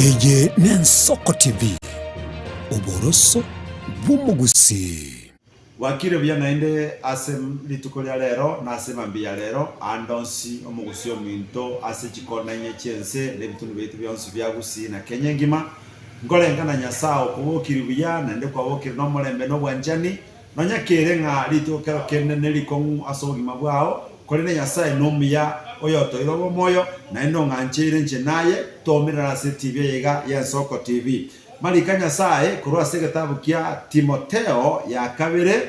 Eye n'Ensoko TV, oboroso bw'omogusii. Bwakire buya naende ase rituko ria rero na ase mambia ya rero, aande onsi omogusii ominto ase chikona inye chi'ense na ebitunwa biaito bionsi bia Gusii na Kenya engima, nkorenga na Nyasae okobokiri buya naende kwabokire nomorembe na obwanchani, Nonya kere ng'a rituko kero kende nerikong'u ase obogima bwao, korende Nyasae nomuya, oyotoire obomoyo, naende ong'ancheire inche naye, toumerera ase etibi eye iga y'Ensoko TV. Mariko a Nyasae korwa ase egetabu kia Timotheo ya kabere,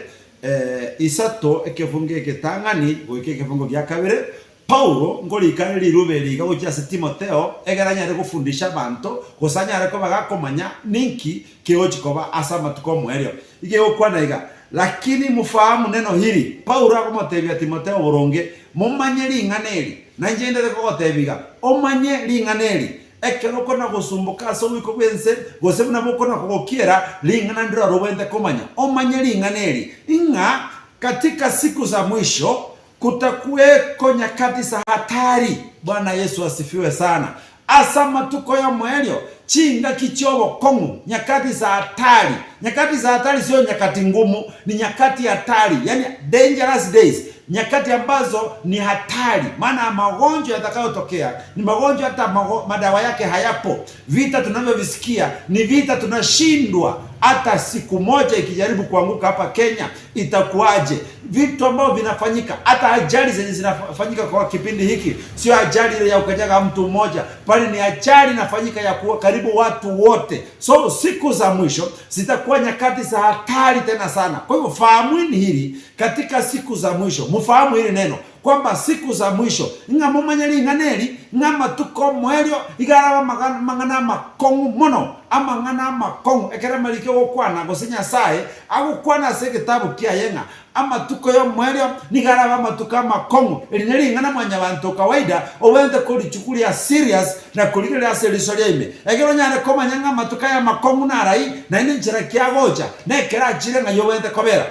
isato ekefungo egetang'ani goika ekefungo gia kabere, Paulo nkorika are riruube eri iga gochia ase Timotheo, egere anyare gofundisha abanto, gose anyare koba gakomanya ninki kegochi koba ase amatuko 'omoerio. Iga egokwana iga, Lakini mufahamu neno hili, Paulo akomotebia Timotheo boronge, momanye ring'ana eri. Na inche ndete kogotebia iga, omanye ring'ana eri, ekero okona-gosumboka ase oboiko bw'ense, gose buna bokona-kogokiera, ring'ana ndiro robwenerete komanya. Omanye ring'ana eri, ng'a katika siku za mwisho Kutakuweko nyakati za hatari. Bwana Yesu asifiwe sana. Ase amatuko y'omoerio, chingaki chi'obokong'u, nyakati za hatari. Nyakati za hatari sio nyakati ngumu, ni nyakati hatari, yani dangerous days, nyakati ambazo ni hatari, maana magonjwa yatakayotokea ni magonjwa hata mago, madawa yake hayapo. Vita tunavyovisikia ni vita tunashindwa hata siku moja ikijaribu kuanguka hapa Kenya itakuwaje? Vitu ambavyo vinafanyika, hata ajali zenye zinafanyika kwa kipindi hiki sio ajali ile ya ukanyaga mtu mmoja, bali ni ajali inafanyika ya kuwa karibu watu wote. So siku za mwisho zitakuwa nyakati za hatari tena sana. Kwa hivyo fahamuni hili katika siku za mwisho, mfahamu hili neno kwamba siku za mwisho, ng'a momanye ring'ana eri, ng'a amatuko 'omoerio iga arabe amang'ana amakong'u mono, amang'ana amakong'u. Ekero amariko egokwana, gose Nyasae agokwana ase egetabu kiaye ng'a amatuko y'omoerio nigo arabe amatuko amakong'u, eri nering'ana mwanyabanto kawaida obwenerete korichukuria serious na korigereria ase eriso ria ime, ekero onyare komanya ng'a amatuko aya amakong'u narai, naende nchera ki agocha, na ekero achire ng'ai obwenerete kobera.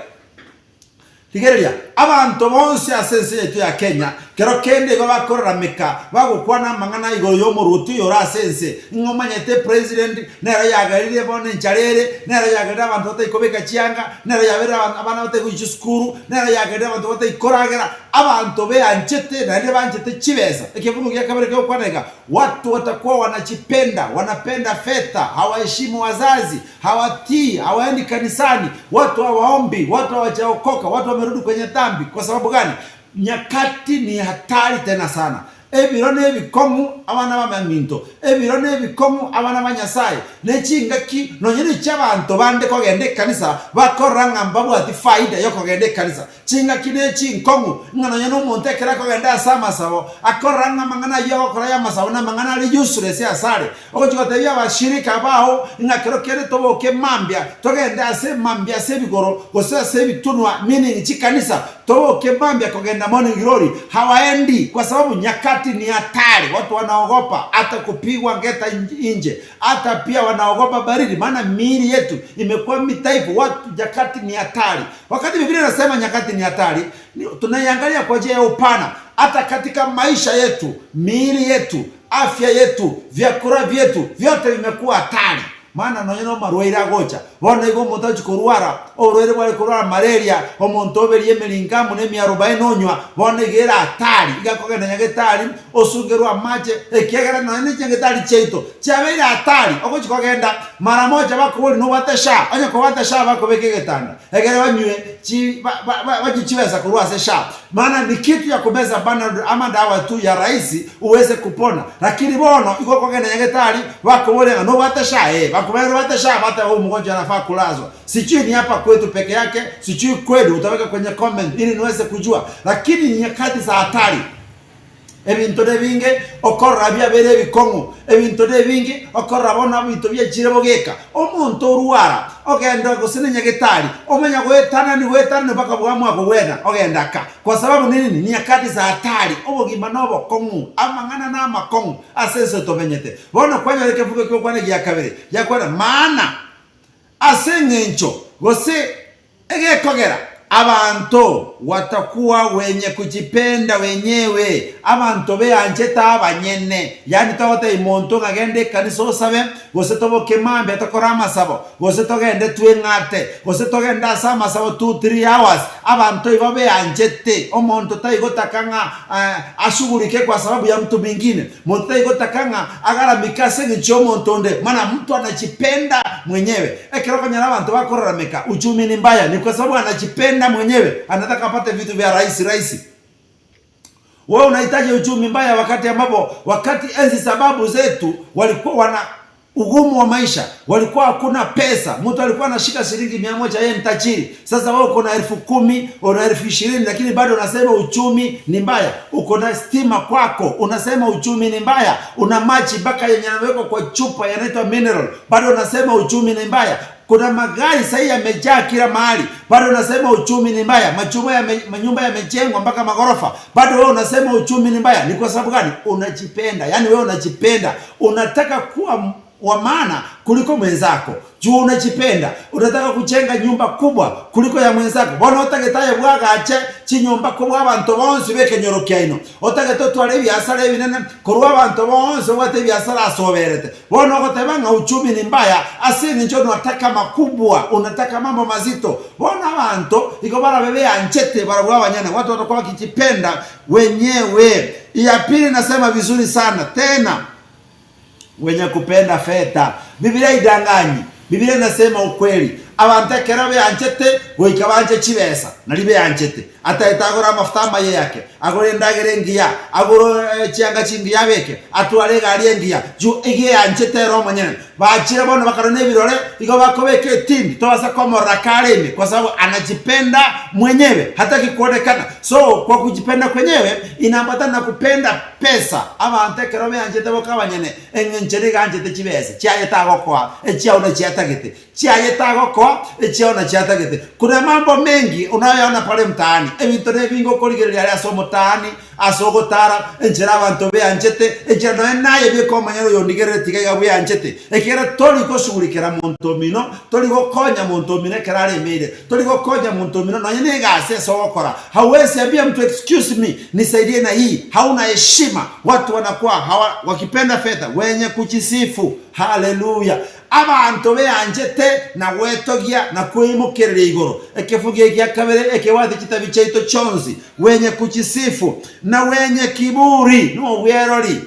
Rigereria, abanto bonsi ase ense yaito ya Kenya, kero kende igo bakorarameka bagokwana amang'ana igoro y'omoruoti oyo ore ase ense, ng'a omanyete president nero yagerire bono enchara ere, nero yagerire abanto batari kobeka chianga, nero yaberire abana batari gochia chisukuru, nero yagerire abanto batari koragera, abanto beanchete naende banchete chibesa. Ekebugu gia kabere kegokwana iga, Watu watakuwa wanachipenda, wanapenda fedha, hawaheshimu wazazi, hawatii, hawaendi kanisani, watu hawaombi, watu hawajaokoka, watu wamerudi kwenye dhambi. Kwa sababu gani? Nyakati ni hatari tena sana. Ebiro nebikong'u abana b'amaminto, ebiro nebikong'u abana ba Nyasaye, ne chingaki nonye nechi'abanto bande kogenda ekanisa bakorora ng'a mbabwati faida yokogenda ekanisa. Chingaki ne chinkong'u, ng'a nonya nomonto ekero akogenda ase amasabo, akorora ng'a amang'ana ayio agokora y'amasabo namang'ana are useless asare. Ogochia gotebia abashirika bao ng'a kero kende toboke mambia, togende ase mambia ase ebigoro, gose ase ebitunwa, meaning chikanisa, toboke mambia kogenda morning glory, hawaendi kwa sababu nyakati ni hatari, watu wanaogopa hata kupigwa ngeta nje, hata pia wanaogopa baridi, maana miili yetu imekuwa midhaifu, watu nyakati ni hatari. Wakati Biblia inasema nyakati ni hatari, tunaiangalia kwa njia ya upana, hata katika maisha yetu, miili yetu, afya yetu, vyakula vyetu vyote vimekuwa hatari. Maana nonya nomarwaire agocha, bono igo omonto agochia korwara oborwaire bware korwara malaria, omonto oberie emeringamu na emiarobaini onywa, bono iga ere hatari, iga akogenda nyagetari osungerwe amache, ekiagera nonya ne chinyagetari chiaito chiabeire hatari, ogochia kogenda mara moja bakoboria nobwate SHA, onye kobwate SHA bakobeka egetanda, ekere banywe chi ba ba banywe chibesa korwa ase SHA. Maana ni kitu ya kumeza Panadol ama dawa tu ya rahisi uweze kupona, lakini bono igo okogenda nyagetari bakoboria ng'a nobwate SHA, ee, bakomanya nobwate SHA bateba huyu mgonjwa anafaa kulazwa. Sijui ni hapa kwetu peke yake, sijui kwenu, utaweka kwenye comment ili niweze kujua, lakini ni nyakati za hatari. Ebinto nebinge okorora biabeire ebikong'u, ebinto nebinge okorora bono ebinto biachire bogeka. Omonto orwara, ogenda gose ne nyagetari, omanya goetanani goetanani mpaka bwamua kogwena, ogenda ka. Kwa sababu ni nini? Nyakati za hatari, obogima nobokong'u, amang'ana namakong'u ase ense tomenyete. Bono kwanyora ekebugo eki'okwana egia kabere, giakwana, maana ase eng'encho gose Egekogera. Abanto watakuwa wenye kujipenda wenyewe, abanto beanchete abanyene. Yaani togotebia monto ng'a genda ekanisa osabe, gose toboke mambia tokore amasabo, gose togende tweng'ate, gose togende ase amasabo two three hours. Abanto igo beanchete. Omonto taigotaka ng'a ashughulike kwa sababu ya mtu mwingine. Monto taigotaka ng'a agaramike ase eng'encho y'omonto onde, maana mtu anajipenda mwenyewe. Ekero okonyora abanto bakorarameka, uchumi ni mbaya, ni kwa sababu anajipenda mwenyewe, anataka apate vitu vya rahisi rahisi. Wewe unahitaji uchumi mbaya wakati ambapo wakati enzi za babu zetu walikuwa wana ugumu wa maisha, walikuwa hakuna pesa, mtu alikuwa anashika shilingi 100 yeye ni tajiri. Sasa wewe uko na 10,000, una 20,000, lakini bado unasema uchumi ni mbaya. Uko na stima kwako, unasema uchumi ni mbaya. Una maji mpaka yenye yanawekwa kwa chupa yanaitwa mineral, bado unasema uchumi ni mbaya. Kuna magari sahii yamejaa kila mahali, bado unasema uchumi ni mbaya. Machuma yame, manyumba yamejengwa mpaka magorofa, bado wewe unasema uchumi ni mbaya. Ni kwa sababu gani? Unajipenda, yaani wewe unajipenda, unataka kuwa wa maana kuliko mwenzako juu unajipenda, unataka kujenga nyumba kubwa kuliko ya mwenzako. Bono otagete aye bwagache chinyomba kobua abanto bonsi b'ekenyoro kiaino, otagete otware ebiasara ebinene korwa abanto bonsi obwate ebiasara ase oberete. Bono ogoteba ng'a uchumi ni mbaya ase eng'encho unataka makubwa, unataka mambo mazito. Bono abanto igo barabe beanchete barabwo abanyene, watu watakuwa wakijipenda wenyewe. Ya pili nasema vizuri sana tena wenye kupenda fedha. Bibilia haidanganyi, Bibilia inasema ukweli. Abanto ekero beanchete goika banche chibesa, nari beanchete. Atagete agore amafuta amaya eyake, agore endagera engiya, agore chianga chingiya abeke, atware egari engiya, juu iga eanchete ere omonyene. Bachire bono bakarora nebirore, igo bakobeka etindi, tobasa komorora kare ime, kwa sababu anajipenda mwenyewe, hataki kuonekana. So kwa kujipenda kwenyewe inaambatana na kupenda pesa. Abanto ekero beanchete boka abanyene, eng'encho nigo anchete chibesa, chiaye tagokoa, echiao nachiatagete. Chiaye tagokoa, echiao nachiatagete. Kuna mambo mengi unayoyaona pale mtaani, ebinto nebinge okorigereria aria ase omotaani, ase ogotara, enchera abanto beanchete, enchera nonya naye bweka omonyene oyondigerereti iga iga bweanchete, ekiagera tori goshughulikera monto omino, tori gokonya monto omino ekero aremeire, tori gokonya monto omino nonya na egasi ase ogokora. Hauwezi ambia mtu excuse me nisaidie na hii, hauna heshima, watu wanakuwa hawa wakipenda fedha, wenye kujisifu. Haleluya! Abanto beanchete na gwetogia na kweimokereria igoro. Ekefugi egia kabere ekebwate chitabi chiaito chionsi, wenye kujisifu na wenye kiburi nobwerori.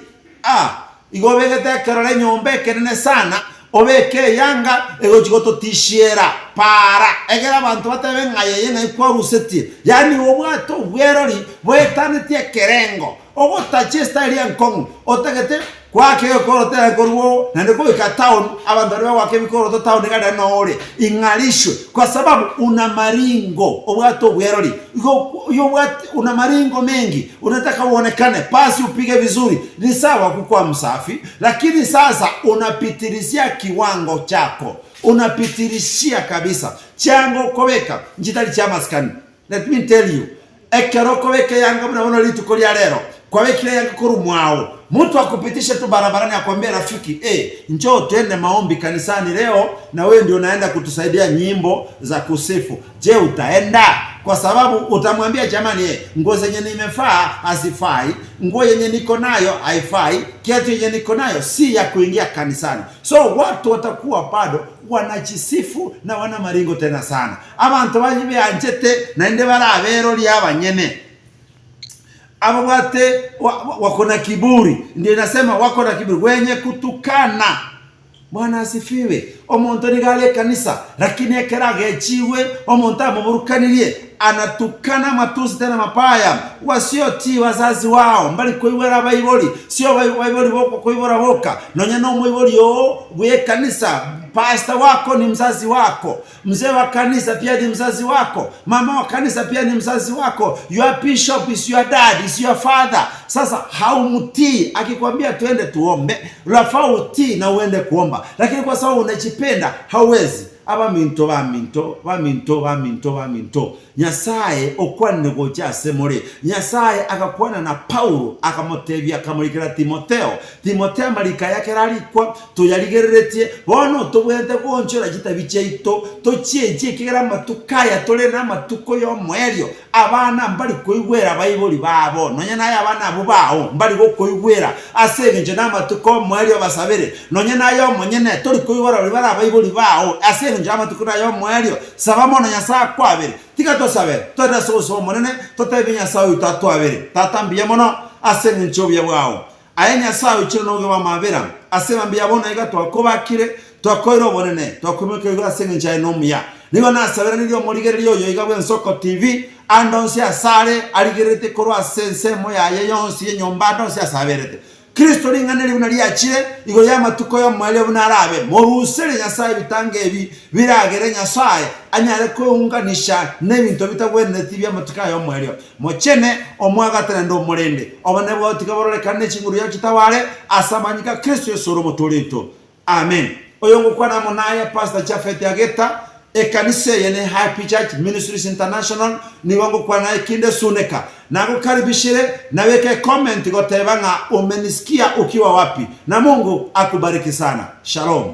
Ah, igo obegete ekerore enyomba ekenene sana, obeke eyanga egochi gototishiera para, egere abanto batebe ng'a yeye ng'ai kwarusetie. Yaani obwate obwerori boetanetie ekerengo, ogotacha estyle enkong'u, otagete Goaka egekoroto ere korwa oo, naende goika town, abanto baria bagoaka ebikoroto town iga riria noo ore, ing'arishwe, kwa sababu una maringo, obwate obwerori, igo oyobwate una maringo mengi, unataka uonekane, pasi upige vizuri, ni sawa kukua msafi, lakini sasa unapitilizia kiwango chako, unapitilishia kabisa, chianga okobeka nchitari chiamasikani. Let me tell you, ekero okobeka eyanga buna bono rituko ria rero, kwabekire eyanga korwa mwao, mtu akupitishe tu barabarani akwambie rafiki, eh, njoo tuende maombi kanisani leo na wewe ndio unaenda kutusaidia nyimbo za kusifu. Je, utaenda? Kwa sababu utamwambia jamani, eh, nguo zenye nimefaa hazifai, nguo yenye niko nayo haifai, kiatu yenye niko nayo si ya kuingia kanisani. So watu watakuwa bado wanajisifu na wana maringo tena sana. Abanto baye beanchete, naende bare aberori abanyene, ababwate wako na kiburi, ndio inasema wako na kiburi, wenye kutukana. Bwana asifiwe. Omonto nigo are ekanisa, lakini ekero agechigwe, omonto amoburukanirie, anatukana amatusi tena mabaya, wasiotii wazazi wao, mbari koigwera abaibori, sio abaibori bokokoibora boka, nonya nomoibori oo bw'ekanisa, pastor wako ni mzazi wako. Mzee wa kanisa pia ni mzazi wako, mama wa kanisa pia ni mzazi wako. Your bishop is your dad, is your father. Sasa haumtii, akikwambia tuende tuombe, unafaa utii na uende kuomba, lakini kwa sababu unajipenda hauwezi. Abaminto baminto, baminto, baminto, baminto, Nyasae okwanire gocha ase more. Nyasae agakwana na Paulo, akamotebia, akamorikera Timotheo. Timotheo amariko aya ekero arikwa, toyarigereretie, bono tobwenerete goonchora chitabi chiaito, tochienchie, ekiagera amatuko aya tore namatuko y'omoerio. Abana mbari koigwera abaibori babo, nonya naye abana abwo bao mbari gokoigwera, ase engencho namatuko omoerio obasabere, nonya naye omonyene tori koigwera baria bare abaibori bao, ase engencho y'amatuko nay'omoerio. Saba mono Nyasae akwabere. Tiga tosabe, torere ase obosio bw'Omonene, totebie Nyasae oito atwabere. Tata mbuya mono ase engencho y'obuya bwao. Aye Nyasae oichire nobuya bw'amabera, ase mambia bono iga twakobakire, twakoeire obonene, twakoimokia igoro ase engencho yaye nomuya. Nigo nasaberanirie omorigereria oyo iga bw'Ensoko TV, ande onsi asare arigereretie korwa ase ensemo yaye yonsi y'enyomba ande onsi ase aberete. Kristo ring'ana eri buna riachire igoro y'amatuko y'omoerio buna arabe, moruserie Nyasae ebitango ebi biragere Nyasae anyare kweunganisha nebinto bitagwenereti bi'amatuko aya y'omoerio. Mochene, omoagate naende omorende. Obonene bwao tiga bororekane ne chinguru chiao chitaware ase amanyinga a Kristo Yeso ore Omotoori oito. Amen. Oyo ngokwana amo naye Pastor Japhet Ageta, ekanisa eye ne Happy Church Ministries International, nigo ngokwana naye kinde suneka. Nagokaribishire, nabeke ecomment goteba ng'a umenisikia ukiwa wapi. Na Mungu akubariki sana. Shalom.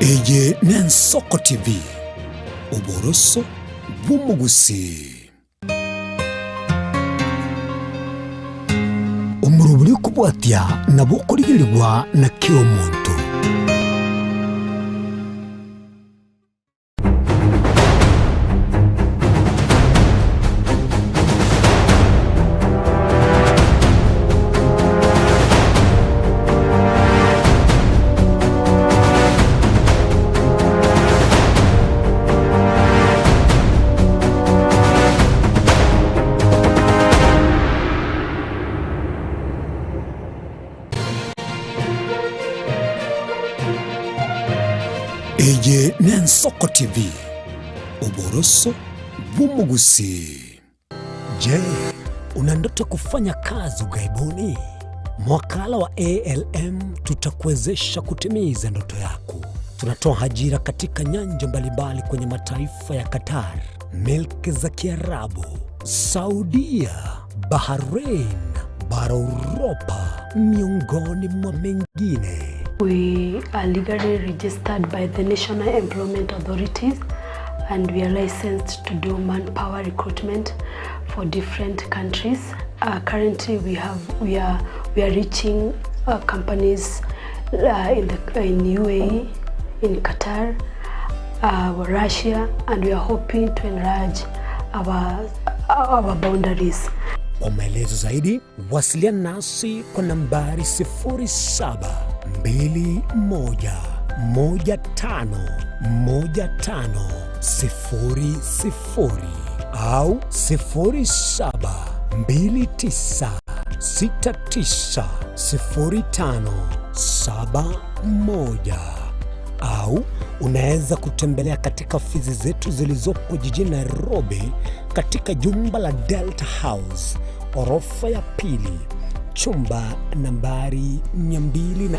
Eye n'Ensoko TV, oboroso bw'omogusii. Omorobori okobwatia nabo okorigererigwa na kera omonto. Eye n'Ensoko TV, oboroso bw'omogusii. Je, una ndoto kufanya kazi ughaibuni? Mwakala wa ALM tutakuwezesha kutimiza ndoto yako. Tunatoa ajira katika nyanja mbalimbali kwenye mataifa ya Qatar, milki za Kiarabu, Saudia, Bahrain, bara Uropa, miongoni mwa mengine. We are legally registered by the National Employment Authorities and we are licensed to do manpower recruitment for different countries. Currently we have we are we are reaching companies in the in UAE, in Qatar, Russia and we are hoping to enlarge our our boundaries. Kwa maelezo zaidi wasiliana nasi kwa nambari 0721151500 au 0729690571 au unaweza kutembelea katika ofisi zetu zilizopo jijini Nairobi katika jumba la Delta House orofa ya pili chumba nambari 204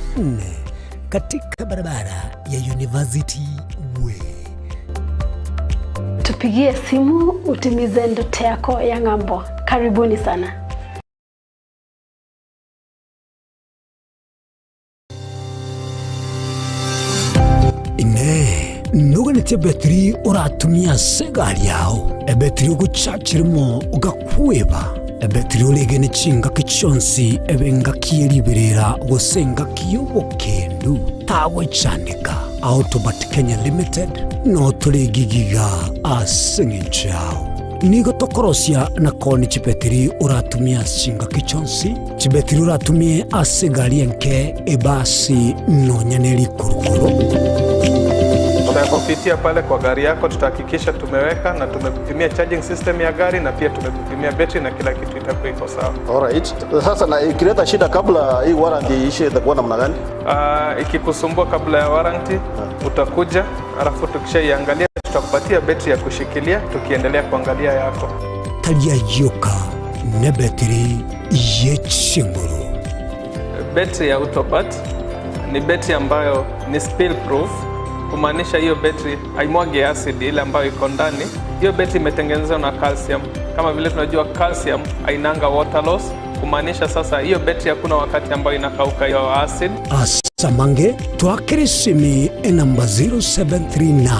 katika barabara ya University Way. Tupigie simu utimize ndoto yako ya ng'ambo. Karibuni sana. Inee! Noganetie ebetiri oratumie ase egari yao, ebetiri ogochachirimo ogakweba, ebetiri oregene chingaki chionsi ebe engaki ye riberera gose engaki y'obokendu? Tagochandeka. Autobat Kenya Limited noo tore gigiga ase eng'encho yao. Nigo tokorosia na koonia chibetiri oratumie ase chingaki chionsi, chibetiri oratumie ase egari enke, ebasi, nonya ne rikurukuru. Tutakupitia pale kwa gari yako, tutahakikisha tumeweka na tumekupimia charging system ya gari na pia tumekupimia betri na kila kitu itakuwa iko sawa. Alright. Sasa na ikileta shida kabla hii warranty iishe itakuwa namna gani? Ikikusumbua kabla ya warranty utakuja, alafu tukishaiangalia tutakupatia betri ya kushikilia tukiendelea kuangalia yako. Tari ayio oka, nebetiri ye chinguru. Betri ya Autobat ni betri ambayo ni spill proof, kumaanisha hiyo betri haimwagi acid ile ambayo iko ndani. Hiyo betri imetengenezwa na calcium. Kama vile tunajua calcium hainanga water loss, kumaanisha sasa hiyo betri hakuna wakati ambayo inakauka hiyo acid. Ase amange twakere esimi enamba 0739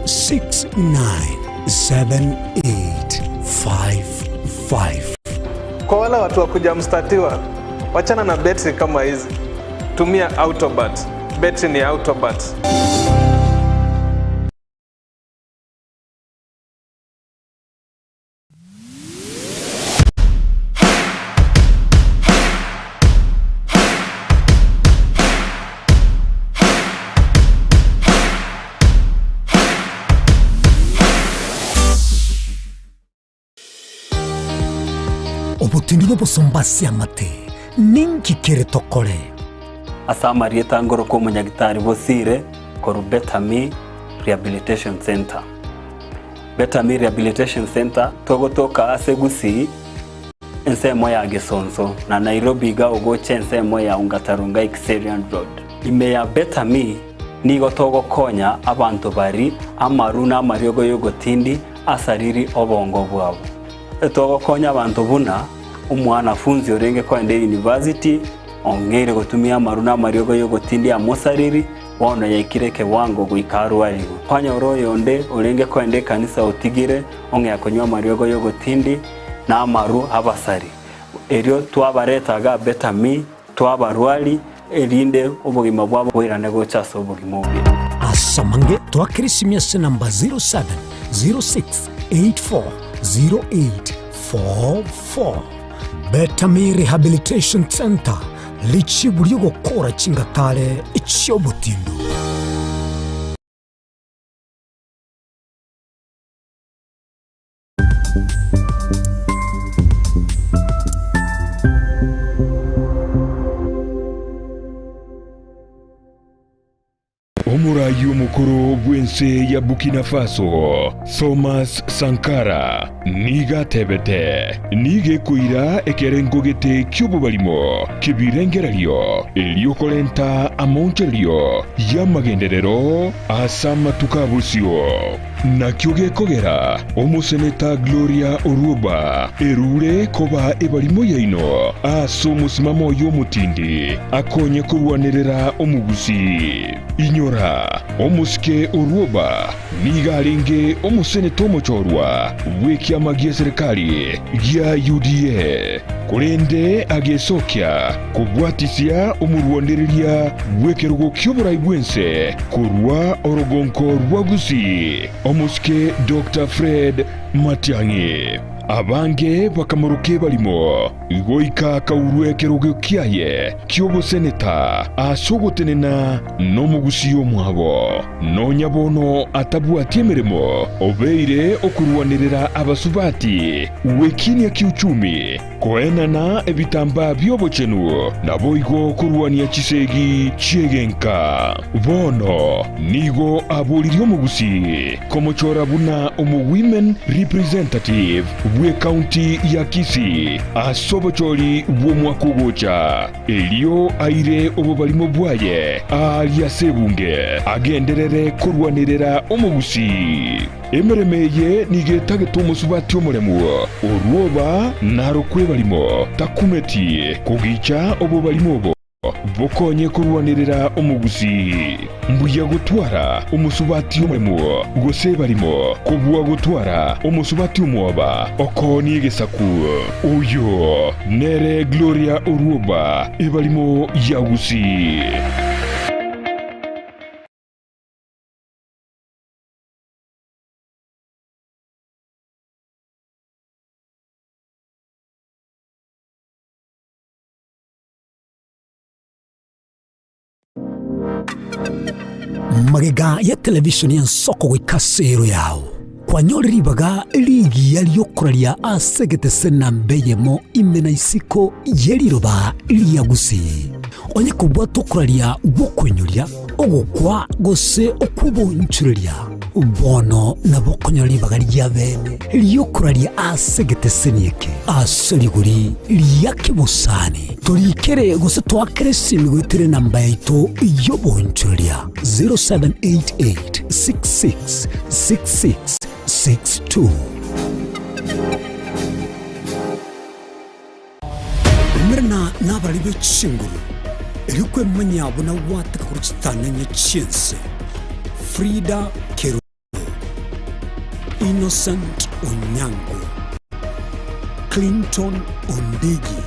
697855. Kwa wale watu wa kujamstatiwa, wachana na betri kama hizi, tumia Autobat. Betri ni Autobat. Obotindi bw'obosomba ase amate, ninki kere tokore? Ase amarieta ngorokwa omonyagitari Bosire korwa Betami Rehabilitation Centre. Betami Rehabilitation Centre togotoka ase Gusii ensemo ya Gesonso na Nairobi iga ogocha ensemo ya Ongata Rongai Kiserian Road. Ime ya Betami nigo togokonya abanto bari amaru na amariogo y'ogotindi asariri obongo bwabo. Togokonya abanto buna omwanafunzi orenge kogenda eyunivasiti ong'eire gotumia amaru na amariogo y'ogotindi amosariri bono yaikire ekewango goika arwarigwe. Kwanyora oyonde orenge kogenda ekanisa otigire ong'ea konywa amariogo y'ogotindi na amaru abasari. Erio twabareta iga Betami, twabarwari, erinde obogima bwabo boirane gocha ase obogima obuya. Ase amange twakera esimi ase namba 0706840844. Betami Rehabilitation Centre, richibu ri'ogokora chingatare chi'obotindu. Omoraai omokoro bw'ense ya Burkina Faso, Thomas Sankara, nigo atebete, Nigo ekoira ekerengo gete ki'obobarimo ki'ebirengererio erio korenta amaonchorerio y'amagenderero ase amatuko a bosio. Nakio gekogera omoseneta Gloria Orwoba erure koba ebarimo yaino ase omosimamo oye omotindi akonye korwanerera omogusii. Inyora, omosike Orwoba nigo arenge omoseneta omochorwa bw'ekiama gi'eserekari gia UDA, korende agesokia kobwatisia omorwanereria bw'ekerogo ki'oborai bw'ense korwa orogonko rwa Gusii, omosike Doctor Fred Matiang'i. Abange bakamoroka ebarimo goika akaurwa ekerogo kiaye ki'oboseneta ase ogotenena nomogusii omwabo. Nonya bono atabwati emeremo, obeire okorwanerera abasubati gwekinia kiuchumi, Koenana ebitambaa bi'obochenu, naboigo korwania chisegi chi'egenka. Bono nigo aboririe omogusii komochora buna omo-women representative bw'ecounty ya Kisii ase obochori bw'omwaka ogocha, erio aire obobarimo bwaye aaria ase ebunge agenderere korwanerera omogusii. Emeremo eye nigo etagete omosubati omoremu, orwoba narokwe ebarimo, takumeti kogicha obobarimo obo bokonye korwanerera omogusii. Mbuya gotwara omosubati omoremu gose ebarimo kobua gotwara omosubati omwoba okoonie egesaku. Oyo nere Gloria Orwoba, ebarimo ya Gusii. Magega ya televishoni y'ensoko goika ase ero yao, kwanyorire ribaga rigiya ri'okoraria ase egetese namba eyemo ime na isiko ye riroba ria Gusii. Onye kobwata okoraria gw'okoinyoria, ogokwa, gose okw'obonchoreria. Bono nabo okonyora ribaga ria bene ri'okoraria ase egeteseni eke ase rigori ria kebosani. Torikere gose toakere esimi goetera enamba yaito y'oboonchoreria 0788 66 66 62. Umerana nabarari be chinguru, erio kwemanyia buna gwateka korwa chitang'ani chi'ense. Frida Kerubo, Innocent Onyango, Clinton Ondigi,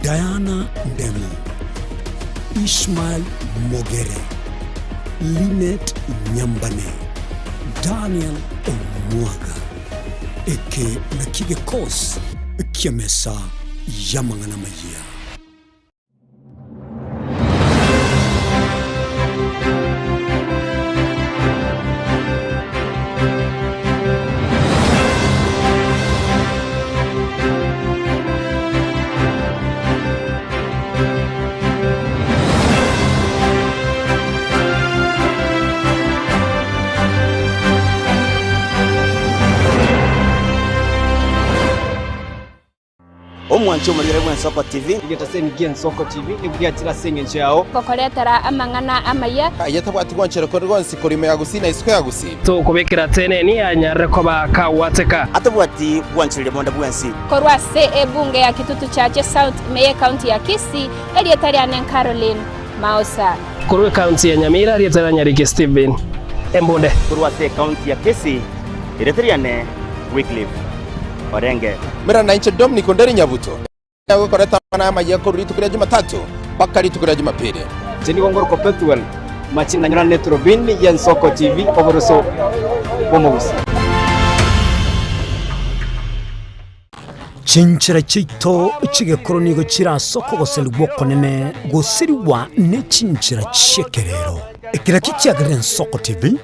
Diana Ndemo, Ishmael Mogere, Linet Nyambane, Daniel Omwaga. Eke nakio gekosi ki'emesa y'amang'ana amayia. Omwanchi omorigere bw'Ensoko TV. Egetaseni gi'Ensoko TV nigo giachire ase engencho yao. Gokoretera amang'ana amaya. Aye tabwati gwanchera kore gwonsi korwa ime ya Gusii na isiko ya Gusii. Tokobekera teneni anyarire koba kagwateka. Atabwati gwanchereria bonde bwensi. Korwa ase ebunge ya Kitutu Chache South ime y'Ecounty ya Kisii, erieta riane Caroline Maosa. Korwa ecounty ya Nyamira, erieta ria Nyariki Stephen Embunde. Korwa ase ecounty ya Kisii, erieta riane Wycliffe Orenge. Mera nainche Dominic Onderi Nyabuto, nagokoreta amang'ana amayia korwa rituko ria Jumatatu mpaka rituko ria Jumapili. Inche nigo ngorokwa Pethuel Machina nanyora neturubini y'Ensoko TV oboroso bw'omogusii. Chinchera chiaito chi'egekoro nigo chire ase okogoserigwa okonene gosirigwa ne chinchera chi'ekerero. Ekero ekio kiagerire Ensoko TV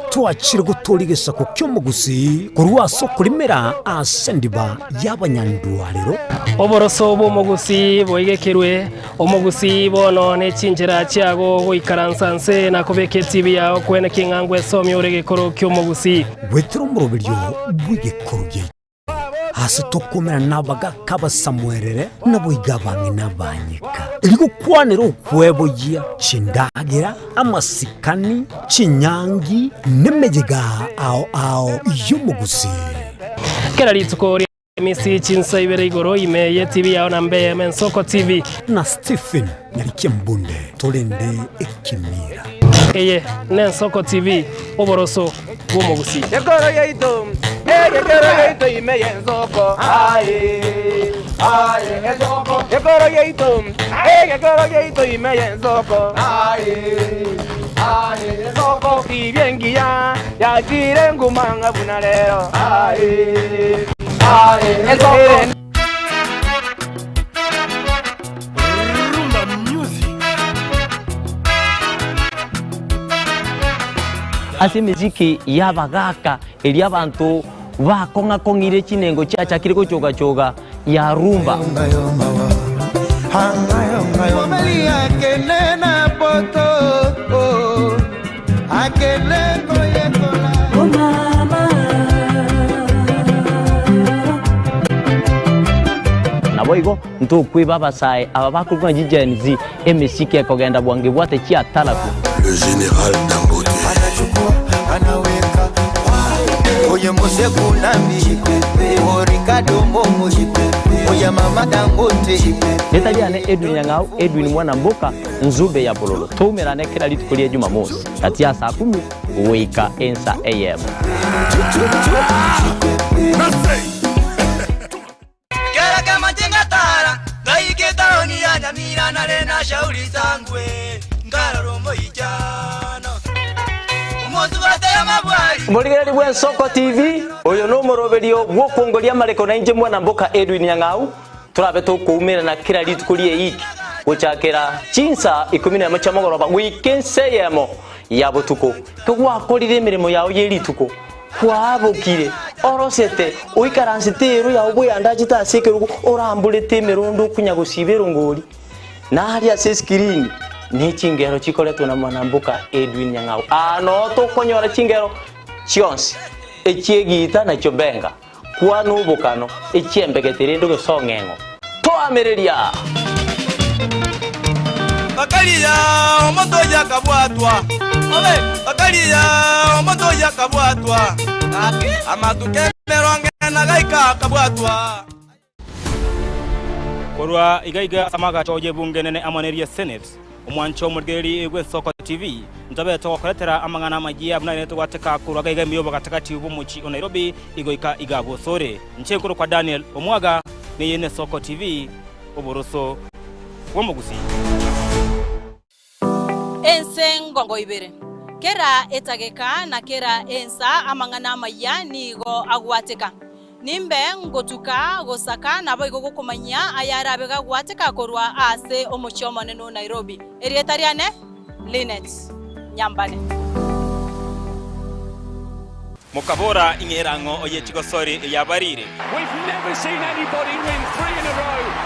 twachire gotooria egesaku ki'omogusii korwa ase okorimera ase endiba y'abanyandwarero. Oboroso bw'omogusii boigekerwe, omogusii bono ne chinchera chiago goikaransa nse na kobeka etibi yao kwene king'a ngwesomia ore egekoro ki'omogusii. Goetera omoroberio bw'egekoro giaito. Ase tokomerana nabagaaka abasamuerere, naboigo abang'ina abanyeka. Erio gokwanera okweboyia chindagera, amasikani, chinyangi, nemeyega ao ao y'omogusii. Kera rituko ria Alamisi chinsa ibere igoro ime ye TV yao namba eyemo Ensoko TV. Na Stephen Nyarikia Mbunde torende ekemira. Eye n'Ensoko TV, oboroso bw'omogusii. Ekoro yaito, egekero yaito ime y'ensoko, aye, aye, ensoko. Ekoro yaito, egekero yaito ime y'ensoko, aye, aye, ensoko. Tibia engiya yachire nguma ng'a buna rero, aye, aye, ensoko. Rumba music. Ase emesiki y'abagaaka eria abanto bakong'a-kong'ire chinengo chiachakire gochoga-choga ya rumba. Naboigo ntokweba abasae aba bakorokwa ng'a chiGen Z, emesiki ekogenda bwango ebwate chiatarabu. Le general Dangote. Oye Mose Kunambi, o Ricardo Momo, oye Mama Dangote. Rieta riane Edwin Nyang'au, Edwin Mwana Mboka, Nzube ya Bololo. Toumerane kera rituko ria Jumamosi, gati ya saa kumi goika ensa eyemo. Kera kemache ngatara, ngaika etaoni ya Nyamira nare na shauri sangwe, nkarora omoichano. Omosubate y'amabwari. Omorigereria bw'Ensoko TV, oyo nomoroberio bw'okongoria amareko nainche mwana mboka Edwin Nyang'au, Torabe tokoumerana kera rituko ri'eiki, gochakera chinsa ikomi nemo chia mogoroba goika ensa eyemo ya botuko. Kegwakorire emeremo yao ye rituko, kwabokire, orosete, oikaransete eero yao bweyandachete ase ekerogo, oramborete emerondo okonya gosiba erongori, na aria ase esikirini. Ne chingero chikoretwe na mwanamboka Edwin Nyang'au. Aa noo tokonyora chingero chionsi, echi'egiita na chiobenga, kwana obokano, echi'embegete rende ogesong'eng'o. Toamereria! Bakaria omonto oyio akabwatwa, bakaria omonto oyio akabwatwa, amatuko emerongo ena gaika akabwatwa. Korwa iga iga ase amagacho y'ebunge enene amo neria Senate, omwancho omorigereria bw'Ensoko TV, ntobe togokoretera amang'ana amayia buna ere togwateka korwa iga iga ime y'obogatagati bw'omochie o Nairobi igoika iga bosore. Inche nkorokwa Daniel Omwaga, neye n'Esoko TV, oboroso bw'omogusii. Ense ngongo ibere. Kera etageka na kera ensa amang'ana amayia nigo agwateka. Nimbe ngotuka gosaka naboigo gokomanyia ayarabe gagwateka korwa ase omochie omonene o Nairobi. Erieta riane Linet Nyambane. Mokabora, Ing'era ng'o oye chigosori eyabarire?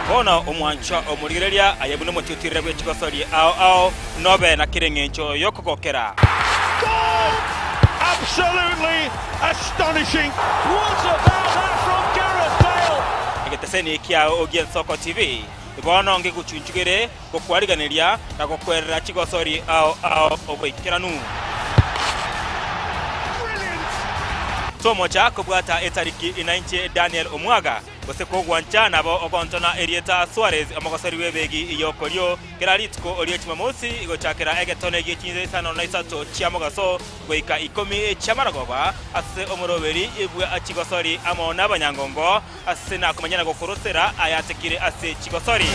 Bono omwanchwa omorigereria aye buna omotiutirire bwe chigosori ao ao, nobe na kera engencho y'okogokera. Egeteseni kiao gi'Ensoko TV bono ngegochunchugere gokwariganeria na gokwerera chigosori ao ao oboikeranu. Tomocha kobwata etariki inainche Daniel Omwaga, gose kogwancha nabo ogontona erieta Suarez omogosori bw'ebegi y'okorio kera rituko rie Jumamosi gochakera egetone gie chinsa isano na isato chia mogaso goika ikomi chi'amaragoba ase omoroberi bwa chigosori amo n'abanyangongo Ase nakomanya na gokorosera ayatekire ase chigosori.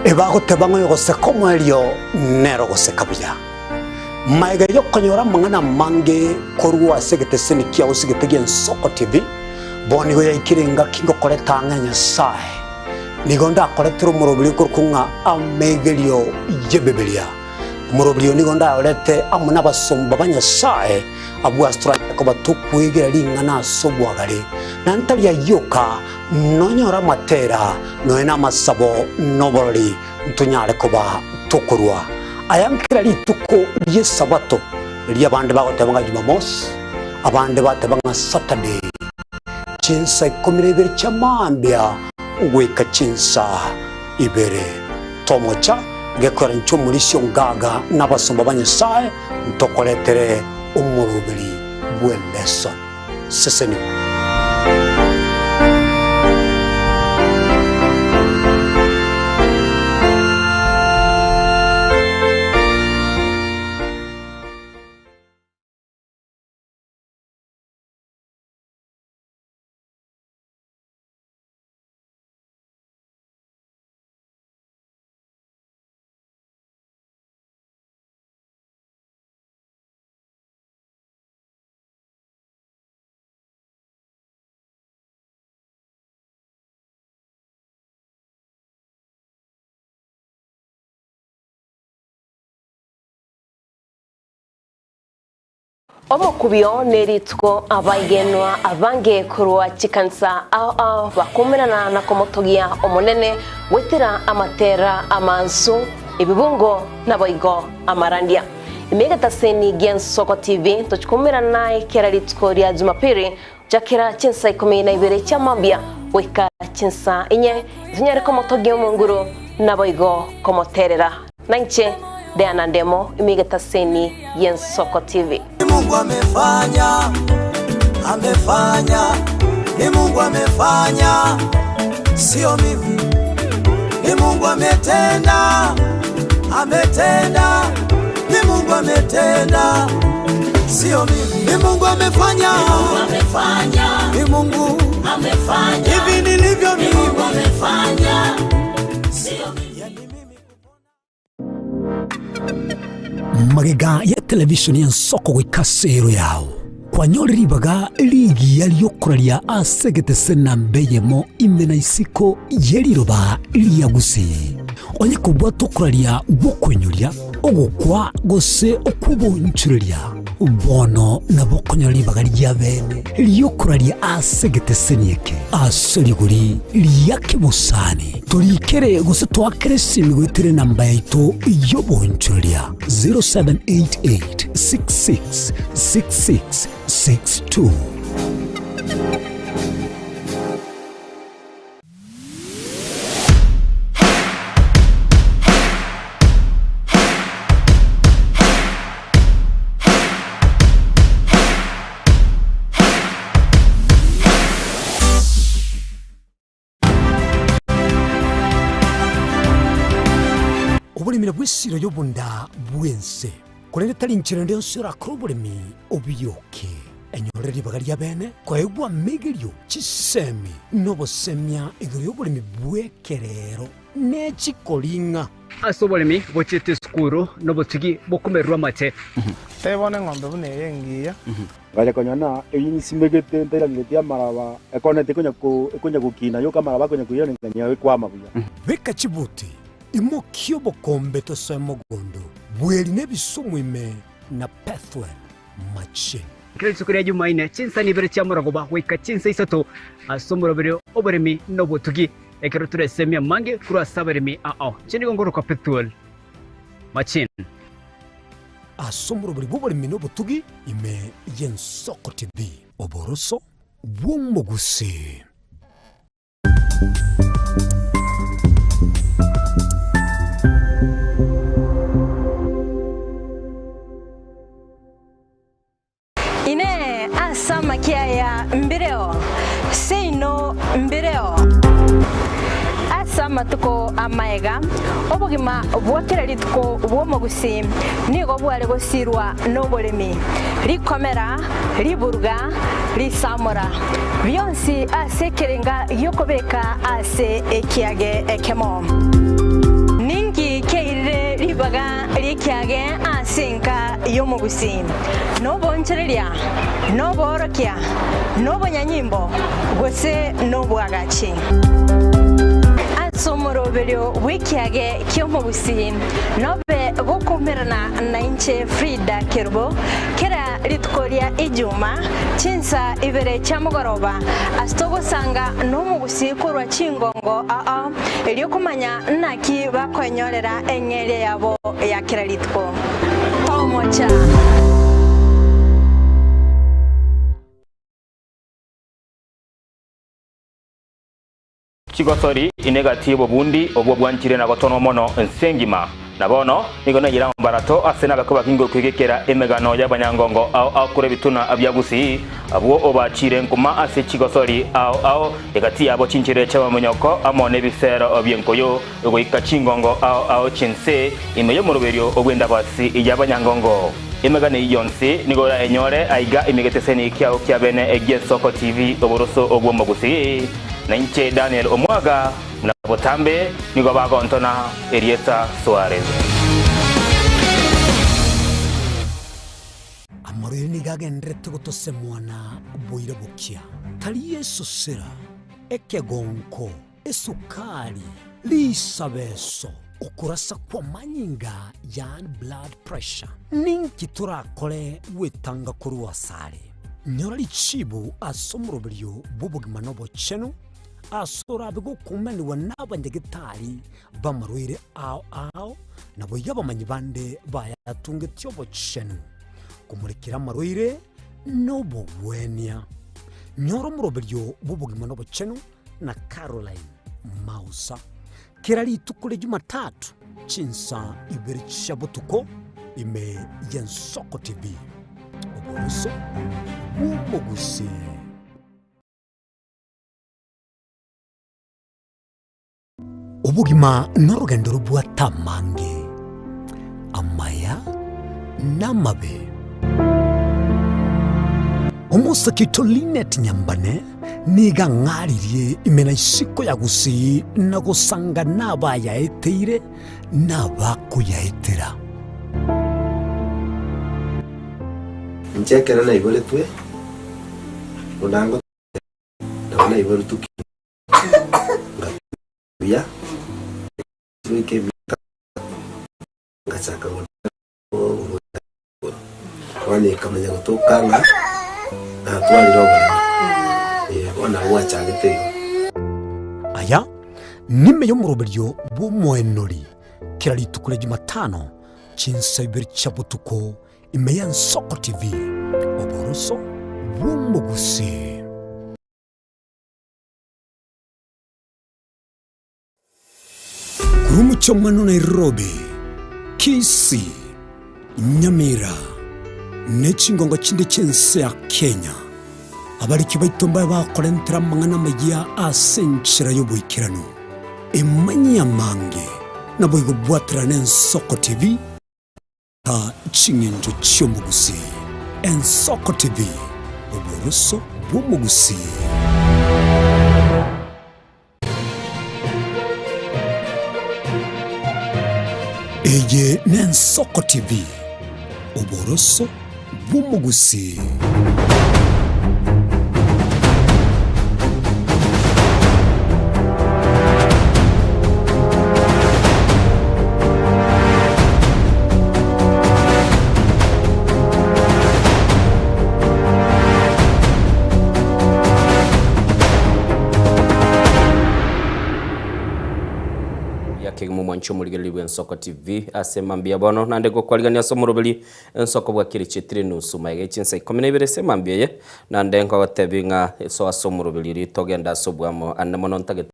Ebagoteba ng'a oyogoseka omoerio nere ogoseka buya. Magega y'okonyora amang'ana amange korwa ase egeteseni kiao sigete gi'Ensoko TV, bono nigo yaikire engaki ngokoreta ang'e Nyasae. Nigo ndakoretere omoroberi okorokwa ng'a Amegerio y'Ebibilia. Omoroberi oyo nigo ndaorete amo nabasomba ba Nyasae, abwo ase toranyare koba tokwegera ring'ana ase obwagare, na ntari ayio oka, nonyore amatera, nonya namasabo, na oborori, ntonyare koba tokorua aya nkera rituko ri'Esabato, riria abande bagoteba ng'a Jumamosi, abande bateba ng'a Saturday, chinsa ikomi na ibere chia mambia goika chinsa ibere. Tomocha gekora inche omorisia ongaga na abasomba ba Nyasae ntokoretere omoroberi bw'eleso. Sesenigwa. Omokubio nerituko abaigenwa abange korwa chikanisa ao ao bakomerana na komotogia Omonene goetera amatera amansu, ebibungo naboigo amarandia. Ime egetaseni gi'Ensoko TV tochikomerana naye kera rituko ria Jumapili gochakera chinsa ikomi na ibere chia mambia goika chinsa inye, tonyare komotogia Omonguru naboigo komoterera. Nainche Diana Ndemo ime egetaseni y'Ensoko TV. Ni Mungu amefanya, amefanya, ni Mungu amefanya, sio mimi. Ni Mungu ametenda, ametenda, ni Mungu ametenda, sio mimi. Ni Mungu amefanya, ni Mungu amefanya, ni Mungu amefanya, hivi nilivyo mimi, Mungu amefanya, sio mimi. Magega ya televishoni y'ensoko goika ase ero yao kwanyorire ribaga rigiya ri'okoraria ase egetese namba eyemo ime na isiko ye riroba ria Gusii. Onye kobwata okoraria gw'okoinyoria, ogokwa, gose okw'obonchoreria. Bono nabo okonyora ribaga ria bene ri'okoraria ase egeteseni eke ase rigori ria kebosani. Torikere gose toakere esimi goetera enamba yaito y'oboonchoreria 0788 66 66 62. Oboremi nabwo esiro y'obonda bw'ense, korende tari inchera ende yonsi orakore oboremi obioke. Enyorere ribaga ri'abeene koegwa amegerio, chisemi, na obosemia igoro y'oboremi bw'ekerero ne chikoring'a. Ase oboremi bochiete esukuru nobotugi bokomererwa amate. Tebia bono eng'ombe buna eye engiya. Ngacha konyora ng'a eyio nsimegete ntairaneretie amaraba, ekoneti ekonya ko ekonya gokina yoka amaraba akonya koirana nganyora ekwama buya. Beka chibuti, imokia obokombe tosoe mogondo, bweri na ebisumu ime na Pethuel machine. Kera rituko ria Jumaine, chinsa ibere chia morogoba goika chinsa isato ase omoroberi oboremi na obotugi, ekero toresemie amange korwa ase abaremi ao. Inche nigo nkorokwa Pethuel Machine. Ase omoroberi bw'oboremi na obotugi ime y'Ensoko TV, oboroso bw'omogusii. Inee! Ase amakia aya mbireo? Seino mbireo. Ase amatuko amaega, obogima bwa kera rituko bw'omogusii nigo bware gosirwa noboremi, rikomera, riburuga, risamora, bionsi ase ekerenga gi'okobeka ase ekiage ekemo. Ninki kiairire ribaga ri'ekiage ase enka y'omogusii? Noboonchoreria, noboorokia, nobonyanyimbo, gose nobwagachi? Ase omoroberio bw'ekiage ki'omogusii nobe gokoumerana nainche Frida Kerubo kera rituko ria Ijuma chinsa ibere chia mogoroba ase togosanga nomogusii korwa chingongo ao erio komanya naki bakoenyorera eng'eria yabo ya kera rituko. Omocha. Chigosori ine gati y'obobundi obwo bwanchire na gotonwa mono ense engima. Na bono nigo naiyire amabarato ase nabakwe bakinge okwegekera emegano y'abanyangongo ao ao korwa ebituna bia Gusii, abwo obachiire nkuma ase chigosori ao ao, egati yabo chinchera chi'amamonyoko amo nebisero bi'enkoyo, goika chingongo ao ao chi'ense ime y'omoroberio bw'endabasi y'abanyangongo. Emegano eyio yonsi nigo orayenyore aiga ime egeteseni kiao kia bene gi'Ensoko TV oboroso bw'omogusii. Na inche Daniel Omwaga, buna botambe nigo bagontona erieta Suarez. Amarwaire nigo agendererete gotosemwana boira bokia, tari esosera, ekegonko, esukari, risabeso, okorasa kw'amanyinga yaani blood pressure. Ninki torakore gwetanga korwa asare? Nyora richibu ase omoroberio bw'obogima na obochenu, ase orabe gokumanigwa n'abanyagetari b'amarwaire ao ao, naboigo abamanyi bande bayatungetie obochenu, komorekera amarwaire na obogwenia. Nyora omoroberio bw'obogima na obochenu na Caroline Mausa. Kera rituko ria Jumatatu chinsa ibere chia botuko ime y'Ensoko TV. Oboroso bw'omogusii. Obogima norogendo robwate amange, amaya na amabe. Omosake oito Linet Nyambane nigo ang'aririe ime na isiko ya Gusii na gosanga nabayaeteire na abakoyaetera. Inche ekero naiboretwe, buna ngoteba, nabo naiboretwe ki buya, goika emiaka ngachaka gocha igoro. Bono ekamanya gotoka ng'a natwarire oboremo. Eh, bono nabo gwachagete igo. Aya nime y'omoroberio bw'omoenori kera rituko ria Jumatano chinsa ibere chia botuko ime y'Ensoko TV, oboroso bw'omogusii. Korwa omochie Nairobi, Kisii, Nyamira, ne chingongo chinde chi'ense ya Kenya, abariki baito mbabe bakorentera amang'ana amayia ase enchera y'oboikeranu. Emanyie amange, naboigo bwaterana Ensoko TV. Aa ching'encho chi'omogusii. Ensoko TV, oboroso bw'omogusii. Eye n'Ensoko TV, oboroso bw'omogusii. Buya kegima omwanchi omorigereria bw'Ensoko TV ase mambia bono naende gokwarigania ase omoroberi Ensoko bwakire chietire enusu magega ye chinsa ikomi na ibere ase mambia eye, naende nkogotebia ng'a soa ase omoroberi oria togende ase oboamo ande mono ntagete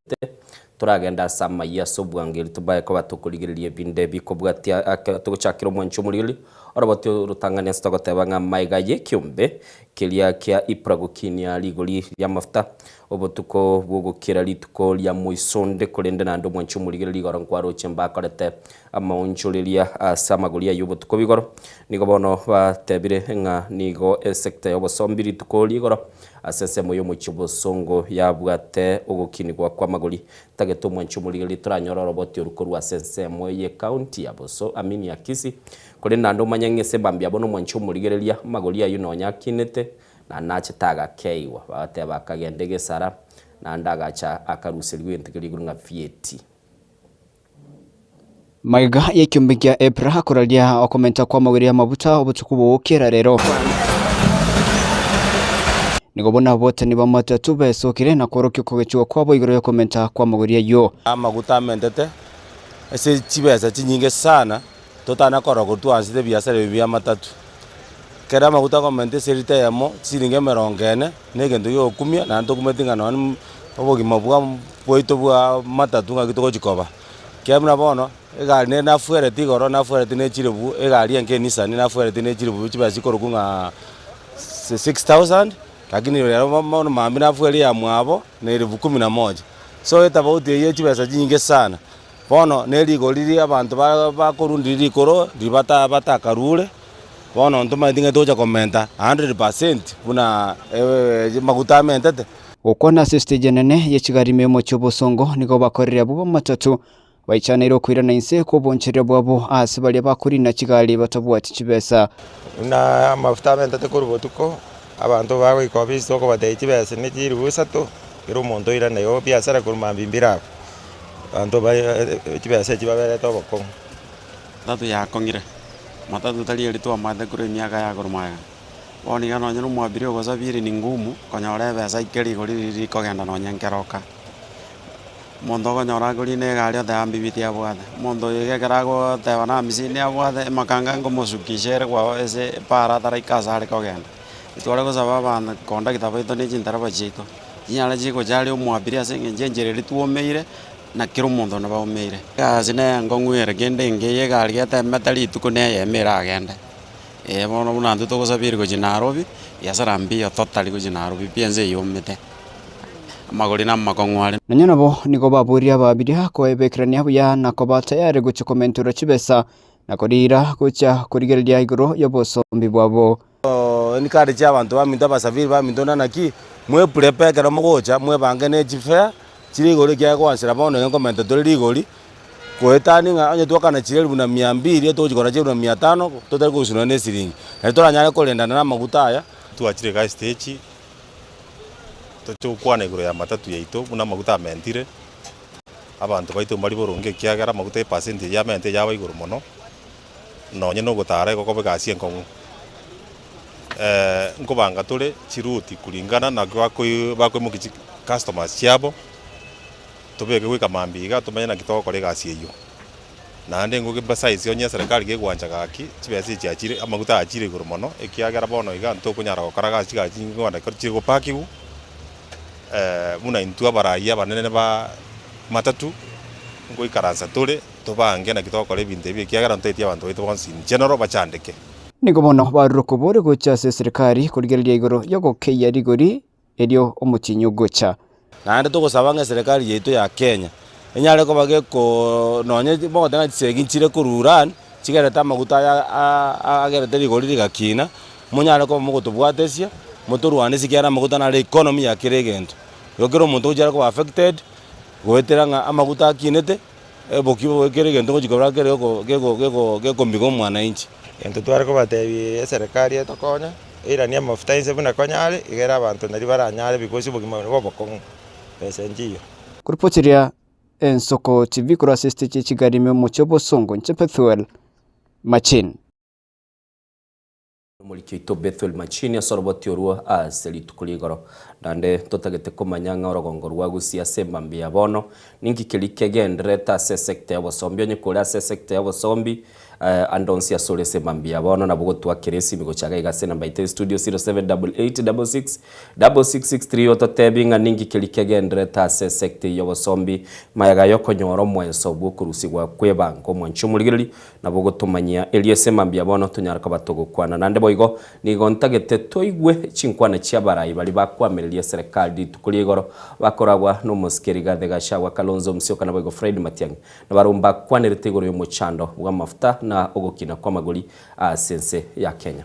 toragende ase amayia ase obwango erio tobae koba tokorigereria ebinde bikobwatia ake togochakera omwancho omorigereria oroboti orotang'ani ase togoteba ng'a magega y'ekiombe keria kia Ipra gokinia rigori ri'amafuta Obotuko bw'ogokira rituko ria moisonde, korende naende omwanche omorigereria igoro nkwaroche mbakorete amaonchoreria ase amagori ayio obotuko bw'igoro. Nigo bono batebire ng'a nigo esecta y'obosombi rituko ri'igoro ase ensemo y'omochie obosongo yabwate ogokinigwa kw'amagori. Tagete omwanche omorigereria toranyore oroboti oru korwa ase ensemo y'ecounty ya Boso I mean ya Kisii. Korende naende omanye ng'a ase mambia bono omwanche omorigereria amagori ayio nonya akinete Na nachete agakeigwa, bagateba akagenda egesara, naende agacha akaruserigwa egento keria igoro ng'a fieti. Magega y'ekiombe kia Epra koraria okomenta kw'amagweri y'amabuta obotuko bogokera rero. Nigo buna ababwatani b'amatatu besokire na kworokia okogechigwa kwabo igoro y'okomenta kw'amagori ayio. Amaguta amentete ase chibesa chinyinge sana. Totana korora korwa twansete ebiasara ebi bi'amatatu. Ekero amaguta akomenta ase elita eyemo chisiringi emerongo ene, na egento giogokumia naende tokumeti ng'a nonye obogima bwa bwaito bwa matatu ng'aki togochi koba. Ekiagera buna bono, egari nere nafuereti igoro nafuereti ne chilifu egari enke enissan nafuereti ne chilifu chibesa chikorokwa ng'a 6000, lakini rero bono mambia nafueria eya mwabo na elifu kumi na moja. So etofauti eywo ya chibesa chinyinge sana. Bono nerigori ri'abanto bakorundire rikoro riria batakarure, bono ntomaeti ng'a togocha komenta 100% buna amaguta amentete. Gokwana ase estage enene ye chigari ime y'omochie obosongo nigo bakorire abwo b'amatatu baichaneire okoirana inse kw'obonchereria bwabo ase baria bakorina chigari batabwati chibesa. Buna amafuta amentete korwa botuko, abanto bagoika ofisi tokobatebia chibesa ne chilifu isato, kera omonto oirane igo biasara korwa mambia mbire abwo. Abanto baye chibesa echi baberete obokong'u. Matatu yakong'ire, matatu tari eria twamaete korwa emiaka ya korwa magega. Bono iga nonye na omwabiri ogosafiri ni ngumu konyora ebesa ike rigori riria rikogenda nonye nkeroka. Omonto okonyora akorina egari oteba mbibiti abwate, omonto oyo iga ekero agoteba na hamsini abwate, emakanga ngomosukisha ere kwabo ase epara ataraika ase are kogenda. Tware gosaba abanto kondakta baito na chintereba chiaito. Chinyara chigocha aria omwabiri ase eng'encho enchera eria twomeire, na kera omonto nabo aumeire. Egasi neye enkong'u ere kende engiya egari getemete rituko na eyemo eragende. Ee bono buna intwe togosafiri gochia Nairobi, biasara mbiyo totally gochia Nairobi pi ense eywo omete, amagori na amakong'u are. Nonya nabo nigo baboria ababiria koebekerania buya na koba tayari gochia komentorwa chibesa na koriira gochia korigereria igoro y'obosombi bwabo. Encourage abanto baminto abasafiri baminto na naki, mweprepare ekero mogocha mwebange ne chifare chire igoro ekiagera goansera bono iga nkomenta tore rigori, goetania ng'a onye twakana chire elfu na mia mbiri togochi kogora chire elfu na mia tano totari korusia nonya na esiringi. Naende toranyare korendana na amaguta aya. Twachire igaa estage, toche gokwana igoro ya matatu yaito buna amaguta amentire, abanto baito mbari boronge ekiagera amaguta epercent eyio amentire yaba igoro mono. nonye nogotara igo koba egasi enkong'u. Nkobanga tore chiruti kuringana naki bakoimokia chicustomers chiabo, tobeke goika mambia iga tomanye naki togokora egasi eyio. Naende ngoki besides onye eserekari gegwancha gaki, chibesa echi achire amaguta achire igoro mono, ekiagera bono iga ntokonyara gokora gasi chigari chinyinge kogenda chire gopakiwa, buna intwe abarai abanene ba matatu, ngoikaransa tore tobange naki togokora ebinto ebi ekiagera ntoetie abanto baito bonsi in general bachandeke. Nigo bono barure okobori gocha ase eserekari korigereria igoro y'ogokeyia rigori erio omotienyi ogocha. Naende togosaba ng'a eserekari yaito ya Kenya enyare koba geko nonye mogoteba ng'a chisegi nchire korwa Iran, chigerete amaguta aya agerete rigori rigakina, monyare koba mogotobwatesia, motorwanesie ekiagera amaguta naro economy ya kera egento. Igo kera omonto ogochia are koba affected, goetera ng'a amaguta akinete, eboki bobe kera egento ngochia korora kere geko geko geko gekomiga omwananchi. Egento tware kobatebia eserekari etokonye, eiranie amafuta inse buna konyare, egere abanto nario baranyare because obogima obo nobokong'u, besa nchiyo. Koripotiria Ensoko TV korwa ase esitechi ye chigari ime omochie o Bosongo, inche Bethuel Machini. Omoriki oito Bethuel Machini ase oroboti orwo ase rituko ri'igoro. Naende totagete komanya ng'a orogongo rwa Gusii ase emambia ya bono ninki keria kegendererete ase esecta y'obosombi. Onye kore ase esecta y'obosombi ande onsi ase ore ase emambia ya bono nabo gotwakera esimi gocha iga iga ase enamba yaito ya studio 0788666663 ototebi ng'a ninki keria kegendererete ase esecta eye y'obosombi magega y'okonyora omweso bw'okorusigwa kw'ebango. Omwanchi omorigereria Nabo ogotomanyia erio ase mambia bono tonyare koba togokwana. Naende boigo nigo ntagete toigwe chinkwana chi'abarai baria bakwamereria eserekari rituko ria igoro bakoragwa n'omosike Rigathi Gachagua, Kalonzo Musyoka naboigo Fred Matiang'i. Nabarabwo mbakwanerete igoro y'omochando bw'amafuta na ogokina kw'amagori ase ense ya Kenya.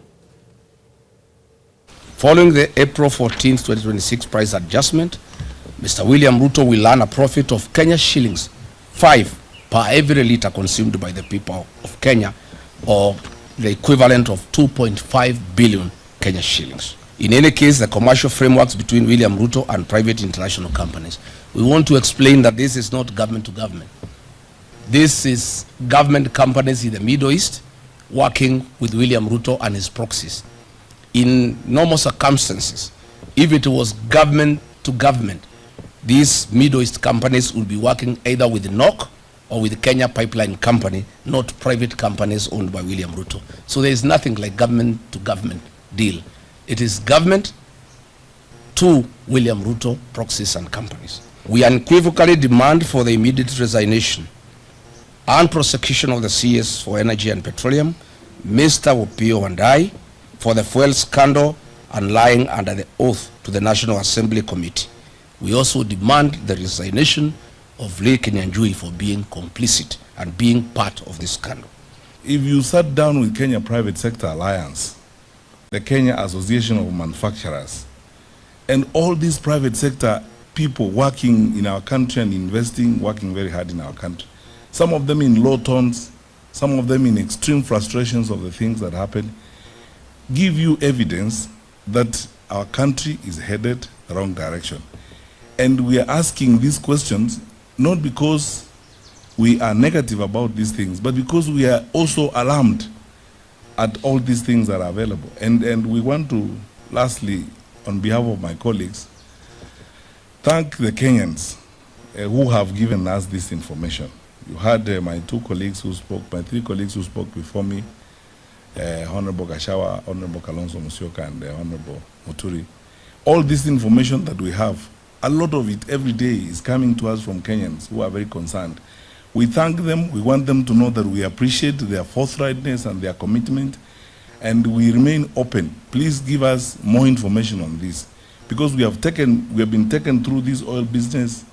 Following the April 14, 2026 price adjustment, Mr. William Ruto will earn a profit of Kenya shillings 5 per every litre consumed by the people of Kenya or the equivalent of 2.5 billion Kenya shillings. In any case, the commercial frameworks between William Ruto and private international companies. We want to explain that this is not government to government. This is government companies in the Middle East working with William Ruto and his proxies. In normal circumstances, if it was government to government, these Middle East companies would be working either with NOC or with Kenya Pipeline Company, not private companies owned by William Ruto. So there is nothing like government to government deal. It is government to William Ruto proxies and companies. We unequivocally demand for the immediate resignation and prosecution of the CS for Energy and Petroleum, Mr. Opiyo Wandayi, for the fuel scandal and lying under the oath to the National Assembly Committee. We also demand the resignation of Lee Kinyanjui for being complicit and being part of this scandal. If you sat down with Kenya Private Sector Alliance, the Kenya Association of Manufacturers, and all these private sector people working in our country and investing, working very hard in our country. Some of them in low tones, some of them in extreme frustrations of the things that happen, give you evidence that our country is headed the wrong direction. And we are asking these questions not because we are negative about these things, but because we are also alarmed at all these things that are available. And, and we want to, lastly, on behalf of my colleagues, thank the Kenyans uh, who have given us this information. You heard uh, my two colleagues who spoke, my three colleagues who spoke before me, uh, Honorable Gachagua, Honorable Kalonzo Musyoka, and uh, Honorable Muturi. All this information that we have, a lot of it every day is coming to us from Kenyans who are very concerned. We thank them. We want them to know that we appreciate their forthrightness and their commitment, and we remain open. Please give us more information on this, because we have taken, we have been taken through this oil business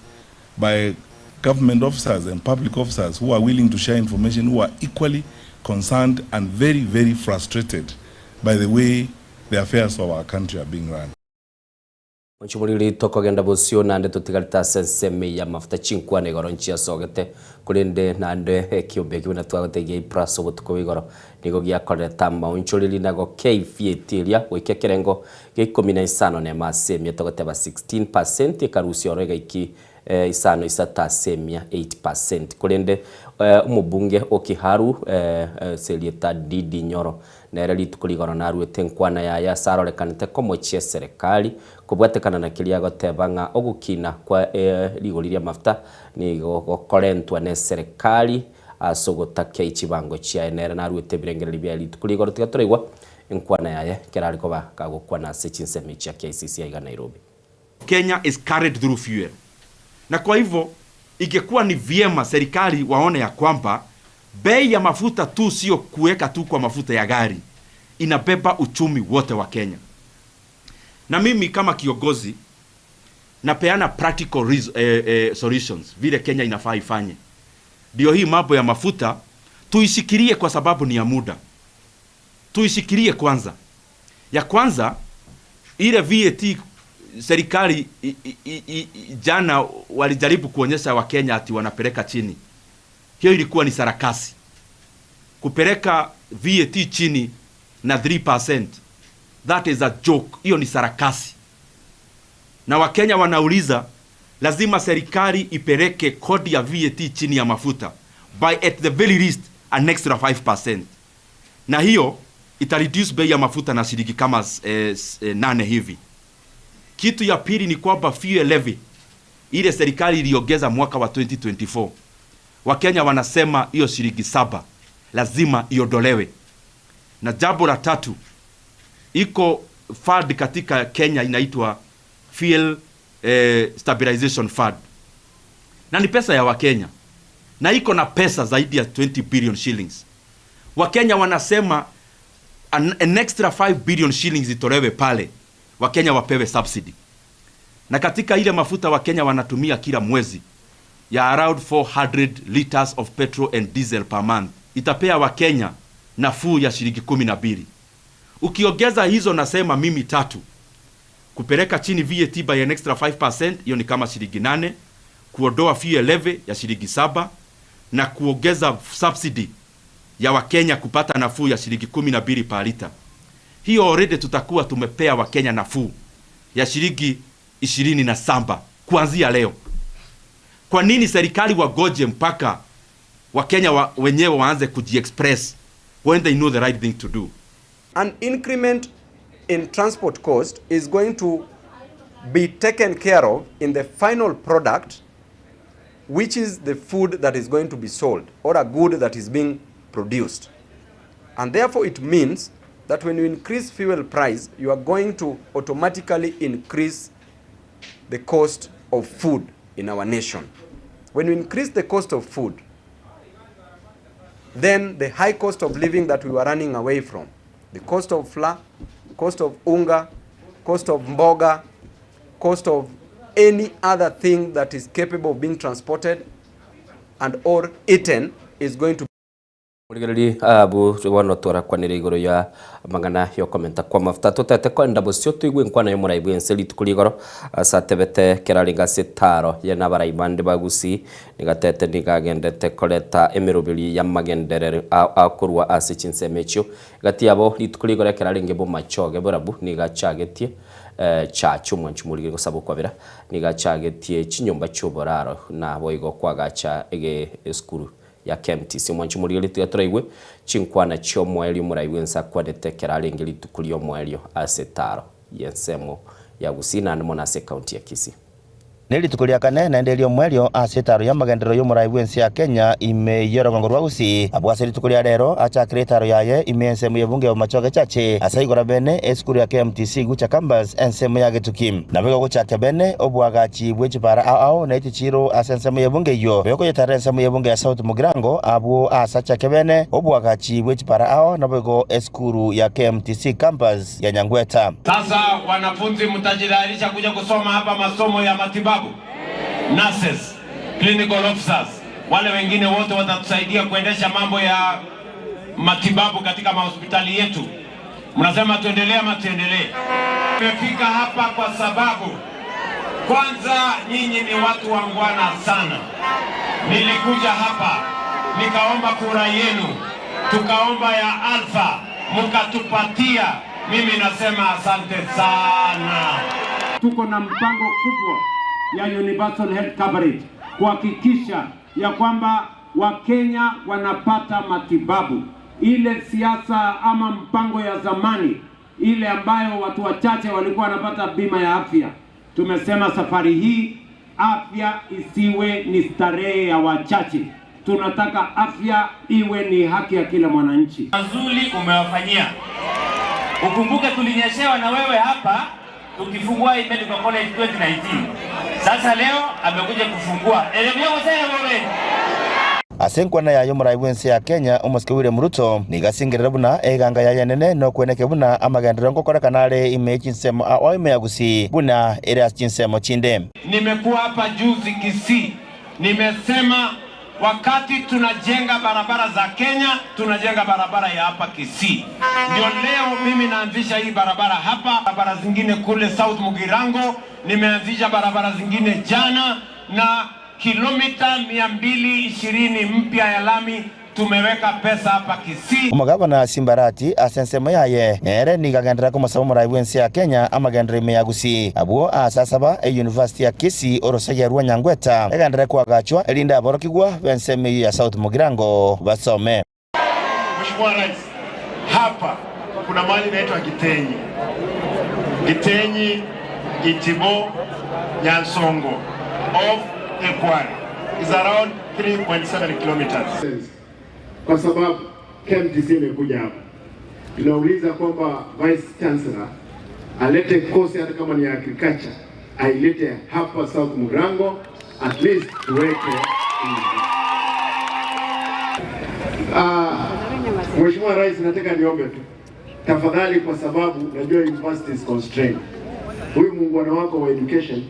by government officers and public officers who are willing to share information, who are equally concerned and very, very frustrated by the way the affairs of our country are being run. Mochimoriri tokogenda bosio naende totigarete ase ensemo eye y'amafuta chinkwana igoro nchiasogete, korende naende ekiombe ekio buna twagotegia Iprasa obotuko bwa igoro nigo giakorerete amaonchoreri na gokeifietie eria goika ekerengo gia ikomi na isano nemo ase emia togoteba 16 per cent ekarusia oro egaiki Isano isato ase emia, 8%. Korende omobunge o Kiharu ase erieta Ndindi Nyoro nere rituko rigoro naruete enkwana yaye ase arorekanete komochia eserekari kobwatekana na keria agoteba ng'a ogokina kwa rigori ri'amafuta nigo gokorentwa neserekari ase ogotakia chibango chiaye. Nere naruete ebirengererio biaye rituko rigoro tiga toraigwa enkwana yaye ekero are koba kagokwana ase chinsemo chia KICC aiga Nairobi. Kenya is carried through fuel na kwa hivyo ingekuwa ni vyema serikali waone ya kwamba bei ya mafuta tu sio kuweka tu kwa mafuta ya gari, inabeba uchumi wote wa Kenya. Na mimi kama kiongozi napeana practical solutions vile Kenya inafaa ifanye. Ndio hii mambo ya mafuta tuishikilie, kwa sababu ni ya muda, tuishikilie kwanza. Ya kwanza ile VAT serikali jana walijaribu kuonyesha Wakenya ati wanapeleka chini. Hiyo ilikuwa ni sarakasi. Kupeleka VAT chini na 3%, that is a joke. Hiyo ni sarakasi. Na Wakenya wanauliza lazima serikali ipeleke kodi ya VAT chini ya mafuta by at the very least an extra 5%. Na hiyo ita reduce bei ya mafuta na shilingi kama 8 hivi. Kitu ya pili ni kwamba fuel levy ile serikali iliongeza mwaka wa 2024. Wakenya wanasema hiyo shilingi 7 lazima iondolewe. Na jambo la tatu, iko fund katika Kenya inaitwa Fuel Stabilization Fund. Na ni pesa ya Wakenya. Na iko na pesa zaidi ya 20 billion shillings. Wakenya wanasema an extra 5 billion shillings itolewe pale. Wakenya wapewe subsidy. Na katika ile mafuta Wakenya wanatumia kila mwezi ya around 400 liters of petrol and diesel per month, itapea Wakenya nafuu ya shilingi 12. Ukiongeza hizo nasema mimi tatu, kupeleka chini VAT by an extra 5%, hiyo ni kama shilingi 8, kuondoa fuel levy ya shilingi 7 na kuongeza subsidy ya Wakenya kupata nafuu ya shilingi 12 per liter. Hiyo already tutakuwa tumepea Wakenya nafuu ya shilingi 27 kuanzia leo. Kwa nini serikali wagoje mpaka Wakenya wenyewe waanze kujiexpress when they know the right thing to do? An increment in transport cost is going to be taken care of in the final product, which is the food that is going to be sold or a good that is being produced. And therefore it means that when you increase fuel price, you are going to automatically increase the cost of food in our nation. When you increase the cost of food, then the high cost of living that we were running away from, the cost of flour, cost of unga, cost of mboga, cost of any other thing that is capable of being transported and or eaten is going to Murigereri abu bono twarakwanire igoro ya mang'ana yo komenta kwa mafuta totete kwenda bosio tuigwe nkwana yo morai bwense rituko rigoro ase atebete kerari ngase taro ye nabarai bande bagusi nigatete nigagendete koreta emeroberi ya magenderero akorwa ase chinsemo echio gati yabo rituko rigoro kerari nge bomachoge borabu nigachagetie chacho mwanchi murigere gosaba okwabera nigachagetie chinyomba chioboraro na boigo kwagacha ege esukuru ya KMTC mwanchi murigere tiga turaigwe chinkwana chiomwelio muraiwe nsa kwadete kerarenge rituko riomwelio ase taro yensemo ya Gusii na nimo nase county ya Kisii. Nĩ rituko rĩa kane na ende mwelio ase taro ya magenderero y'omorai bwensi ya Kenya ime yorogongo rwa Gusii abwo ase rituko rĩa rero achakire taro yaye ime ensemo y'ebunge ya Bomachoge Chache ase igora bene esukuru ya KMTC Gucha Campus ensemo ya Gituki na bego gochaka bene obwagachi bw'echipara ao ao na etichiro ase ensemo y'ebunge eyo bego yetara ensemo y'ebunge ya South Mugirango abwo ase achake bene obwagachi bw'echipara ao na bego esukuru ya KMTC Campus ya Nyangweta. Sasa wanafunzi mtajitayarisha kuja kusoma hapa masomo ya matibabu, nurses, clinical officers, wale wengine wote watatusaidia kuendesha mambo ya matibabu katika mahospitali yetu. Mnasema tuendelee ama tuendelee? Tumefika hapa kwa sababu kwanza nyinyi ni watu wangwana sana. Nilikuja hapa nikaomba kura yenu, tukaomba ya Alpha, mkatupatia. Mimi nasema asante sana. Tuko na mpango kubwa ya universal health coverage kuhakikisha ya kwamba Wakenya wanapata matibabu. Ile siasa ama mpango ya zamani ile ambayo watu wachache walikuwa wanapata bima ya afya, tumesema safari hii afya isiwe ni starehe ya wachache. Tunataka afya iwe ni haki ya kila mwananchi. Mazuri umewafanyia. Ukumbuke tulinyeshewa na wewe hapa tukifungua hii Medical College 2019. Sasa leo amekuja kufungua. Elimu yako sasa wewe. Ase enkwana yaye omorai bw'ense ya Kenya omosike William Ruto nigo asingerere buna eganga yaye enene nokweneke buna amagenderero ngokorekana are ime ye chinsemo ao ime ya Gusii buna ere ase chinsemo chinde. Nimekuwa hapa juzi Kisii, nimesema wakati tunajenga barabara za Kenya, tunajenga barabara ya hapa Kisii. Ndio leo mimi naanzisha hii barabara hapa, barabara zingine kule South Mugirango, nimeanzisha barabara zingine jana, na kilomita 220 mpya ya lami tumeweka pesa hapa Kisii. Omogabana Simbarati ase ensemo yaye nere nigo agenderera komosaba omorai bw'ense ya Kenya amagenderero ime ya Gusii. Abwo aase asaba eyunivasiti ya Kisii orosege rwa Nyangweta egenderere koagachwa erinde aborokigwa b'ensemo eyio ya South Mugirango basome. Mheshimiwa Rais, hapa kuna mahali inaitwa Gitenyi. Gitenyi, Itibo, Nyansongo off Ekware is around 3.7 kilometers. Kwa sababu KMTC imekuja hapa, tunauliza kwamba Vice Chancellor alete kosi hata kama ni ya agriculture ailete hapa South Mugirango, at least tuweke. Mheshimiwa Rais, nataka niombe tu tafadhali, kwa sababu najua university is constrained. Huyu muungwana wako wa education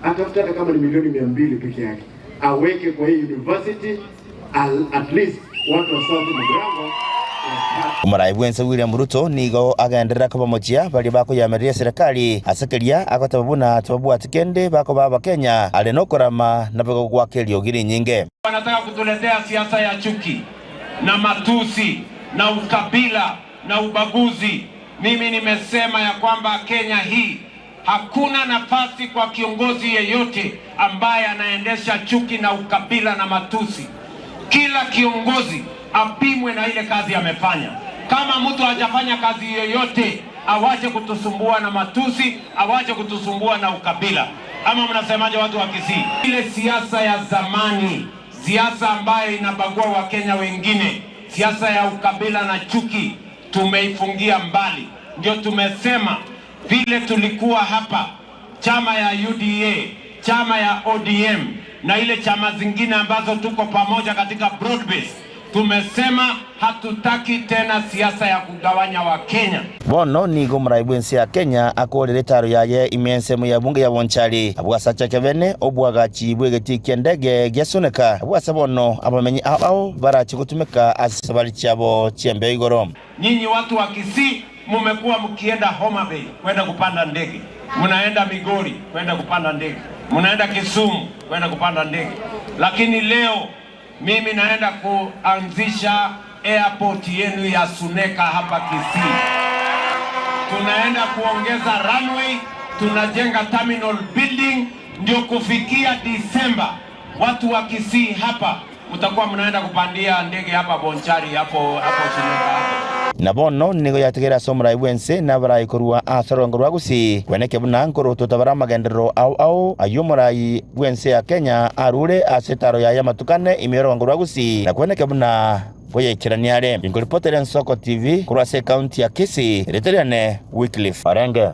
atafuta hata kama ni milioni 200 peke yake aweke kwa hii university at least watu wa South Mugirango. Omorai bw'ense William Ruto nigo agenderera kobamochia baria bakoyamereria eserekari ase keria agoteba buna tibabwati kende bakoba Abakenya are nokorama naboigo goaka eriogi rinyinge. Wanataka kutuletea siasa ya chuki na matusi na ukabila na ubaguzi. Mimi nimesema ya kwamba Kenya hii hakuna nafasi kwa kiongozi yeyote ambaye anaendesha chuki na ukabila na matusi. Kila kiongozi apimwe na ile kazi amefanya. Kama mtu hajafanya kazi yoyote, awache kutusumbua na matusi, awache kutusumbua na ukabila. Ama mnasemaje watu wa Kisii? Ile siasa ya zamani, siasa ambayo inabagua Wakenya wengine, siasa ya ukabila na chuki, tumeifungia mbali. Ndio tumesema vile tulikuwa hapa, chama ya UDA, chama ya ODM na ile chama zingine ambazo tuko pamoja katika broad base, tumesema hatutaki tena siasa ya kugawanya Wakenya. Bono nigo omorai bw'ense ya Kenya akorire etaro yaye ime ensemo ya bunge ya Bonchari abwo ase achake bene obwagachi bw'egetii ki'endege gia Suneka abwo ase bono abamenyi ao ao barache gotumeka ase chisabari chiabo chi'embeo igoro. Nyinyi watu wa Kisii mumekuwa mkienda Homa Bay kwenda kupanda ndege, mnaenda Migori kwenda kupanda ndege, mnaenda Kisumu kwenda kupanda ndege, lakini leo mimi naenda kuanzisha airport yenu ya Suneka hapa Kisii. Tunaenda kuongeza runway, tunajenga terminal building, ndio kufikia Disemba watu wa Kisii hapa mtakuwa mnaenda kupandia ndege hapa Bonchari, hapo Suneka hapo. Na bono nigo yatigera ase omorai bw'ense na abarai korwa ase orongo rwa Gusii kweneke buna nkorototo bare amagenderero ao ao ayio omorai bw'ense ya Kenya arure ase etaro yaye amatukane ime y'orongo rwa Gusii na kweneke buna koyaikerania are. Inkoripotera Ensoko TV korwa ase ekaunti ya Kisii, riteriane Wycliffe Orenge.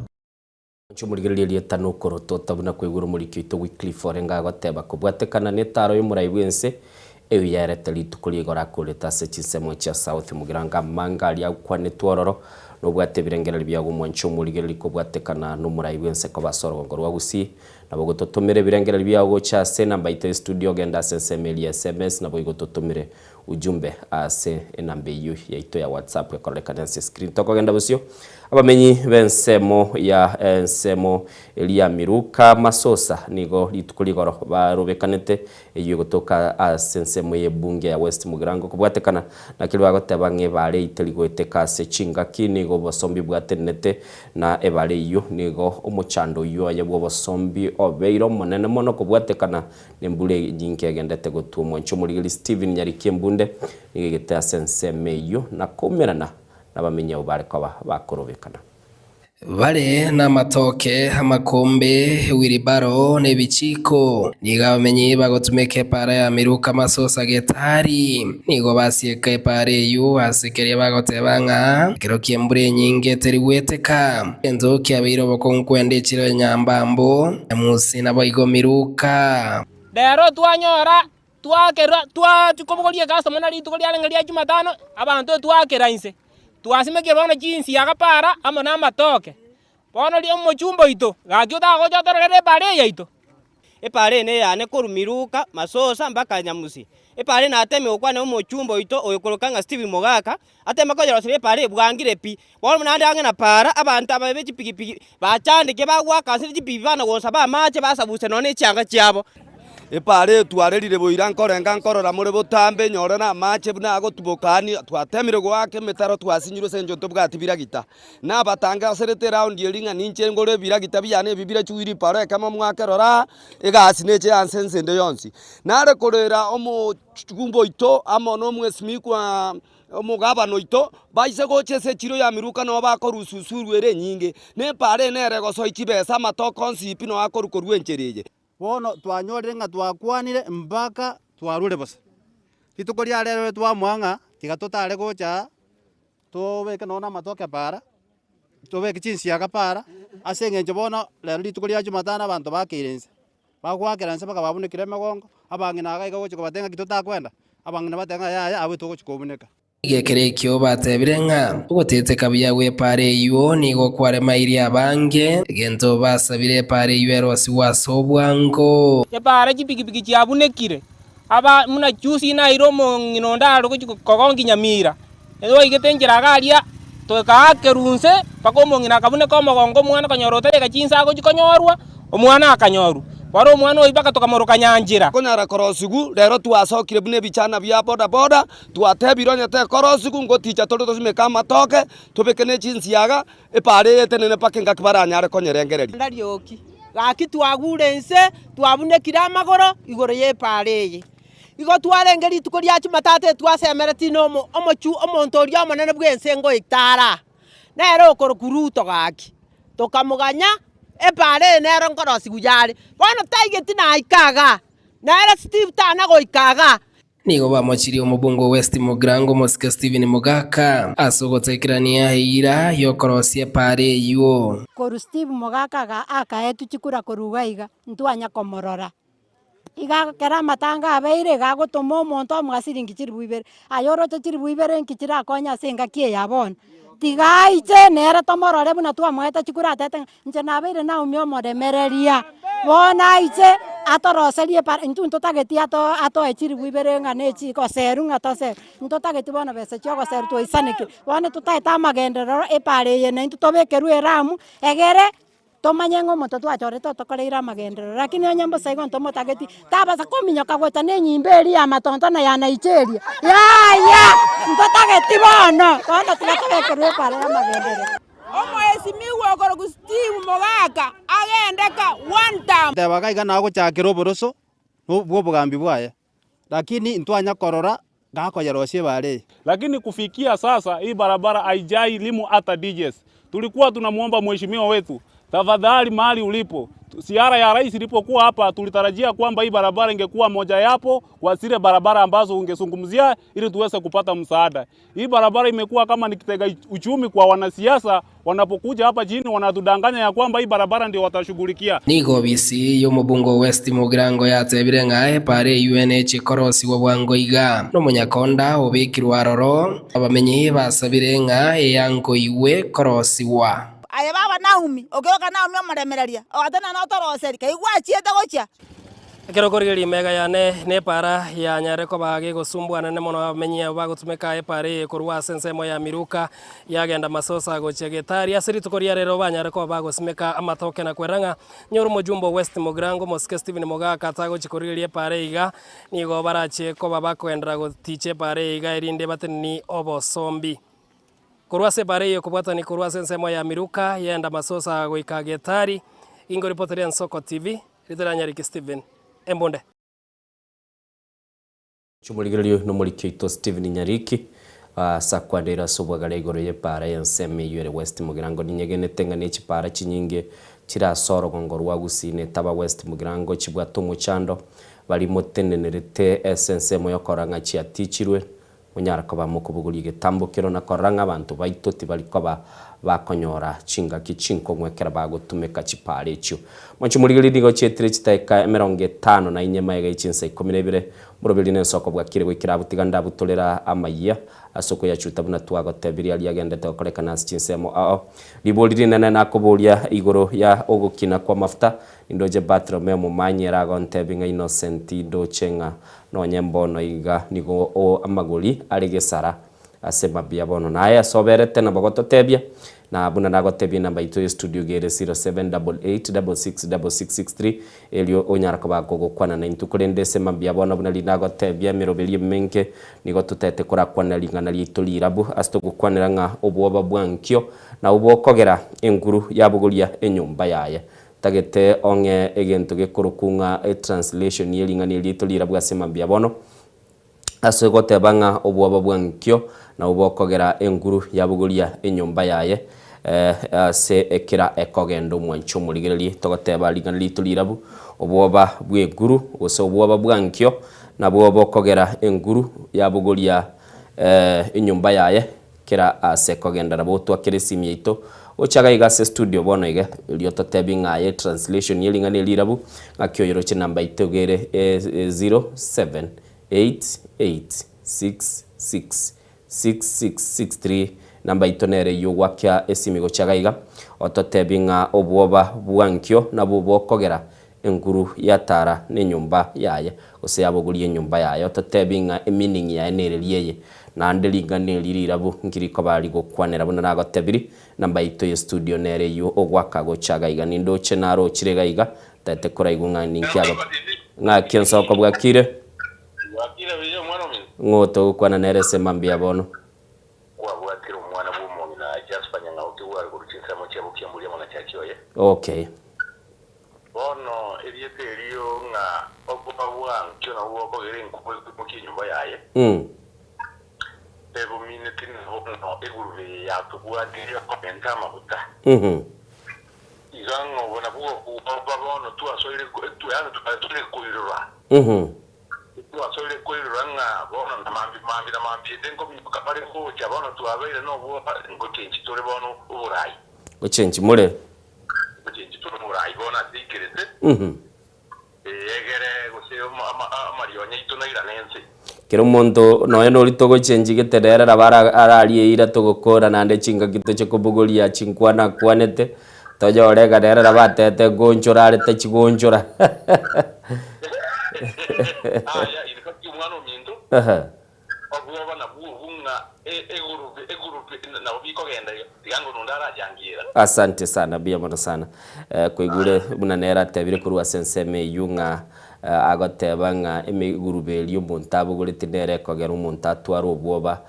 Inche omorigereria erieta nokorotota buna kwaigure omoriki oito Wycliffe Orenge agoteba kobwatekana netaro y'omorai bw'ense eyio yaerete rituko rigoro akorete ase chinsemo chia South Mugirango amanga aria agokwanetwe ororo nobwate ebirengererio biago omwanche omorigereria kobwatekana nomorai bw'ense koba ase orogongo rwa Gusii nabo gototomera ebirengererio biago gocha ase enamba yaito ya studio genda ase ensemo eria ya sms nabo igo totomere ujumbe ase enamba eyio yaito ya WhatsApp ekororekana ase escreen. Tokogenda bosio abamenyi b'ensemo ya ensemo eria ya Miruka Masosa nigo rituko rigoro barobekanete eyio egotoka ase ensemo y'ebunge ya West Mugirango kobwatekana na keria bagoteba ng'a ebare eyio teri goeteka ase chingaki nigo obosombi bwatenenete na ebare eyio nigo omochando oyio oye bw'obosombi obeire omonene mono kobwatekana nembura enyinge egendete gotwa omwancho omorigeri Stephen Nyariki Embunde nigo egete ase ensemo eyio na koumerana nabamenyi abwo bare koba bakorobekana. Bare namatoke, amakombe, ewiribaro, na ebichiko. Nigo abamenyi bagotumeka epaara ya Miruka Masosa Getari. Nigo basieka epaara eyio ase keria bagoteba ng'a ekero ki'embura enyinge teri gweteka. Egento kiabeire obokong'u kwenda echiro ya Nyambambo, Nyamusi naboigo Miruka. Rero twanyora twakerwa twachia kobogoria ecustomer na rituko riarenge ria jumatano, abanto twakera inse. Twasimekire bono chinsiaga para amo na amatoke. Bono ria omochumba oito, gaki otagocha otororere epara eye yaito. Epara eye neyane korwa Miruka, Masosa mpaka Nyamusi. Epara eye nateme gokwana omochumba oito oyokoroka ng'a Stephen Mogaka, ateme koyeroseria epara eye bwangire pi. Bono naende ang'e na para, abanto ababe be chipigipigi bachandeke bagoaka ase chipigipigi bana gosaba amache basabuse nonya ne chianga chiabo. Epaara eye twarerire boira nkorenga nkorora more botambe nyore namache buna agotuboka ani twatemire goaka emetaro twasinyirwe ase engencho ntobwati biragita. Nabatangaserete eraundi eria ng'a ninche ngore ebiragita biane ebi bire chiwiribaro ekemo mwakerora aa, egasi neche yanse ense ende yonsi. Nare korera omochumba oito amo na omwesimikwa omogabana oito, baise gocha ase echiro ya miruka nabo bakorusia usuru ere enyinge, na epaara eye nere egosoa chibesa amatoke onsi pi nabo akorwa korwa enchera eye. Bono twanyorire ng'a twakwanire mpaka twarure bosa. Rituko ria rero twamoa ng'a tiga totare gocha aa, tobeke nonya na amatoke para, tobeke chinsiaga para, ase eng'encho bono rero rituko ria jumatano abanto bakeire inse, bagoakera inse mpaka babunekire emegongo, abang'ina iga iga ogochia kobatebia ng'aki totakwenda, abang'ina bateba ng'a yaya abwo togochia kobuneka. Gekero ekio batebire ng'a ogoteteka buya gw'epaara eyio nigo kwaremairie abange, egento basabire epaara eyio erosigwe ase obwango. Epaara chipigipigi chiabunekire, aba buna juzi naire omong'ina onde are gochia kogonkia Nyamira, twaigete enchera iga aria, tokaakera inse mpaka omong'ina akabuneka omogongo omwana okonyora otareka chinsa agochia konyorwa, omwana akanyorwa. Bono omwana oyio mpaka tokamoroka Nyanchera. Konyara korosigwa, rero twasokire buna ebichana bia bodaboda, Twatebire onye tekorosigu, ngoticha tore tosimeke amatoke, tobeke ne chinsiaga, epaara eye etenene mpaka engaki baranyare konyerengereria. Ndarioki, gaki twagure inse, twabunekire amagoro igoro y'epaara eye. Igo twarenge rituko ria Jumatatu etwasemeretie na omo omochu omonto oria omonene bw'ense ngoika ara, nere okorokwa Ruto gaki. Tokamoganya, epaara eye nero nkorosigwa yare. Bono taigeti naika igaa, nere Steve tana goika igaa. Nigo bamochirie omobunge o West Mugirango omosike Stephen Mogaka ase ogotekerania eira y'okorosia epaara eyio. Korwa Steve Mogaka aga akaetwa chikura korwa iga iga, ntwanya komorora. Iga ekero amatanga abeire iga agotoma omonto amoa siringi chilifu ibere, aye oroche chilifu ibere nki chirakonye ase engaki eye ya bono? Tiga aiche nere tomorore buna twamoete chikura atete ng'a inche nabeire Naomi omoremereria, bono aiche atoroserie para intwe ntotageti ato atoe chilifu ibere ng'a ne chi goserwa ng'a toserwe, ntotageti bono besa chia ogoserwa twaisanekire, bono totaete amagenderero epara eye naintwe tobekerwe eramu, egere Tomanye ng'a omonto twachorete otokoreire amagenderero, lakini onye mbosa igo ntomotageti, tabasa kominyoka gocha na enyimbo eria y'amatonto na ya Nigeria, yaya! Ntotageti bono, bono tiga tobekerwe epaara y'amagenderero. Omoesimigwa okorokwa Steve Mogaka agende ka one term. Teba iga iga nagochakera oboroso bw'obogambi bwaye, lakini intwanya korora gakoyerosia ebaare eye. Lakini kufikia sasa hii barabara haijai limu hata ditches. Tulikuwa tunamuomba mheshimiwa wetu, tafadhali mahali ulipo, ziara ya rais ilipokuwa hapa tulitarajia kwamba hii barabara ingekuwa moja yapo kwa zile barabara ambazo ungezungumzia ili tuweze kupata msaada. Hii barabara imekuwa kama ni kitega uchumi kwa wanasiasa, wanapokuja hapa chini wanatudanganya ya kwamba hii barabara ndio watashughulikia. Nigo obisi y'omobunge o West Mugirango yatebire ng'a epaara eyio neche korosigwa bwango iga, nomonyakonda obekirwe aroro, abamenyi basabire ng'a eyangoigwe korosigwa. Aye baba Naomi, okeroka Naomi omoremereria, ogatenena otoroserie, kaigwa achiete gochia. Ekero okorigereria emega yane na epaara yanyare koba gegosumbwanane mono abamenyi abo bagotumeka epaara eye korwa ase ensemo ya Miruka yagenda Masosa gochia Getari. Ase rituko ria rero banyare koba bagosimeka amatoke na kwerera ng'a nyore omojumbe o West Mugirango omosike Stephen Mogaka tagochia korigereria epaara eye iga nigo barache koba bakoenderera goticha epaara eye iga erinde bateneni obosombi. Korwa ase epaara eye okobwatania korwa ase ensemo ya Miruka yagenda Masosa goika Getari. Ingoripoteria Nsoko TV. Ritaranyariki Stephen embunde. Chimorigererio nomoriki oito Stephen Nyariki ase akwandeire ase obwagare igoro y'epaara y'ensemo eyio ere West Mugirango. Ninyegenete ng'a nechipaara chinyinge chire ase orogongo rwa Gusii na etaba West Mugirango chibwate omochando baria motenenerete ase ensemo yokorora ng'a chiatichirwe Monyare koba mokobogoria egetambokero na korora ng'a abanto baito tibari koba bakonyora chingaki chinkong'u ekero bagotumeka chipaara echio. Mwanche morigererie nigo chietire chitaeka emerongo etano na inye magega ye chinsa ikomi na ibere, moroberio nensoko bwakire goikera abwo tiga ndabutorera amayia ase okoyachuta buna twagotebirie aria agendete gokorekana ase chinsemo ao. Ribori rinene nakoboria igoro ya ogokina kw'amafuta, Indoche Bartolomeo omomanyi ere agontebia ng'a Innocent ndoche ng'a Nonye mbono iga nigo o amagori are gesara ase mabia bono. Naye ase oberete nabo gototebia, na buna nagotebia enamba yaito ye studio iga ere 0788666663 erio onyara koba kogokwana naintwe. Korende ase mambia bono buna riria nagotebia emeroberi emenge nigo totaete korakwanera ring'ana riaito rirabu ase togokwanera ng'a obwoba bwa nkio nabwo bokogera enguru yabogoria enyomba yaye. Ntagete ong'e egento gekorokwa ng'a etranslation ye ring'ana eri riaito rirabwo ase mambia bono, ase goteba ng'a obwoba bwa nkio nabwo bokogera enguru yabogoria enyomba yaye ase ekera ekogenda omwancho omorigererie togoteba ring'ana riaito rirabu, obwoba bw'enguru gose obwoba bwa nkio nabwo bokogera enguru yabogoria enyomba yaye. Kera aase kogenda nabo twakere esimi yaito gocha iga iga ase studio bono iga erio totebi ng'a aye translation ye ring'ana eri rirabu ng'aki oyeroche namba yaito iga ere 0788666663 namba yaito nere eyio gwakia esimi gocha iga iga ototebi ng'a obwoba bwa nkio nabwo bokogera Enguru yatara nenyomba yaye, gose yabogoria enyomba yaye, ototebi ng'a emeaning yaye nereria eye, naende ring'ana eri rirabu nki rikoba rigokwanera buna nagotebiri, namba yaito ye studio nere eyio ogwaka gocha iga iga nindoche narochire iga iga, ntaete koraigwa ng'a ninki agote ng'aki ensoko bwakire? Bwakire buya omwana ominto. Ng'o togokwana nere ase mambia bono? Kwabwatire omwana bw'omong'ina Jasper Nyang'au Kigware korwa chinsemo chia Bokiamburi amo na Chaki oye. Okay. Bono erieta erio ng'a okoba bwankio nabwo bokogera enkuba ekoimokia enyomba yaye, ebomineti na bono egurube eye yatobwatire okomenta amaguta. Iga ng'a obo nabwo okoba bono twasoire yaani twasoire koirora, twasoire koirora ng'a bono na mambia mambia na mambia ende nkominyoka bare gocha bono twabeire nobwoba ngochenchi tore bono oborai. Gochenchi more. Gochenchi tore oborai bono ase ikerete, egere gose amarionya aito nairane ense. Kera omonto nonya noria togochenchi gete nere nabo ararie eira togokora naende chingaki toche kobogoria chinkwana akwanete, tonyore ng'a nere nabo atete ngonchora are tachigonchora. Aya, in fact omwana ominto, Ehe. Obwoba nabwo obu ng'a egurube egurube nabo bikogenda iga, tiga ng'a onde arachangiera. Asante sana, mbuya mono sana. Kwaigure buna nere atebire korwa ase ensemo eyio ng'a agoteba ng'a emegurube eria omonto abogoretie nere ekogera omonto atware obwoba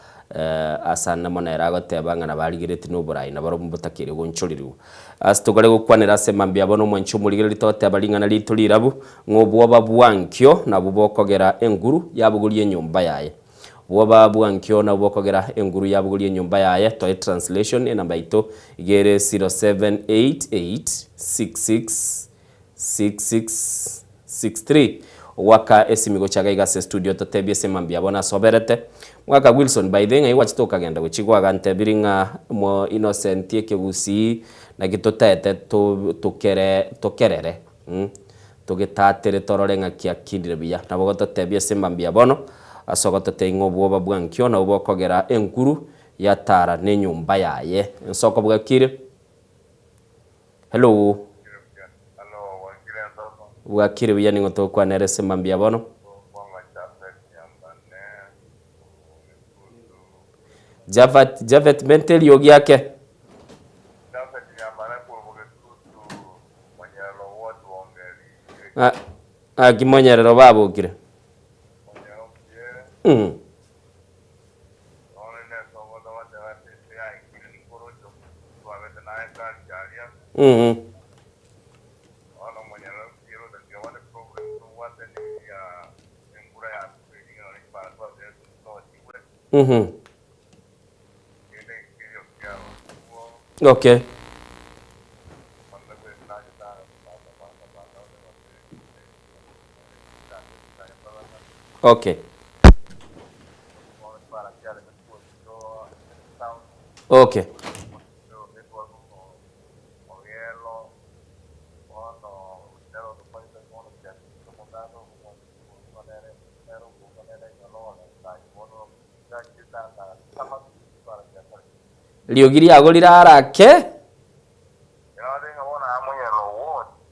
ase ande mono ere agoteba ng'a nabo arigeretie na oborai nabarobwo mbotakeire gonchorerigwa. Ase tokare gokwanera ase mambia bono omwanchi omorigereria togoteba ring'ana riaito rirabu, ng'a obwoba bwa nkio nabwo bokogera enguru yabogoria enyomba yaye. Obwoba bwa nkio nabwo bokogera enguru yabogoria enyomba yaye, toe translation enamba yaito iga ere 0788666663. Ogwaka esimi gocha iga iga ase estudio totebie ase mambia bono ase oberete. Mwaka Wilson by the way ng'ai gwachete okagenda gochia gwagantebiri ng'a mo Innocent ekegusii naki totaete to tokere tokerere mh togetatere torore ng'aki akindire buya. Nabo gototebia ase mambia bono ase ogototebia ng'a obwoba bwa nkio nabwo bokogera enkuru yatara nenyomba yaye. Ensoko bwakire? Hello. Bwakire buya ning'o togokwana ere ase mambia bono? Japhat, Japhet menta eriogi ake. Ng'aki monyerero babokire? Mm. Mm. Mhm. Okay. Okay. Okay. Riogi riago rirare ake.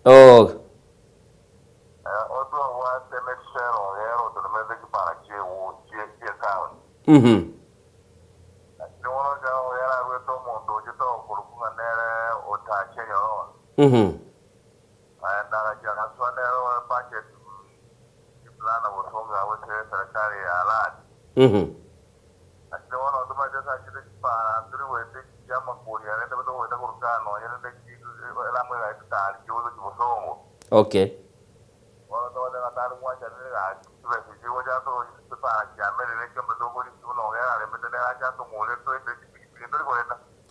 Oh. Mhm. Mhm. Mhm. Okay.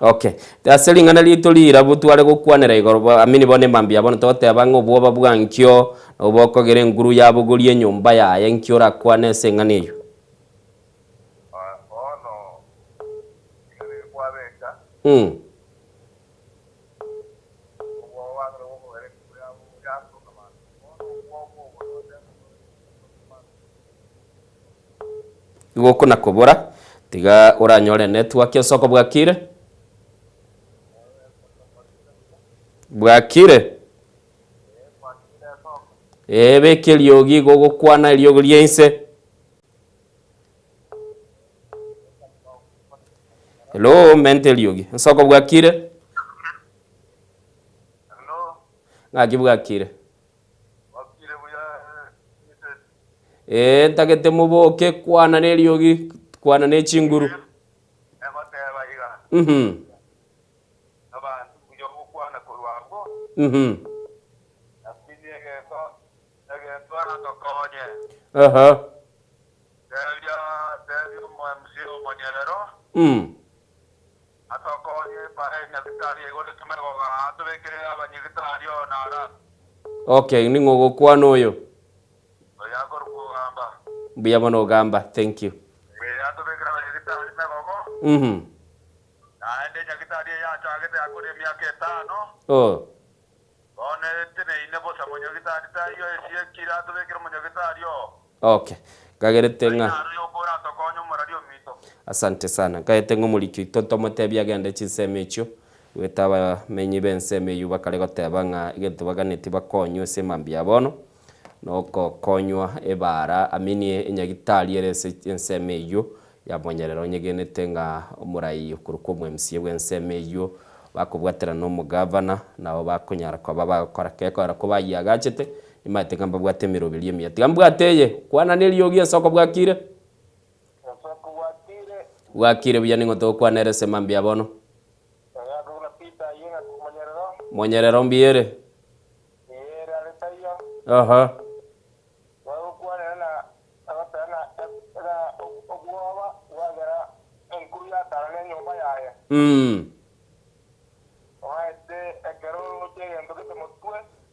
Okay. Ase ring'ana riaito rirabu tware gokwanera igoro bo amini bono emambia bono togoteba ng'a obwoba bwa nkio nabo bokogera enguru yabogoria enyomba yaye nkio orakwane ase eng'ana eyio. Mm. Igo okona kobora, tiga oranyore enetwork ensoko bwakire? Bwakire? Ee, beka eriogi igo ogokwana eriogi ria inse. Hello, menta eriogi. Ensoko bwakire? Ng'aki bwakire? Ee, ntagete moboke, kwana neriogi, kwana ne chinguru. Mhm. Mhm. Aha. Mm. Okay, ning'o ogokwana oyo? Mbuya mono Ogamba, thank you. Mhm. Oh. Okay. Nkagerete ng'a Asante sana. Nkaete ng'a omoriki oito ntomotebie agende chinsemo echio, goeta abamenyi b'ensemo eyio bakare goteba ng'a egento baganetie bakonywe ase emambia ya bono, nokokonywa ebaara aminie enyagitari ere ase ensemo eyio ya monyerere onyegenete ng'a omorai okorokwa omo MCA bw'ensemo eyio bakobwaterana na omogavana nabo bakonyara koba bagokora gekogera kobayiagachete Nimaete ng'a mbabwate emeroberio emiya. Tiga mbwate eye, kwana neriogi ensoko bwakire. Bwakire buya ning'o togokwana ere ase mambia bono? Monyerero mbuya ere? Aha. Mm.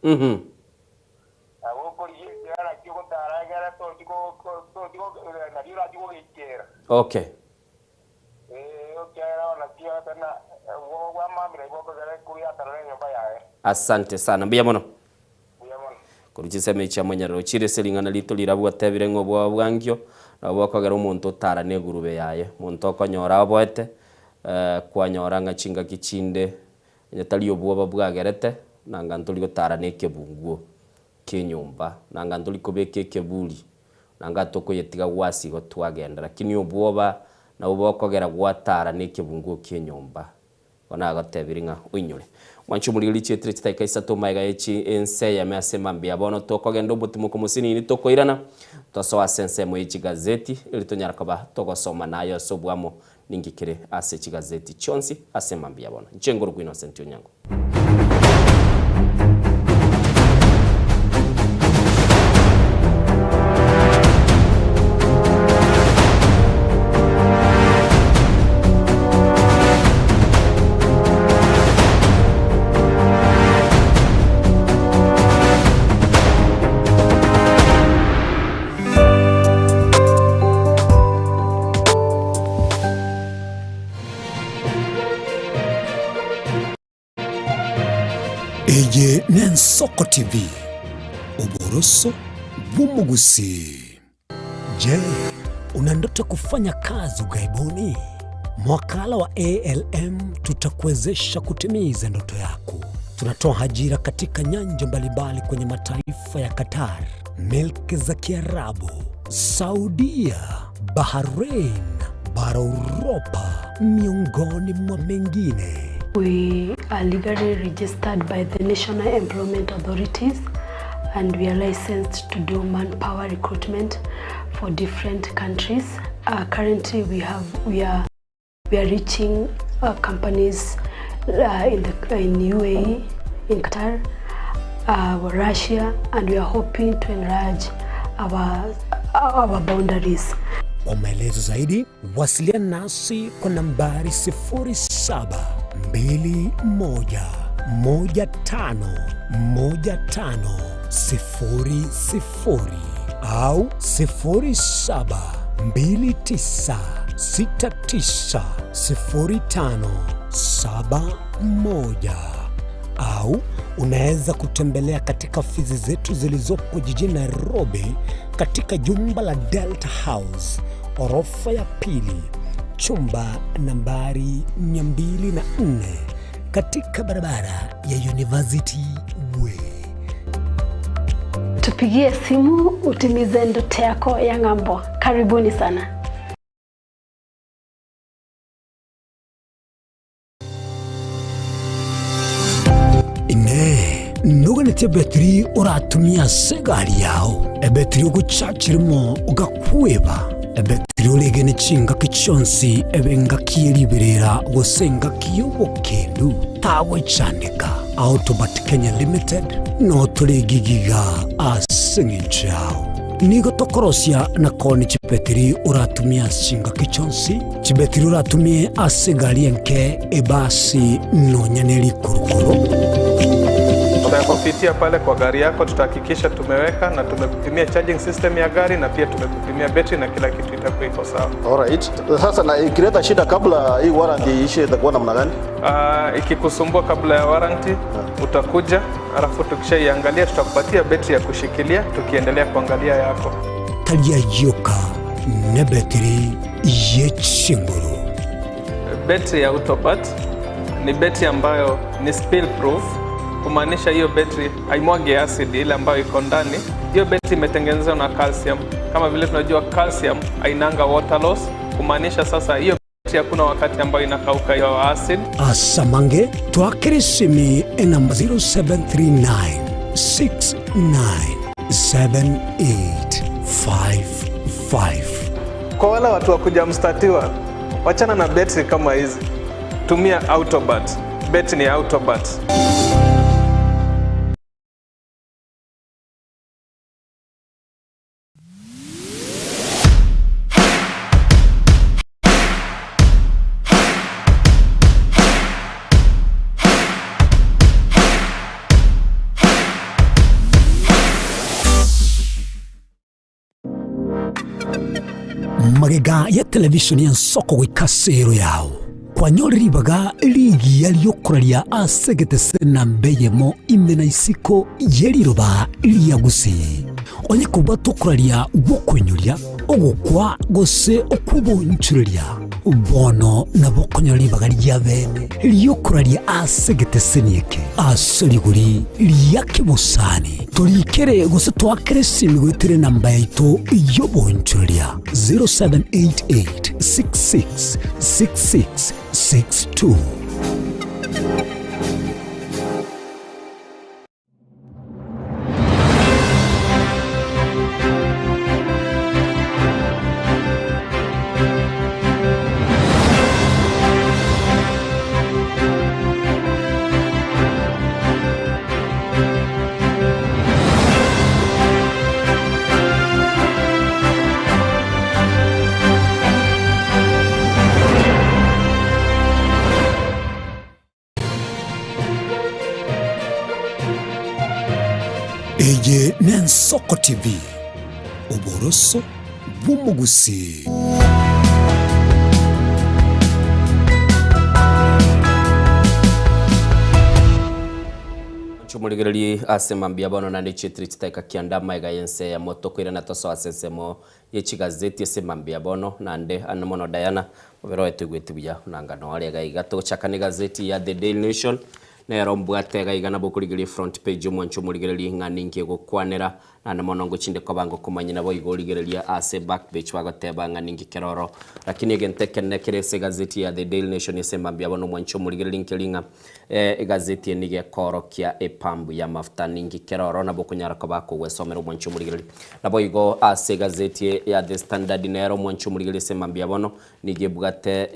Mhm. Okay. Asante sana. Mbuya mono. Korwa chinsemo echi chia monyerere ochire ase ring'ana rito rirabwo otebire ng'a obwoba bwangio nabo bokogera omonto otara na egurube yaye. Omonto okonyora oboete, kwanyora ng'a chingaki chinde Onye tari obwoba bwagerete, nanga ntori gotara nekebunguo. ki'enyomba, nanga ntori kobeka ekeburi, nanga tokoyetiga gwasi igo twagenda, lakini obwoba nabwo bokogera gwatara na ekebunguo ki'enyomba. Bono agotebirie ng'a oinyore. Mwanche omorigereria chietire chidakika isato magega ye chi ense eyemo ase mambia bono tokogenda omotimoko mosinini tokoirana tosoa ase ensemo ye chigazeti eri tonyara koba togosoma naye ase obwamo ninki kere ase chigazeti chionsi ase mambia bono. Inche ngorokwa Innocent Onyango. Eye n'Ensoko TV, oboroso bw'omogusii. Je, una ndoto kufanya kazi ughaibuni? Mwakala wa ALM tutakuwezesha kutimiza ndoto yako. Tunatoa ajira katika nyanja mbalimbali kwenye mataifa ya Qatar, milki za Kiarabu, Saudia, Bahrain, bara Uropa, miongoni mwa mengine. We are legally registered by the National Employment Authorities and we are licensed to do manpower recruitment for different countries. Uh, currently we have we are we are reaching uh, companies uh, in the in UAE, in Qatar, uh, Russia, and we are hoping to enlarge our our boundaries. Kwa maelezo zaidi wasiliana nasi kwa nambari 0721151500 au 0729690571 au unaweza kutembelea katika ofisi zetu zilizopo jijini Nairobi katika jumba la Delta House orofa ya pili chumba nambari 204 katika barabara ya University Way. Tupigie simu utimize ndoto yako ya ng'ambo. Karibuni sana. Inee! Noganetie ebetiri oratumie ase egari yao, ebetiri ogochachi rimo ogakweba, ebetiri oregene chingaki chionsi ebe engaki ye riberera gose engaki y'obokendu? Tagwechandeka. Autobat Kenya Limited noo tore gigiga ase eng'encho yao. Nigo tokorosia na koonia chibetiri oratumie ase chingaki chionsi, chibetiri oratumie ase egari enke, ebasi, nonya ne rikurukuru. Tutakupitia pale kwa gari yako, tutahakikisha tumeweka na tumekupimia charging system ya gari na pia tumekupimia betri na kila kitu itakuwa iko sawa. Alright. Sasa na ikileta shida kabla hii warranty iishe itakuwa namna gani? Uh, ikikusumbua kabla ya warranty utakuja, alafu tukishaiangalia tutakupatia betri ya kushikilia tukiendelea kuangalia yako. Taria yoka nebetiri ye chinguru. Betri ya Autobat ni betri ambayo ni spill proof, kumaanisha hiyo betri haimwagi acid ile ambayo iko ndani. Hiyo betri imetengenezwa na calcium. Kama vile tunajua calcium hainanga water loss, kumaanisha sasa hiyo betri hakuna wakati ambayo inakauka hiyo acid. Asamange twakere esimi enamba 0739 697855. Kwa wale watu wa kuja mstatiwa, wachana na betri kama hizi, tumia Autobat. Betri ni Autobat. Magega ya televishoni y'ensoko goika ase ero yao kwanyore ribaga rigiya riokoraria ase egetese namba eyemo ime na isiko ye riroba ria Gusii. Onye kobwate okoraria gw'okoinyoria, ogokwa, gose okw'obonchureria. Bono nabo okonyora ribaga ria bene ri'okoraria ase egeteseni eke ase rigori ria kebosani. Torikere gose toakere esimi goetera enamba yaito y'oboonchoreria 0788 66 66 62. Eye n'Ensoko TV, oboroso bw'omogusii. Chomorigererie ase mambia bono naende chietire chitaika kianda amaiga y'ense eyemo tokoirana tosoe ase ensemo ye chigazeti ase mambia bono naende ande mono Diana obere oye toigweti buya buna ngano ore iga iga togochaka ne egazeti ya The Daily Nation nero mbwate iga iga nabo okorigereria front page omwancho omorigererie ng'a ninki egokwanera naende mono ngochinde koba ngokomanyia nabo igo origereria ase back page bagoteba ng'a ninki kere oro lakini egento ekenene kere ase egazeti ya The Daily Nation ase mambia bono omwancho omorigereria nkeri ng'a Egazeti eye nigo ekoorokia epambu y'amafuta ninki kera oro nabo okonyara koba kogwesomera omwanchi omorigereria. Naboigo ase egazeti ya The Standard nero omwanchi omorigereria ase mambia bono nigo ebwate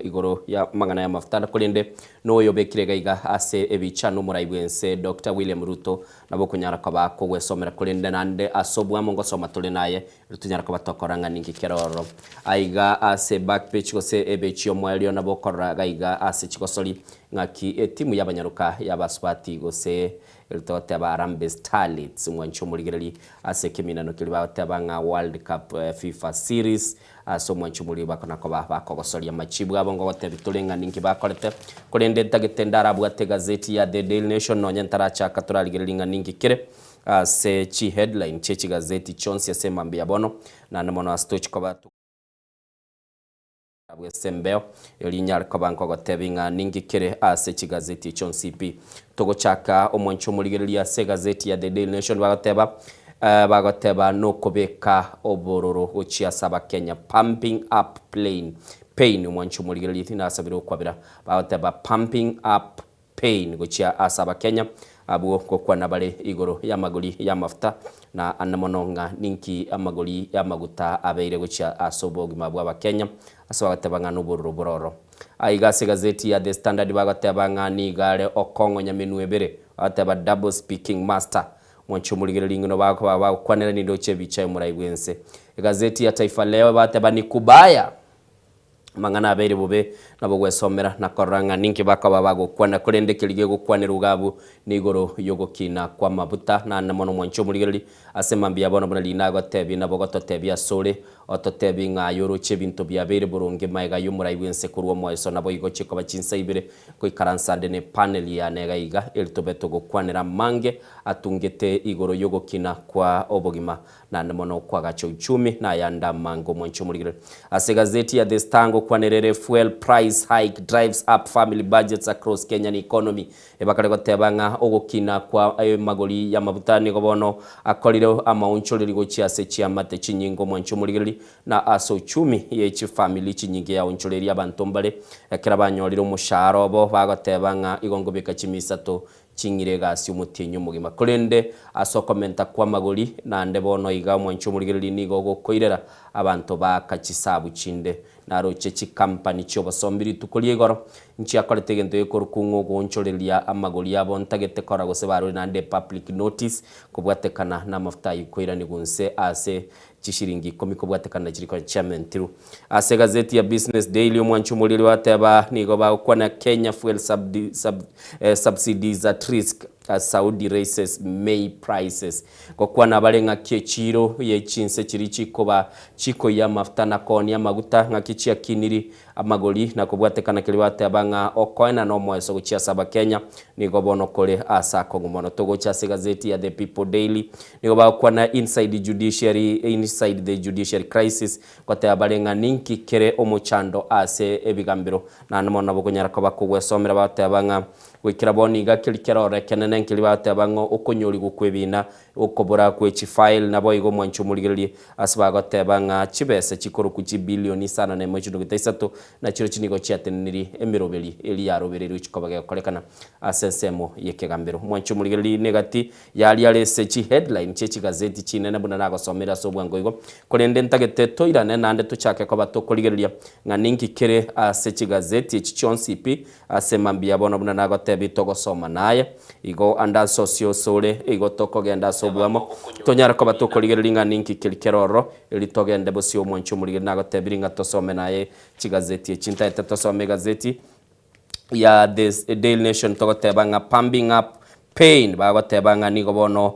igoro y'amang'ana y'amafuta korende noyobekire iga iga ase ebicha nomorai bw'ense Doctor William Ruto nabo okonyara koba kogwesomera korende naende ase obwamo ngosoma tore naye Erio tonyare koba tokora ng'a ninki kere ororo. Aiga ase back page gose ebechi y'omoerio nabo okorora gaiga ase chigosori ng'aki etimu y'abanyaroka y'abasubati gose erio togoteba Harambee Starlets mwanche omorigereri ase ekeminano keria bagoteba ng'a World Cup FIFA Series ase omwanche omorigereri bakona koba bakogosoria amachibu abo ngogotebi tore ng'a ninki bakorete korende ntagete ndarabwate egazeti ya The Daily Nation nonye ntarachaka torarigereria ng'a ninki kere Ase chiheadline chie chigazeti chionsi ase mambia ya bono, naende mono ase tochi koba bw'ase embeo, erio inyare koba nkogotebia ng'a ninki kere ase chigazeti echio onsi pi. Togochaka omwancho omorigereria ase egazeti ya The Daily Nation bagoteba, bagoteba nokobeka obororo gochia ase abakenya, pumping up plain pain, omwancho omorigereria nasabire okwabera, bagoteba pumping up pain gochia ase Abakenya abwo gokwana bare igoro y'amagori y'amafuta na ande mono ng'a ninki amagori y'amaguta abeire gochia ase obogima bw'Abakenya ase bagoteba ng'a nobororo bororo. Aiga ase egazeti ya The Standard bagoteba ng'a nigo are okong'onya menwe ebere bagoteba double speaking master mwanche omorigereria ing'ino bakoba bagokwanera nindoche ebicha y'omorai bw'ense. Egazeti ya Taifa Leo bagoteba ni kubaya! Amang'ana abeire bobe, nabo gwesomera na korora ng'a ninki bakoba bagokwana, korende keria gegokwanerwa iga abwo nigoro y'ogokina kw'amabuta. Naende mono mwanche omorigereria ase mambia bono buna riina agotebie, nabo ogototebia asore, ototebie ng'a aye oroche ebinto biabeire boronge magega y'omorai bw'ense korwa omoeso, naboigo chikoba chinsa ibere goikaransa ande ne panel yane iga iga, eri tobe togokwanera amange atungete igoro y'ogokina kwa obogima Naende mono okwagacha uchumi na ayande amange omwanche omorigereria. Ase egazeti ya The Star ngokwanera ere Fuel price hike drives up family budgets across Kenyan economy. Ebakare goteba ng'a ogokina kwa emagori y'amabuta nigo bono akorire amaonchoreri gochia ase chiamate chinyinge omwanche omorigereria na ase uchumi ye chifamiri chinyinge yaonchoreria abanto mbare ekero banyorire omoshahara obo bagoteba ng'a igo nkobeka chimisato Ching'ire egasi omotienyi omogima. Korende ase okomenta kw'amagori, naende bono iga omwancho omorigereria nigo ogokoirera abanto baaka chisabu chinde. Naroche chikampani chi'obosombi rituko ria igoro nchiakorete egento gekorokwa ng'a ogoonchoreria amagori abo ntagete korora gose barure naende epublic notice kobwatekana namafuta ayio koiranigwa inse ase chishiringi ikomi kobwatekana na chiriko chiamentirwe. Ase egazeti ya Business Daily omwanchi omoriri bateba nigo bagokwana Kenya fuel subsidies at risk as Saudi raises May prices. Gokwana bare ng'aki echiiro ye chinse chiria chikoba chikoiyia amafuta na koonia amaguta ng'aki chiakiniri. amagori na kobwatekana keria bateba ng'a okoenana omoeso gochia ase Abakenya nigo bono kore ase akong'u mono. Togocha ase egazeti ya The People Daily nigo bagokwana inside judiciary inside the judiciary crisis goteba bare ng'a ninki kere omochando ase ebigambero naende mono nabo okonyara koba kogwesomera bagoteba ng'a goikera bono iga keria kerore ekenene nkeria bagoteba ng'a okonyorigwa kw'ebina Okobora kwe chifile naboigo omwanchi omorigererie ase bagoteba ng'a chibesa chikorokwa chibilioni isano na emo chindogita isato nachirochio nigo chiatenenirie emeroberi eria yarobereirwe chikoba gegokorekana ase ensemo y'ekegambero. Omwanchi omorigererie negati yaria are ase chiheadline chie chigazeti chinene buna nagosomire ase obwango igo, korende ntagete toirane naende tochake koba tokorigereria ng'a ninki kere ase chigazeti echi chionsi pi Ase mambia bono buna nagotebie togosoma naye, igo ande ase osio osore, igo tokogenda ase oboamo, tonyare koba tokorigereria ng'a ninki keri kere ororo, erio togende bosio omwanchi omorigereria nagotebirie ng'a tosome naye chigazeti echi. Ntaete tosome egazeti ya The Daily Nation togoteba ng'a pumping up Pain, bagoteba ng'a nigo bono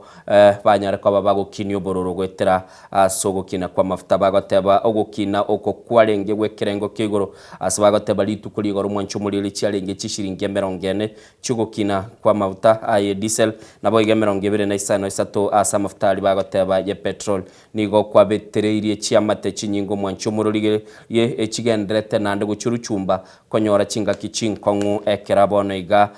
banyare koba bagokinia obororo goetera ase ogokina kw'amafuta. Bagoteba ogokina oko kwarenge gw'ekerengo kia igoro, ase bagoteba rituko rigoro omwancho omoriri chiarenge chishiringi emerongo ene chi'ogokina kw'amafuta aye diesel, naboigo emerongo ebere na isano isato ase amafuta aria bagoteba ye petrol. Nigo kwabetereirie chiamate chinyinge omwancho omorori rie echigenderete naende gochia oruchumba Konyora chingaki chinkong'u ekero bono iga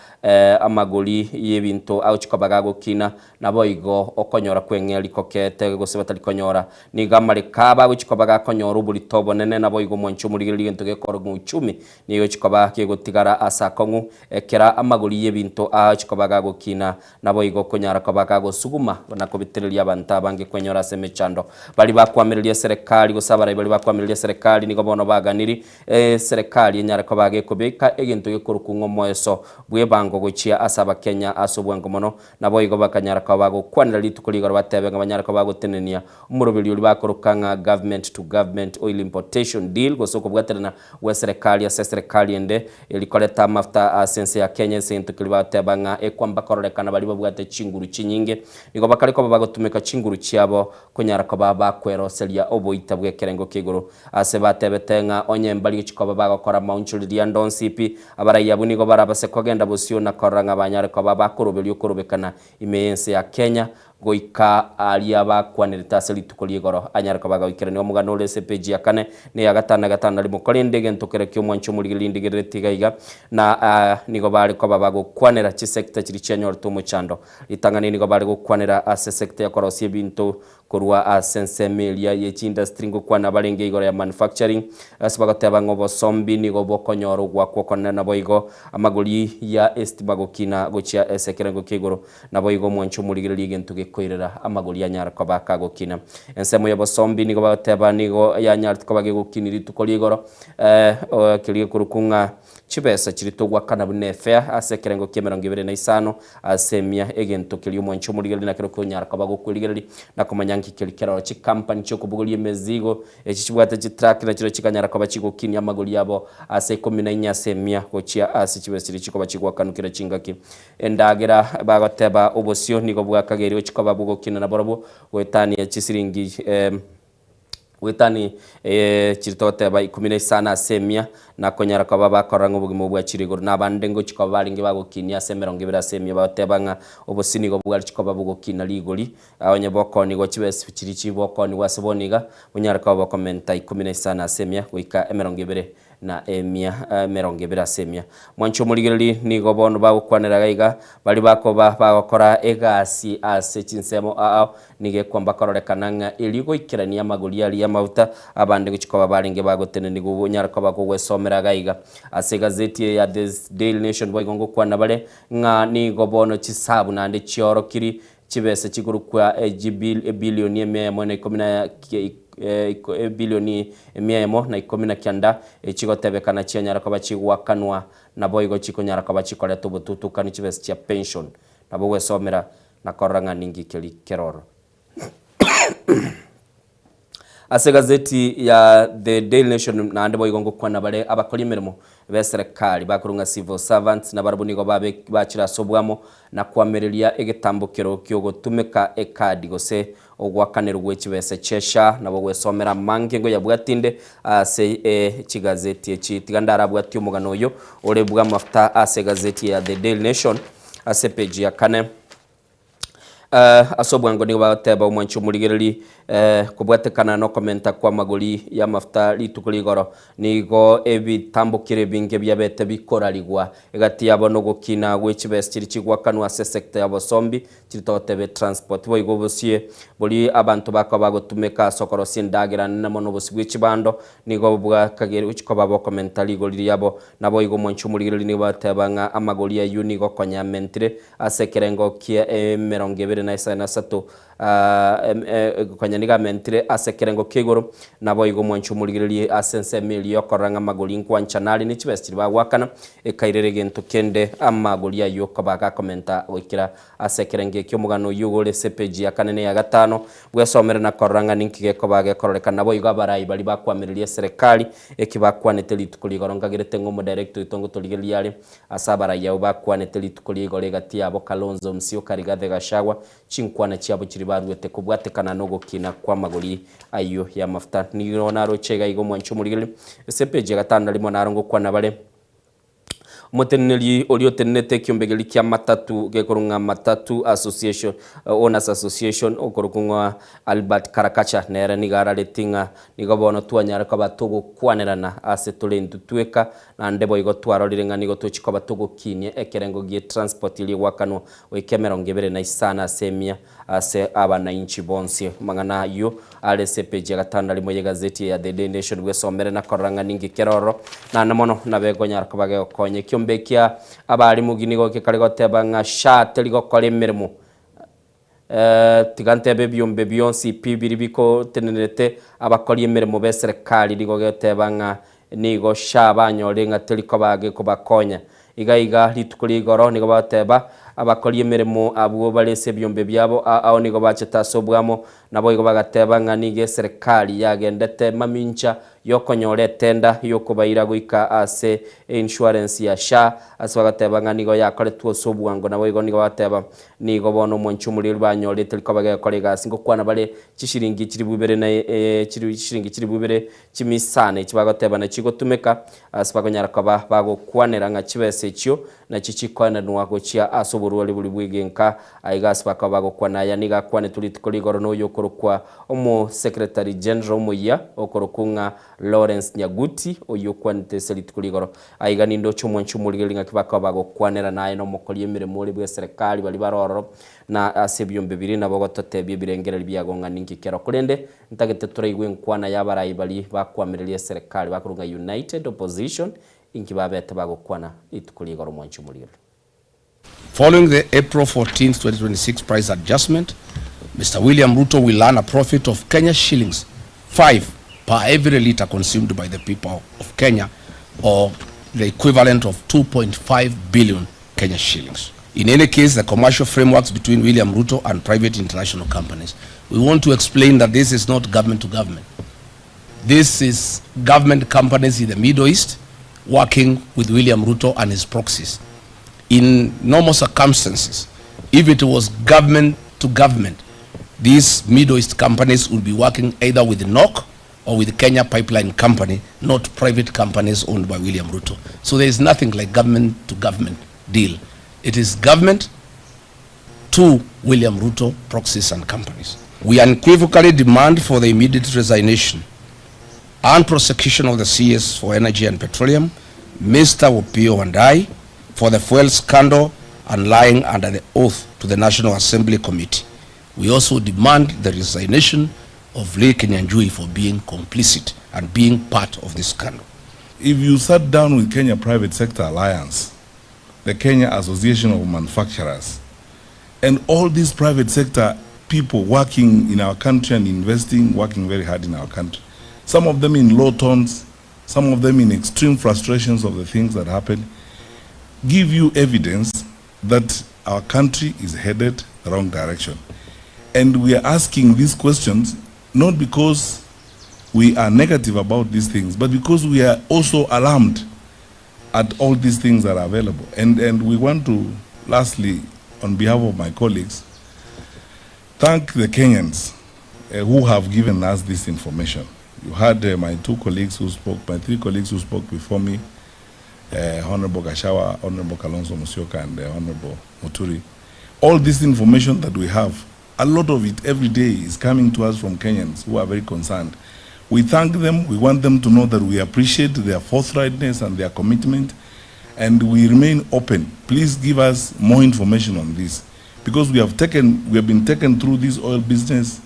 amagori y'ebinto agochia koba gagokina, naboigo okonyora kw'eng'eria kokeete gose batari konyora. Nigo amareko abo agochia koba gakonyora oborito obonene, naboigo omwancho omorigereria egento gekorwa ng'a uchumi nigo egochia koba kegotigara ase akong'u ekero amagori y'ebinto agochia koba gagokina, naboigo okonyara koba gagosuguma na kobitereria abanto abange kwenyora ase emechando. Baria bakoamereria eserekari gose abarai baria bakoamereria eserekari nigo bono baganiri Eserekari enyare koba gekobeka egento gekorokwa ng'a omoeso bw'ebango gochia ase Abakenya ase obwango mono, naboigo bakanyara koba bagokwanera rituko rigoro batebe ng'a banyare koba bagotenenia omoroberio oria bakoroka ng'a Government to Government Oil Importation Deal gose okobwaterana gw'eserekari ase eserekari ende eri koreta amafuta ase ense ya Kenya ase egento keria bagoteba ng'a ekwamba kororekana baria babwate chinguru chinyinge nigo bakare koba bagotumeka chinguru chiabo konyara koba bakweroseria oboita bw'ekerengo kia igoro. Ase batebete ng'a onye mbari gochia koba bagokora amaonchoreria ande onsi pi, abarai abwo nigo barabase kogenda bosio na korora ng'a banyare koba bakoroberia okorobekana ime y'ense ya Kenya goika aria bakwanerete ase rituko ri'igoro anyare koba agoikerania omogano ore ase epeji ya kane na eya gatano na gatano na rimo. Korende egento kere ki'omwancho omorigereria ndigerereti iga iga na nigo bare koba bagokwanera chisecta chiria chianyorete omochando. Ritang'ani nigo bare gokwanera ase esecta ya korosia ebinto korwa ase ensemo eria ye chiindustry ngokwana barenge igoro ya manufacturing ase bagoteba ng'a obosombi nigo bokonyora ogwakwa okonene naboigo amagori ya estima gokina gochia ase ekerengo kia igoro naboigo omwancho omorigereria egento gekoirera amagori anyare koba kagokina. Ensemo y'obosombi nigo bagoteba nigo yanyarete koba gegokini rituko ria igoro keria gekorokwa ng'a Chibesa chiria togwakana buna efea ase ekerengo ki'emerongo ebere na isano ase emia, egento keria omwanchi omorigereria nakero konyara koba gokwerigereria na komanya nki keria keroro. Chikampani chi'okobogoria emezigo echi chibwate chitruck nachirobio chikanyara koba chigokinia amagori abo ase ikomi na inye ase emia gochia ase chibesa chiria chikoba chigwakanwa kera chingaki. Endagera bagoteba obosio nigo bwakageirwe chikoba bogokina naborobwo goetania chisiringi Goetani chiri togoteba ikomi na isano ase emia, na konyara koba bakorora ng'a obogima obo bwachire igoro. Na abande ngochia koba barenge bagokinia ase emerongo ebere ase emia, bagoteba ng'a obosie nigo bware chikoba bogokina rigori, onye bokoonigwa chibesa chiria chibokoonigwa ase bono iga, bonyare koba bokomenta ikomi na isano ase emia goika emerongo ebere na emia emerongo ebere ase emia. Mwanche omorigereria nigo bono bagokwanera iga iga, baria bakoba bagokora egasi ase chinsemo ao, nigo ekwamba kororekana ng'a erio goikerania amagori aria y'amaguta, abande gochia koba barenge bagotenenigwa onyare koba kogwesomera iga iga. Ase egazeti eye ya The Daily Nation boigo ngokwana bare ng'a nigo bono chisabu naende chiorokiri Chibesa chikorokwa ebilioni emia eyemo na ikomi na ebilioni emia eyemo na ikomi na kianda, echigotebekana chianyara koba chigoakanwa, naboigo chikonyara koba chikoreta obotutukanu chibesa chia pension. Nabo ogwesomera na korora ng'a ninki keri keroro. Ase egazeti ya The Daily Nation naende boigo ngokwana bare abakori emeremo b'eserekari bakorwa ng'a civil servants nabarabwo nigo babe bachire ase obwamo na koamereria egetambokero kiogotumeka ekadi gose ogoakanerwa gwe chibesa chia SHA nabo gwesomera amange ngoyabwati inde ase chigazeti echi. Tiga ndarabwatie omogano oyo ore bw'amafuta ase egazeti ya The Daily Nation ase epeji ya kane. Ase obwango nigo bagoteba omwanchi omorigereri kobwatekana nokomenta kw'amagori y'amafuta rituko rigoro nigo ebitambokero ebinge biabete bikorarigwa egati yabo nogokina gwe chibesa chiria chigwakanwa ase esecta ya obosombi chiri togoteba etransport boigo obosie boria abanto bakoba bagotumeka ase okorosia endagera nene mono obosie bwe chibando nigo bwakageire gochia koba bokomenta rigori riabo Naboigo omonche omorigereria nigo bateba ng'a amagori ayio nigo konya amentire ase ekerengo kia emerongo ebere na isano na isato, konya nigo amentire ase ekerengo kia igoro. Naboigo omwanche omorigereria ase ensemo eria y'okorora ng'a amagori nkwanchana are ne chibesa chiria bagoakana, ekairera egento kende amagori ayio koba gakomenta goikera ase ekerengo ekio. Omogano oyio igo ore ase epeji ya kane na eya gatano, bwesomere na korora ng'a ninki gekoba gekororekana. Naboigo abarai baria bakoamereria eserekari Eki bakwanete rituko rigoro nkagerete ng'a omodirector oito ngotorigereria are ase abarai abwo bakwanete rituko ria igoro egati yabo Kalonzo Musyoka Rigathi Gachagua chinkwana chiabo chiria baruete kobwatekana nogokina kwamagori ayio yamafuta. Nigo naroche iga iga omwanchi omorigereria ase epeji ya gatano na rimo naro ngokwana bare. Omoteneneri oria otenenete ekiombe keria kia matatu gekorwa ng'a Matatu Association, Owners Association, okorokwa ng'a Albert Karakacha, nere nigo arareti ng'a nigo bono twanyare koba togokwanerana ase tore intwe tweka, naende boigo twarorire ng'a nigo tochi koba togokinia ekerengo gie transport eria egoakanwa goika emerongo ebere na isano ase emia ase abanainchi bonsi. Amang'ana ayio are ase epeji ya gatano na rimo y'egazeti eye ya The Daily Nation bwesomere na korora ng'a ninki kere ororo naende mono nabe ekonyara koba gegokonya. Ekiombe ekia abarimu nigo gekare goteba ng'a SHA teri gokora emeremo. Tiga ntebe ebiombe bionsi pi biria bikotenenerete abakori emeremo b'eserekari nigo geteba ng'a nigo SHA banyorire ng'a teri koba gekobakonya. Iga iga rituko ria igoro nigo bagoteba, Abakori emeremo abwo bare ase ebiombe biabo ao nigo bachete ase obwamo, naboigo bagateba ng'a nigo eserekari yagendete mamincha y'okonyora etenda y'okobaira goika ase einsurance ya SHA, ase bagateba ng'a nigo yakoretwe ase obwango. Naboigo nigo bagoteba nigo bono omwanchi omoreri banyorete rikoba gegokora egasi ngokwana bare chishiringi chilifu ibere na chishiringi chilifu ibere chimisana echi bagoteba nachio chigotumeka Ase bakonyara koba bagokwanera ng'a chibesa echio nachio chikoenanwa gochia ase oborwari boria bw'egenka. Aiga ase bakaba bagokwana aya nigo akwanetwe rituko rigoro noyo okorokwa Omo-secretary General omoyia okorokwa ng'a Lawrence Nyaguti oyio okwanete ase rituko rigoro. Aiga nindoche omwanchi omorigereria ng'aki bakaba bagokwanera naye nomokori emeremo ore bw'eserekari baria bare ororo na ase ebiombe biria nabo ogototebia ebirengererio biago ng'a ninki kero. Korende Ntagete toraigwe enkwana y'abarai baria bakoamereria eserekari bakorwa ng'a United Opposition inki babete bagokwana rituko ria igoro mwanche omorigereria. Following the April 14th, 2026 price adjustment, Mister William Ruto will earn a profit of Kenya shillings 5 per every litre consumed by the people of Kenya or the equivalent of 2.5 billion Kenya shillings. In any case, the commercial frameworks between William Ruto and private international companies. We want to explain that this is not government to government. This is government companies in the Middle East working with William Ruto and his proxies. In normal circumstances, if it was government to government, these Middle East companies would be working either with NOC or with Kenya Pipeline Company, not private companies owned by William Ruto. So there is nothing like government to government deal. It is government to William Ruto, proxies and companies. We unequivocally demand for the immediate resignation and prosecution of the CS for Energy and Petroleum, Mr. Opiyo Wandayi, for the fuel scandal and lying under the oath to the National Assembly Committee. We also demand the resignation of Lee Kinyanjui for being complicit and being part of this scandal. If you sat down with Kenya Private Sector Alliance, the Kenya Association of Manufacturers, and all these private sector people working in our country and investing, working very hard in our country, some of them in low tones, some of them in extreme frustrations of the things that happen, give you evidence that our country is headed the wrong direction. And we are asking these questions not because we are negative about these things, but because we are also alarmed at all these things that are available. And, and we want to, lastly, on behalf of my colleagues, thank the Kenyans uh, who have given us this information. You heard uh, my two colleagues who spoke, my three colleagues who spoke before me, uh, Honorable Kashawa, Honorable Kalonzo Musyoka, and Honorable Muturi. All this information that we have, a lot of it every day is coming to us from Kenyans who are very concerned. We thank them. We want them to know that we appreciate their forthrightness and their commitment, and we remain open. Please give us more information on this, because we have taken, we have been taken through this oil business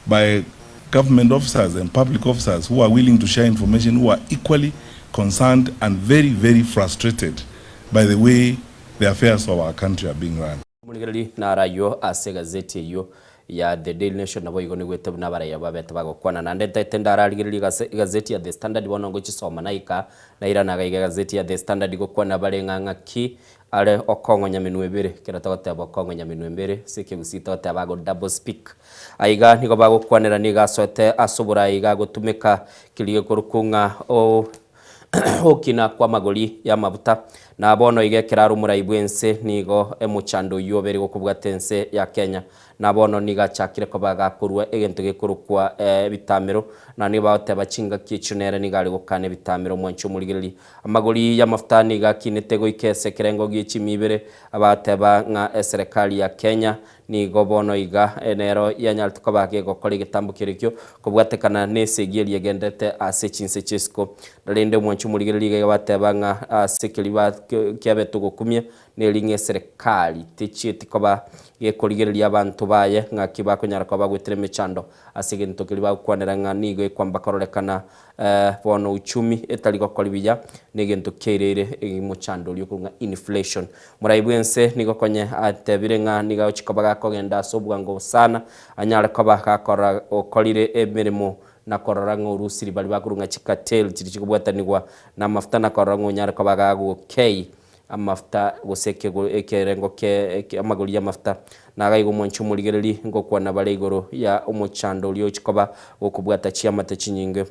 by government officers and public officers who are willing to share information, who are equally concerned and very, very frustrated by the way the affairs of our country are being run. Omorigereria naro ayio ase egazeti eyio ya The Daily Nation naboigo nigwete buna abaraiyo babete bagokwana. Naende ntaete ndararigererie egase egazeti ya The Standard bono ngochisoma naika nairana iga iga egazeti ya The Standard gokwana bare ng'a ng'aki are okong'onya menwa ebere ekero togoteba okong'onya menwa ebere ase ekegusii togoteba ago double speak. Aiga nigo bagokwanera nigo asoete ase oborai iga agotumeka keria gekorokwa ng'a o Ogokina kw'amagori y'amabuta. Na bono iga ekero are omorai bw'ense nigo emochando oyio obeire gokobwata ense ya Kenya. Na bono nigo achakire koba gakorua egento gekorokwa ebitamero, na nigo bagoteba chingaki echio nere nigo are gokana ebitamero. Mwanche omorigereria, amagori y'amafuta nigo akinete goika ase ekerengo gie chimi ibere, abateba ng'a eserekari ya Kenya Nigo bono iga nero yanyarete koba gegokora egetambo kerikio kobwatekana nesegi eria egenderete ase chinse chi'isiko. Rende omwanchi omorigereria iga bateba ng'a ase keria kiabete ogokumia neri ng'a eserekari techieti koba gekorigereria abanto baye ng'aki bakonyara koba bagwetera emechando ase egento keria bagokwanera ng'a nigo ekwamba kororekana Bono uchumi etari gokori buya negento kiaireire mochando oria okorwa ng'a inflation. Morai bwense nigo konye atebire ng'a nigo agochia koba gakogenda ase obwango sana anyare koba gakora okorire emeremo na korora ng'a orusiri baria bakorwa ng'a chicartel chiria chikobwatanigwa na amafuta na korora ng'a onyare koba gagokei amafuta gose ekego ekerengo ke amagori y'amafuta. Nagaiga omwanchi omorigereri ngokwana bare igoro ya omochando oria ochia koba gokobwata chiamate chinyinge.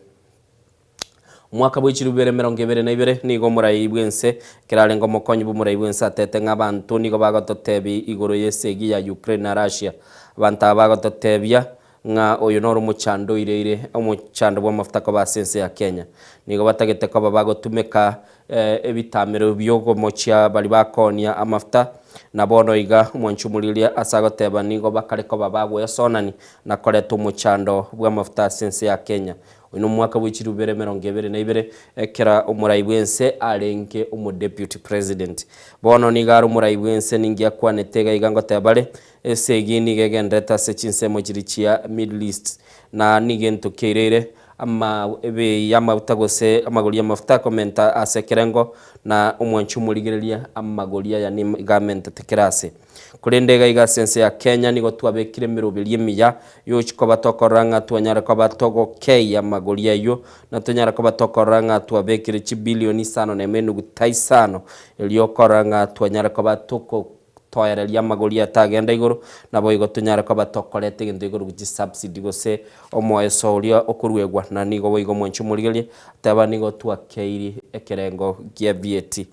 Omwaka bwe chilifu bibere emerongo ebere na ibere nigo omorai bw'ense ekero arenge omokonyi bw'omorai bw'ense atete ng'a abanto nigo bagototebia igoro y'esegi ya Ukraine na Russia. Abanto aba bagototebia ng'a oyo noro omochando oireire omochando bw'amafuta koba ase ense ya Kenya. Nigo batagete koba bagotumeka ebitamero bi'ogomochia baria bakoonia amafuta, na bono iga omwanchi omorigereria ase agoteba nigo bakare koba bagwesonani na koreta omochando bw'amafuta ase ense ya Kenya. Oyo nomwaka bwe chilifu bibere 22 ekero omorai bw'ense arenge omodeputy president. Bono nigo are omorai bw'ense ninki akwanete iga iga ngoteba bare Esegi nigo egendererete ase chinsemo chiria chia Middle East, na nigo egento kiaireire ama ebei y'amafuta gose amagori y'amafuta akomenta ase ekerengo, na omwanchi omorigereria amagori aya nigo amentete kera ase. Korende iga iga ase ense ya Kenya nigo twabekire emeroberi emiya yogochia koba tokorora ng'a twanyare koba togokeyia amagori ayio, na tonyare koba tokorora ng'a twabekire chibilioni isano na emenuguta isano erio korora ng'a twanyare koba toko Toererie amagori atagenda igoro, naboigo tonyare koba tokoreta egento igoro chisubsidy gose omoeso oria okoruegwa, na nigo boigo mwanche omorigererie, teba nigo twakeiri ekerengo gia VAT.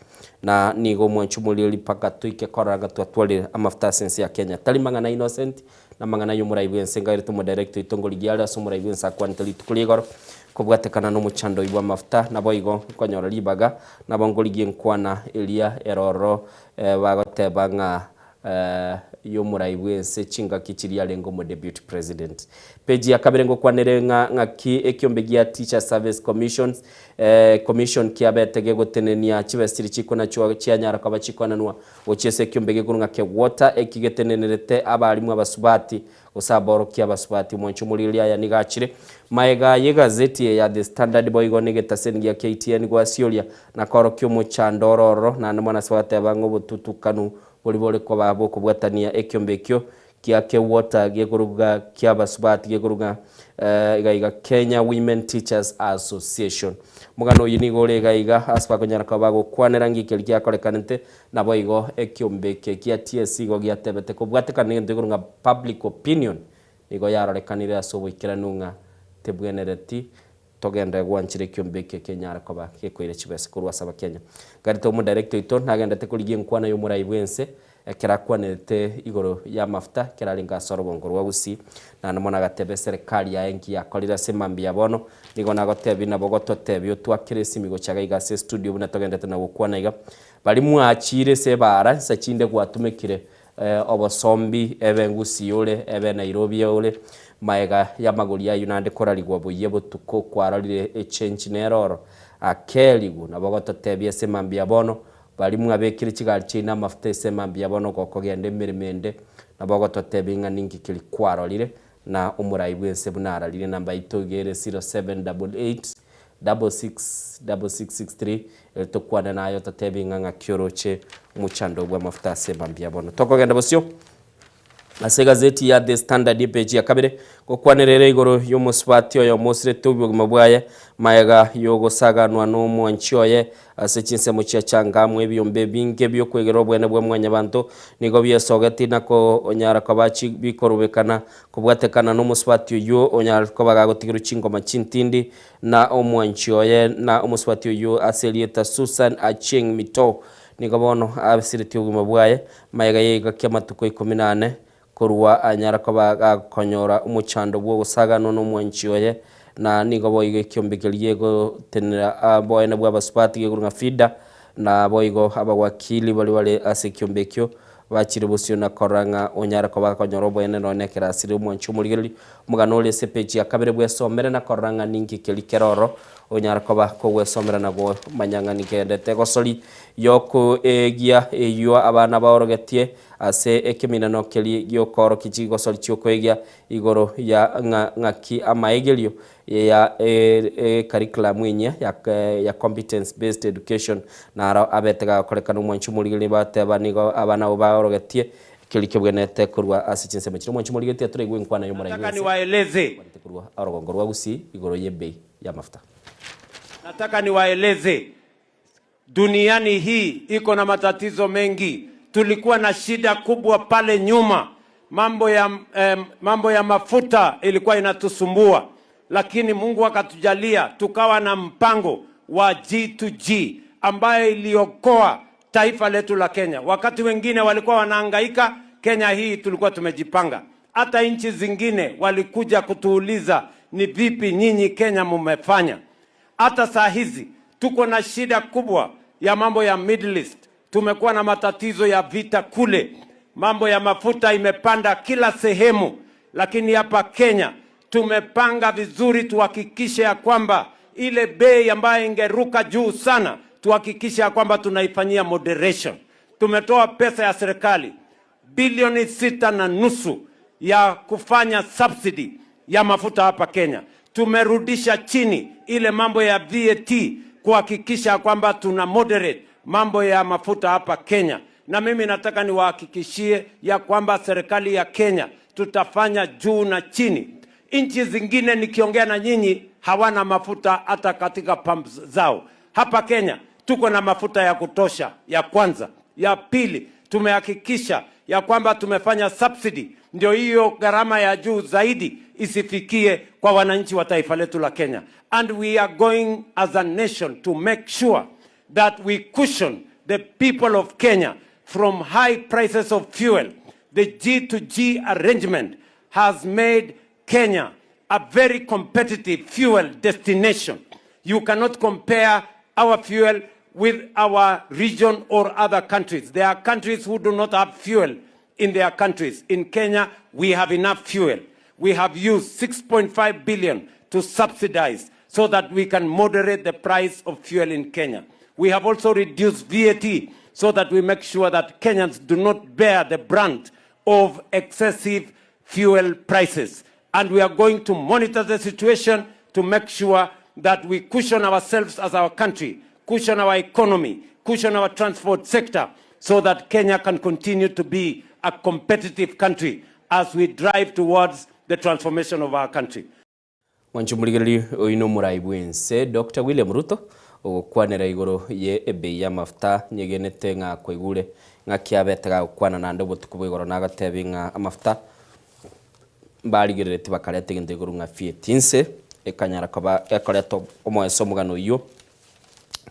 Na nigo mwanche omorigererie mpaka toike korora ng'a twatwarire amafuta ase ense ya Kenya. Tari mang'ana Innocent, namang'ana y'omorai bw'ense ngairete omodirector oito ngorigia are ase omorai bw'ense akwanete rituko ria igoro, kobwatekana nomochando oyio bw'amafuta, naboigo nkonyora ribaga, nabo ngorigia enkwana eria ere ororo Bagoteba ng'a y'omorai bw'ense chingaki chiria arenge omodeputy president. Page ya kabere ngokwanere ng'a ng'aki ekiombe gia Teacher Service Commissions Commission kiabete gegotenenia chibesa chiria chikonachwa chianyara koba chikonanwa gochia ase ekiombe gekorwa ng'a KEWOTA eki getenenerete abarimu abasubati Gose aborokia abasubati omwancho omorigereria aya nigo achire magega y'egazeti eye ya The Standard boigo negetaseni gia KTN gwasioria na koorokia omochando ore ororo naende mono ase bagateba ng'a obotutukanu boria bore koba bokobwatania ekiombe ekio gia Kewota gekoruga kiabasubati gekoruga iga iga Kenya Women Teachers Association. Omogano oyio nigo ore iga iga ase bakonyara koba bagokwanera ng'iki keria giakorekanete Naboigo ekiombe eke gia TSC igo giatebete kobwatekana negento igoro ng'a public opinion nigo yarorekanire ase oboikeranu ng'a tebwenereti. Togende gwanchera ekiombe eke kenyare koba gekoira chibesa korwa ase Abakenya. Garete omodirector oito nagendete korigia enkwana y'omorai bw'ense ekero akwanerete igoro y'amafuta ekero arenge ase orogongo rwa Gusii. Naende mono agateba eserekari yaye nki yakorire ase mambia ya bono. Nigo nagotebia nabo gototebia otwakere esimi gocha iga iga ase estudio buna togendete na gokwana iga. Baria mwachire ase ebaara nsa chinde gwatumekire Obosombi, ebe Gusii ore, ebe Nairobi ore, maega y'amagori ayio naende korarigwa boyia botuko kwarorire echenchi nere oro. Akerigwe, nabo gototebia ase mambia bono, baria mwabekire chigari chiaino amafuta ase mambia bono gokogenda emeremo ende, nabo ogototebia ng'a ninki keria kwarorire, na omorai bw'ense buna ararire namba yaito iga ere 0788 66 6663 Ere tokwane naye ototebi ng'a ng'aki oroche omochando bw'amafuta ase mambia bono. Tokogenda bosio ase egazeti ya The Standard epeji ya kabere gokwanera ere igoro y'omosubati oyomo osirete obogima bwaye maega y'ogosaganwa n'omwanchi oye ase chinsemo chia Changamwe. Ebiombe ebinge bi'okwegera obwene bwa mwanyabanto nigo biesogeti na konyara koba bikorubekana kobwatekana n'omosubati oyio onyare koba gagotigerwa chingoma chintindi Na omwanchi oye, na omosubati oyio ase erieta Susan Achieng Mito, nigo bono abisiretie obogima bwaye magega y'egeka ki'amatuko ikomi na ane, korwa anyara koba gakonyora omochando bw'ogosaganwa nomwanchi oye, na nigo boigo ekiombe keria gegotenenera oboene bw'abasubati gekorwa ng'a FIDA, na boigo abawakili baria bare ase ekiombe ekio bachire bosio na korora ng'a onyare koba gakonyora oboene nonya ekero asire omwanchi omorigereria Omogano ore ase epeji ya kabere bwesomere na korora ng'a ninki keria kere ororo, onyare koba kogwesomera na komanya ng'a ninki kegenderete. Egosori y'okoegia eyio abana baorogetie ase ekeminano keria gi'okoorokia chigosori chi'okoegia igoro ya ng'a ng'aki amaegerio ya ecurriculum enyia ya competence based education naro abete gagokorekana. Omwanchi omorigereria bateba nigo abana abwo baorogetie Keria kebwenerete korwa ase chinsemo chiria omwanchi morigetie atoraigwe enkwana y'omorai Nataka bw'ense niwaeleze. kwarete korwa orogongo rwa Gusii igoro y'ebei y'amafuta. Nataka niwaeleze, duniani hii iko na matatizo mengi. Tulikuwa na shida kubwa pale nyuma, mambo ya, eh, mambo ya mafuta ilikuwa inatusumbua, lakini Mungu akatujalia tukawa na mpango wa G2G ambayo iliokoa taifa letu la Kenya. Wakati wengine walikuwa wanahangaika, Kenya hii tulikuwa tumejipanga. Hata nchi zingine walikuja kutuuliza ni vipi nyinyi Kenya mumefanya. Hata saa hizi tuko na shida kubwa ya mambo ya Middle East. Tumekuwa na matatizo ya vita kule, mambo ya mafuta imepanda kila sehemu, lakini hapa Kenya tumepanga vizuri tuhakikishe ya kwamba ile bei ambayo ingeruka juu sana tuhakikishe ya kwamba tunaifanyia moderation. Tumetoa pesa ya serikali bilioni 6.5 ya kufanya subsidy ya mafuta hapa Kenya. Tumerudisha chini ile mambo ya VAT kuhakikisha kwamba tuna moderate mambo ya mafuta hapa Kenya. Na mimi nataka niwahakikishie ya kwamba serikali ya Kenya tutafanya juu na chini. Nchi zingine nikiongea na nyinyi hawana mafuta hata katika pumps zao. Hapa Kenya tuko na mafuta ya kutosha, ya kwanza. Ya pili, tumehakikisha ya kwamba tumefanya subsidy, ndio hiyo gharama ya juu zaidi isifikie kwa wananchi wa taifa letu la Kenya. And we are going as a nation to make sure that we cushion the people of Kenya from high prices of fuel. The G2G arrangement has made Kenya a very competitive fuel destination. You cannot compare our fuel with our region or other countries. There are countries who do not have fuel in their countries. In Kenya, we have enough fuel. We have used 6.5 billion to subsidize so that we can moderate the price of fuel in Kenya. We have also reduced VAT so that we make sure that Kenyans do not bear the brunt of excessive fuel prices. And we are going to monitor the situation to make sure that we cushion ourselves as our country, cushion our economy, cushion our transport sector, so that Kenya can continue to be a competitive country as we drive towards the transformation of our country. Mwanche omorigereria oino omorai bw'ense Doctor William Ruto ogokwanera igoro ye ebei y'amafuta nyegenete ng'a kwaigure ng'aki abete gagokwana naende obotuko bwa igoro nagotebi ng'a amafuta mbarigereretie bakareta egento igoro ng'a fiat inse. Ekanyara koba gekoreta omoeso omogano oyio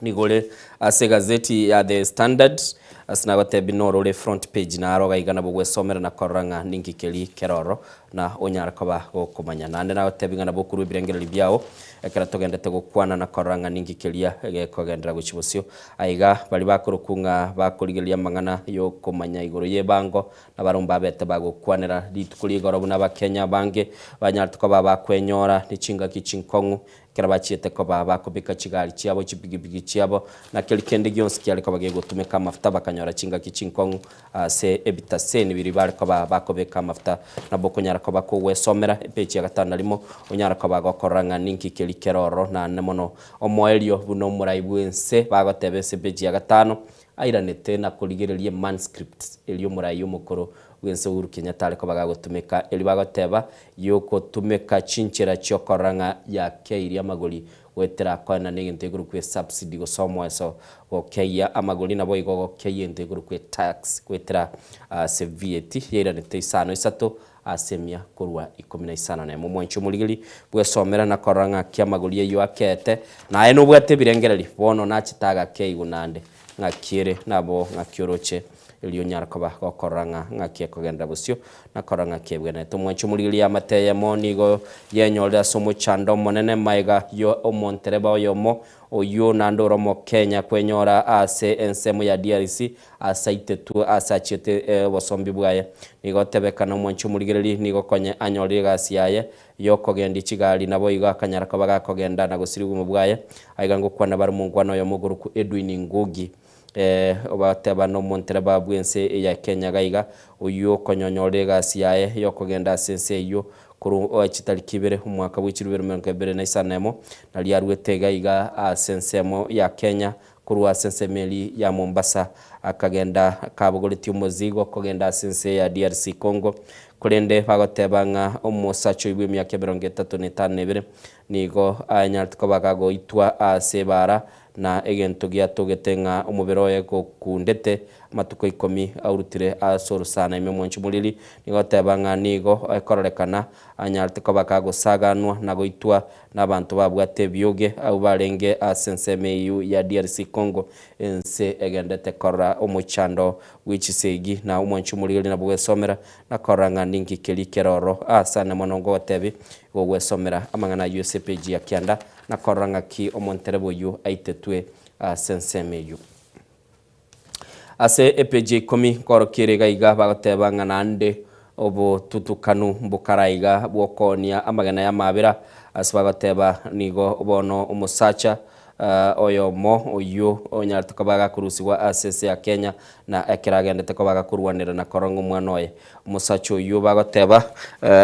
nigo ore ase egazeti ya The Standard ase nagotebia noro ore front page naro iga iga nabo ogwesomera na korora ng'a ninki keri kere ororo na onyare koba gokomanya. Naende nagotebia ng'a nabo okorwa ebirengererio biao ekero togendete gokwana na korora ng'a ninki keria gekogenderera gochia bosio. Aiga baria bakorokwa ng'a bakorigereria amang'ana yokomanya igoro y'ebango Nabarabwo mbabete bagokwanera rituko ri'igoro buna Abakenya abange banyarete koba bakwenyora ne chingaki chinkong'u ekero bachiete koba bakobeka chigari chiabo, chipigipigi chiabo, na keri kende gionsi kiare koba gegotumeka amafuta bakanyora chingaki chinkong'u ase ebitaseni biria bare koba bakobeka amafuta. Nabo okonyara koba kogwesomera epeji ya gatano na rimo onyare koba gokorora ng'a ninki keri kere ororo naende mono omoerio buna omorai bw'ense bagoteba ase epeji ya gatano Airanete na korigereria emanscripts eria omorai omokoro bw'ense Uhuru Kenyatta are koba gagotumeka erio bagoteba yogotumeka chinchera chiokorora ng'a yakeirie amagori goetera koenana egento ekorokwa esubsidy gose omoeso gokeyia amagori naboigo gokeyia egento ekorokwa etax goetera ase VAT yairanete isano isato ase emia korwa ikomi na isano nemo. Omwanchi omorigeri bwesomera na korora ng'aki amagori ayio akeete, na aye nobwate ebirengererio, bono nachete agakeigwa naende, ng'aki ere nabo ng'aki oroche, erio onyare koba gokorora ng'a ng'aki ekogenderera bosio, na korora ng'aki ebwenerete. Omwanchi omorigeri y'amate eyemo nigo yenyorire ase omochando omonene magega yo omontereba oyomo oyio naende ore Omokenya kwenyora ase ensemo ya DRC Ase aitetwe aase achiete obosombi bwaye. Nigo otebekana omwanchi omorigereria nigo konye anyorire egasi yaye y'okogendia chigari, naboigo akanyara koba gakogenda na gosiria obogima bwaye. Aiga ngokwana bare omongwana oyomo okorokwa Edwin Ngugi, obateba nomontereba bw'ense ya Kenya gaiga, oyio okonyonyorire egasi yaye y'okogenda ase ense eyio korwa chitariki ibere omwaka bwe chirubere emerongo ebere na isano nemo, nario aruete gaiga ase ensemo ya Kenya Korwa ase ensemo eria ya Mombasa akagenda kabogoretie omozigo kogenda ase ense ya DRC Congo. Korende bagoteba ng'a omosacha oyio bw'emiaka emerongo etato na etano na ebere nigo anyarete koba kagoitwa ase ebaara na egento giatogete ng'a omobere oye gokundete amatuko ikomi aurutire ase orosana ime. Omwanchi omoriri nigo agoteba ng'a nigo ekororekana anyarete koba kagosaganwa na goitwa Nabanto babwate ebioge abwo barenge ase ensemo eyio ya DRC Congo, ense egendete korora omochando bwe chisegi na omwanchi omorigeri nabo gwesomera na korora ng'a ninki keria kere ororo. Asante mono ngogotebi igo gwesomera amang'ana ayio ase epeji ya kianda na korora ng'aki omontereba oyio aitetwe ase ensemo eyio. Ase epeji ya ikomi nkorokia ere iga iga bagoteba ng'a naende obotutukanu mbokara iga bw'okoonia amagena y'amaabera, ase bagoteba nigo bono omosacha oyomo oyio onyarete koba gakorusigwa ase ense ya Kenya na ekero agendete koba gakorwanera na koronga omwana oye. Omosacha oyio bagoteba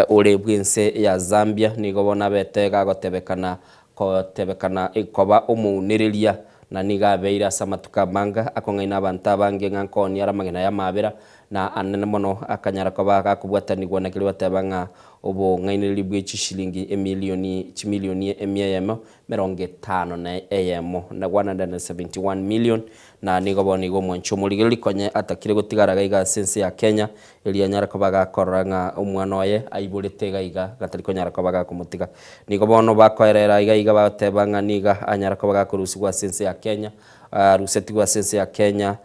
ore bw'ense ya Zambia nigo bono abete gagotebekana Gotebekana koba omounereria, na nigo abeire ase amatuko amanga akong'aina abanto abange ng'a nkoonia are amang'ina y'amaabera, na anene mono akanyara koba gakobwatanigwa na keria bateba ng'a obong'ainereria bwe chishilingi emilioni chimilioni emia eyemo emerongo etano na eyemo, na 171 million, na nigo bono iga omwanchi omorigereria konye atakire gotigara iga iga ase ense ya Kenya, erio anyare koba gakorora ng'a omwana oye aiborete iga iga, gatari konyara koba gakomotiga. Nigo bono bakoerera iga iga bagoteba ng'a nigo anyara koba gakorusigwa ase ense ya Kenya, arusetigwe ase ense ya Kenya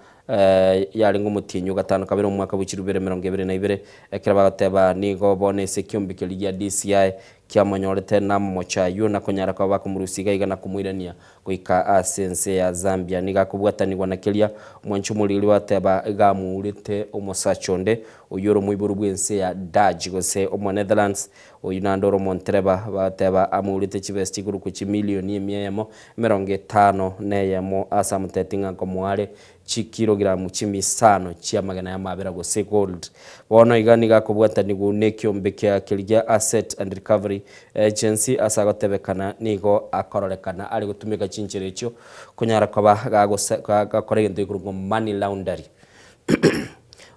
yarenge omotienyi o gatano kabere omwaka bwe chilifu ibere emerongo ebere na ibere, ekero bagoteba nigo bono ase ekiombe keria gia DCI kiamonyorete namomocho ayio na konyara koba bakomorusia iga iga na komoirania Goika ase ense ya Zambia nigo akobwatanigwa na keria omwanchi omoriri bateba iga amourete omosacha onde, oyio ore omoiboru bw'ense ya Dutch gose omo Netherlands, oyio naende ore omontereba bateba amourete chibesa chikorokwa chimilioni emia eyemo emerongo etano na eyemo ase amotebetie ng'a nkomoa are chikilogiramu chimisano chi'amagena y'amabera gose gold. Bono iga nigo akobwatanigwa nekiombe kia keria gia Asset and Recovery Agency ase agotebekana nigo akororekana are gotumeka chinchera echio konyara koba gagose gakora egento gekorokwa money laundry.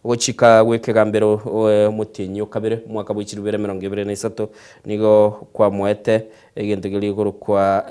Ogochika gw'ekegambero omotienyi o kabere omwaka bwe chilifu ibere emerongo ebere na isato nigo kwamoete egento keria gekorokwa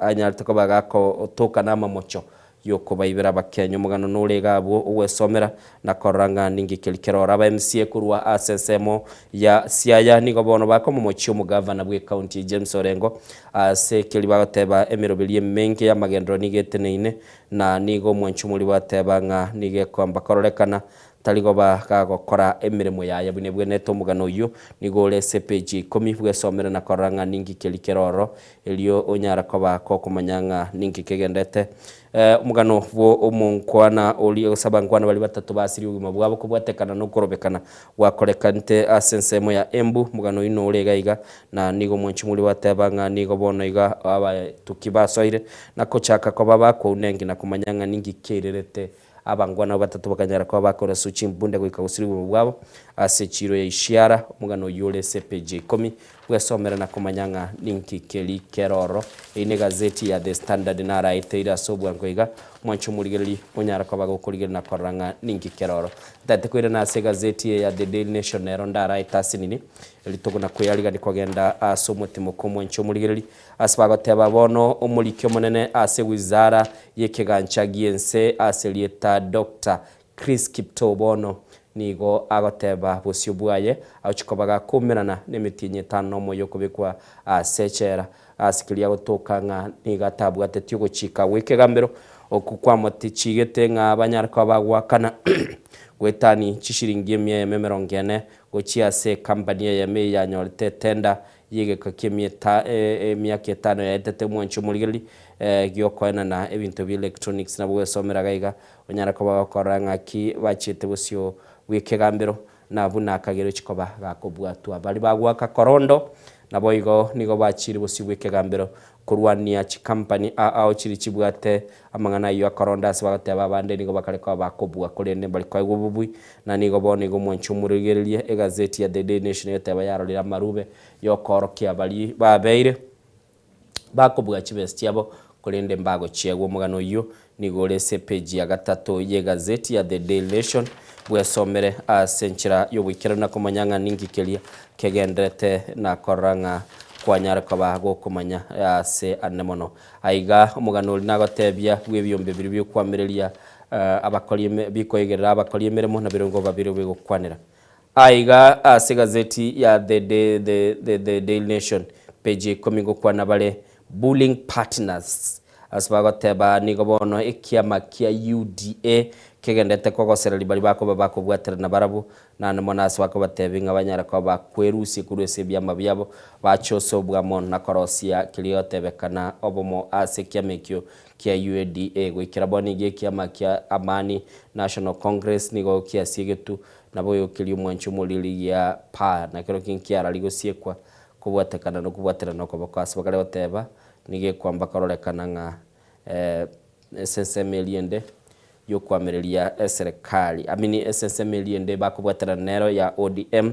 anyarete koba gakotoka namamocho. yokobaibera Abakenya. Omogano nore iga abwo ogwesomera na korora ng'a ninki keria kerore. Aba MCA korwa ase ensemo ya Siaya nigo bono bakomomochia omogavana bw'ecounty James Orengo ase keria bagoteba emeroberi emenge y'amagenderero nigo eteneine na nigo omwanchi omorimo ateba ng'a nigo ekoamba kororekana Tari koba gagokora emeremo yaye buna ebwenerete. Omogano oyio nigo ore ase epeji ya ikomi bwesomere na korora ng'a ninki keria kere ororo, erio onyare koba gokomanya ng'a ninki kegenderete. Omogano bwo omonkwana oria gose abankwana baria batato basirie obogima bwabo kobwatekana nokorobekana gwakorekanete ase ensemo ya Embu. Omogano oyio nore iga iga, na nigo omwanchi moria gwateba ng'a nigo bono iga abatuki basoire na kochaka koba bakwounengi na komanya ng'a ninki kiairerete Abangwana abo batato bakanyara koba bakoraswa chimbunde goika gosiria obogima bwabo ase echiiro ya Ishiara. Omogano oyio ore ase epeji ya ikomi bwesomere na komanya ng'a ninki keri kere ororo. Eyio negazeti ya The Standard naraeteire ase obwango iga, mwanche omorigereria onyare koba gokorigereria na korora ng'a ninki kere ororo. Ntagete koirana ase egazeti eye ya The Daily Nation nero ndaraete ase nini, rituko na kweyarigania kogenda ase omotimoko omwanche omorigereria Ase bagoteba bono omoriki omonene ase wizara y'ekegancha gi'ense ase rieta Doctor Chris Kiptoo bono nigo agoteba bosio bwaye agochia koba gakoumerana nemetienyi etano nomo yokobekwa ase echela ase keria agotoka ng'a nigo atabwateti ogochika gw'ekegambero oku kwamotichigete ng'a banyare koba bagoakana goetani chishiringi emia eyemo emerongo ene gochia ase ekampani eyemo eye yanyorete etenda y'egeka ki'emieta emiaka etano yaetete omwanchi omorigereria giokoenana ebinto bia electronics nabo gwesomera iga iga onyare koba gokorora ng'aki bachiete bosio bw'ekegambero na buna akagera ochikoba gakobwatwa baria bagoaka korondo naboigo nigo bachiire bosio bw'ekegambero korwania chikampani ao chiri chibwate amang'ana ayio akoronda ase bagoteba abande nigo bakare koba bakobua korende mbari koegwa obobui na nigo bono igo omwanchi omorigererie egazeti ya The Daily Nation egoteba yarorire amarube yokoorokia baria babeire bakobua chibesa chiabo korende mbagochiegwa omogano oyio nigo ore ase epeji ya gatato y'egazeti ya The Daily Nation bwesomere ase enchera y'oboikeranu na komanya ng'a ninki keria kegenderete na korora ng'a kwanyare koba gokomanya ase ane mono. Aiga omogano oria nagotebia bw'ebiombe biria biokwamireria abakori eme bikoigerera abakori emeremo na birongo babire bigokwanera. Aiga ase egazeti ya The The The The Daily Nation page ya ikomi ngokwana bare Bullying partners Ase bagoteba nigo bono ekiama kia UDA kegendete kogosereria baria bakoba bakobwaterana barabwo, naende mono ase bakobatebia ng'a banyare koba bakwerusia korwa ase ebiama biabo, bache ase obwamo na korosia keria gotebekana obomo ase ekiama ekio kia UDA. Goikera bono nigo ekiama kia Amani National Congress nigo kiasiegetwe naboigo keria omwanchi omoriri gia PAA nakerokio nkiarari gosiekwa kobwatekana nokobwaterana okoboko ase bakare goteba Nigo ekwamba kororekana ng'a ase ensemo eria ende y'okoamereria eserekari, I mean ase ensemo eria ende bakobwaterana nero ya ODM,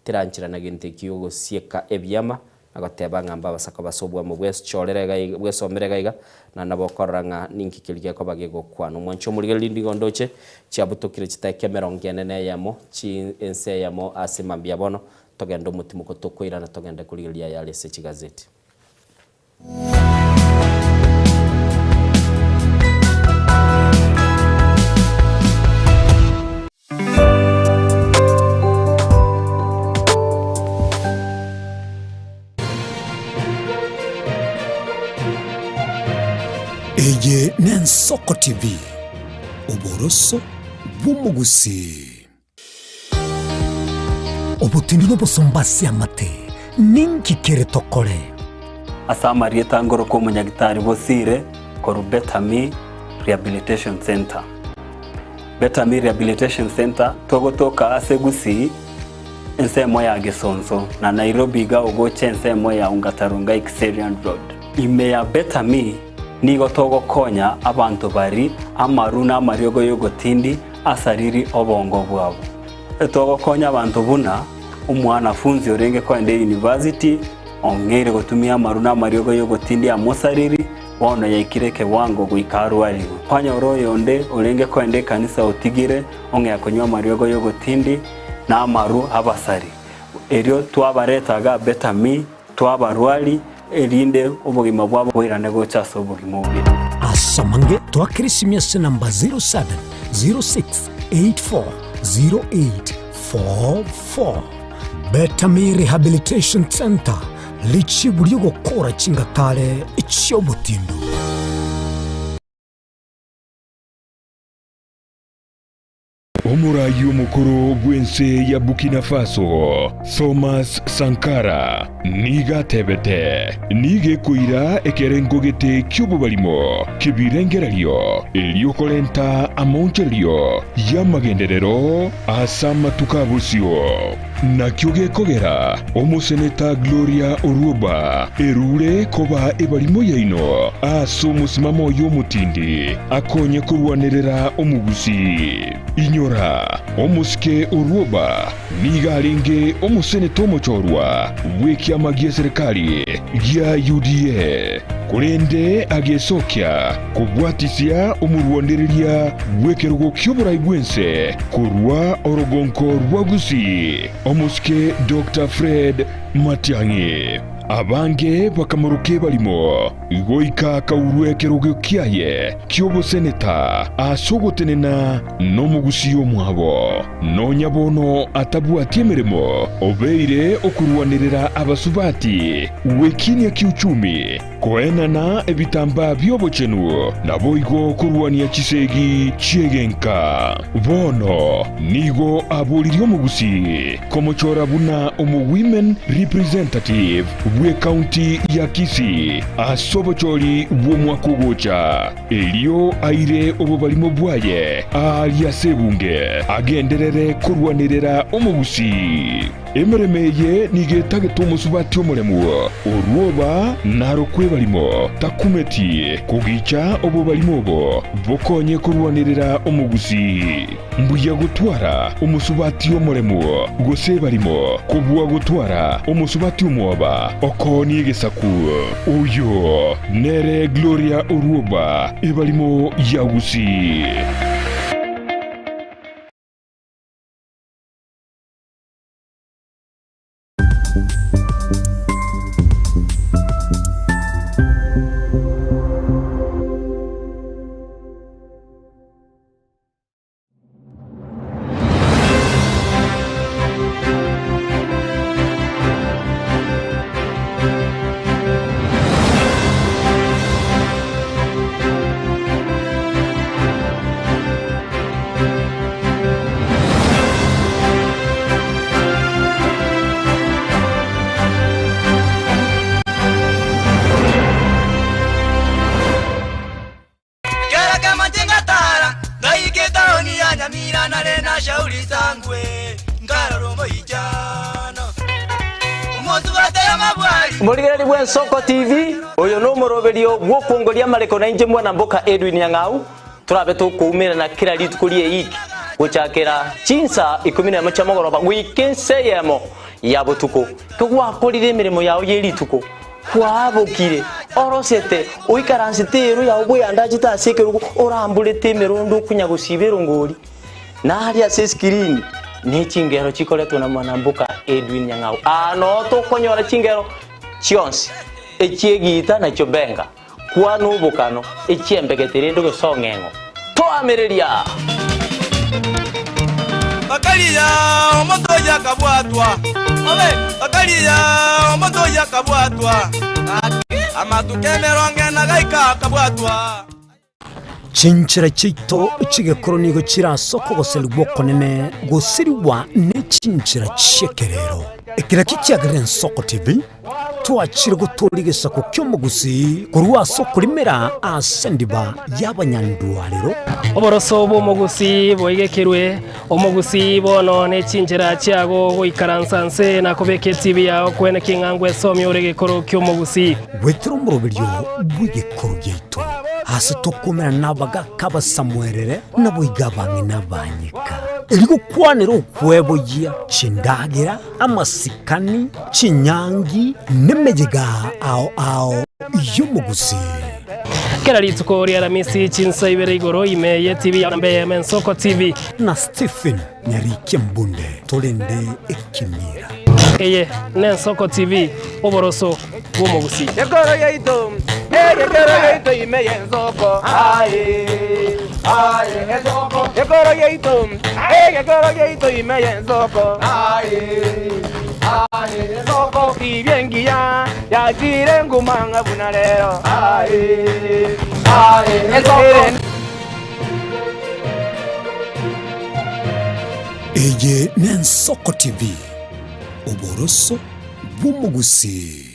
terancherana gento ekio gosieka ebiama na goteba ng'a mbabasa koba ase obwamo bwechorere iga iga bwesomere iga iga, na nabo okorora ng'a ninki keria gekoba gegokwana. Omwancho omorigereria nigo ndoche chiabutokire chitaeka emerongo ene na eyemo chi ense eyemo ase mambia bono, togende omotimoko tokoirana togende korigereria ayare ase chigazeti. Eye n'Ensoko TV, oboroso bw'omogusii. Obotindi nobosomba ase amate, ninki kere tokore? Ase amarieta ngoroka omonyagitari Bosire korwa Better Me Rehabilitation Centre. Better Me Rehabilitation Centre togotoka ase Gusii ensemo ya Gesonso na Nairobi iga ogocha ensemo ya Ongata Rongai Kiserian Road. Ime ya Better Me nigo togokonya abanto bari amaru na amariogo yogotindi asariri obongo bwabo. Togokonya abanto buna omwanafunzi orenge koenda eyunivasiti ong'eire gotumia amaru na amariogo y'ogotindia amosariri, bono yaikire ekewango goika arwarigwe. Kwanyora oyonde orenge koenda ekanisa otigire ong'ea konywa amariogo y'ogotindi na amaru abasari. Erio twabareta iga Betami, twabarwari, erinde obogima bwabo boirane gocha ase obogima obuya. Ase. Ase amange twakere esimi ase namba 0706840844. Betami Rehabilitation Centre, richibu ri'ogokora chingatare chi'obotindu. Omoraai omokoro bw'ense ya Burkina Faso, Thomas Sankara, nigo atebete, Nigo ekoira ekerengo gete ki'obobarimo ki'ebirengererio erio korenta amaonchorerio y'amagenderero ase amatuko a bosio. Nakio gekogera omoseneta Gloria Orwoba erure koba ebarimo yaino ase omosimamo oye omotindi akonye korwanerera omogusii. Inyora, omosike Orwoba nigo arenge omoseneta omochorwa bw'ekiama gi'eserekari gia UDA, korende agesokia kobwatisia omorwanereria bw'ekerogo ki'oborai bw'ense korwa orogonko rwa Gusii, omosike Doctor Fred Matiang'i. Abange bakamoroka ebarimo goika akaurwa ekerogo kiaye ki'oboseneta ase ogotenena nomogusii omwabo. Nonya bono atabwati emeremo, obeire okorwanerera abasubati gwekinia kiuchumi, Koenana ebitambaa bi'obochenu, naboigo korwania chisegi chi'egenka. Bono nigo aboririe omogusii komochora buna omo-women representative bw'ecounty ya Kisii ase obochori bw'omwaka ogocha, erio aire obobarimo bwaye aaria ase ebunge agenderere korwanerera omogusii. Emeremo eye nigo etagete omosubati omoremu, orwoba narokwe ebarimo, takumeti kogicha obobarimo obo bokonye korwanerera omogusii. Mbuya gotwara omosubati omoremu gose ebarimo kobua gotwara omosubati omwoba okoonia egesaku. Oyo nere Gloria Orwoba, ebarimo ya Gusii. Kera kemo ngatara, ngaika etaoni ya Nyamira nare na shauri sangwe, nkarora omoichano. Omosubate y'amabwari. Morigereri bw'Ensoko TV, oyo nomoroberio bw'okwongoria amareko na inche mwana mboka Edwin Nyang'au, Torabe tokoumerana kera rituko ri'eiki, gochakera chinsa ikomi nemo chia mogoroba goika ensa eyemo ya botuko. Kegwakorire emeremo yao ye rituko, kwabokire, orosete, oikaransete eero yao bweyandachete ase ekerogo, oramborete emerondo okonya gosiba erongori, na aria ase esikirini ne chingero chikoretwe na mwanamboka Edwin Nyang'au. Aa noo tokonyora chingero chionsi, echi'egiita na chiobenga. Kwana obokano, echiembegete rende gose ong'eng'o. Toamereria! Bakaria omonto oyio akabwatwa, bakaria omonto oyio akabwatwa, amatuko emerongo ena gaika akabwatwa. Chinchera chiaito chi'egekoro nigo chire ase okogoserigwa okonene gosirigwa ne chinchera chi'ekerero. Ekero ekio kiagerire Ensoko TV twachire gotooria egesaku ki'omogusii korwa ase okorimera ase endiba y'abanyandwarero. Oboroso bw'omogusii boigekerwe, omogusii bono ne chinchera chiago goikaransa nse na kobeka etibi yao kwene king'a ngwesomia ore egekoro ki'omogusii. Goetera omoroberio bw'egekoro giaito, ase tokomerana nabagaaka abasamuerere, naboigo abang'ina abanyeka, erio gokwanera okweboyia chindagera, amasikani, chinyangi, nemeyega ao ao y'omogusii. Kera rituko ri'Aramisi chinsa ibere igoro ime y'etibi ya namba eyemo Ensoko TV. Na Stephen Nyarikia Mbunde torende ekemira. Eye n'Ensoko TV, oboroso bw'omogusii. Ekoro yaito. Egekero giaito ime y'ensoko, aye, aye, ensoko. Gekoro giaito, egekoro giaito ime y'ensoko, aye, aye, ensoko. Tibia engiya yachire nguma ng'a buna rero, aye, aye, ensoko. Eye n'Ensoko TV, oboroso bw'omogusii.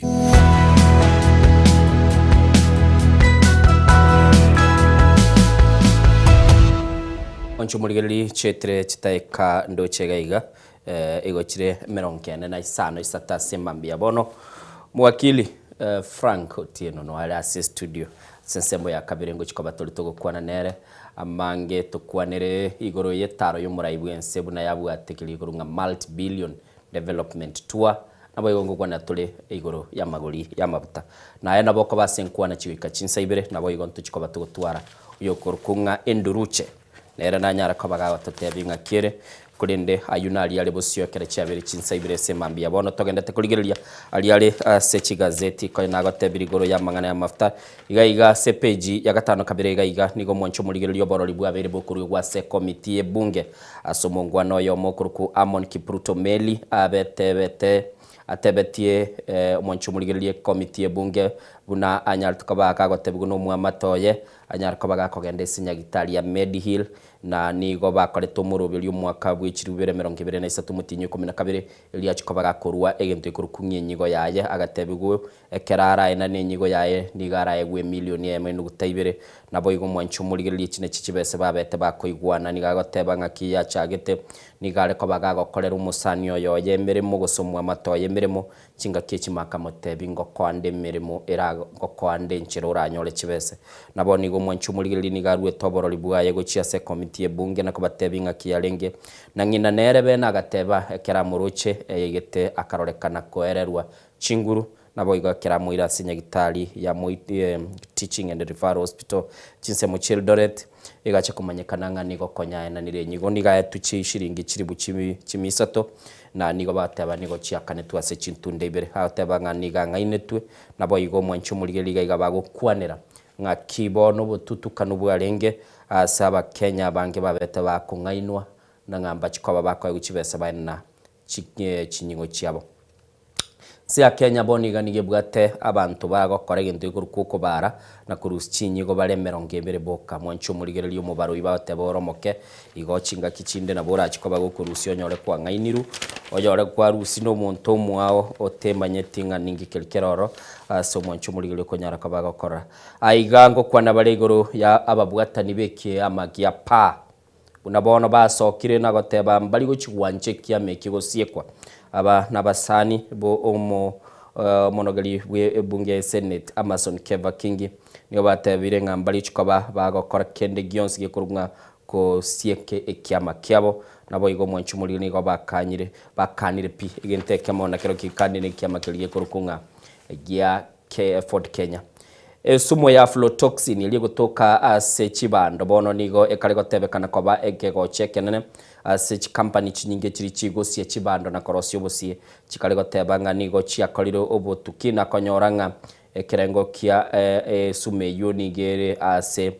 Onche omorigereria chietire chitaeka ndoche iga iga eh, igo chire emerongo kende na isano isato ase mambia bono mwakili eh, Frank Otieno no are ase studio ase ensemo ya kabere ngochi koba tori togokwana nere amange tokwanere igoro y'etaro y'omorai bw'ense buna yabwate keria igoro ng'a multi billion Development Tour, naboigo ngokwana tore igoro y'amagori y'amabuta. Naye nabo okoba ase enkwana chigoika chinsa ibere, naboigo ntochie koba togotwara oyokorokwa ng'a Enduruche, nere nanyare koba gagototebia ng'aki ere, korende ayio naria are bosio ekero chiabeire chinsa ibere ase mambia. Bono togendete korigereria aria are ase chigazeti, konya nagotebirie igoro y'amang'ana y'amafuta. Iga iga ase epeji ya gatano kabere iga iga nigo omwancho omorigereria oborori bwabeire bokoruegwa ase ekomiti y'ebunge Ase omongwana oyomo okorokwa Amon Kipruto Meli abetebete atebetie omonche omorigereria ekomiti y'ebunge buna anyarete koba gagotebigwa nomwamate oye anyare koba gakogenda ase nyagitari ya Mediheal na nigo bakorete omoroberio omwaka bwe chilifu bibere emerongo ebere na isato omotienyi o ikomi na kabere erio achie koba gakorua egento ekorokwa ng'a enyigo yaye agatebigwa Ekero araenane enyigo yaye, nigo araegwe emilioni eyemo enuguta ibere. Naboigo omwanchi omorigereria echi nachi chibese babete bakoigwana. Nigo agoteba ng'aki yachagete, nigo are koba gagokorera omosani oyo oye emeremo gose omwamate oye emeremo, chingaki echi makamotebia ngokoa nde emeremo era ngokoa nde enchera oranyore chibese. Nabo nigo omwanchi omorigereria nigo aruete oborori bwaye gochia ase ekomiti y'ebunge na kobatebia ng'aki yarenge. Na ng'ina nere bene agateba ekero amoroche eyaigete akarorekana koererwa Chinguru, naboigo ekero amoire ase nyagitari ya Moi Teaching and Referral Hospital chinsemo chia Eldoret, egacha komanyekana ng'a nigo konya aenanire enyigo. Nigo aetwe chishiringi chilifu chimia isato, na nigo bagoteba nigo chiakanetwe ase chintunda ibere. Agoteba ng'a nigo ang'ainetwe, naboigo omwanchi omorigereria iga iga bagokwanera ng'aki bono obotutukanu bwarenge ase abakenya abange babete bakong'ainwa na ng'a mbachi koba bakoegwa chibesa baenana chinyigo chiabo. Ense ya Kenya bono iga nigo ebwate abanto bagokora egento gekorokwa okobara na korusia chinyigo bare emerongo ebere boka. Mwanche omorigereria omobaroi bagoteba ore omoke, igo chingaki chinde nabo orache koba gokorusia onyore kwang'ainirwe, onyore kwarusia na omonto omwao otemanyeti ng'a ninki keria kere ororo ase omwanche omorigereria okonyara koba gokora. Aiga ngokwana bare igoro ya ababwatani b'ekiama gia PAA. Buna bono basokire na goteba mbari gochigwancha ekiama eki gosiekwa. Aba nabasani bo omo omonogeri bwe ebunge ya Senate Amason Keva Kingi nigo batebire ng'a mbari gochikoba bagokora kende gionsi gekorwa ng'a gosieke ekiama kiabo. Naboigo omwanchi omoriri nigo bakanyire bakanire pi egento ekemo nakero gekanire ekiama keria gekorokwa ng'a gia Ford Kenya. Esumu ya aflatoxin eria egotoka ase chibando bono nigo ekare gotebekana koba ekegocha ekenene ase chikampani chinyinge chiria chigosia chibando na korosia obosie. Chikare goteba ng'a nigo chiakorire obotuki na konyora ng'a ekerengo kia esumu eyio nigo ere ase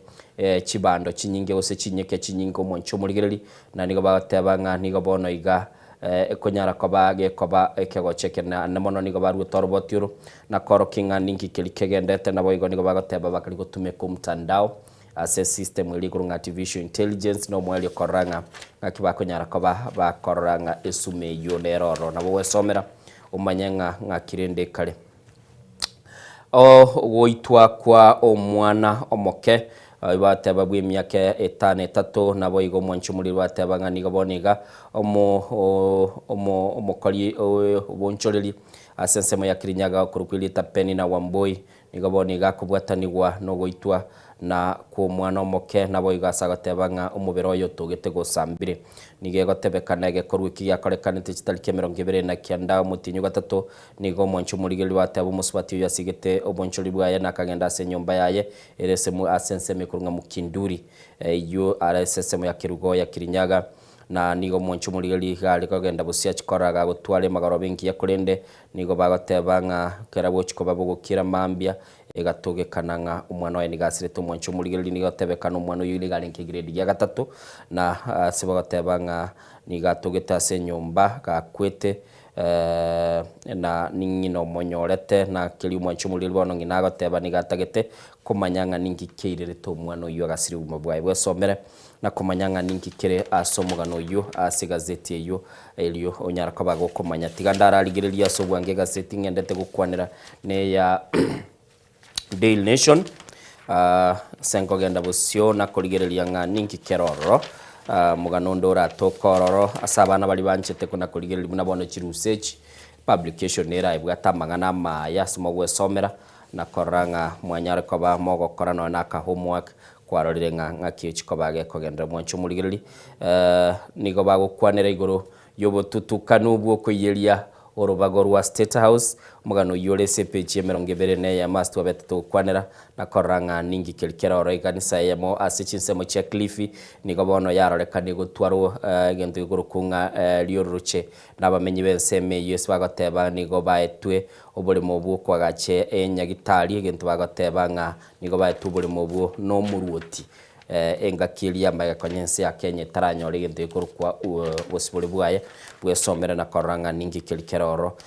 chibando chinyinge gose chinyeke chinyinge omonche omorigereri na nigo bagoteba ng'a nigo bono iga Ekonyara koba gekoba ekegocha ekenene mono nigo baruete oroboti oro, na koorokia ng'a ninki keria kegendete, naboigo nigo bagoteba bakari gotumeka omtandao ase esystem eria igoro ng'a artificial intelligence na omoerio korora ng'a ng'aki bakonyara koba bakorora ng'a esumu eyio nere ororo. Nabo gwesomera omanye ng'a ng'aki rende ekare. Ogoitwa kwa omwana omoke, bateba bw'emiaka etano etato, naboigo omwanchi omoriri bateba ng'a nigo bono iga omokori obonchoreri ase ensemo ya Kirinyaga okorokwa erieta Penina Wambui, nigo bono iga akobwatanigwa nogoitwa na kw'omwana omoke, naboigo ase agoteba ng'a omobere oye otogete gosambire. Nigo egotebekana egekorwa eki giakorekanete chitariki 29 omotienyi o gatato, Nigo omwanchi omorigereria bateba omosubati oyio asigete obonchori bwaye na akagenda ase enyomba yaye ere esemo ase ensemo ekorwa ng'a Mukinduri, eyio are ase ensemo ya Kerugoya ya Kirinyaga. Na nigo omwanchi omorigereria iga are kogenda bosio achie korora gagotwara emagoroba engiya korende nigo bagoteba ng'a kera gochia koba bogokira mambia. Egatogekana ng'a omwana oye nigo asirete omwancho omorigereria, nigo atebekana omwana oyio nigo arenge egrade ya gatato, na ase bagoteba ng'a nigo atogete ase enyomba gakwete na ning'ina omonyorete, na keria omwancho omorigereria bono ng'ina agoteba nigo atagete komanya ng'a ninki kiairerete omwana oyio agasira obogima bwaye. Bwesomere na komanya ng'a ninki kere ase omogano oyio ase egazeti eyio, erio onyare koba gokomanya. Tiga ndararigererie ase obwango egazeti ng'endete gokwanera neya Daily Nation, ase nkogenda bosio na korigereria ng'a ninki kere ororo, omogano onde oratoke ororo ase abana baria banchete kona korigereria buna bono chirusa echi, publication eraebwate amang'ana amaya ase mogwesomera, na korora ng'a mwanyare koba mogokora nonya na aka homework, Kwarorire ng'a ng'aki chikoba gekogenderera mwanche omorigereria, nigo bagokwanera igoro y'obotutukanu bw'okoiyeria orobago rwa State House, omogano oyio ore ase epeji y'emerongo ebere na eyemo ase twabete togokwanera na korora ng'a ninki keri kere oro ekanisa eyemo ase chinsemo chia Kilifi nigo bono yarorekane gotwarwa egento gekorokwa ng'a riororoche nabamenyi b'ensemo eyio ase bagoteba nigo baetwe oboremo bw'okoagacha enyagitari egento bagoteba ng'a Nigo baetwe oboremo obwo nomoruoti engaki eria yambaye konya ense ya Kenya etaranyora egento gekorokwa obosibore bwaye bwesomere na korora ng'a ninki keri kere ororo.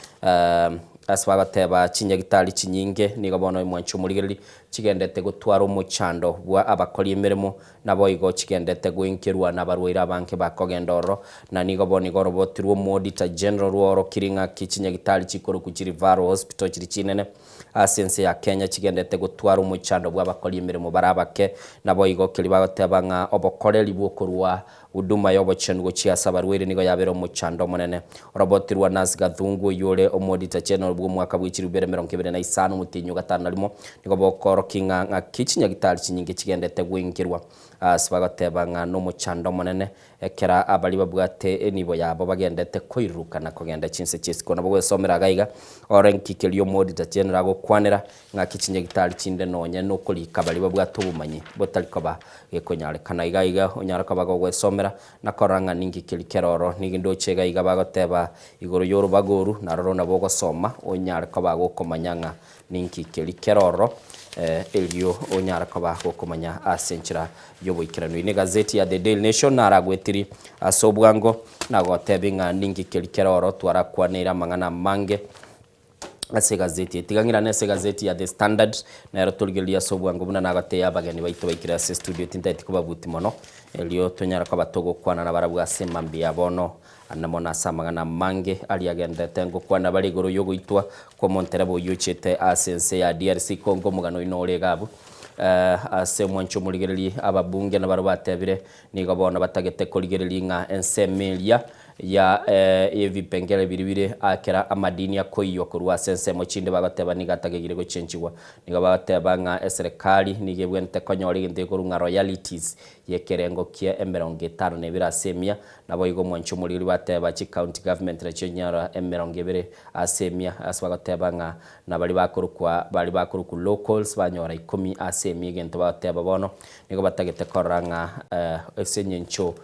Ase bagoteba chinyagitari chinyinge nigo bono mwanche omorigereria chigendete gotwara omochando bwa abakori emeremo naboigo chigendete goinkerwa nabarwaire abange bakogenda ororo na nigo bono igo oroboti rwa omoauditor general rwaorokiri ng'aki chinyagitari chikorokwa chi Referral Hospital chiri chinene Ase ense ya Kenya chigendete gotwara omochando bw'abakori emeremo bare abake, naboigo keria bagoteba ng'a obokoreri bw'okorua huduma y'obochenu gochia ase abarwaire nigo yabere omochando omonene. Oroboti rwa Nancy Gathungu oyio ore Omoauditor General bw'omwaka bwe chilifu ibere emerongo ebere na isano omotienyi o gatano na rimo nigo bokoorokia ng'a ng'aki chinyagitari chinyinge chigendete goinkerwa ase bagoteba ng'a nomochando omonene Ekero abaria babwate enibo yabo bagendete koiruruka na kogenda chinse chi'esiko, nabo gwesomera iga iga, ore nki keria Omoodita General agokwanera, ng'aki chinyagitari chinde nonye nokorika baria babwate obomanyi botari koba gekonyarekana. Iga iga onyare koba gogwesomera na korora ng'a ninki keria kere oro. Nigo ndoche iga iga bagoteba igoro y'orobago oru, naroro nabo ogosoma onyare koba gokomanya ng'a Ninki keria kere ororo, erio onyare koba gokomanya ase enchera y'oboikeranu. Eye negazeti ya The Daily Nation naragwetiri ase obwango nagotebi ng'a ninki keria kere ororo twarakwaneire amang'ana amange ase egazeti eye. Tiga ng'irane ase egazeti ya The Standard nero torigererie ase obwango buna nagotebia abageni baito baikire ase estudio tintageti kobabuti mono erio tonyare koba togokwana nabarabwo ase mambia ya bono. Ande mono ase amang'ana amange aria agenderete ngokwana bare igoro y'ogoitwa kw'omontereba oyio ochete ase ense ya DRC Congo, omogano oino ore iga abwo. Ase omwancho omorigereria ababunge nabarabwo batebire nigo bono batagete korigereria ng'a ensemo eria ya ebipengere biria bire akera amadini akoiywa korwa ase ensemo chinde bagoteba nigo atagegire gochenchigwa. Nigo bagoteba ng'a eserekari nigo ebwenerete konyora egento gekorwa ng'a royalties y'ekerengo kia emerongo etano na ebere ase emia, Naboigo omwanchi omoriri bateba chi county government nachio nyora emerongo ebere ase emia ase bagoteba ng'a nabari bakorokwa bari bakorokwa locals banyora ikomi ase emia egento bagoteba bono nigo batagete korora ng'a ase engencho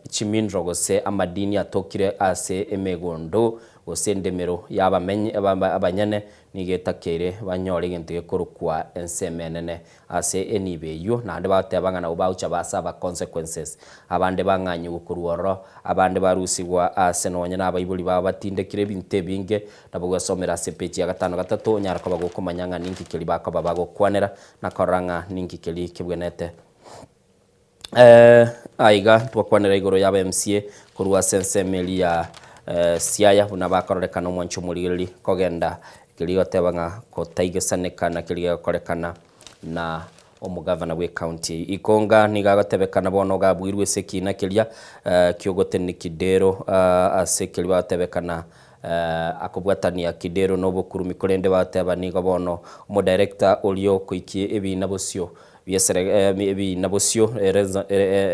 chimineral gose amadini atokire ase emegondo gose endemero ya abamenyi abanyene nigo etakeire banyore egento gekorokwa ensemo enene Ase enibo eyio, naende bagoteba ng'a nabwo bagochia basaba consequences. Abande bang'anyigwe korwa ororo, abande barusigwa aase nonya nabaibori babo batindekire ebinto ebinge, nabo gwesomera ase epeji ya gatano gatato onyare koba gokomanya ng'a ninki keria bakoba bagokwanera na korora ng'a ninki keria kebwenete. Aiga twakwanera igoro y'aba MCA korwa ase ensemo eria ya Siaya buna bakororekana omwancho omorigereria kogenda keria goteba ng'a kotaigesaneka na keria gegokorekana na omogavana bwe county eyio. Ikonga nigo agotebekana bono iga abuirwe ase ekina keria kiogotenenia Kidero ase keria bagotebekana akobwatania Kidero na obokurumi korende bagoteba nigo bono omodirector oria okoikia ebina bosio. biesere ebina bosio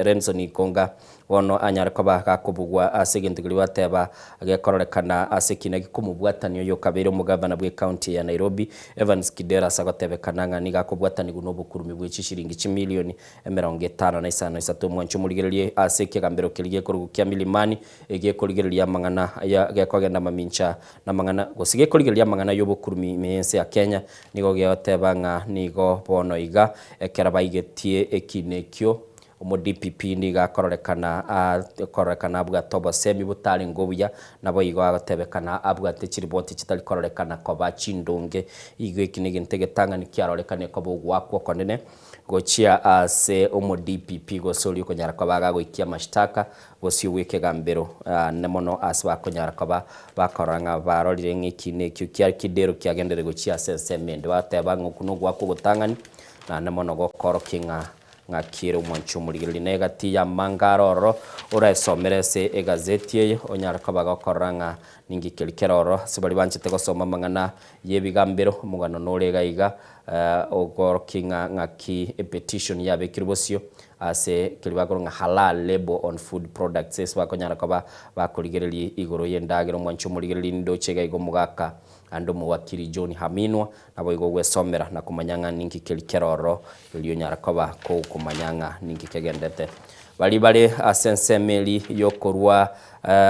Renson Ikonga bono anyare koba gakobugwa ase egento keria gwateba gekororekana ase ekina gekomobwatania oyo okabeire omogavana bwe county ya Nairobi Evans Kidero ase agotebekana ng'a nigo akobwatanigwa na obokurumi bwe chishiringi chimilioni 53 Omwancho omorigererie ase ekegambero keria gekorokwa kia Milimani egekorigereria amang'ana aya gekogenda mamincha namang'ana gose gekorigereria amang'ana y'obokurumi ime y'ense ya Kenya nigo gegoteba ng'a nigo bono iga ekero baigetie ekina ekio omo DPP nigo akororekana kororekana abwate obosemi botarenge obuya naboigo agotebekana abwate chiripoti chitari kororekana koba chindonge. Igo eki negento egetang'ani kiarorekane koba ogoakwa okonene gochia ase omo DPP gose oria okonyara koba agagoikia amashtaka bosio bw'ekegambero ande mono ase bakonyara koba bakorora ng'a barorire ng'a ekina ekio kia kidero kiagenderire gochia ase ensemo ende. Bagateba ng'a okwo nogoakwa ogotang'ani, naende mono gokorokia ng'a ng'aki ere omwanchi omorigereria. Na egati y'amanga aro ororo oraesomere ase egazeti eye, onyare koba gokorora ng'a ninki keria kere ororo. Ase baria banchete gosoma amang'ana y'ebigambero, omogano nore iga iga, okorokia ng'a ng'aki epetition yabekirwe bosio Ase keria bakorwa ng'a Halal label on food products ase bakonyara koba bakorigereria igoro y'endagera. Omwanchi omorigereria nindoche iga iga omogaka ande omowakiri John Haminwa naboigo ogwesomera na komanya ng'a ninki keria kere ororo erio onyara koba kokomanya ng'a ninki kegendete. Baria bare ase ensemo eria yokorwa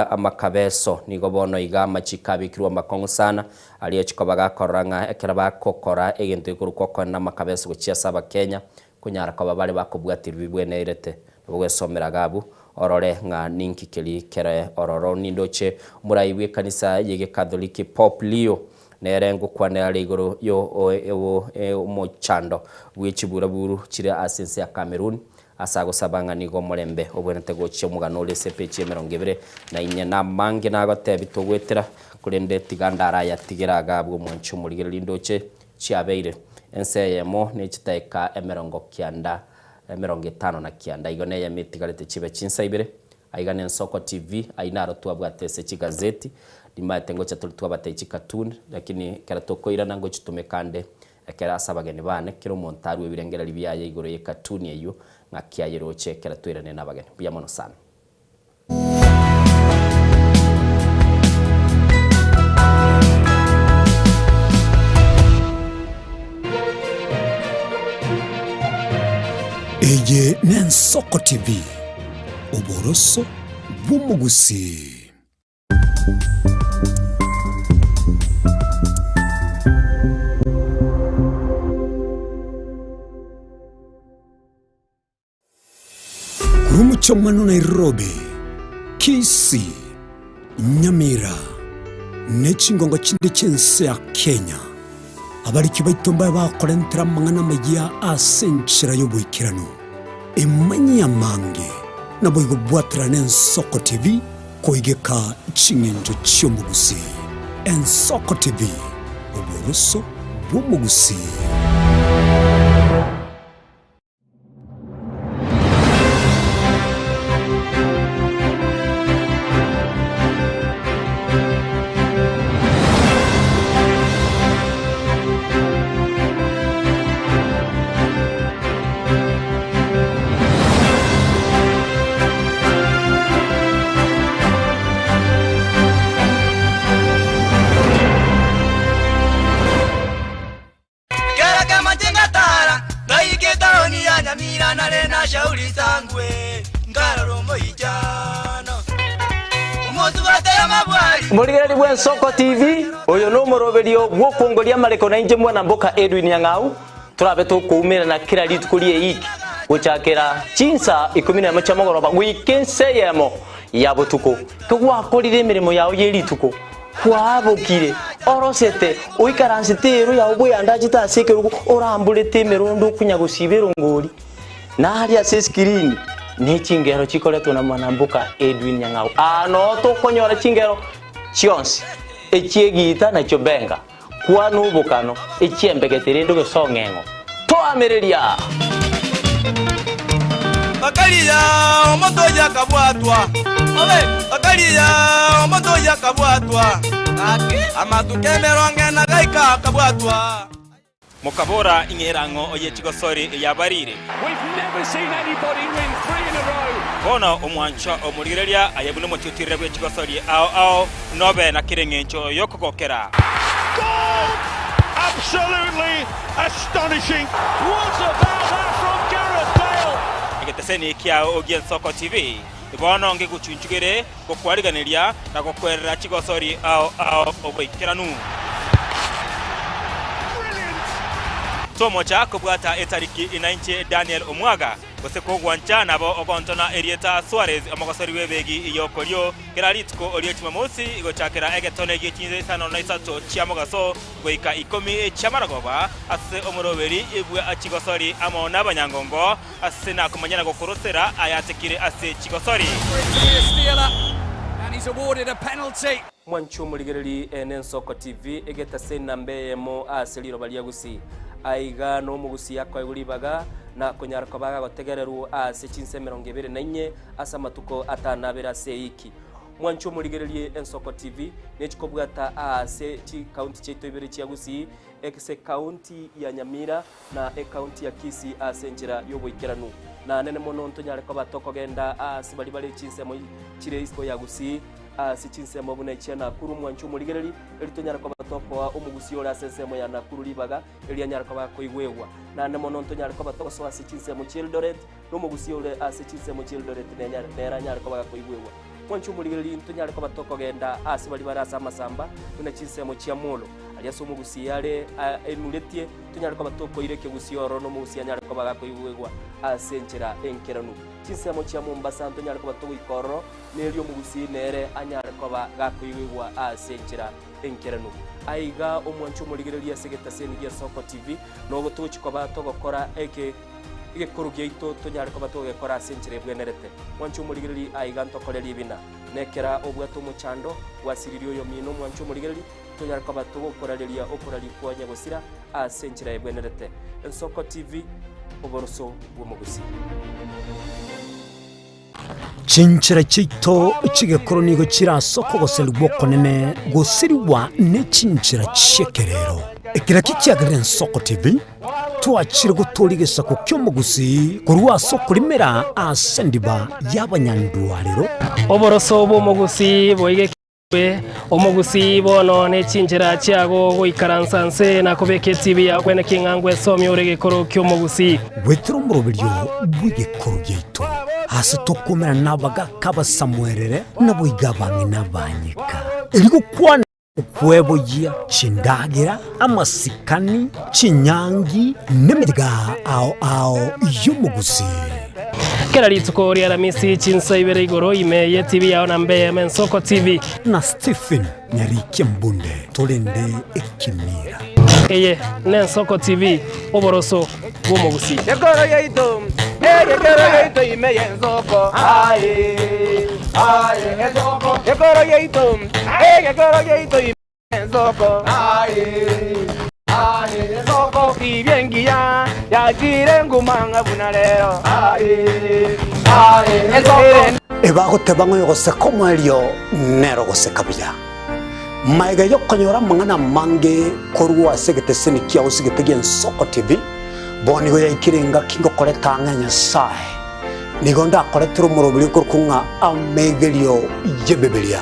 amakabeso nigo bono iga amachiko abekirwe amakong'u sana aria ochikoba gakorora ng'a ekero bagokora egento gekorokwa okoenena amakabeso gochia ase abakenya Konyara koba bare bakobwatia bibwenerete, nabo gwesomera iga abwo, orore ng'a ninki keria kere ororo. Nindoche omorai bw'ekanisa y'Egekatholiki Pope Leo nere ngokwanera are igoro y'omochando bwe chiburaburu chire ase ense ya Cameroon, ase agosaba ng'a nigo omorembe obwenerete gochia omogano ore ase epeji y'emerongo ebere na inye. Namange nagotebi togoetera, korende tiga ndarayatigere iga abwo omwanche omorigereria ndoche Chiabeire ense eyemo ne chitaeka 90, 59. Igo neyemo etigarete chibe chinsa ibere. Aiga nensoko TV, ayio naro twabwate ase chigazeti. Nimaete ngocha tore twabatebia chicartoon, lakini ekero tokoirana ngochitumeka ande ekero ase abageni bane, kera omonto arue ebirengererio biaye igoro ye cartoon eyio, ng'aki ayeroche ekero toirane nabageni. Mbuya mono sana. Eye n'Ensoko TV, oboroso bw'omogusii. Korwa omochie Nairobi, Kisii, Nyamira, ne chingongo chinde chi'ense ya Kenya, abariki baito mbabe bakorentera amang'ana amayia ase enchera y'oboikeranu. Emanyie amange, naboigo bwaterana Ensoko TV koigeka ching'encho chi'omogusii. Ensoko TV, oboroso bw'omogusii. Kera kemache ngatara, ngaika etaoni ya Nyamira nare na Shauri Sangwe, nkarora omoichano. Omosubati amabwari. Omorigereria bw'Ensoko TV, oyo nomoroberio bw'okwongoria amareko na inche mwana mboka Edwin Nyang'au, torabe tokoumerana kera rituko ri'eiki gochakera chinsa ikomi nemo chia mogoroba goika ensa eyemo ya botuko. Kegwakorire emeremo yao ye rituko, Kwabokire, orosete, oikaransete eero yao bweyandachete ase ekerogo, oramborete emerondo okonya gosiba erongori. Na aria ase esikirini ne chingero chikoretwa na mwanamboka Edwin Nyang'au. Aa noo tokonyora chingero chionsi, echi'egiita na chiobenga, kwana obokano, echi'embegete rende ogesong'eng'o. Toamereria! Bakaria omonto oyio akabwatwa, bakaria omonto oyio akabwatwa, amatuko emerongo ena gaika akabwatwa. Mokabora, Ing'e erang'o ye chigosori yabarire. Bono omwanchwa omorigereria aye buna omotiutirire bwe chigosori ao ao, nobe na kera engencho y'okogokera. Egeteseni kiao gi'Ensoko TV bono ngegochunchugere gokwariganeria na gokwerera chigosori ao ao oboikeranu. Tomocha kobwata etariki inainche Daniel Omwaga, gose kogwancha nabo ogontona erieta Suarez omogosori bw'ebegi y'okorio kera rituko rie Jumamosi gochakera egetone gie chinsa isano na isato chia mogaso goika ikomi chi'amaragoba ase omoroberi bwa chigosori amo nabanyangongo Ase nakomanya na gokorosera ayatekire ase chigosori. Mwanche omorigereri ene Ensoko TV egetase enamba eyemo ase riroba ria Gusii. Aiga nomogusii akoegwa ribaga na konyara koba agagotegererwa ase chinsa 24 ase amatuko atano abere ase eiki. Mwanche omorigererie Ensoko TV nechikobwata aase chikaunti chiaito ibere chia Gusii ase ekaunti ya Nyamira na ekaunti ya Kisii ase enchera y'oboikeranu. Na nene mono ntonyare koba tokogenda aase baria bare chinsemo chire isiko ya Gusii, ase chinsemo buna echia Nakuru omwancho omorigereri, erio tonyare koba tokoa omogusii ore ase ensemo ya Nakuru ribaga, erio anyare koba akoigwegwa. Naende mono ntonyare koba togosoa ase chinsemo chi'Eldoret, na omogusii ore ase chinsemo chi'Eldoret nere anyare koba gakoigwegwa. Mwanche omorigereria ntonyare koba tokogenda aase baria bare ase amasamba, buna chinsemo chia Molo, aria ase omogusii are enuretie, tonyare koba tokoira ekegusii ororo na omogusii anyare koba gakoigwegwa ase enchera enkeranu. Chinsemo chia Mombasa ntonyare koba togoika ororo, na erio omogusii nere anyare koba gakoigwegwa ase enchera enkeranu. Aiga omwanche omorigereria ase egetaseni gia Soko TV, nogo togochia koba togokora eke. Egekoro giaito tonyare koba togekora ase enchera ebwenerete. Mwanche omorigereria aiga ntokore ribina. Nekera obwate omochando, gwasiririe oyomino mwanche omorigereria, tonyare koba togokorareria okoraria kwa nyagosira ase enchera ebwenerete. Ensoko TV, oboroso bw'omogusii. Chinchera chiaito chi'egekoro nigo chire ase okogoserigwa okonene gosirigwa ne chinchera chi'ekerero. Ekero ekio kiagerire Ensoko TV, twachire gotooria egesaku ki'omogusii korwa ase okorimera ase endiba y'abanyandwarero. Oboroso bw'omogusii boigekirwe Omogusii bono ne chinchera chiago goikaransa nse na kobeka etibi yao naki ng'a ngwesomia ore egekoro ki'omogusii. Goetera omoroberio bw'egekoro giaito, ase tokomerana nabagaaka abasamuerere, naboigo abang'ina abanyeka, erio gokwana okweboyia chindagera, amasikani, chinyangi, nemetiga ao ao y'omogusii. Kera rituko ri'Aramisi chinsa ibere igoro ime y'etibi yao na mbe Mensoko TV. Na Stephen Nyarikia Mbunde torende ekemira. Eye n'Ensoko TV, oboroso bw'omogusii. Gekoro giaito, egekoro giaito ime y'ensoko, aye, aye, ensoko. Gekoro giaito, egekoro giaito ime Ensoko tibia engiya yachire nguma ng'a buna rero. Ebagoteba ng'a oyogoseka omoerio nere ogoseka buya. Magega y'okonyora amang'ana amange korwa ase egeteseni kiao ase egete gi'Ensoko TV, bono nigo yaikire engaki ngokoreta ang'e Nyasae. Nigo ndakoretere omoroberi okorokwa ng'a Amegerio y'Ebibilia.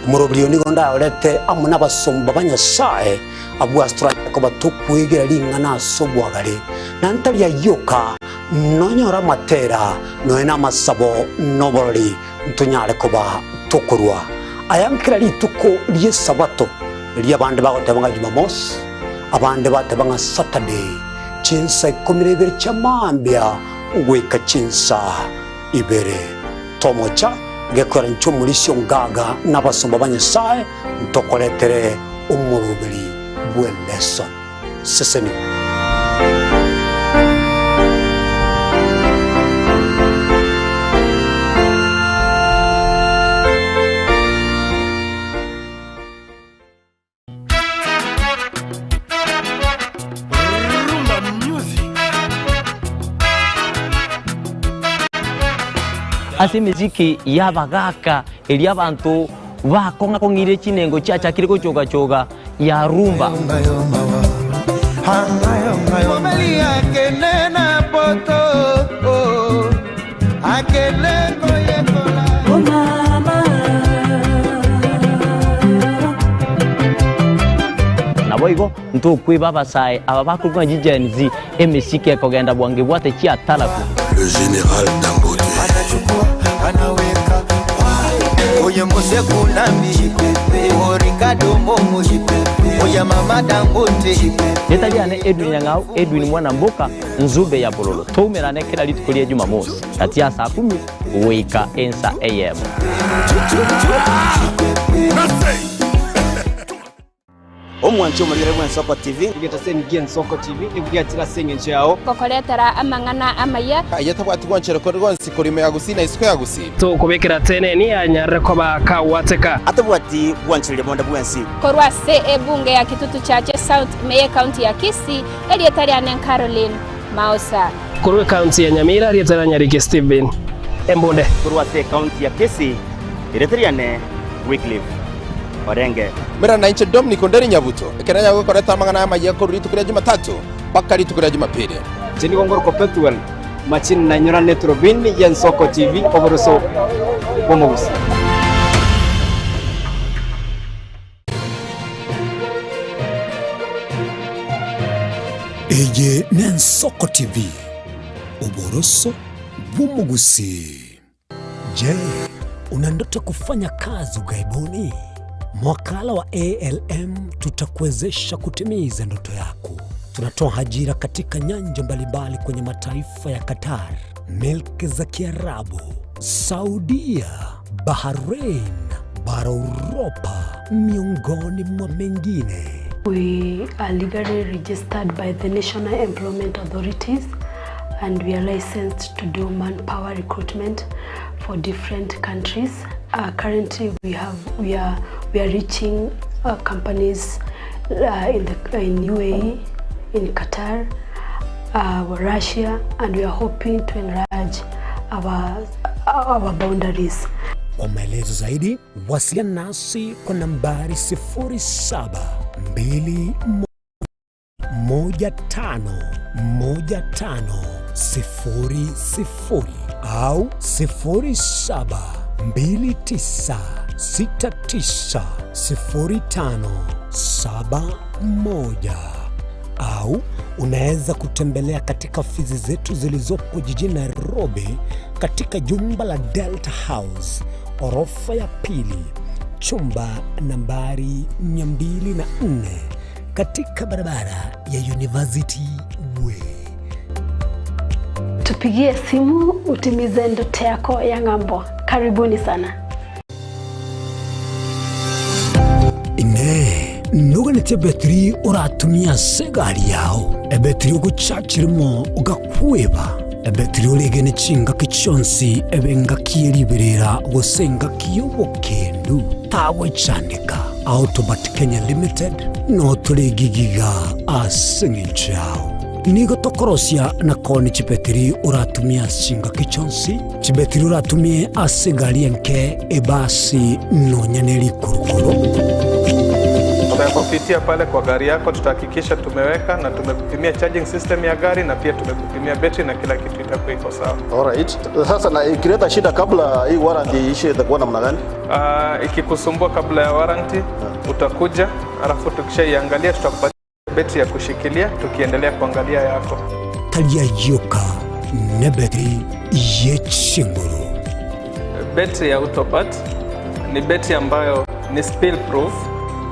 Omoroberi oyo nigo ndaorete amo nabasomba ba Nyasae, abwo ase toranyare koba tokwegera ring'ana ase obwagare, na ntari ayio oka, nonyore amatera, nonya namasabo, na oborori, ntonyare koba tokorua aya nkera rituko ri'Esabato, erio abande bagoteba ng'a Jumamosi, abande bateba ng'a Saturday, chinsa ikomi na ibere chia mambia goika chinsa ibere. Tomocha gekora inche omorisia ongaga na abasomba ba Nyasae ntokoretere omoroberi bw'eleso. Sesenigwa. Rumba music. Ase emesiki y'abagaaka eria abanto bakong'a-kong'ire chinengo chiachakire gochoga-choga ya rumba. Mobali akende na poto akende koyekola. Naboigo ntokweba abasae aba bakorokwa ng'a chiGen Z, emesike ekogenda bwango ebwate chiatarafu. Le général Dangote. Anaweka oye Mose Kunambi o Ricardo Momo oya Mama Dangote. Rieta riane Edwin Nyang'au, Edwin Mwana Mboka, Nzube ya Bololo. Toumerane kera rituko ria Jumamosi, gati ya saa kumi goika ensa eyemo. Omwanchi omorigere bw'Ensoko TV. Egetaseni gi'Ensoko TV nigo giachire ase engencho yao. Gokoretera amang'ana amaya. Aye tabwati gwanchera kore gwonsi korwa ime ya Gusii na isiko ya Gusii. Tokobekera teneni anyarire koba kagwateka. Atabwati gwanchereria bonde bwensi. Korwa ase ebunge ya Kitutu Chache South ime y'Ecounty ya Kisii, erieta riane Caroline Maosa. Korwa ecounty ya Nyamira, erieta ria Nyariki Stephen Embunde. Korwa ase ecounty ya Kisii, erieta riane Wycliffe Orenge. Mera nainche Dominic Onderi Nyabuto, ekero nyagokoreta amang'ana amayia korwa rituko ria Jumatatu mpaka rituko ria Jumapili. Inche nigo ngorokwa Pethuel Machini nainyorane eturubini y'Ensoko TV oboroso bw'omogusi. Eye n'Ensoko TV, oboroso bw'omogusii. Je, una ndoto kufanya kazi ughaibuni? Mwakala wa ALM tutakuwezesha kutimiza ndoto yako. Tunatoa ajira katika nyanja mbalimbali kwenye mataifa ya Qatar, milki za Kiarabu, Saudia, Bahrain, bara Uropa, miongoni mwa mengine. We are legally registered by the National Employment Authorities and we are licensed to do manpower recruitment for different countries. Currently we are reaching companies in UAE, in Qatar, Russia, and we are hoping to enlarge our boundaries. Kwa maelezo zaidi wasiliana nasi kwa nambari 0721151500 au 0729690571 au unaweza kutembelea katika ofisi zetu zilizopo jijini Nairobi katika jumba la Delta House orofa ya pili chumba nambari 204 katika barabara ya University Way. Tupigie simu utimize ndoto yako ya ng'ambo. Karibuni sana. Ine nuganĩtie betiri ũratumia ase egari yao, ebetiri ogochachirimo ogakweba, ebetiri oregene chingaki chionsi ebe engaki eriberera gose engaki y'obokendu tagwechandeka. Autobat Kenya Limited no toregigiga ase eng'encho yao. Nigo tokorosia na koni chibetiri oratumia chingaki chionsi, chibetiri oratumie ase egari enke, ebasi nonya na erikorokoro. Tutakupitia pale kwa gari yako, tutahakikisha tumeweka na tumekupimia charging system ya gari na pia tumekupimia betri na kila kitu itakuwa iko sawa. Alright. Sasa na ikileta shida kabla hii warranty iishe itakuwa namna gani? Ikikusumbua kabla ya warranty utakuja, alafu tukishaiangalia tutakupatia betri ya kushikilia tukiendelea kuangalia yako. Taria yoka ne betri yechinguru. Betri ya Autobat ni betri ambayo ni spill proof,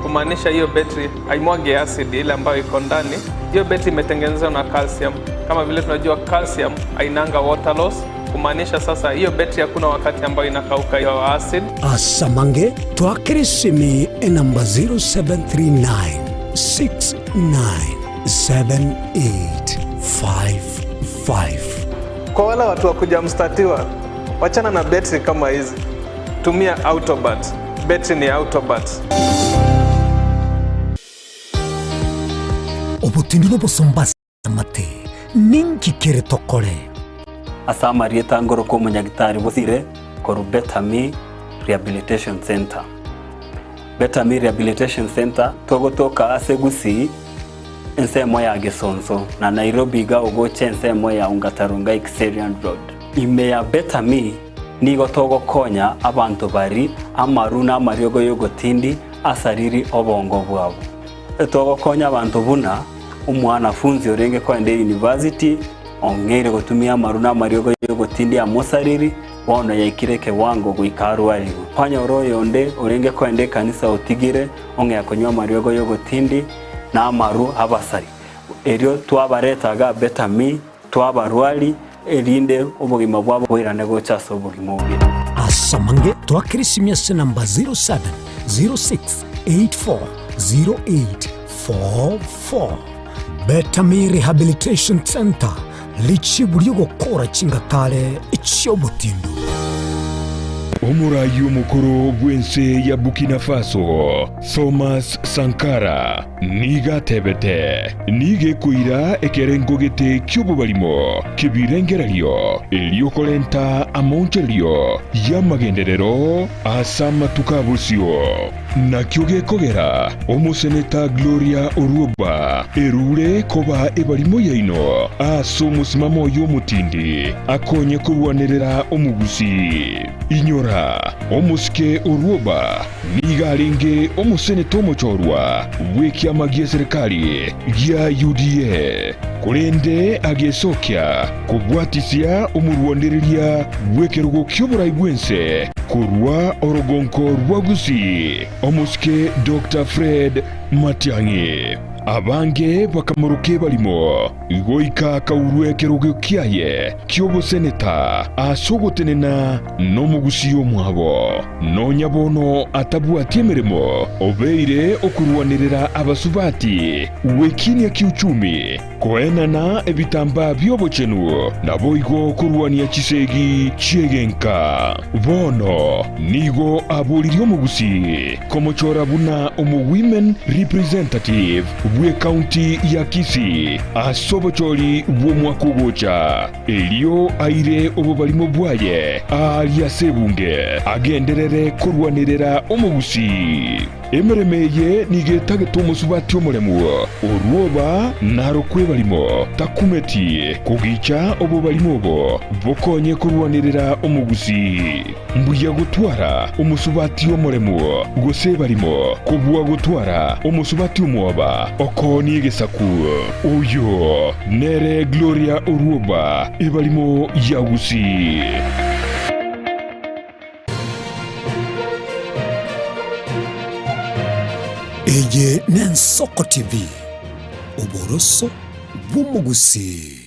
kumaanisha hiyo betri haimwagi acid ile ambayo iko ndani. Hiyo betri imetengenezwa na calcium. Kama vile tunajua calcium hainanga water loss, kumaanisha sasa hiyo betri hakuna wakati ambayo inakauka hiyo acid. Asamange twakirisimi enamba 0739 697855. Kwa wale watu wa kuja mstatiwa, wachana na betri kama hizi, tumia Autobat. Betri ni Autobat. Obotindi n'obosomba amate ninki kere tokore. Ase amarieta ngorokwa omonyagitari bosire korwa Betami Rehabilitation Center. Betami Rehabilitation Center togotoka ase Gusii. ensemo ya Gesonso, na Nairobi iga ogocha ensemo ya Ongata Rongai Kiserian Road. Ime ya Better Me nigo togokonya abanto bari amaru na amariogo y'ogotindi asariri obongo bwabo. Togokonya abanto buna omwanafunzi orenge koenda eyunivasiti ong'eire gotumia amaru na amariogo y'ogotindi amosariri, bono yaikire ekewango goika arwarigwe. Kwanyora oyonde orenge koenda ekanisa otigire ong'ea konywa amariogo y'ogotindi na amaru abasari. Erio twabareta iga Better Me, twabarwari, erinde obogima bwabo boirane gocha ase obogima obuya. Ase amange twakere esimi ase namba 0706840844. Betami Rehabilitation Centre, richibu ri'ogokora chingatare chi'obotindu. Omoraai omokoro bw'ense ya Burkina Faso, Thomas Sankara, nigo atebete, Nigo ekoira ekerengo gete ki'obobarimo ki'ebirengererio, erio korenta amaonchorerio y'amagenderero ase amatuko a bosio. Nakio gekogera omoseneta Gloria Orwoba erure koba ebarimo yaino ase omosimamo oye omotindi akonye korwanerera omogusii. Inyora, omosike Orwoba nigo arenge omoseneta omochorwa bw'ekiama gi'eserekari gia UDA, korende agesokia kobwatisia omorwanereria bw'ekerogo ki'oborai bw'ense korwa orogonko rwa Gusii, omosike Doctor Fred Matiang'i. Abange bakamoroka ebarimo goika akaurwa ekerogo kiaye ki'oboseneta ase ogotenena nomogusii omwabo. Nonya bono atabwati emeremo, obeire okorwanerera abasubati gwekinia kiuchumi, koenana ebitambaa bi'obochenu, naboigo korwania chisegi chi'egenka. Bono nigo aboririe omogusii komochora buna omo-women representative bw'ecounty ya Kisii ase obochori bw'omwaka ogocha. Erio aire obobarimo bwaye aaria ase ebunge, agenderere korwanerera omogusii. Emeremo eye nigo etagete omosubati omoremu, orwoba narokwe ebarimo, takumeti kogicha obobarimo obo bokonye korwanerera omogusii. Mbuya gotwara omosubati omoremu gose ebarimo, kobua gotwara omosubati omwoba okoonia egesaku. Oyo nere Gloria Orwoba, ebarimo ya Gusii. Eye n'Ensoko TV, oboroso bw'omogusii.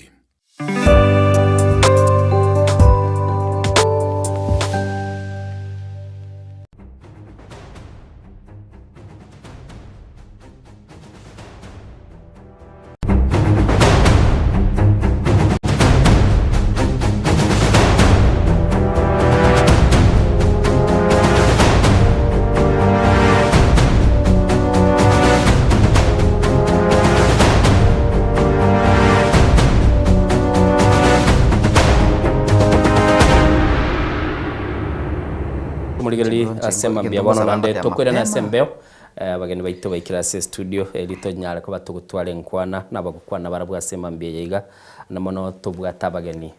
Omorigereria ase mambia bono naende tokoirana ase embeo abageni baito baikire ase estudio erio tonyare koba togotwara enkwana na abagokwana barabwo ase mambia eye iga na mono tobwate abageni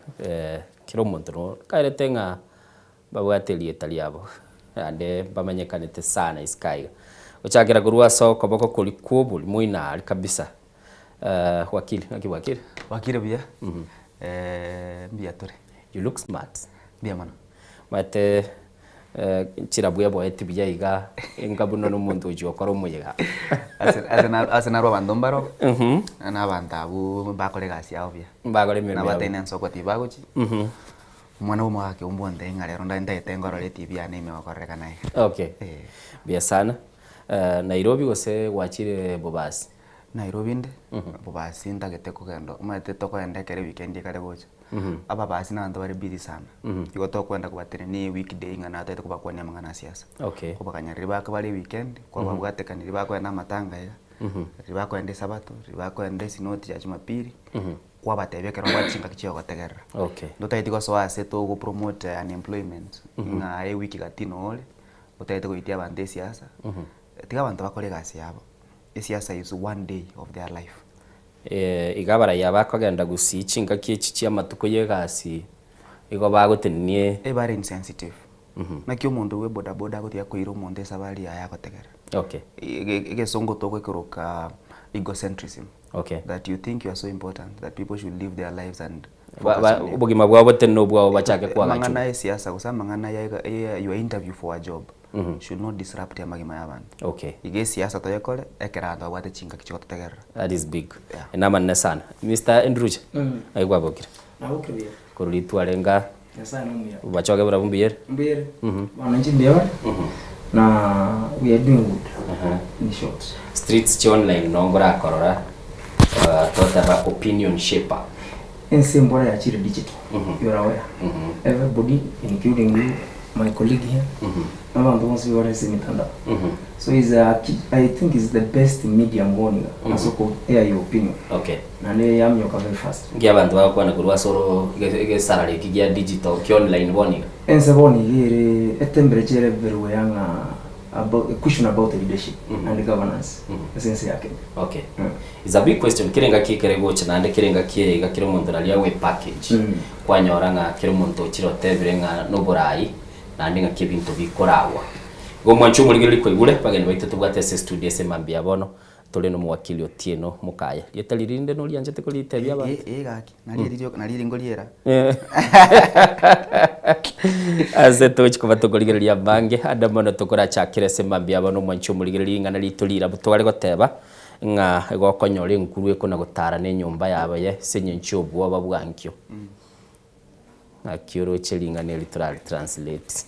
kera omonto no kaerete ng'a Babwate erieta riabo, naende bamanyekanete sana isiko aiga. Gochakera korwa ase okoboko koria kw'oborimo inare kabisa. Wakili, naki bwakire? Bwakire buya, mbuya tore. You look smart. Mbuya mono. Omanyete chirabwo eboeti buya iga, enga buna na omonto ogochia gokora omoyega. Ase narwo abanto mbaro, na abanto abwo bakore egasi yabo buya. Mbakore emeremo yabo. Nabateine ensoko tibagochi. Omwana bw'omogaka ombua ontebie ng'a rero ntagete ngorore etibi yane ime gokorerekana iga. Okay. Buya sana. Nairobi gose gwachire Bobasi? Nairobi inde, Bobasi ntagete kogenda, omanyete tokoenda ekero eweekend ekare gocha. Ababasi na abanto bare busy sana. Igo tokoenda kobatenenia eweekday ng'a natagete kobakwania amang'ana a siasa. Okay. Kobakanya riria baka bare eweekend, kwababwatekania riria bakoenda amatanga iga, riria bakoenda esabato, riria bakoenda esinoti ya jumapili. Kwabatebia ekero obwate chingaki chia ogotegerera. Okay. Ntotageti gosoa ase togo promote unemployment, ng'a ewiki gati nore, otagete goitia abanto esiasa, tiga abanto bakore egasi yabo. Esiasa is one day of their life. Iga abaraiyo bakogenda gusii chingaki echi chi'amatuko y'egasi igo bagotenenia. Ebare insensitive. Naki omonto bwe bodaboda agotiga koira omonto esabari yaye agotegerera. Okay. Egesongo togokeroka egocentrism. Okay. That you think you are so important that people should live their lives and Ba- focus ba- on you. obogima bwabo botenene obwabo bachake koagachwa. Amang'ana ya esiasa gose amang'ana ya ya your interview for a job should not disrupt amagima ya abanto. Okay. Iga esiasa toyekore ekero abanto babwate chingaki chigototegerera. That is big. Namanene sana. Mister Ndrucha, naki kwabokire? Nabokire buya. Korwa ritware nga Nyasaye nomuya. bachoke barabwo mbuyere? Mbuyere. Mhm. Bono inche mbuya bare. Na we are doing good. In short. Streets chia online noo ngorakorora toteba opinion shaper. Ense embora yachire digital. You are aware. Everybody including you, my colleague here, abanto bonsi bare ase emitandao. So is a, I think is the best medium bono iga ase oko air your opinion. Okay. Naende yamioka very fast. Nki abanto bagokwana korwa ase oro egesarara eki gia digital kia online bono iga? Ense bono iga ere etemperature ere everywhere ng'a about a question about leadership and governance ase ense ya Kenya. Okay. It's a big question kera engaki ekere gocha naende kera engaki eye iga kera omonto naria awe package kwanyora ng'a kera omonto ochire otebire ng'a noborai naende ng'aki ebinto bikoragwa. Igo omwanchi omorigereria kwaigure bageni baito tobwate ase estudio ase mambia bono tore nomowakili Otieno Mokaya. Rieta riria rinde norianchete koritebia abanto? Eh, eh gaki, nari eri rioka, nari eri nkoriera. Ase togochi koba tokorigereria abange ande mono tokorachakere ase mambia bono omwanchi omorigereria ring'ana rito rirabu tware goteba ng'a igo okonyora enkuru ekona gotara na enyomba yabo ye ase eng'encho ya obwoba bwankio. Naki oroche ring'ana eri torari translate.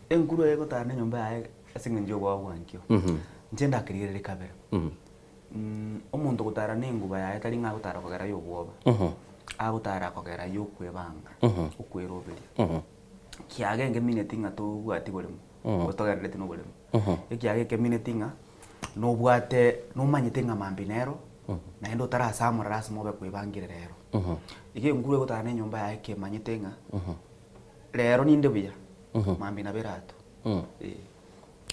Enkuru eye egotara na enyomba yaye ase eng'encho ya obwoba bwankio. Inche ndakerigereria kabere. Omonto ogotara na enguba yaye tari ng'a agotara kogera ya obwoba. Agotara kogera ya okwebanga, okweroberia. Kiaga engemineti ng'a tobwati boremo, otogendereti na oboremo. Ekiaga ekemineti ng'a nobwate nomanyete ng'a mambia nero, naende otarasamora lasima obe kwebangire rero. Iga enkuru egotara na enyomba yaye kemanyete ng'a rero ninde buya, mambia nabo eratwe. Eh.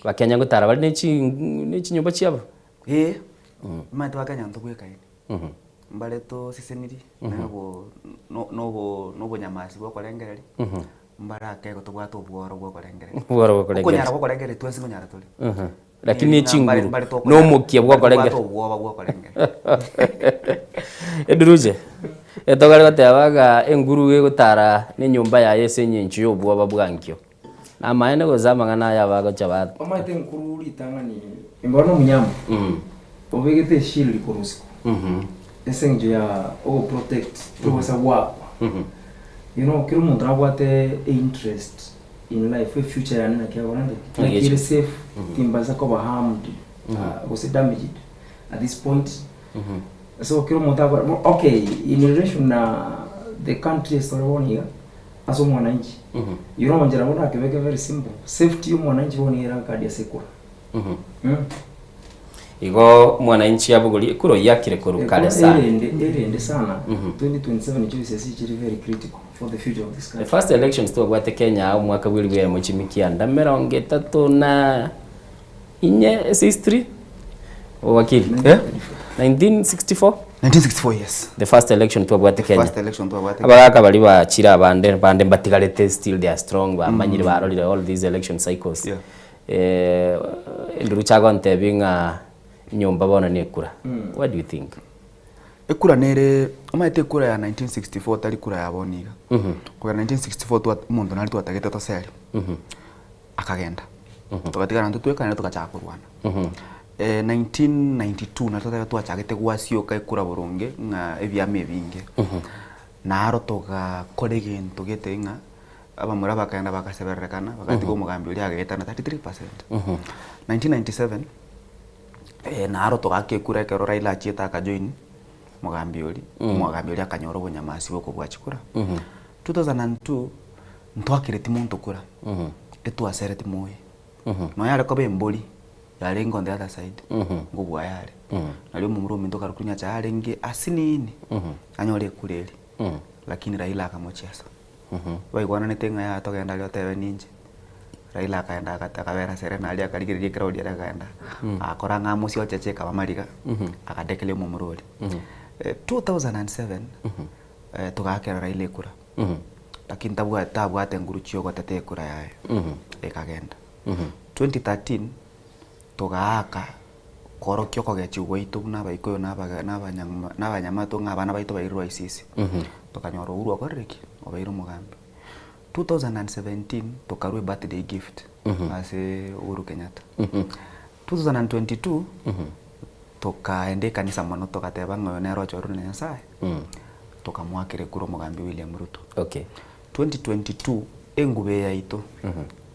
Bakenya gotara bare ne chi ne chinyomba chiabo? Eh, omanyete bakenya ntobwekaini. Mbare toseseniri, nobo nobo nobonyamasi bwa okorengereria, mbare ake igo tobwate obworo bwa okorengereria. Obworo bwa okorengereria. Okonyara bwa okorengereria twensi nkonyara tore. Lakini echinguru, na omokia bwa okorengereria. Mbare tobwate obwoba bwa okorengereria. Eduruche, etogare goteba ng'a enguru egotara na enyomba yaye ase eng'encho ya obwoba bwankio. Namaene gose amang'ana aya bagocha ba. Omanyete enkuru ritang'ani embora nomonyama obegete eshield korwa isiko ase eng'encho ya ogoprotect togosa goakwa. You know kera omonto nabwate einterest in life efuture yane naki agora nde naki ere safe timbasa koba harmed gose damaged at this point. So kera omonto akora okay in relation na the country ase tore bono iga ase omwananchi you know nchera bono nakebeke very simple safety ya omwananchi bono nigo eragadi ase ekura. Igo mwananchi abogori ekura oyio akire korwa kare Ekura sana. erende erende sana 2027 choices chiri very critical for the future of this The country. first elections twabwate Kenya aa omwaka bwa elifu eyemo chimi kianda emerongo etato na inye ase history wakili Eh? 1964 1964 yes. The first election twabwate Kenya. First election twabwate Abagaka baria bachire abande bande mbatigarete still they are strong bamanyire barorire all these election cycles. Yeah. Eh, enduruche agontebia ng'a enyomba bono na ekura. What do you think? Ekura nere, omanyete ekura ya 1964 tari kura ya bono iga. Kogera 1964 twa omonto nare twatagete toseri, akagenda. Togatigara intwe tweka naende togachaka korwana. 1992 nari twatagete twachagete gwasioka ekura boronge ng'a ebiama ebinge. Naro togakora egento gete ng'a abamura bakagenda bagasebererekana bagatiga omogambi oria agaetana 33%. 1997 naro togaka ekura ekero Raila achiete akajoin mogambi oria, omogambi oria akanyora obonyamasi bwa okobua chikura. 2002 ntwakereti monto kura, etwasereti moyo. Nonya are koba embori yarenge on the other side, nkobua yare. Nario omomura ominto karokire nyachae arenge asinini, anyore ekura eria, lakini Raila akamochiesa. Baigwananete ng'a yaya togende aria otebe ninche. Raila akaenda agate akabera Serena aria akarigereria ecrowd eria akaenda, agakora ng'a amosie ocheche ekaba mariga, agadekeria omomura oria. 2007, togaakera Raila ekura, lakini tabwate tabwate nguru chia ogotetea ekura yaye, ekagenda. 2013, togaaka korokia okogechigwa gwaito buna abaikoyo na abaga na abanyama na abanyamato ng'a abana baito bairirwe ICC. Tokanyora Uhuru okorire ki? Obeire omogambi. 2017 tokarua ebirthday gift ase Uhuru Kenyatta. 2022 tokaenda ekanisa mono togateba ng'a oyo nere ochorire na Nyasaye, tokamoakera ekura omogambi William Ruto. Okay. 2022 enguba eye yaito,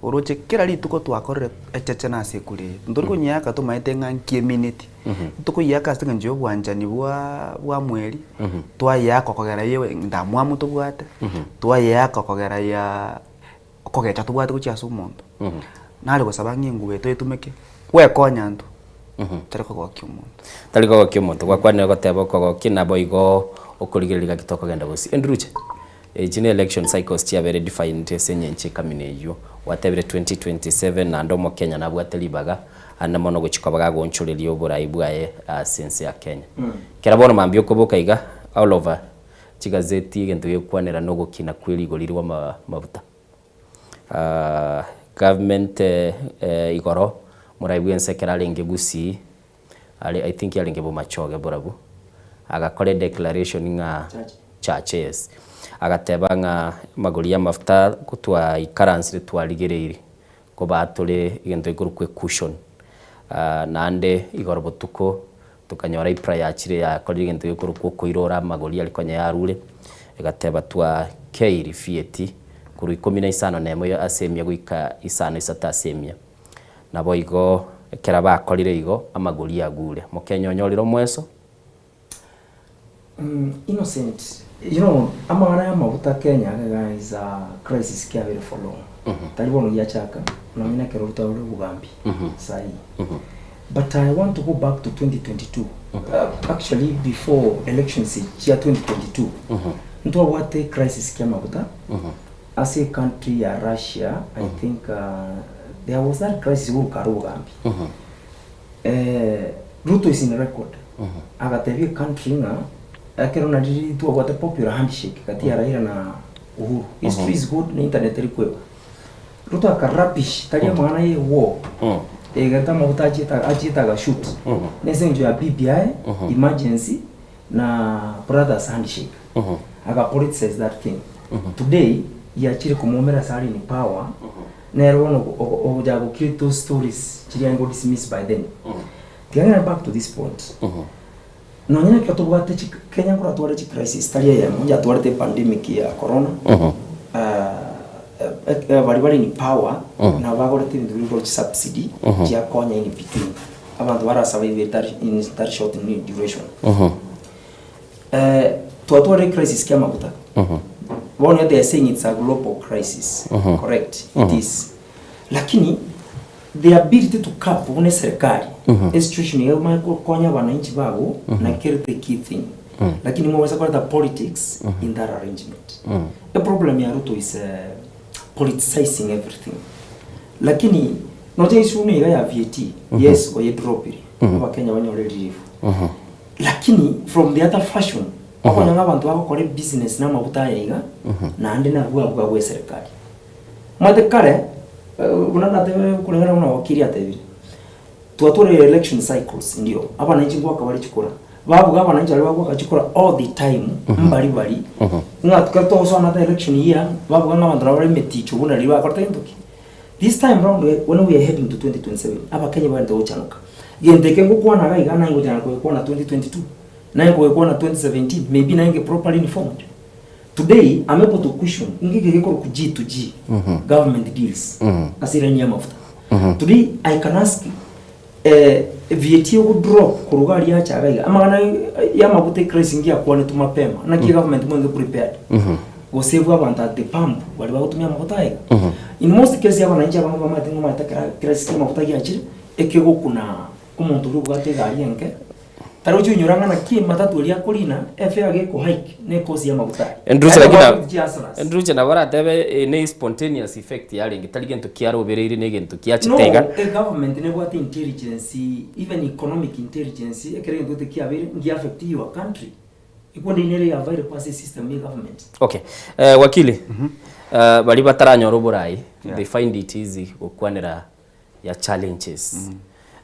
oroche kera rituko twakorire echeche na ase ekura eye, ntori konyeaka tomaete ng'a nki emineti, tokoyiaka ase eng'encho ya obwanchani bwa bwa mweri, twayeaka kogera ya endamwamu tobwate, twayeaka kogera ya okogecha tobwate gochia ase omonto. Nare gosaba ng'a enguba eye toyetumeke gwekonya intwe, tari kogokia omonto. Tari kogokia omonto, gwakwanire goteba okogokia naboigo okorigereria gaki tokogenda bosio. Enduruche. Echi ne election cycles chiabeire defined ase engencho ekamina eyio. Gwatebire 2027 naende omokenya nabwate ribaga ande mono gochia koba gagoonchoreria oborai bwaye ase ense ya Kenya. Kera bono mambia okoboka iga all over chigazeti egento gegokwanera na ogokina kwe rigori rwa amabuta. Government igoro morai bwense ekero arenge Gusii are I think yarenge Bomachoge borabu, agakora edeclaration ng'a church yes, agateba ng'a amagori y'amafuta kotwaikaransire twarigereiri kobaa tore egento gekorokwa ecushion. Naende igoro botuko tokanyora epra yachire yakorire egento gekorokwa okoirora amagori aria konya yarure, egateba twakeiri VAT korwa ikomi na isano na emo ase emia goika isano isato ase emia. Naboigo ekero bakorire igo, amagori agure. Mokenya onyorire omweso. Innocent, you know, amang'ana y'amaguta Kenya iga is a crisis kiabeire for long. Tari bono giachaka, nonye na ekero Ruto arure obogambi saii. But I want to go back to 2022, actually before elections chia 2022, ntwabwate crisis ki'amaguta, Ase ecountry ya Russia I think there was that crisis igoro kare obogambi. Ruto is in record agatebia ecountry ng'a ekero nari twabwate popular handshake gati ya Raila na Uhuru. History is good na internet teri kweba. Ruto aka rubbish tari amang'ana ye war egento amaguta achiete achiete agashoot nese eng'encho ya BBI emergency na brothers handshake aka politicize that thing today yachire komomera ase are in power nere bono ogochaka go create those stories chiria arenge go dismiss by then. Tiga ng'ende back to this point nonye nekero tobwate chi Kenya nkoratware chi crisis tari eyemo yatwarete epandemic ya corona baria bare in power nabo bagorete ebinto biria bikorochi subsidy chiakonya in between. Abanto bara survive etari in that short nini duration. Twatwarire crisis kia amaguta. Bono they are saying it's a global crisis. Correct. It is. Lakini the ability to cap buna eserikali esituation iga omanye gokonya abananchi bago nakio kere the key thing. Lakini mobasa koreta politics in that arrangement. Eproblem ya Ruto is politicizing everything. Lakini noche isune iga ya VAT yes oyedropire abakenya banyore relief lakini from the other fashion okonya ng'a abanto bagokora ebusiness na amaguta aya iga naende nabwo abwo abwo eserikali. Omanyete kare buna natebire kulingana buna wakili atebire twatwarire election cycles ndio abananchi ngoaka bare chikura babuga abananchi baria bagoaka chikura all the time mbari bari ng'a ekero togosoa another election year babuga ng'a abanto nabo bare emeticho buna riria bakorete gento ki. This time round when we are heading to 2027 abakenya bagende gochanoka. Gento eke ngokwana iga iga naye ngochana kogekwana 2022, naye nkogekwana 2017 maybe naye nge properly informed. Today I'm able to question ngike gekorokwa G to G government deals ase elaini ya amafuta. Today I can ask eh, VAT ogodrop korwa iga aria acha iga iga amang'ana ya amaguta ecrisis ngiakwanetwe mapema naki egovernment mwenge prepared gosave abanto at the pump baria bagotumia amaguta aya iga. In most cases abananchi abange bamaete ng'a omanyete ekero crisis kia amaguta giachire ekegokuna omonto oria obwate egari enke. Tarochi oinyora ng'a naki ematatu eria akorina efare geko hike ne ecost ya amaguta aya. Enduche Naende lakini gwabwate chihustlers. enduche nabo oratebe eye ne spontaneous effect yarenge tari gento kiarobereire ne egento No, kiachete iga. egovernment nebwate intelligence even economic intelligence ekero egento gete kiabeire ngia affect your country. Ekunde nere yavaire ase esystem ye government. Okay. Eh, wakili, eh, baria bataranyora oborai, they find it easy gokwanera ya challenges.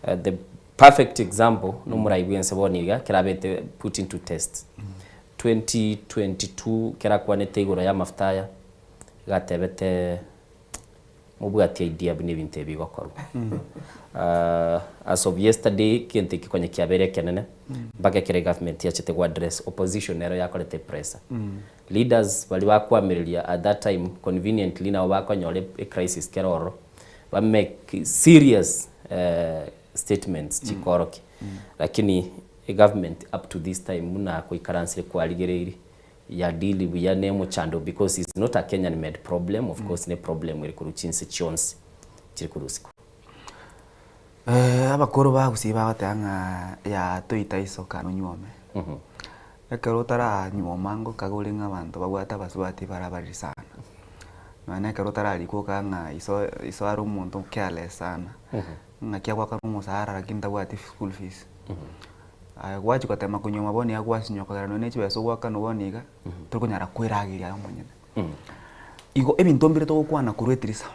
Eh, the perfect example nomorai bwense bono iga ekero abete put into test. 2022 ekero akwanete igoro ya amafuta aya, iga atebete mobwati idea buna ebinto ebi bigokorwa. As of yesterday egento eke konya kiabeire ekenene mpaka ekero egovernment yachete go address opposition nero yakorete epressure. Leaders baria bakoamereria at that time conveniently nabo bakonyora ecrisis kera ororo ba make serious statements chikorokia lakini egovernment up to this time buna koikaransire kwarigereiri Ya deal buya ne omochando because it's not a Kenyan made problem of course ne problem ere korwa chinse chionsi chiri korwa isiko. Abakoro ba gusii bagoteba ng'a yaa toita isoka nonyuome. Ekero otaranyuoma ngokaga ore ng'a abanto babwate abasubati bare abariri sana. Nonya na ekero otararikwa okaga ng'a iso iso are omonto careless sana, ng'aki agoakana omosara lakini tabwati school fees. Aye gwachia gotema konyuoma bono iga gwasinywa kogera nonya ne chibesa ogoakanwa bono iga, torikonyara kwerageria aye omonyene. Igo ebinto mbire togokwana korwa etirisa,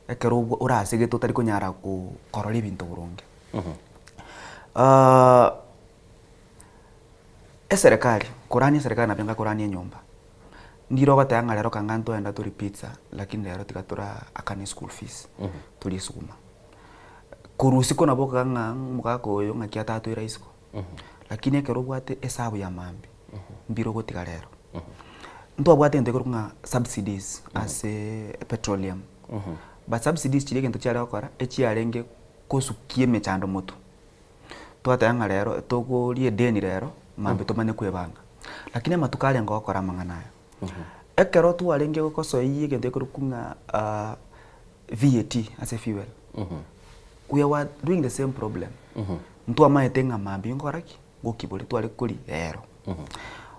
ekero obwo orasegete otari konyara ko korora ebinto boronge. Eserekari, korania eserekari nabo enga korania enyomba, ndire ogoteba ng'a rero kanga ntogenda torie pizza, lakini rero tiga tora akane eschool fees, torie esukuma. Korwa isiko nabo okaga ng'a omogaka oyo ng'aki atatoire isiko, lakini ekero obwate esabu ya mambia, mbire ogotiga rero. Ntwabwate egento ekerokwa ng'a subsidies ase petroleum, but subsidies chiria egento chiare gokora, echiarenge kosukia emechando motwe. Twateba ng'a rero togoria edeni rero, mambia tomanye kwebanga. Lakini amatuko arenge gokora amang'ana aya, ekero twarenge gosoyia egento ekerokwa ng'a VAT ase fuel, we were doing the same problem. Ntwamaete ng'a mambia nkora ki? Ngokibore tware koria rero.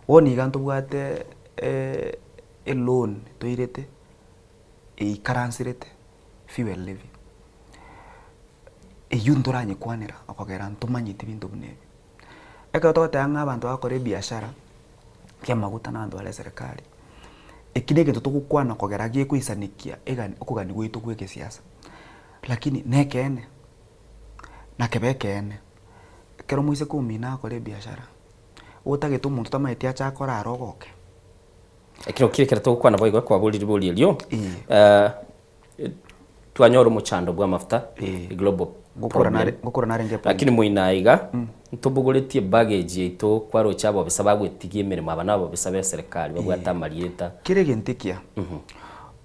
Bono iga ntobwate eloan toirete eikaranserete fuel levy. Eywo ntoranyekwanera okogera ntomanyeti binto buna ebi. Ekero togoteba ng'a abanto bagokora ebiashara ya amaguta na abanto bare eserekari, eki na egento togokwana kogera gekoisanekia egani okogania gwaito gwa egesiasa. Lakini na ekeene, nakebe ekeene, ekero moiseke omino agokora ebiashara, otagete omonto otamanyeti ache akore aro ogoke. Ekero kire ekero togokwana boigo kwaborire ribori erio, Twanyora omochando bw'amafuta, global problem. Ngokora narenge point. Lakini moino aiga, ntobogoretie baggage yaito kwaroche abobisa bagwetigia emeremo aba nabobisa b'eserekari babwate amarieta. Kera egento ekiya,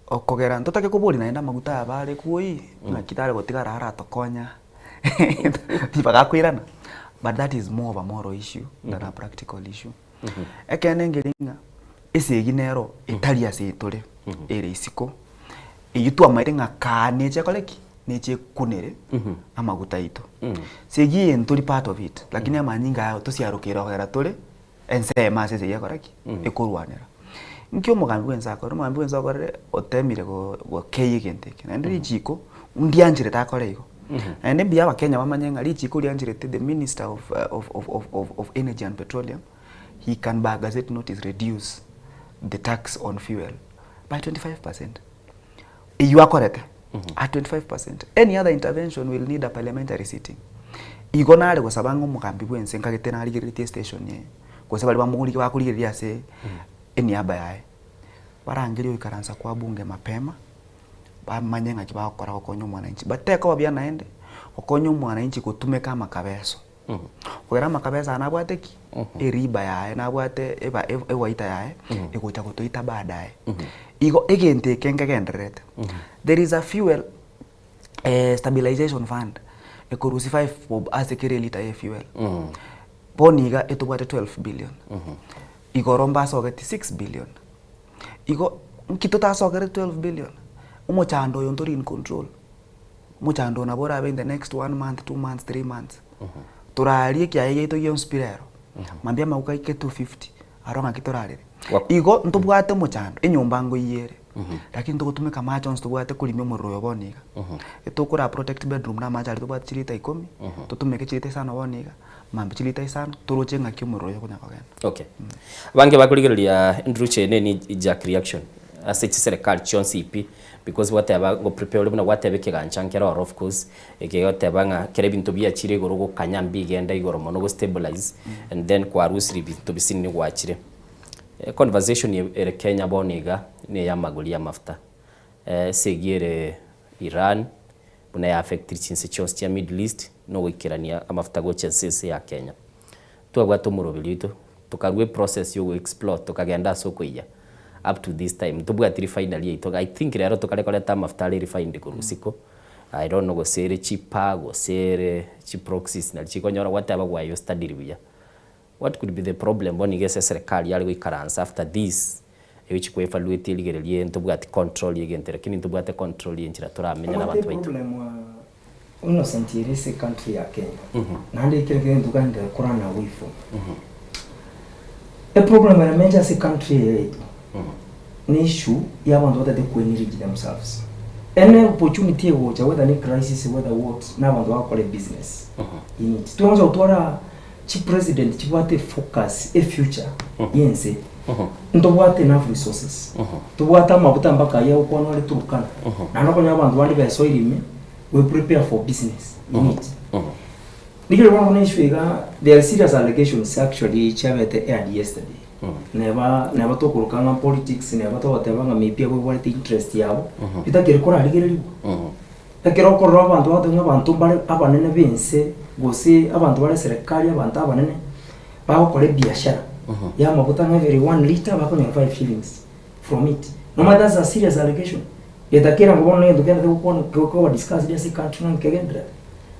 okogera ntotake koboria naende amaguta aya bare kwoyii, ng'aki tare gotigara aratokonya tibagakoirana, but that is more of a moral issue than a practical issue. Ekeene nkeri ng'a esegi nero etari ase tore, ere isiko, eyio twamaete ng'a kaa neche ekore ki? Neche ekunere amaguta aito. Segi eye ntori part of it, lakini amanyinga aya tosiarokeire kogera tore ensemo ase esegi ekore ki? Ekorwanera. Nki omogambi bwense akorire? Omogambi bwense okorire otemire gokeyia egento eke, naende richiko ndiancherete akore igo. Naende mbuya abakenya bamanye ng'a richiko riancherete the minister of, of, of, of, of, of energy and petroleum, he can by gazette notice reduce the tax on fuel by 25 percent. Eywo akorete at 25 percent. Any other intervention will need a parliamentary sitting. Igo nare gosaba ng'a omogambi bwense nkagete narigereretie estation eye, gose baria bamorige bakorigereria ase eniaba yaye, barangerie oikaransa kwa bunge mapema, bamanye ng'aki bagokora gokonya omwananchi. But tekoba buya naende, gokonya omwananchi gotumeka amakabeso. Kogera amakabeso aya nabwate ki? Eriba yaye, nabwate eba ewaita yaye, egocha gotoita baadaye. Igo egento eke nkegendererete. There is a fuel stabilization fund, ekorusia 5 bob ase kera elita ye efuel. Bono iga etobwate 12 billion. Igoro mbasogeti 6 billion. Igo nki totasokere 12 billion? Omochando oyo ntori in control. Omochando oyo nabo orabe in the next one month, two months, three months. Torarie ekiaye giaito gionsi pi rero, mambia amauga aike 250, aro ng'aki torarere. Igo ntobwate omochando, enyomba ngoiyere, lakini togotumeka amache onsi tobwate korimia omorero oyo bono iga. Etokora protect bedroom na amache aria tobwate chilita ikomi, totumeke chilita isano bono iga, mambia chilita isano, toroche ng'aki omorero oyo okonya kogenda. Okay. Abange bakorigereria Ndruche eye ne knee jerk reaction ase chiserekari chionsi pi because gwateba go prepare ore buna gwateba ekegancha nkere oro of course Ekegoteba ng'a kera ebinto biachire igoro gokanya mbigende igoro mono go stabilize and then kwarusirie ebinto bisinini gwachire. Conversation ere Kenya bono iga neya amagori y'amafuta. Esegi ere Iran buna ya affectiri chinse chionsi chia Middle East na ogoikerania amafuta gocha ense ase ya Kenya. Twabwate omoroberi oito tokarua eprocess ya ogo explore tokagenda ase okoiyia up to this time ntobwati refinery yaito I think rero tokare koreta amafuta are refined korwa isiko I don't know gose ere cheaper gose ere chiproxies nari chikonyora gwateba gwaye ostadiri buya. What could be the problem bono iga ase eserekari yare goikaransa after this egochi ko evaluate erigererie ntobwati control ya egento lakini ntobwate control ya enchera toramenye na Omanyete abanto baito. eproblem Innocent ere ase ecountry ya Kenya naende ekero kegento kende korana away from eproblem ere major ase ecountry eye yaito ne issue ya abanto batagete koenrich themselves. Any opportunity egocha whether ne crisis whether what na abanto bagokora ebusiness in it. Twensi gotwara chipresident chibwate efocus efuture ya ense ntobwate enough resources tobwate amabuta mpaka aywo agokwanwa are Turkana naende okonyora abanto bande besoire ime we prepare for business in it. Rigereria bono buna issue iga there are serious allegations actually chiabete aired yesterday neba neba tokoroka ng'a politics neba togoteba ng'a maybe abwo ebwarete interest yabo bitakeri korarigereriwa. Ekero okorora abanto bagoteba ng'a abanto mbare abanene b'ense gose abanto bare eserekari abanto abanene bagokora ebiashara ya amaguta ng'a every one litre bakonyora five shillings from it. Nomanyete that's a serious allegation. Getakera ng'a bono negento kende togokwana gekoba discussed ase ecountry ng'a nkegendererete.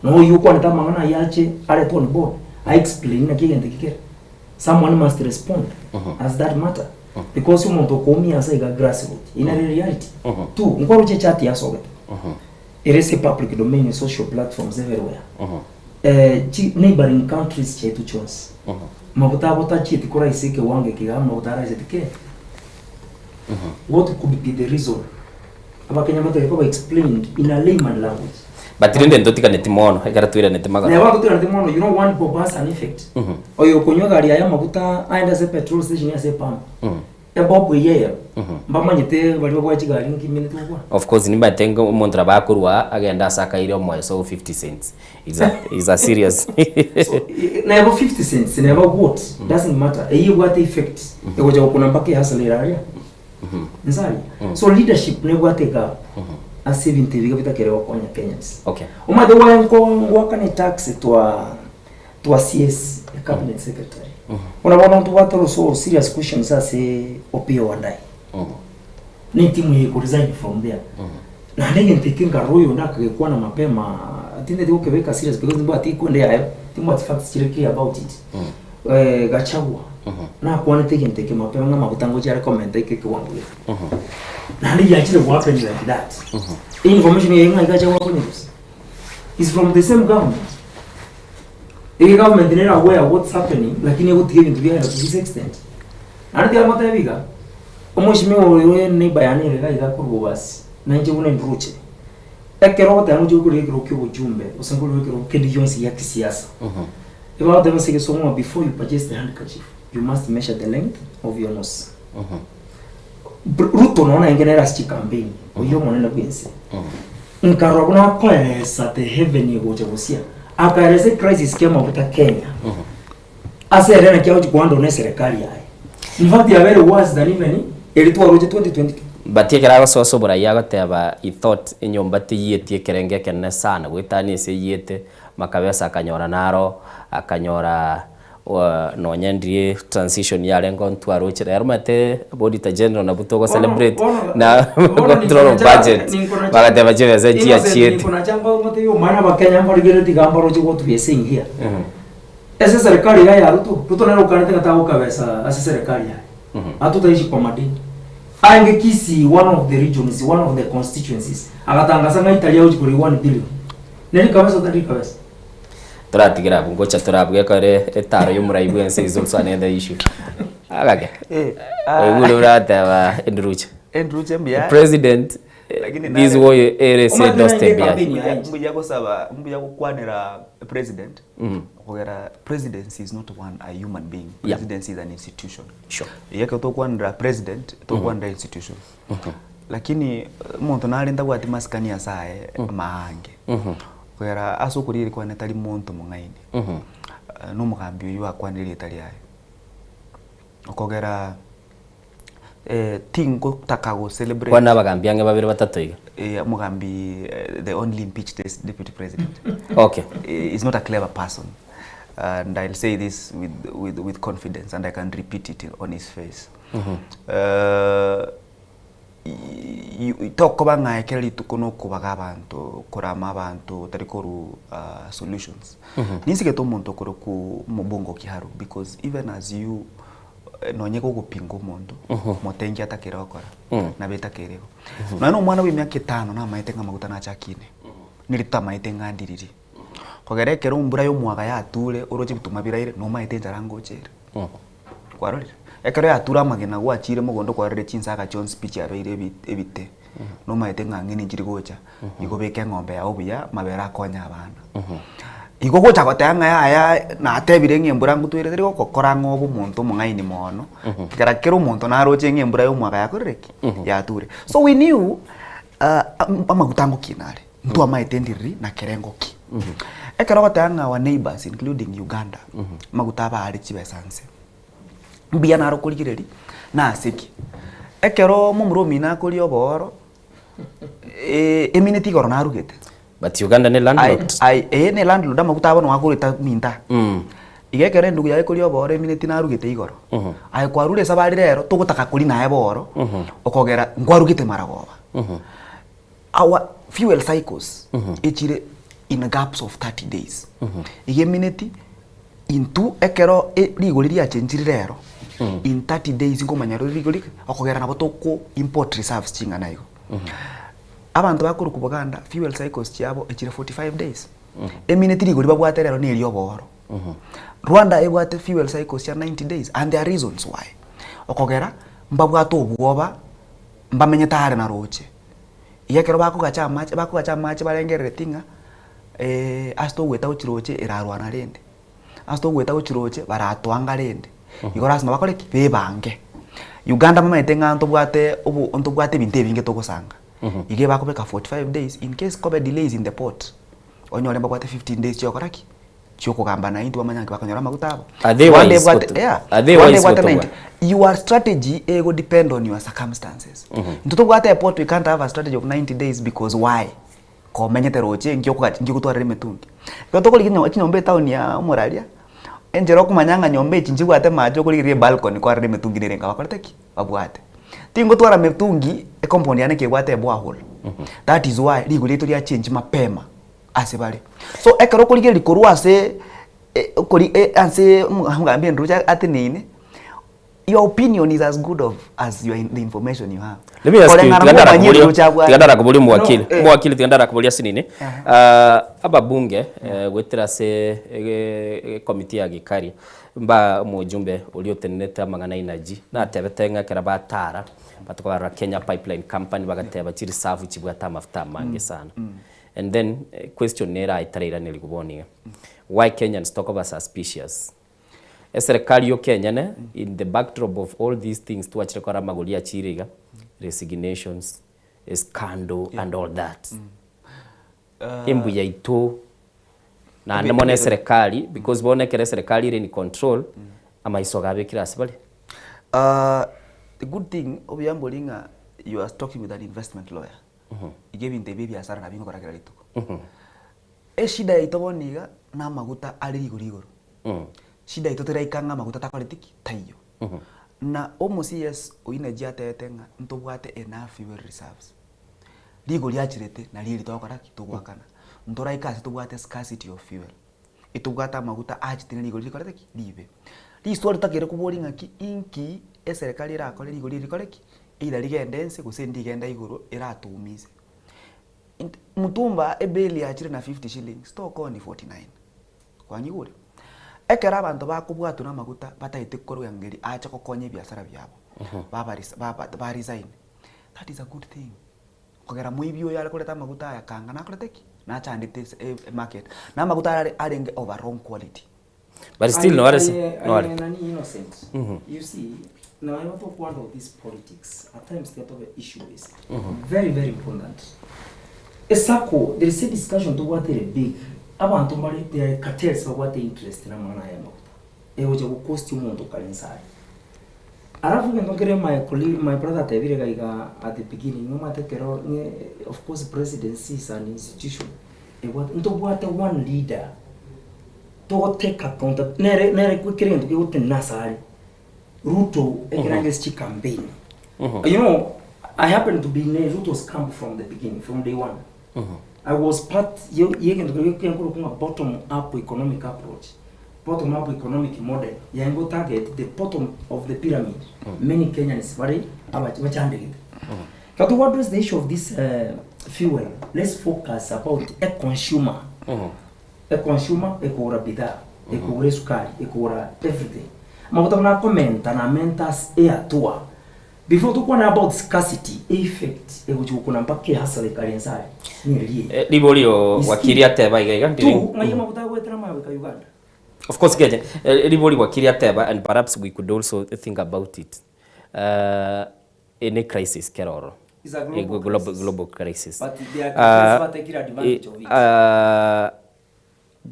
Na oyio okwanete amang'ana ayio ache aretwe on board a explain naki egento eke kere. Someone must respond as that matter because omonto okoumia ase iga grassroot eyio nere reality. Two, nkwaroche echati yasogete ere ase public domain social platforms everywhere. Chi neighboring countries chiaito chionsi mabuta abo tachieti koraisa ekewango eke iga amabuta araisete Kenya. What could be the reason? Abakenya batari koba explained in a layman language. But rende ntotiganeti mono ekero toiraneti magoro. Neba ntotiganeti mono you know one bob has an effect. Oyo okonywa egari yaye amaguta aende ase petrol station ase epump. Ebob eyio eyemo mbamanyete baria babwate chigari nki mineti gokwana. Of course nimanyete ng'a omonto nabo akorwa aa agende ase akaire omoeso o 50 cents. Is a, is a serious. So, neba 50 cents neba what doesn't matter eyio ebwate effect egocha gokuna mpaka ehustle ere aria. Nsaria. So leadership nebwate egap ase ebinto ebi iga bitakere gokonya Kenyans. Okay. Omanyete gwaye nko ngoakana etax twa twa CS e cabinet secretary. Buna bono ntobwate oroso serious questions ase Opiyo Wandayi. Ne etimu eye eko resign from there. Naende egento eke nkarora oyonde akagekwana mapema tintageti gokebeka serious because nimbwati ekonde yaye timbwati facts chire clear about it. Gachagua nakwanete egento eke mapema ng'a amaguta ngochia are komenta eke ekewango gete. Naende giachire go happen like that. Information eye ng'a Gachagua akonywa gose is from the same government. Ege government nere aware what's happening lakini egotiga ebinto biagenda to this extent. Naende tiga ngotebi iga, omweshimiwa oyo oyo neighbour yane ere iga iga akorwa Bobasi, na inche buna enduruche, ekero ogoteba ngochia korigia ekerogo kia obochumbe gose nkorigia ekerogo kende gionsi gia kisiasa, ebagoteba ase egesongo ng'a before you purchase the handkerchief, you must measure the length of your nose. Ruto nonya nainche nere ase chicampaign, oyio omonene bwense, nkarora buna akoeresa the heaven egocha gosia, akaeresa ecrisis kia amafuta Kenya. Ase ere naki agochia kohandle ne eserekari yaye. In fact yabeire worse than even eri twaroche 2022. But ekero agosoa ase oborai agoteba he thought enyomba teyieti ekerengo ekenene sana goetania ase eyiete makabesa akanyora naro akanyora nonye ndiria transition yarenge ntwaroche rero omanyete auditor general nabwo togo celebrate na control of budget bagateba chibesa Innocent nchiachiete. nikonacha ngotebie omwana abakenya mbarigereti iga mbaroche what we are saying here. Ase eserekari iga ya Ruto, Ruto nere okanete ng'a tagokabesa ase eserekari yaye. Hatutaishi kwa madeni. Aenge Kisii one of the regions, one of the constituencies, agatangasa ng'a Italy agochi korigwa 1 billion. Neri kabesa otari kabesa? Toratigera abwo ngocha torabwo ekore etaro y'omorai bwense is also another issue. Agake. Eh, Oigure orateba enduruche. Enduruche mbuya. President Lakini this nare- war ere se doorstep yake. Mbuya gosaba mbuya gokwanera president kogera presidency is not one a human being presidency is an institution sure yeke tokwanera president tokwanera institution lakini omonto nare ntabwati masikani asaye maange kogera ase okorire kwane tari monto mong'aini na omogambi oywo akwanire rieta riaye okogera tingotaka go celebrate Kwana abagambi ang'e babere batato iga. Mugambi the only impeached deputy president. Okay. Is not a clever person. And I'll say this with confidence and I can repeat it on his face. Tokoba ng'a ekero rituko nokobaga abanto korama abanto tari koru solutions. Ninsigete omonto okoroku mobongo kiharu because even as you nonye gogopinga omonto motengi atakere gokora nabo etakeire igo. Nonya na omwana bwa emiaka etano namaete ng'a amaguta nachakine neri totamaete ng'a ndiriri. Kogera ekero embura ya omwaga yature oroche ebituma biraire nomaete enchara ngocha ere. Kwarorire? Ekero yature amagena gwachire mogondo kwarorire chinsaga chionsi pi chiabeire ebi ebite nomaete ng'a ng'eni nchiri gocha igo beka eng'ombe yago buya amabere akonye abana. Igo gocha goteba ng'a yaya natebire ng'a embura ngotwere teri gokokora ng'a obe omonto omong'aini mono, kera kera omonto naroche ng'a embura ya omwaka yakorire ki? Yature. So we knew amaguta ngokina are, ntwamaete ndiriri na kerengo ki. Ekero ogoteba ng'a our neighbours including Uganda, amaguta aba are chibesa nse, mbuya naro korigereria nase ki? Ekero momura omino akoria obooro, emineti igoro narugete. But Uganda ne landlocked. Ai, ai, eh, ne landlord amaguta abo nogo akoreta minta. Iga ekero endugu yaye ekoria obooro emineti narugete igoro. Aye kwarure esabari rero togotaka koria naye booro, okogera nkwarugete maragoba. Our fuel cycles echire in gaps of 30 days. Iga emineti intwe ekero rigori riachenchire rero, in 30 days nkomanya rore rigori okogera nabo toko import reserves ching'ana igo. Abanto bakorokwa Buganda fuel cycles chiabo echire 45 days. Emineti rigori babwate rero neri obooro. Rwanda ebwate fuel cycles chia 90 days and there are reasons why. Okogera mbabwate obwoba mbamenyete are na roche. Iga ekero bakogacha amache bakogacha amache barengerereti ng'a ase togoeta gochia roche erarwana rende, ase togoeta gochia roche baratwanga rende, igo lasima bakore ki? Bebange. Uganda bamaete ng'a ntobwate obo ntobwate ebinto ebinge togosanga, iga ebakobeka 45 days in case kobe delays in the port, onyore mbabwate 15 days chiogokora ki? Chiokogamba na intwe bamanye naki bakonyora amaguta abo. Are they Rwanda wise ebwate gotu- yeah, are they Rwanda wise ebwate gotogwa? 90. Your strategy ego depend on your circumstances. Intwe tobwate eport we can't have a strategy of 90 days because why? Komenyete roche nki okogacha nki ogotwarera emetungi. Ekero tokorigia nyo chinyomba etown ya omoraria, enchera okomanya ng'a nyomba echi nchibwate amache okorigereria ebalcony kwarora emetungi nere enga bakorete ki? Babwate. Tingotwara metungi ecompound yane kebwate eborehole. That is why rigori riaito ria change mapema ase bare. So ekero okorigereria korwa ase okori ase omogambi Andrew ateneine, your opinion is as good of as your the information you have. Let me ask you, Koreng'ana tiga ng'omanyie ndarakoboria- roche abwate. tiga ndarakoboria omowakili No, eh. omowakili tiga ndarakoboria asinini Ah, ababunge goetera ase ecommittee ya Gikaria mba omojumbe oria otenenete amang'ana energy natebete ng'a ekero batara batoka barora Kenya Pipeline Company bagateba chireserve chibwate amafuta amange sana and then question nere aye etarairanerigwa bono iga why Kenyans tokoba suspicious Eserekari yoka enyene in the backdrop of all these things twachire kora amagori achire iga, resignations, scandal and all that. Embuya yaito naende mono eserekari because bono ekero eserekari ere in control, amaiso iga abekire ase bare. The good thing obuya mbori ng'a you are talking with an investment lawyer. Iga ebinto ebi ebiasara nabio ngokora kera rituko. Eshida yaito bono iga namaguta are rigori igoro. Shida yaito teraika ng'a amaguta takoreti ki? Taiyo. Na omo CS oyio nachi atebete ng'a ntobwate enough fuel reserves. Rigori achirete nario eri togokora ki? Togoakana. Ntoraike ase tobwate scarcity of fuel. Etobwate amaguta achete na rigori rikorete ki? Ribe. Riswali totakeire koboria ng'aki inki eserekari erakore rigori eri rikore ki? Either rigende ense gose ndigenda igoro eratuumise. Int mutumba ebeli yachire na 50 shillings tokoni 49. Kwanyigure? Ekero abanto bakobwatwa na amaguta batagete korwa engeri ache gokonya ebiasara biabo, babarisa baba ba resign, that is a good thing. Kogera moibi oyo are koreta amaguta aya kanga nakorete ki? Nachandete ase emarket. Na amaguta arare arenge of a wrong quality. But still no are no are. Nani innocent. You see, now I want to handle this politics. At times they are issue based. Very, very important. Esako, there is a discussion to what they big. Abantu mbare there are cartels what interest na mwana ya maguta. Egocha gukosti omonto kare nsare. Alafu gento nkere my colleague, my brother atebire gaiga at the beginning, nomate kero of course presidency is an institution. Ebwate ntobwate one leader togoteka account nere nere kere gento kegotenena asare Ruto ekerange chi campaign. You know, I happen to be in Ruto's camp from the beginning, from day one. I was part ye gento kere bottom up economic approach. Bottom up economic model. Yango target the bottom of the pyramid. Many Kenyans bari abachandegete. But to address the issue of this fuel, let's focus about a consumer. A consumer ekura bidhaa, ekura sukari, ekura everything. Maguta kuna commenta na mentas e atua. Before tukwana about scarcity effect ekuchukuna mpaka hasa ekarensa ni rie. Libolio wakili ateba iga iga Tu ngaye maguta gwetera mawe ka Uganda. Of course Kenya liboli wakili ateba and perhaps we could also think about it. Any crisis keroro. It's a global global, global crisis. But they are taking advantage of it.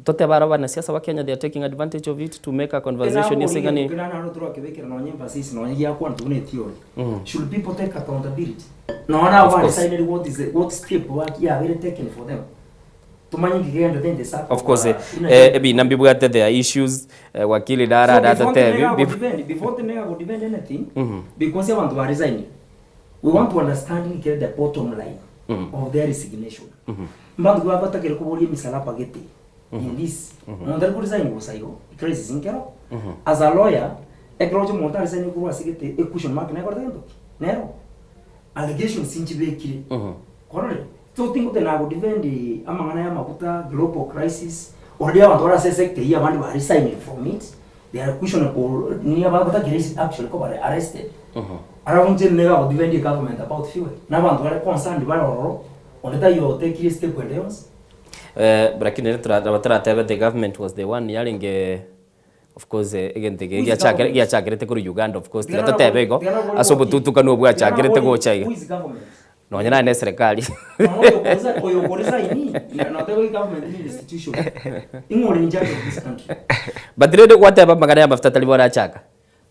Tote bara wanasiasa wa Kenya they are taking advantage of it to make a conversation yesegani. Should people take accountability? No one have decided what is the, what step what yeah very taken for them. Tumanyi kigenda then the circle. Of course ebi nambi bwate there are issues wakili dara data te before the nega go defend anything because abantu ba resign. We want to understand get the bottom line of their resignation. Mbandu babatakire kuboria misalaba gete. In this, mm resign gusa crisis inkero. As a lawyer, ekrojo monta resign kurwa sigete a question mark na korta nero. Allegations sinchibekire. Korore. So think the nago defend amangana ya makuta global crisis already abantu bara sector here abantu ba resign from it. They are questionable ni abata actually ko bare arrested. Aravunje nega go defend the government about fuel. Na bantu bare concerned bare ororo. Oneta yo take step and else. Lakini tratebe the government was the one yalinge of course egente giachakirete kuri Uganda of course tigatotebe igo aso bututukanu bwachakirete gocha iga nonya naye ne serikali but rende gwateba magana ya mafuta tali bona chaka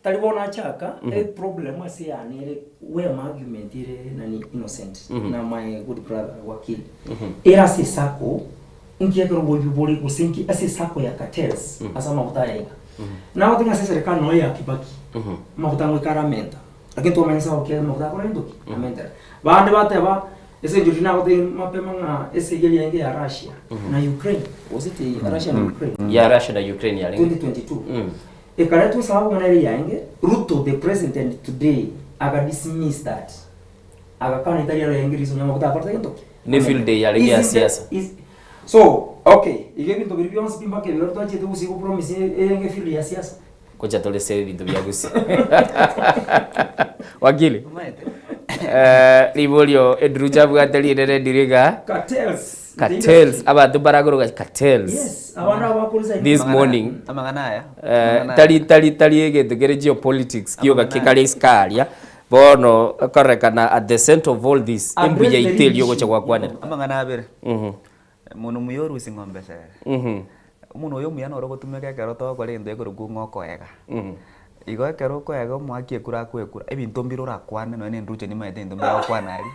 tali bona chaka a problem ase yanere where my argument ire nani innocent na my good brother wakili era se sako nkiekero bobi gusinki ase sako ya cartels asa mafuta ya iga na otinga se serikali no ya Kibaki mafuta ngwe menta lakini to manisa okia mafuta kora ndoki amenta bande bateba ese njuri na ote mapema nga ese yeli yange ya Russia na Ukraine was it Russia na Ukraine ya Russia na Ukraine ya 2022 ekaretu sababu ngana ile yange Ruto the president today aka dismiss that akakana italia yange rizo nyama kuta aparta ndoki ni field day ya ya siasa. So okay ige bintu biri byonse bimba ke biro twaje tugusigo promise enge field ya siasa kocha tolese bintu bya gusi wakili libolio edruja bwateli rere diriga cartels cartels abantu baragoroga cartels. Yes abana abakoza this morning amangana aya tali tali tali egeto kere geopolitics kiyoga kikali skalia bono korekana at the center of all this embuya itelio gocha gwakwanera amangana abere muno muyoru singombe sere muno oyo muyana oro gotumeka ekero togokora egento ekero ng'okoega igo ekero okoega omwaki ekura akoekura ebinto mbire orakwane nonya na enduche nimaete ebinto mbire agokwana aria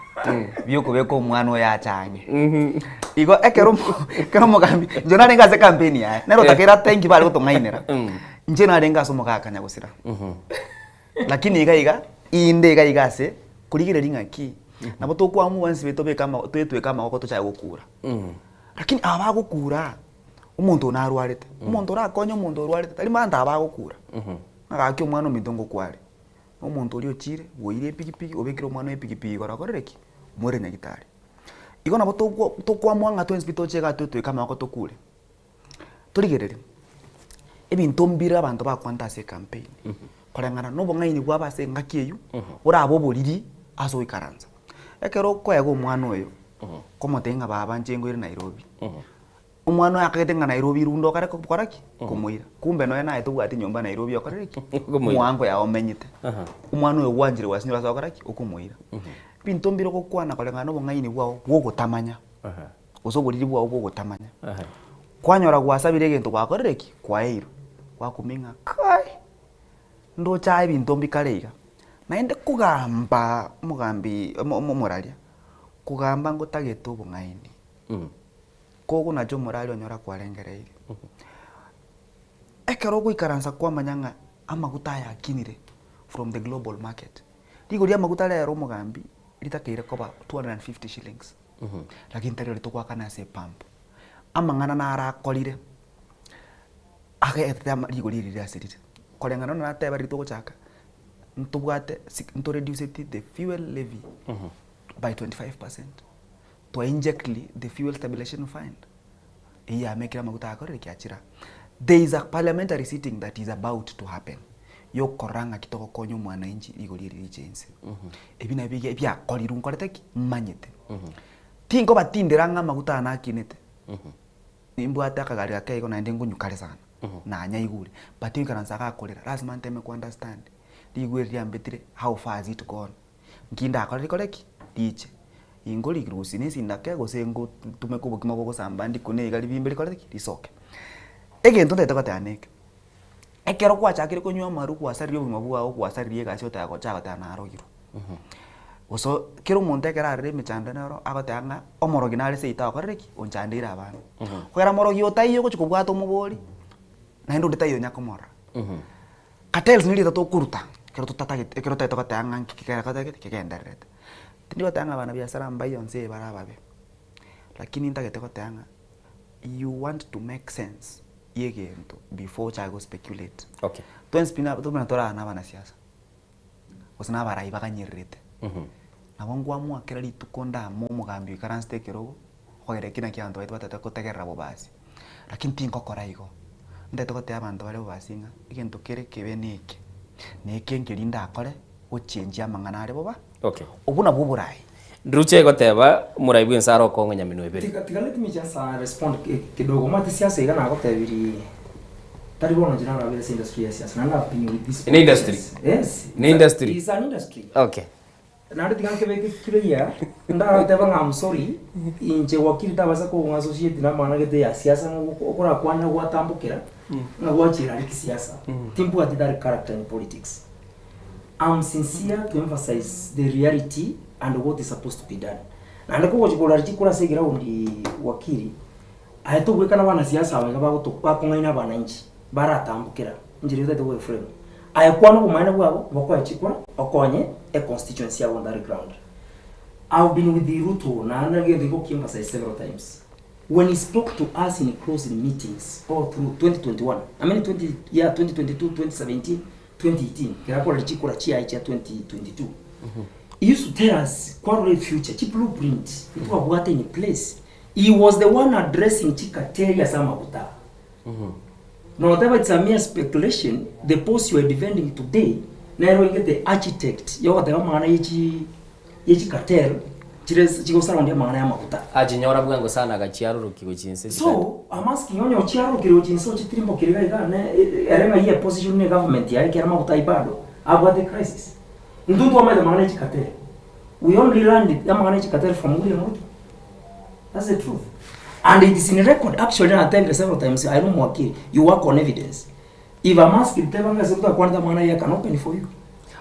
biokobeka omwana oyo achange igo ekero ekero omogambi inche narenge ase campaign yaye nero otakeire thank you bare gotong'ainera inche narenge ase omogakanya gosira lakini iga iga inde iga iga ase korigereria ng'aki nabo tokwamua onsi tobeka ama twetweka amagoko tochake gokura lakini aba bagokura omonto narwarete omonto orakonya omonto orwarete tari manto abagokura ng'agaki omwana ominto ngokware omonto oria ochire bwoire epikipiki obekire omwana epikipiki igoro akorere ki omwere nyagitari igo nabo tokwamua ng'a twensi pi toche iga twetweka amagoko tokure torigereria Ebinto mbire abanto bakwanta ase ecampaign, koreng'ana na obong'aini bwabo ase engaki eywo, borabe oboriri ase oikaransa. Ekero okoega omwana oyo, komotebia ng'a baba nche nkoire Nairobi, omwana oyo akagete ng'a Nairobi runda okare gokora ki? Komoira. Kumbe nonya naye tobwati nyomba Nairobi okorire ki? Omwango yaye omenyete. Omwana oyo gwanchire gwasinyora ase ogokora ki? Okomoira. Ebinto mbire ogokwana koreng'ana na obong'aini bwao bwa ogotamanya, gose oboriri bwao bwa ogotamanya. Kwanyora gwasabire egento gwakorire ki? Kwaeirwe. Gwakumia ng'a kai! Ndoche aye ebinto mbikare iga. Naende kogamba omogambi omo omoraria, kogamba ngotagete obong'aini. Kogonacha omoraria onyore akwarengereirie. Ekero ogoikaransa kwamanya ng'a amaguta aya akinire from the global market, rigori ri'amaguta rero omogambi ritakeire koba 250 shillings, lakini tari riria togoakana ase epump. Amang'ana naro akorire, agetete ama rigori eri riasirire. Koreng'ana buna nateba riria togochaka, ntobwate si ntoreduceti the fuel levy by 25 percent. Twa injectli the fuel stabilization fund, eyio yamekire amaguta akorire ki? Achire aa. There is a parliamentary sitting that is about to happen, yokorora ng'aki togokonya omwananchi rigori eri riche inse. Ebi nabio ebi biakorirwe nkorete ki? Mmanyete. Tinkobatindera ng'a amaguta aya nakinete, nimbwate akagari gake igo naende ngonywa kare sana, nanyaigure, but oikaranse agakorera, lazima nteme ko understand rigwe eri riambetire how far has it gone, nki ndakore rikore ki? Riche. Ingo rirusie na esindake gose ngotumeke obokima bogosamba ndikune iga ribimbe rikore ki? Risoke. Egento ntagete goteba neke, ekero gwachakire konywa amarwa gwasaririe obogima bwao gwasaririe egasi otaya gocha goteba narogirwe. Gose kera omonto ekero arire emechando nero agoteba ng'a omorogi nare seito agokorire ki? Onchandeire abana. Kogera morogi otaiyo ogochi kobwata omobori, naende onde taiyo onya komorora. Cartels nerieta tokoruta ekero totatagete ekero totagete goteba ng'a nki kegere kegendererete. Tindi goteba ng'a abanabiasara mbaye onsi eye bare ababe, lakini ntagete goteba ng'a you want to make sense ya egento before ochake go speculate. Okay. Twensi pi na buna torara na abanasiasa, gose na abarai baganyererete, nabo nkoamua kera rituko ndame omogambi oikaransete ekerogo, okogera eki naki abanto baito batagete gotegerera bobasi. Lakini tinkokora igo, ntagete gotebia abanto bare bobasi ng'a egento kere kebe neke, na eke nkeri ndakore gochenjia amang'ana are boba, Okay. obwo nabwo oborai. Nduche egoteba omorai bwense are okong'a nyaminwa ebere. Tiga tiga let me just uh, respond ki- kidogo omanyete siasa iga nagotebirie tari bono inche narabire ase industry ya siasa naende I've been with this Ne industry? politicians. Yes. Ne industry? It's an industry. Okay. Naende tiga nkebeke clear ndaroteba ng'a I'm sorry inche wakili tabasa kong'a associate na amang'ana gete ya siasa ng'a okorakwanera gwatambokera ng'a gwachira aria kisiasa. Timbwati that character in politics. I'm sincere to emphasize the reality and what is supposed to be done. Naende kogochi korora chikura ase eground wakili, aye togwekana abanasiasa aba iga bagoto bakong'aina abananchi, baratambokera enchera otagete goe frame. Aye kwana obomaene bwabo, bokoe chikura, okonye econstituency yabo on that ground. I've been with Ruto naende egento eke goki emphasize several times. When he spoke to us in closed meetings all through 2021, I mean 20, yeah, 2022, 2017, 2018 ekero akorire chikura chiaye chia 2022 he used to tell us kwarora efuture chi blueprint ntwabwate in place he was the one addressing chikateri ase amaguta noteba it's a mere speculation the post you are defending today nero ingete architect yogoteba amang'ana yechi yechicartel chire chigosurround amang'ana y'amaguta. Achinyora bwango sana agachiarorokia gochia inse chikari. So I'm asking onye ochiarorokire gochia inse ochitirimbokire iga iga ne ere ng'ai eposition ne government yaye ekero amaguta ayio bado abwate crisis. Intwe ntwamaete amang'ana ye chicartel. We only learned amang'ana ye chicartel from William Ruto. That's the truth. And it is in record actually natebire several times aye nomowakili you work on evidence. If I'm asked teba ng'a ase otakwanete amang'ana ayio I can open for you.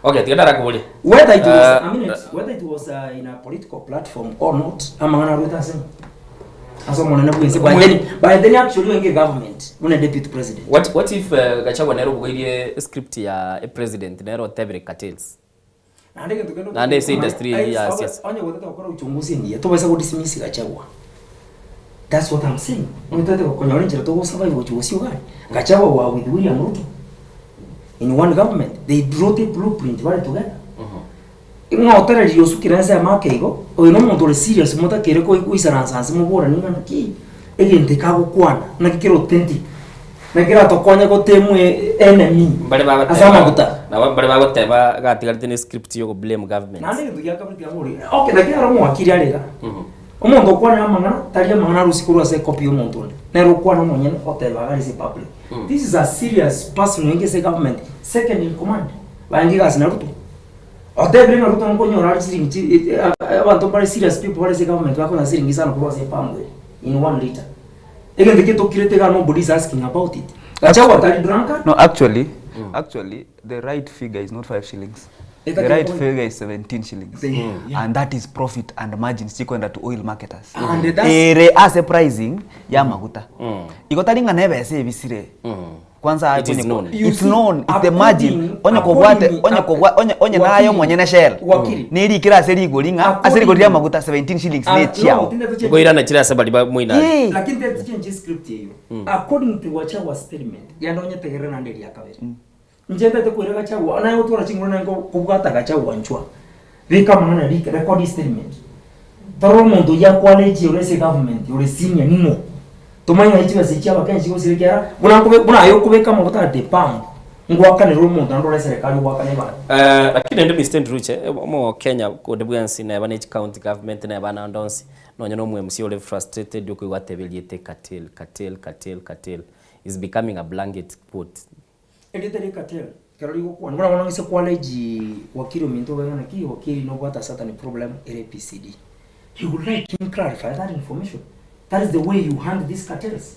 Okay, tiga ndarakoborie. Whether it was, a minute, whether it was in a political platform or not, amang'ana arwete ase ng'o? Ase omonene bwense. By then, by then actually oenge government, buna deputy president. What, what if uh, Gachagua nere obogoirie script ya a president nere otebire cartels? Naende egento kende Naende ase industry eyio ya siasa. Onye gotete gokora uchunguzi engiya, tobaisa go dismiss Gachagua. That's what I'm saying. Onye totete gokonyora enchera togo survive gochia bosio iga aria. Gachagua were with William Ruto in one government. They wrote a blueprint bare together. Ng'a otereria osukire ensemo ake igo, oyo na omonto ore serious motakeire koi goisaransa ase moboranie ng'a naki egento eke agokwana, naki kere authentic. Naki eratokonye gotemwa enemy Mbare ase amaguta. bagoteba nabo mbare bagoteba gatigarete ne script yo blame government. Naende egento gia kabere tiga ngore, okay naki aro omowakiri are iga, omonto okwanera amang'ana tari amang'ana arusie korwa ase ecopy ya omonto onde, nere okwana omonyene oteba iga ase epublic. This is a serious person oinge ase egovernment, second in command, baenge egasi na Ruto. Otebire ng'a Ruto nkonyora are chiringi chi abanto mbare serious people bare ase egovernment bakonyora siringi isano korwa ase epambo ere in one litre. Egento ekio tokirete igaa nobody is asking about it. Gachagua tari drunkard. No, actually, actually, the right figure is not 5 shillings. The Etake right point. figure is 17 shillings. Yeah. And that is profit and margins chikwenda to oil marketers. And that's- Ere ase pricing ya maguta. Igo tari ng'a nebesa ebisire. Kwanza It is onye- known. You It's see, known, it's the margin. according- Onye kobwate, according- onye kobwa, onye onye naye Wakili. omonyene Shell. Wakili. Nerikire ase rigori ng'a ase rigori ria maguta 17 shillings Ah, ne chiao. no, tinde tuche- Ngoirana chire ase bari ba moinari. Yeah. Lakini tete change script eyo. According to Gachagua statement, genda onyetegerere naende eria kabere. Inche ntagete koira Gachagua, naye gotwara chinguru naye kobwata Gachagua nchwa. Beka amang'ana rika, record statement. Torore omonto oyio akwane echi ore ase egovernment, ore senior ning'o. Tomanye ng'a chibesa echi chia abakenya chigosira ekiagera, buna nkobe buna aye okobeka amaguta at the pump, ngoakanere ore omonto naende ore eserekari ogoakana ebando. Lakini rende Mister Ndruche, omokenya onde bwensi neba ne chicounty government neba naende onsi, nonye na omo MC ore frustrated okoigwa ateba erieta cartel, cartel, cartel, cartel is becoming a blanket quote. Erieta ria cartel ekero rigokwanwa, buna bono ng'ise kwaleji wakili ominto obe ng'a naki wakili nobwate a certain problem ere ABCD. He would like him clarify that information. That is the way you hand these cartels.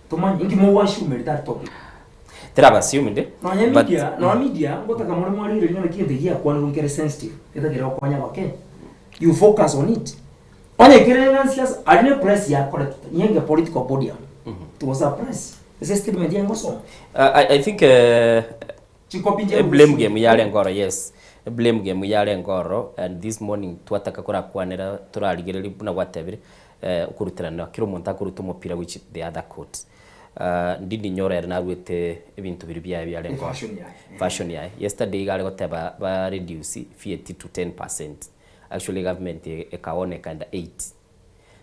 Tomanye, inki mogoassume that topic. Teraba assumed, Nonya but media, nonya media, ngotaka more mwarigereria ng'a naki egento eki giakwanirwe nkere sensitive, getakere gokonya abakenya. You focus on it. Onye kere ng'a siasa, aria ne press yakorete, nyenge political podium. It was a press. Ase statement yaye ngosoma. I, I think uh, Chikopi a nche blame game yare ngoro yes a blame game yare ngoro and this morning twataka korakwanera torarigereria buna gwatebire eh, okoruterana kera omonto akoruta omopira which the other court uh, ndindi nyoro ere narwete ebinto biria biaye biare ngoro Fashion yaye. fashion yaye yesterday iga are goteba ba reduce VAT to 10% actually government ekaoneka enda 8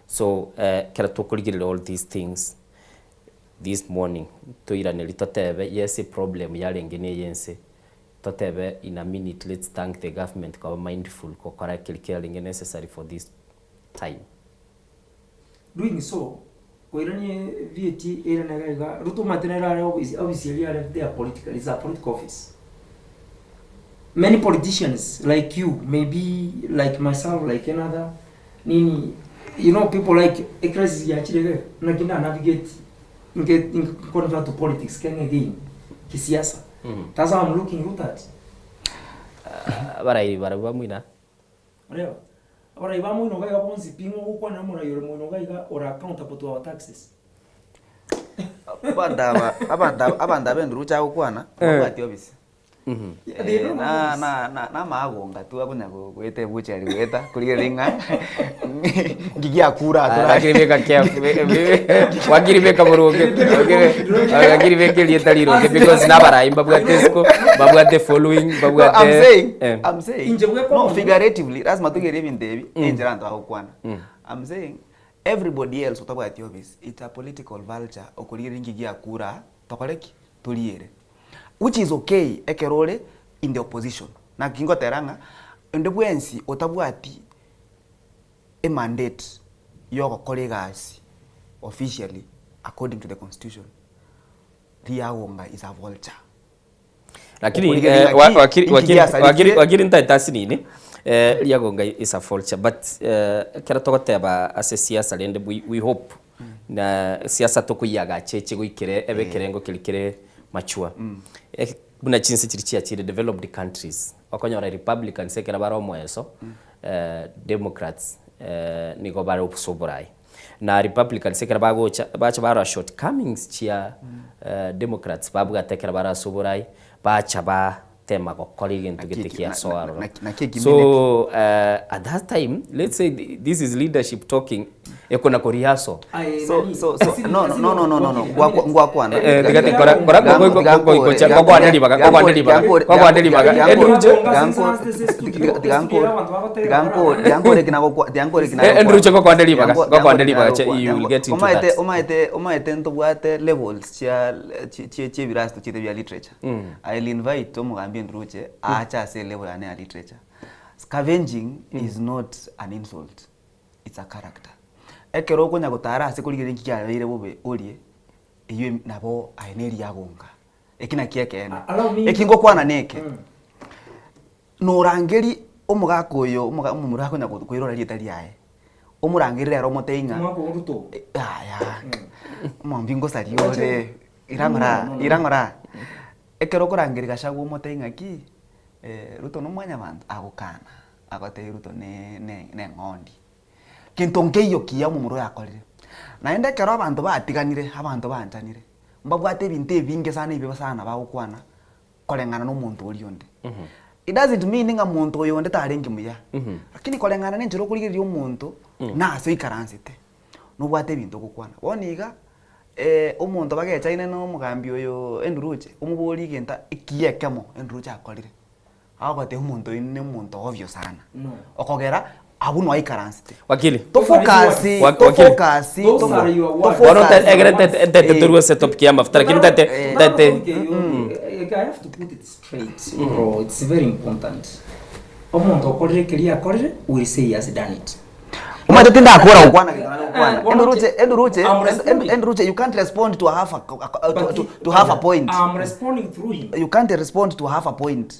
so eh, kera tokorigereria all these things this morning toiraneri totebe yes eproblem yarenge na eyense totebe in a minute let's thank the government koba mindful gokora keri kiarenge necessary for this time. Doing so, koirania VAT ere nere iga, Ruto omanyete nere are office, office eria are there political, is a political office. Many politicians like you, maybe like myself, like another, nini, you know people like a crisis yachire iga iga, naki nda navigate nke nconvert to politics kenge again, kisiasa. That's how I'm looking Ruto at. Abarai barabwo bamwina. Oreba, abarai ba moino iga iga bonsi pi ng'o ogokwana omorai ore moino iga iga ore accountable to our taxes. Abanto aba abanto aba abanto aba enduruche agokwana, mbabwati obisi. They Eh, don't na have office. na na namagonga tu akonya go- goeta ebuchari goeta korigereria ng'a nki giakure Ah, atura lakini beka careful wakiri beka boronge wakiri beka erieta rironge because nabarai mbabwate isiko mbabwate following No, I'm mbabwate saying, eh. I'm saying, Inche bwekwa no, mono. figuratively, lazima tugerie ebinto ebi, enchera abanto bagokwana. Mm. I'm saying, everybody else otabwati office, it's a political vulture, okorigereria nki giakure aa, tokore ki? Toriere. Which is okay, ekero ore in the opposition. Naki ngotera ng'a, onde bwensi otabwati emandate yogokora egasi officially according to the constitution, riagonga is a vulture. Lakini Okorigereria eh, ng'aki, wa- wakiri inki wakiri giasarikire. wakiri wakiri ntaete ase nini eh, riagonga is a vulture but eh, ekero togoteba ase siasa rende we, we hope na siasa tokoiyagacha eche goikere ebe ekerengo keria kere mature Eh, buna chinse chiria chiachire developed countries okonyora republicans ekero bare omoeso eh, democrats eh, nigo bare ase oborayi na republicans ekero bagocha bacha barora shortcomings chia eh, democrats babwate ekero bare ase oborayi bacha ba. tema gokora egento gete Naki- kiasoa aroro. naki So ekimineti. at that time, let's say this is leadership talking, ekona korihaso. So so so no no no no no no ngwa ngwakwana. Eh, tiga ti- kora- kora- go- go- go- go- go- gokwana ribaga, gokwana ribaga, gokwana ribaga. Andrew Eh, Andrew che gokwana ribaga, gokwana ribaga, che you will get into that. Omaete omaete ntobwate levels chia chia chia ebirasi tochiete bia literature. I'll invite omogambi Andrew acha ase level yane ya literature. Scavenging is not an insult. It's a character. Ekero okonya gotara ase korigereria nki kiabeire bobe orie eywo nabo aye na eriagonga. Eki naki ekeene. Allow me- Eki ngokwana na eke. Norangeri omogaka oyo omoga omomura akonya koirora rieta riaye. Omorangeri rero omotebie ng'a Omwaka o Ruto. Yaya, omwambia ngosaria ore, ira ng'ora, ira ng'ora. Ekero okorangeria Gachagua omotebie ng'aki, Ruto na omwanyabanto, agokana, agotebia Ruto ne ne na eng'ondi. Gento nkeiyo kiya omomura oyo akorire. Naende ekero abanto batiganire, abanto banchanire, mbabwate ebinto ebinge sana ebibe sana bagokwana, koreng'ana na omonto oria onde. It doesn't mean ng'a monto oyo onde tarenge muya, lakini koreng'ana na enchera okorigereria omonto, na ase oikaransete, nobwate ebinto ogokwana. Bono iga, omonto bagechaine na omogambi oyo Andrew Ruche, omoborie egento ekiya ekemo Andrew Ruche akorire, agogotebia omonto oyio na omonto ovyo sana, okogera abwo noo aikaransete. Wakili. Tofocus, tofocus, Those are your words. Bono egere ntete torue ase topic ya amafuta lakini ntete ntete I have to put it straight, bro. It's very important. Omonto okorire keria akorire, will say he has done it. Omanyete tindakora gokwana gento nare gokwana. Eh, Andrew Ruche, Andrew Ruche, I'm responding. Andrew Ruche, you can't respond to a half a, to, to, to half a point. I'm responding through him. You can't respond to half a point.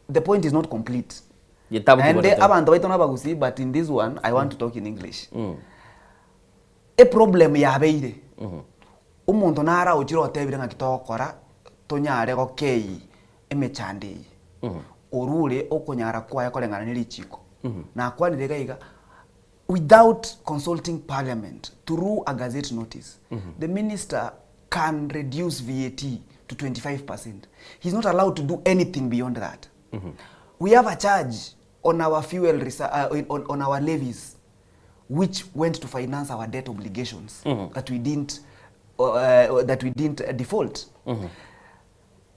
The point is not complete. Getabu Naende kiborete. abanto baito nabagusii but in this one I want to talk in English. A problem yabeire. Omonto nara ochire otebire ng'aki togokora tonyare gokei emechando eye. Orure okonyara kwaye koreng'ana ne richiko. Nakwanire iga iga without consulting parliament through a gazette notice the minister can reduce VAT to 25%. He's not allowed to do anything beyond that. We have a charge on our fuel on, on our levies which went to finance our debt obligations that we didn't that we didn't default.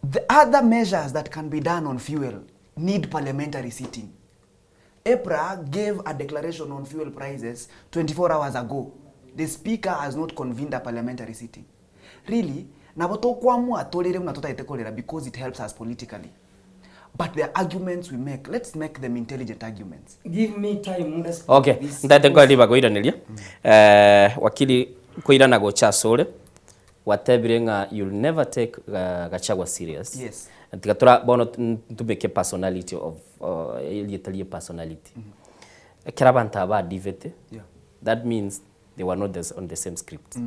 The other measures that can be done on fuel need parliamentary sitting. EPRA gave a declaration on fuel prices 24 hours ago. The speaker has not convened a parliamentary sitting. Really, nabo tokwamua torere buna totaete korera because it helps us politically. But the arguments we make, let's make them intelligent arguments. Give me time. Let's Okay, ntete nkoriba koiraneria. Eh, wakili koirana gocha asore watebire ng'a you'll never take Gachagua serious. Yes. Tiga tora bono ntubeke personality of erieta personality. Ekero abanto aba adivete. Yeah. That means they were not on the same script.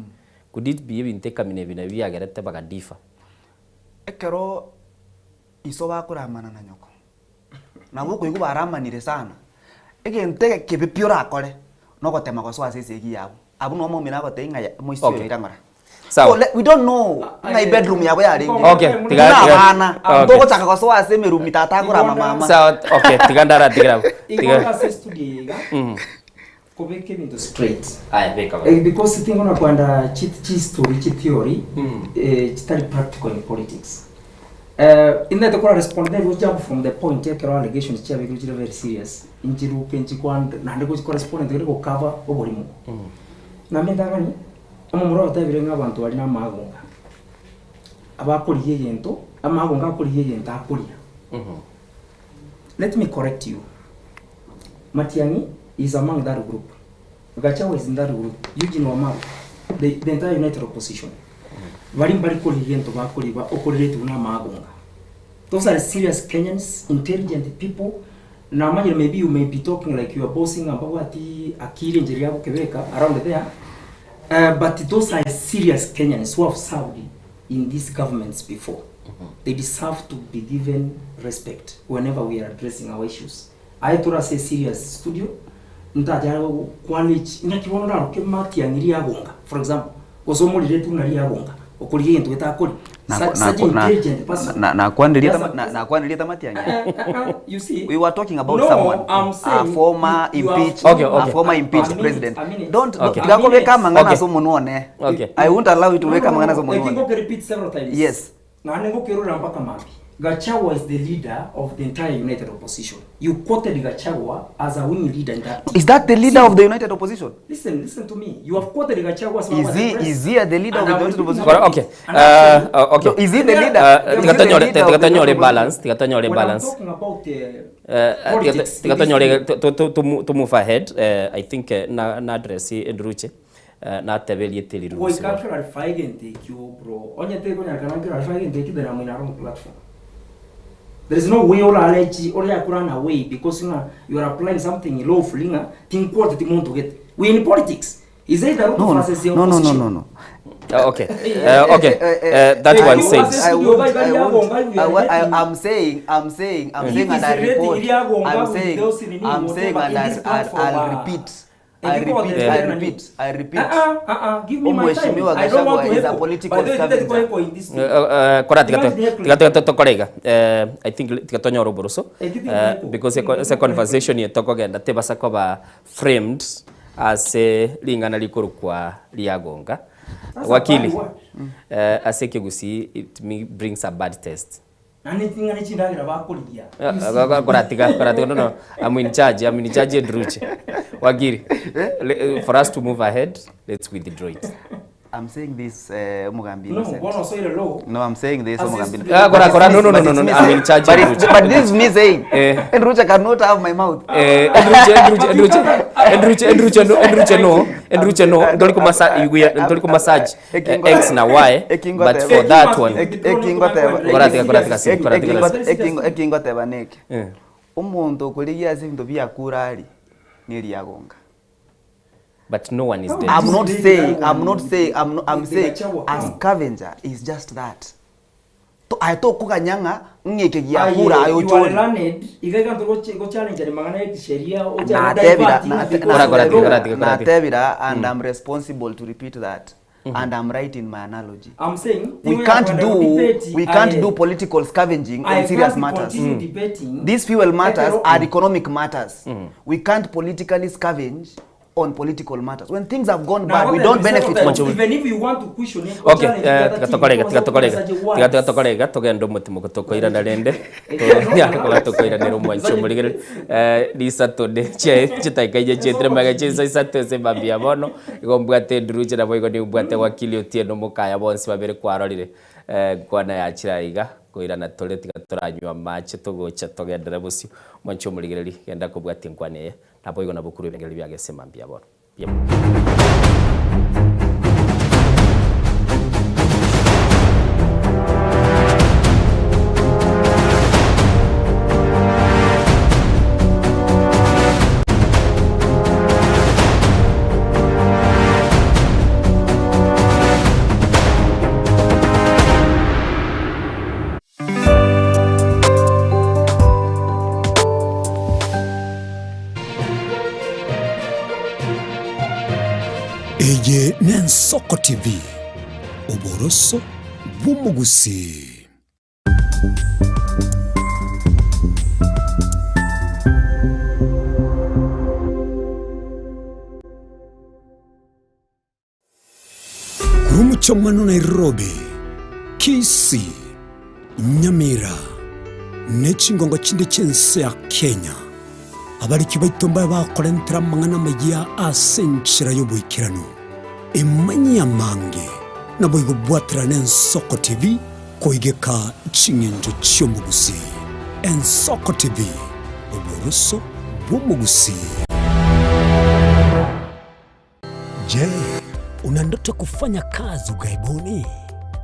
Could it be ebinto ekamina ebi nabio biagerete bagadifa? Ekero iso bakoramana na nyoko. Nabo okoigwa baramanire sana. Egento eke pi orakore, nogotema gosoa ase esegi yabo. Abwo nomo omino agotebia ng'a moisio Okay. oyo ira ng'ora. Sawa. So, we don't know ng'a ebedroom yabo yarenge. Okay, tiga- Buna tiga- abana, Okay. togochaka gosoa ase emerumi tata akorama mama. Sawa, okay, tiga ndaratigera abwo. Tiga. Igo ase studio iga. Kobeka ebinto straight. Aya, beka bono. Because tingona kwenda chi chi story chi theory chitari practical in politics. Indete kora respond then we jump from the point ekero allegations chiabekirwe chire very serious. Inchiruke nchikwande naende gochi correspond ngere go cover oborimo. Nambe ndang'ani omomura otebire ng'a abanto bari na amagonga. Abakorigia egento, amagonga akorigia egento akoria. Let me correct you. Matiang'i is among that group. Gachagua is in that group. Eugene Wamalwa, the entire united opposition. Bari mbari korigia egento bakoriba okorerete buna amagonga. Those are serious Kenyans, intelligent people. Na imagine maybe you may be talking like you are bossing about akili njeri yako kebeka around there. But those are serious Kenyans who have served in these governments before. They deserve to be given respect whenever we are addressing our issues. I told us a serious studio. Ntajara college inakibono raro ke Matiang'i riagonga. For example, gosomorire tu na riagonga. Okorigia egento getakori. Such intelligent person. Nakwaneria Yes, nakwaneria Matiang'i. You see? We were talking about No, someone, I'm a saying former you have- impeached, Okay, okay. a former A impeached minute, president. a minute. Don't Okay. tiga kobeka amang'ana Okay. ase omonwa one. Okay. I won't allow you to No, beka no, amang'ana no, ase omonwa I think one. okay, repeat several times. Yes. Naende ngokerora mpaka maambia. Gachagua is the leader of the entire united opposition. You quoted Gachagua as a winning leader in that. Is that the leader of the united opposition? Listen, listen to me. You have quoted Gachagua as Is he is he the leader of And the I'm united repeating opposition? Kora- okay. And actually- Okay. No, is he the leader? Is he the Tigatonyore leader of the tigatonyore united balance, tigatonyore When I'm balance. talking about politics, Tigatonyore to move ahead. I think na na address Ndruche nateberie tiri rusi. Goika clarify egento ekio bro. Onye tekonyarikana clarify egento ekio then I'm in a wrong platform. There is no way oralechi oreakurana way because nga you are applying something lawfully nga tinkwota timuntu get. We in politics. Is either Ruto No, no, versus the no, no, no, opposition. no, no. Okay. Okay. That one said. I won't, I won't, I won't, I, I'm saying, I'm saying, I'm If saying, and it's I rating report. Iriago I'm saying, with those in I'm saying, whatever and in I, this I'll, platform, I'll repeat. I and people repeat, are I there. repeat, I repeat. Give me my time. Mheshimiwa I don't want Gachagua to is a echo. political By the way, scavenger. didn't echo in this thing. Kora You can't heckle. tiga tokorega. I think tiga tonyora oboruso. Eh, tiga echo. Because ese conversation yetokogenda tebasa koba framed ase ring'ana rikorokwa riagonga. That's a Wakili. bad word. Ase ekegusii it me brings a bad taste. Nani ting'ani chindagira bakorigia. You see? Koratiga koratiga no no I'm in charge I'm in charge Ndruche. Wakili. For us to move ahead let's withdraw it. I'm saying this, Mugambi No, Innocent. bwana osoire law. No, I'm saying this, As Mugambi. is- Ah, kora, But kora, it's no, no, me- no, but no, it's no, me I'm saying- in charge, But, it's, Ndruche. but this is me saying, Eh. Ndruche cannot have my mouth. Ndruche Ndruche Ndruche Ndruche Ndruche no Ndruche no Ndruche no ndoli ku massage we are ndoli ku massage X na Y but for that one Kora tiga kora tiga si kora tiga si. Ekingoteba niki Eh. omonto okorigia ase ebinto biakurari neriagonga but no one is dead. I'm not saying, I'm not saying, I'm, not, I'm The- the saying Gachagua a camp. scavenger is just that. To aitokuganyang'a ng'eke Aye, giakura you are ayochori. learned. Iga ganto go challenge ni mang'ana ya sheria o Natebira, Kora, kora, tiga, kora, tiga, kora, tiga. natebira, and I'm responsible to repeat that, and I'm right in my analogy. I'm saying We can't do we can't do political scavenging I on serious can't matters. continue debating. These fuel matters Ekero- are economic matters. We can't politically scavenge on political matters. When things have gone Now, bad, what we I don't said benefit sometimes, from it. Even if you want to question it, Okay, challenge the other tiga team, tokorega tiga because tokorega of tiga words. tiga tokorega togenda omotimo tokoirana rende nyakoba tokoiranera omwancho omorigere risatode chitaika inya chietire maga chinsa isato ase mambia bono igo mbwate Ndruche nabo igo nimbwate wakili Otieno mokaya bonsi babere kwarorire nkwana yachira iga koirana tore tiga toranywa mache togocha togendere bosio mwancho omorigereri genda kobwatia nkwana eye nabo igo nabo korwa ebengeri biagese mambia bono. Yep. Eye nensoko TV, oboroso bw'omogusii. Korwa omochie Nairobi, Kisii, Nyamira, ne chingongo chinde chi'ense ya Kenya, abariki baito mbaye bakorentera amang'ana amaya ase enchera y'oboikeranu. Emanyie amange naboigo bwaterana Ensoko TV koigeka ching'encho chi'omogusii. Ensoko TV, oboroso bw'omogusii. Je, una ndoto ya kufanya kazi ughaibuni?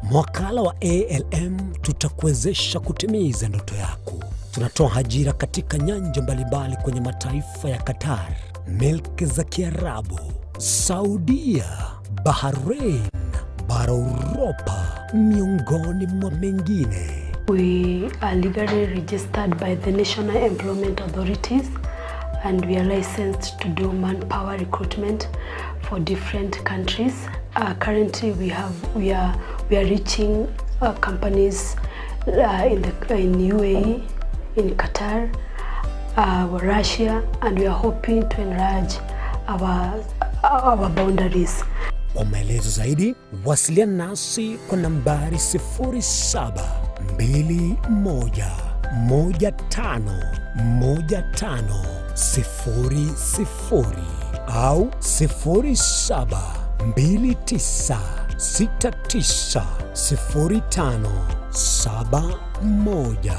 Mwakala wa ALM tutakuwezesha kutimiza ndoto yako. Tunatoa ajira katika nyanja mbalimbali kwenye mataifa ya Qatar, milki za Kiarabu, Saudia, Bahrain, bara Uropa, miongoni mwa mengine. We are legally registered by the National Employment Authorities and we are licensed to do manpower recruitment for different countries. Currently we We are reaching companies in the in UAE, in Qatar, Russia and we are hoping to enlarge our our boundaries. Kwa maelezo zaidi wasiliana nasi kwa nambari 0721151500 au 0729690571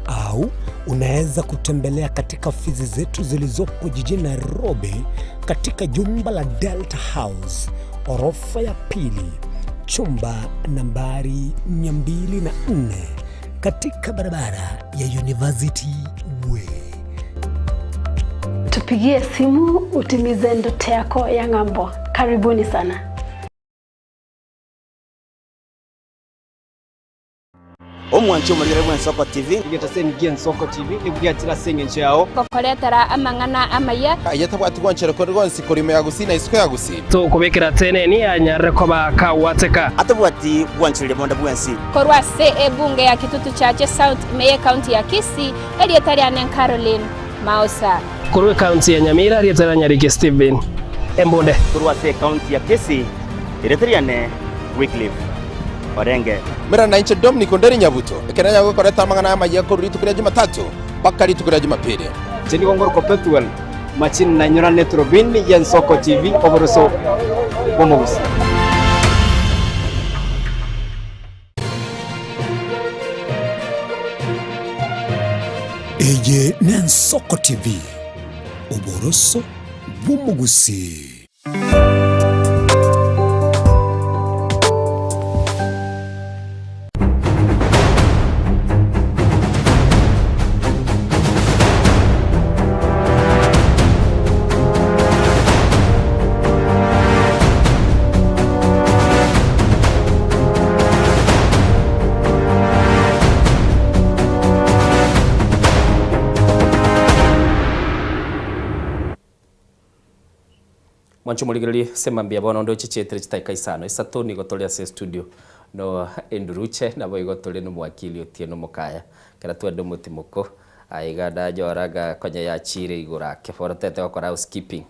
au unaweza kutembelea katika ofisi zetu zilizopo jijini Nairobi katika jumba la Delta House orofa ya pili chumba nambari 204 katika barabara ya University Way. Tupigie simu utimize ndoto yako ya ng'ambo. Karibuni sana. Omwanchi omorigere bw'Ensoko TV. Egetaseni gi'Ensoko TV nigo giachire ase engencho yao. Gokoretera amang'ana amaya. Aye tabwati gwanchera kore gonsi korwa ime ya Gusii na isiko ya Gusii. Tokobekera teneni anyarire koba kagwateka. Atabwati gwanchereria bonde bwensi. Korwa ase ebunge ya Kitutu Chache South ime y'ecounty ya Kisii, erieta riane Caroline Maosa. Korwa ecounty ya Nyamira, erieta ria Nyariki Stephen Embunde. Korwa ase ecounty ya Kisii, erieta riane Wycliffe Orenge. Mera nainche Dominic Onderi Nyabuto, ekero nyago gokoreta amang'ana amayia korwa rituko ria Jumatatu mpaka rituko ria Jumapili. Inche nigo ngorokwa Pethuel Machini nainyora Eturubini y'Ensoko TV oboroso bw'omogusi. Eye n'Ensoko TV, oboroso bw'omogusi. Mwanche omorigererie sema mbuya bono onde ochichietire chidakika isano isato nigo tore ase estudio no enduruche naboigo tore nomowakili Otieno Mokaya ekero twende omotimoko aiga ndanyora ng'a konya yachire igoro ake bono tete gokora housekeeping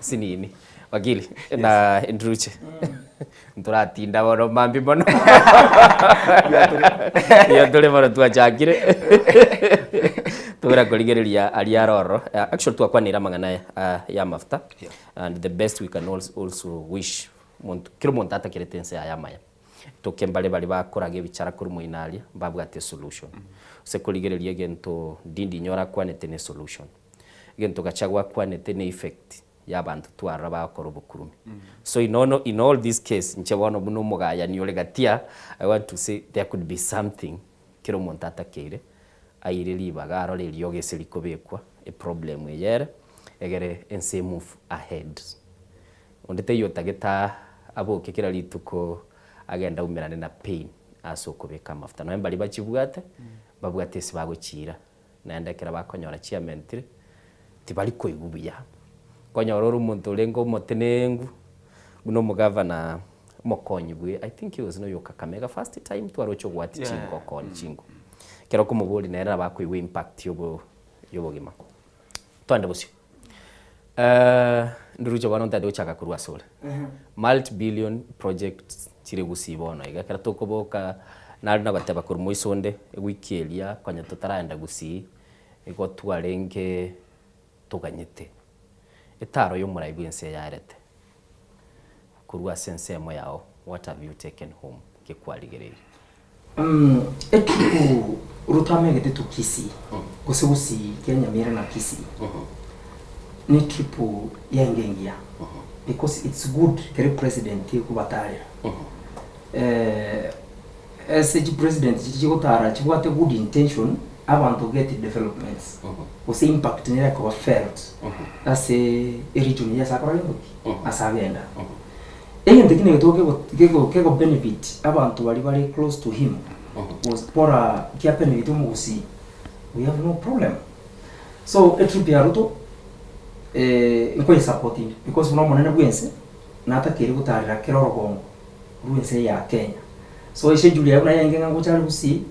asinini wakili na enduruche ntoratinda bono mambia mono mbuya tore bono twachakire togera korigereria aria aroro actually twakwanire amang'ana ya amafuta and the best we can also wish monto kera omonto atakerete ense yaye amaya toke mbare baria bakoraga ebichara korwa moino aria mbabwate esolution ase korigereria egento ndindi nyora akwanete ne esolution egento gachagua akwanete ne effect ya abanto twarora bagokora obokurumi. So in all, in all this case, inche bono buna omogayani ore gatia, I want to say there could be something kera omonto atakeire, aire ribaga arore eriogo ase rikobekwa, eproblem eye ere, egere ense emove ahead. Onde taiyo otagete aboke kera rituko agende aumerane na pain ase okobeka amafuta. Nonya mbaria bachibwate, babwate ase bagochiira, naende ekero bakonyora chiamentire, tibari koigwa buya. Konyora ore omonto orenge omotenengu, buna omogavana omokonyi bwe, I think he was noyo o Kakamega first time twaroche ogwati chingo okoonia chingo. Ekero okomoboria nere nabo akoigwa impact yobo yobogima. Twende bosio. Ndoruche bono ntagete gochaka korwa asore. Multi billion projects chire gusii bono iga, ekero tokoboka nare nagoteba korwa moiso onde, ewiki eria konya totaraenda gusii, igo twarenge toganyete etaro y'omorai bw'ense eyarete korwa ase ensemo yao, what have you taken home gekwarigereirie? Etuku rotamegete to Kisii gose gusii kia Nyamira na Kisii ne trip yaenge engiya because it's good kere president ekobatarera Ase chipresident chiria chigotara chibwate good intention abanto get developments gose impact nere ekoba felt ase eregion eye ase akora gento ki? Ase agenda. Egento ekio negento kego kego kego benefit abanto baria bare close to him gose bora kia benefit omogusii we have no problem. So etrip ya Ruto nkoye support inde because buna omonene bwense natakeire gotarera kera orogongo. Korwa ense ya Kenya. So eschedule yaye buna yarenge ng'a ngocha are Gusii,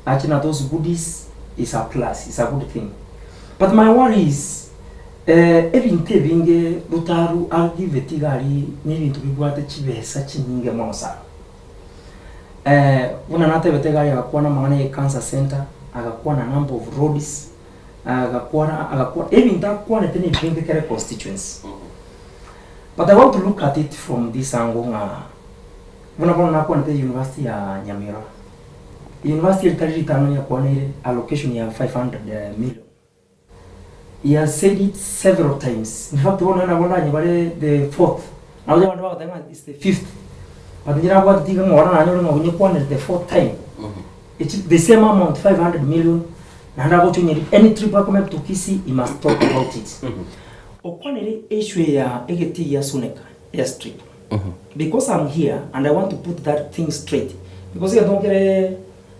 ache na those goodies is a plus, is a good thing. But my worry is ebinto ebinge Ruto aru agiveti iga aria na ebinto bibwate chibesa chinyinge mono sana. Buna natebete iga aria agakwana amang'ana ya ecancer center, agakwana number of roads, agakwana agakwana ebinto akwanete na ebinge kera econstituency. But I want to look at it from this angle ng'a buna bono nakwanete university ya Nyamira, university eri tari ritang'ani yakwaneire allocation ya 500 million. He has said it several times. In fact bono nabo ndanyebare the fourth, nabo abande bagoteba ng'a it's the fifth, but inche nabwate tiga ng'a oro nanyore ng'a onyekwanere the fourth time. It's the same amount 500 million naende agocha onyeri any trip akomake to Kisii he must talk about it. Okwanere issue ya egetii gia Suneka airstrip because I'm here and I want to put that thing straight because egento nkere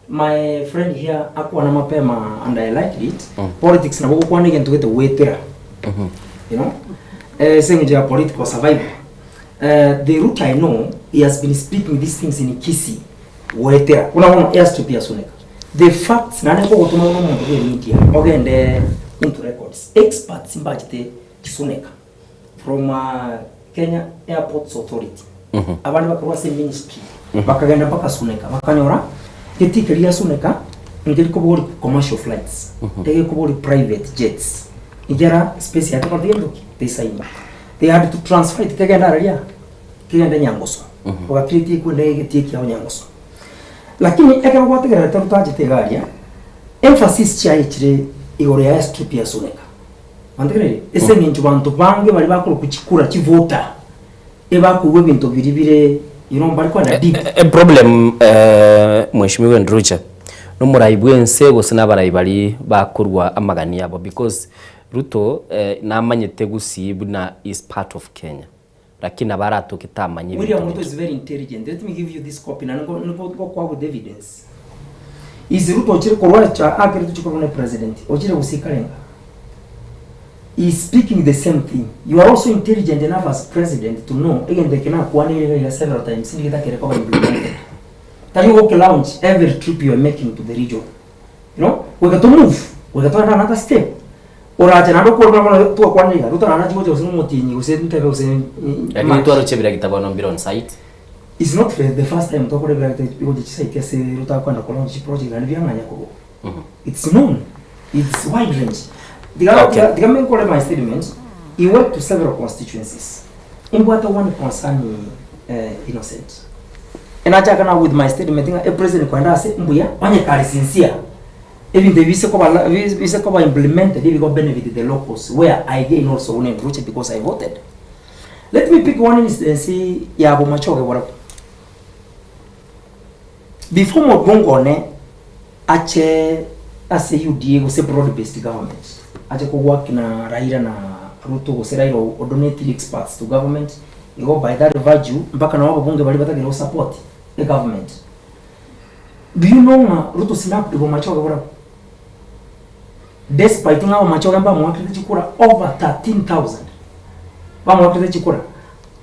my friend here akwana mapema and I liked it politics nabo ogokwana egento gete gwetera you know eh, ase eng'encho ya political survival eh, the route I know he has been speaking these things in Kisii goetera buna bono airstrip ya Suneka the facts naende nkogotoma buna omonto bwe media ogende into records experts mbachete Suneka from Kenya Airports Authority abande bakorwa ase ministry bakagenda mpaka Suneka bakanyora getii keria gia Suneka nkeri kobori commercial flights egekobori private jets ekiagera space yaye tekoreti gento ki teisaini they had to transfer it kegende araria kegende Nyangoso ogakireti ekwende egetii ekiao Nyangoso lakini ekero gwategererete rotachete iga aria emphasis chiaye chire igoro ya airstrip ya Suneka. Mantegereri, ase eng'encho banto bange baria bakorokwa chikura chivota ebakoigwa ebinto biria bire you know mbari kogenda deep. E problem Mheshimiwa Ndrucha nomorai bwense gose nabarai baria bakorwa amagani abo because Ruto namanyete gusii buna is part of Kenya lakini nabo aratoke tamanya William ebinto Ruto is very intelligent. Let me give you this copy na niko niko nkokoa with evidence. Is Ruto ochire korwa acha akere tochie korwa ne president ochire gusii karenga. He is speaking the same thing. You are also intelligent enough as president to know egento eke nakwanire iga iga several times nigo getakere koba implemented. Tari ogoke launch every trip you are making to the region. You know, goika to move, goika togende another step. Orache naende okore buna bono twakwanire iga, Ruto naende achie gocha gose nomotienyi gose ntebe gose Lakini March. twaroche ebiragita bono mbire on site. It's not the, the first time twakora ebiragita bigocha chisite ase Ruto akoenda ko launch chiproject naende biang'anya korwa. It's known, it's wide range. Tiga Okay. tiga tiga nkore my statement, he went to several constituencies. Imbwate one concern eh, Innocent. Enachaka now with my statement ng'a epresident koenda ase mbuya onye kare sincere ebinto ebi bise koba la bise koba implemented ebigo benefit the locals where I gain also buna enduche because I voted. Let me pick one instance ya Bomachoge borabwo. Before mobunge one ache ase UDA gose broad based government ache kogwaki na Raila na Ruto gose Raila odonatire experts to government igo by that virtue mpaka nabo ababunge baria batagere go support egovernment. Do you know ng'a Ruto snapped Bomachoge borabwo? Despite ng'a Bomachoge mbamoakerete chikura over 13,000 bamoakerete chikura.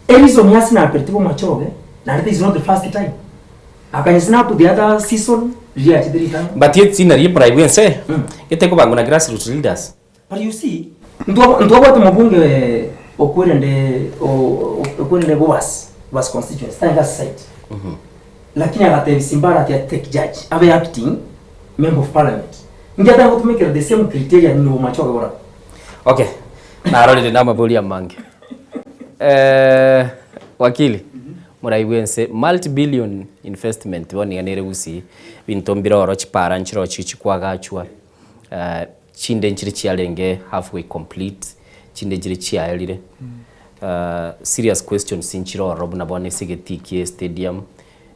Ereason yasinaperete Bomachoge naende this is not the first time. Akanye snap the other season riria achete ritang'ani. But yet nari bribe bwense getekobangwa na grassroots leaders. But you see, ntwabwate omobunge okwerende okwerende Bobasi, Bobasi constituency, tari ase site. Lakini agatebia Simba ati take judge, abe acting member of parliament. Inki atari gotumekera the same criteria nyuma Bomachoge borabwo. Okay, narorire namaborio amange. Wakili, morai bwense multi billion investment bono iga nere gusii, binto mbire oro chipara nchire chichi kwagachwa, chinde nchire chiarenge half way complete, chinde nchire chiaerire. Serious questions nchire ororo buna bono ase egetii kie stadium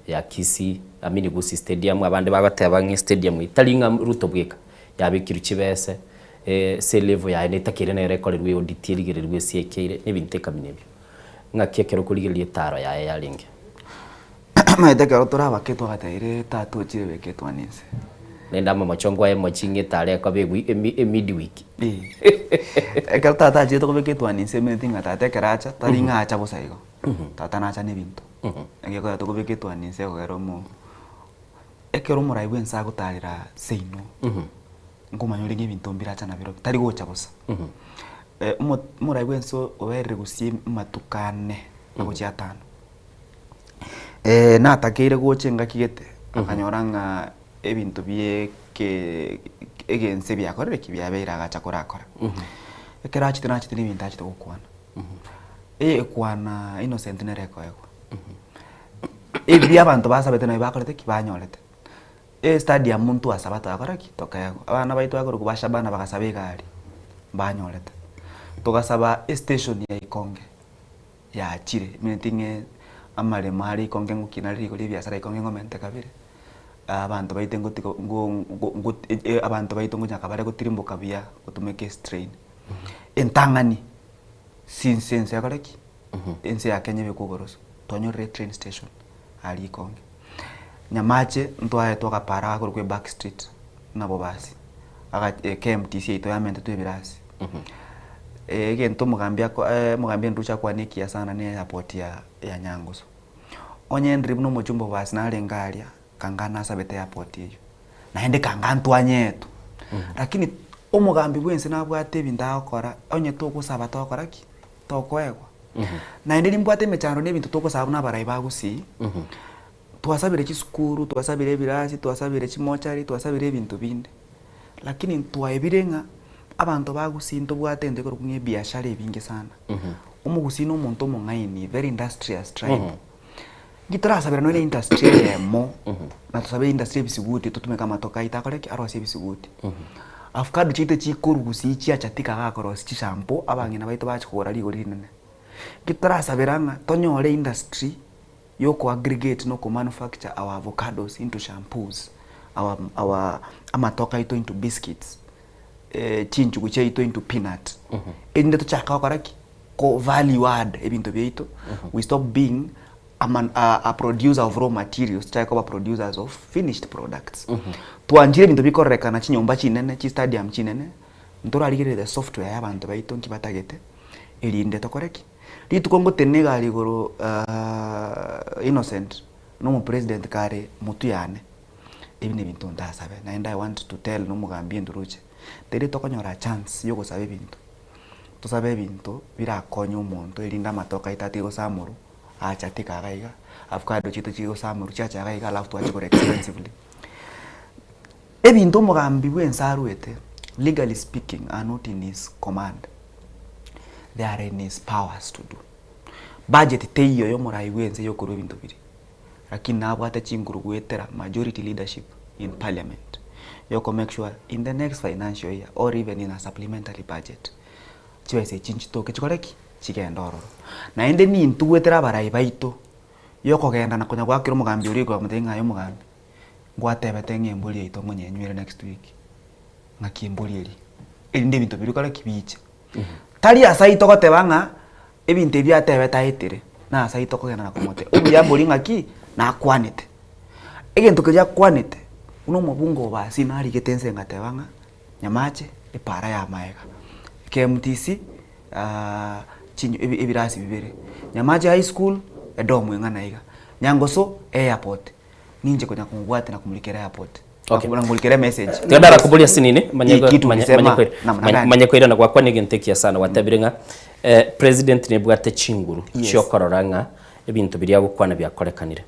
ya Kisii, I mean Gusii stadium, abande bagoteba ng'a estadium eye tari ng'a Ruto bweka, yabekirwe chibese, ase elevel yaye netakeire nere ekorerwe audit erigererwe ase ekeire, na ebinto ekamina ebio. Ng'aki ekero okorigereria etaaro yaye yarenge? Omanyete ekero tore abake twagateire tata ochire beka etwani inse. Rende amamochongo aye moching'e etaaro ekoba egwi emi emidweek. Ekero tata achire tokobeka etwani inse emineti ng'a tata ekero acha, tari ng'a acha bosa igo, tata nacha na ebinto. Egekogera tokobeka etwani inse ekogera omo ekero omorai bwa ense agotarera seino, nkomanya orenge ebinto mbiracha nabirobio, tari gocha bosa. Omo omorai bwa ense oberire gusii amatuko ane agochia atano, natakeire gocha engaki gete, akanyora ng'a ebinto bie ke egense biakorire ki? Biabeire agacha korakora. Ekero achete nachete na ebinto achete gokwana. Eyekwana Innocent nere ekoegwa. Ebi abanto basabete nabio bakorete ki? Banyorete. Estadium ntwasaba twakora ki? Tokaegwa. Abana baito bakorokwa ba Shabana bagasaba egari, mbanyorete. Togasaba estation ya Ikonge, yachire, emineti ng'e amaremo are Ikonge ngokina are rigori ebiasara Ikonge ngomente kabere, abanto baito ngotiga ngo ngo abanto baito ngonyaka bare gotirimboka buya gotumeka estrain. Entang'ani, since ense ekore ki? Ense ya Kenya ebekwe oboroso, twanyorire etrain station aria Ikonge. Nyamache ntwaetwe agapara gakorokwa eback street nabo basi, aga KMTC yaito yamentetwe ebirasi. Egento omogambi ako omogambi Enducha akwane ekiya sana ne airport ya ya Nyangusu. Onye ndiri buna omochumba basi narenge aria, kanga nasabete airport eywo, naende kanga ntwanyeetwe. Lakini omogambi bwa ense nabwate ebinto agokora, onye togosaba togokora ki? Tokoegwa. Naende nimbwate emechando na ebinto togosaba buna abarai ba Gusii, twasabire chisukuru, twasabire ebirasi, twasabire chimochari, twasabire ebinto binde, lakini ntwaebire ng'a abanto ba Gusii ntobwate egento ekorokwa ng'a ebiashara ebinge sana. Omogusii na omonto omong'aini, very industrious tribe. Nki torasabera nonye na industry eyemo, na tosabe industry ya ebisuguti totumeke amatoke aito akore ki? Arosie ebisuguti. Avocado chiaito chikorwa gusii chiacha tika gakorosia chishampoo abang'ina baito bache kogora rigori rinene. Nki torasabera ng'a tonyore industry ya oko aggregate na oko manufacture our avocados into shampoos, our our amatoke aito into biscuits, chinchugu chiaito into peanut, erinde tochake gokora ki? Ko value add ebinto biaito, we stop being a man a a producer of raw materials tochake koba producers of finished products. Twanchire ebinto bikororekana chinyomba chinene, chistadium chinene, ntorarigereria the software ya abanto baito nki batagete, erinde tokore ki? Rituko ngotenena egari igoro Innocent na omopresident kare motwe yane, ebi nebinto ntasabe naende I want to tell na omogambi Enduruche, teri tokonyora chance ya ogosaba ebinto, tosabe ebinto birakonye omonto erinde amatoke aito atige gosamorwa, ache atike iga iga, avocado chiaito chigosamorwa chiacha iga iga alafu twachigora expensively. Ebinto omogambi bwa ense arwete legally speaking are not in his command, they are in his powers to do. Budget teiyo ya omorai bwa ense ya okorwa ebinto biria, lakini nabwate chinguru goetera majority leadership in parliament ya oko make sure in the next financial year or even in a supplementary budget, chibesa echi nchitoke chikore ki? Chigende ororo. Naende nintwe goetera abarai baito ya okogenda na konya goakera omogambi oria igoro akamotebia ng'a aye omogambi, Ngwatebete ng'a embori yaito ngonyenywere next week, ng'aki embori eria, erinde ebinto biria bikore ki? Biche. Tari ase ayio togoteba ng'a ebinto ebi atebete aetere, na ase ayio tokogenda na komotebia obuya mbori ng'aki, nakwanete. Egento keria akwanete, buna omobunge o Basii narigete inse ngateba ng'a Nyamache epaara ya amaega, KMTC chinyo ebirasi bibere, Nyamache high school, edomu eng'ana iga, Nyangoso airport. Ninche konya komobwatia na komorikera airport. Okay. Na komorikera emessage. Tiga ndarakoboria asinini, manye Hii kitu manye- ulisema manye kweri- namna manye- gani? manye koirana gwakwa negento ekiya sana gwatebire ng'a eh, president nebwate chinguru Yes. chiokorora ng'a ebinto biria agokwana biakorekanire.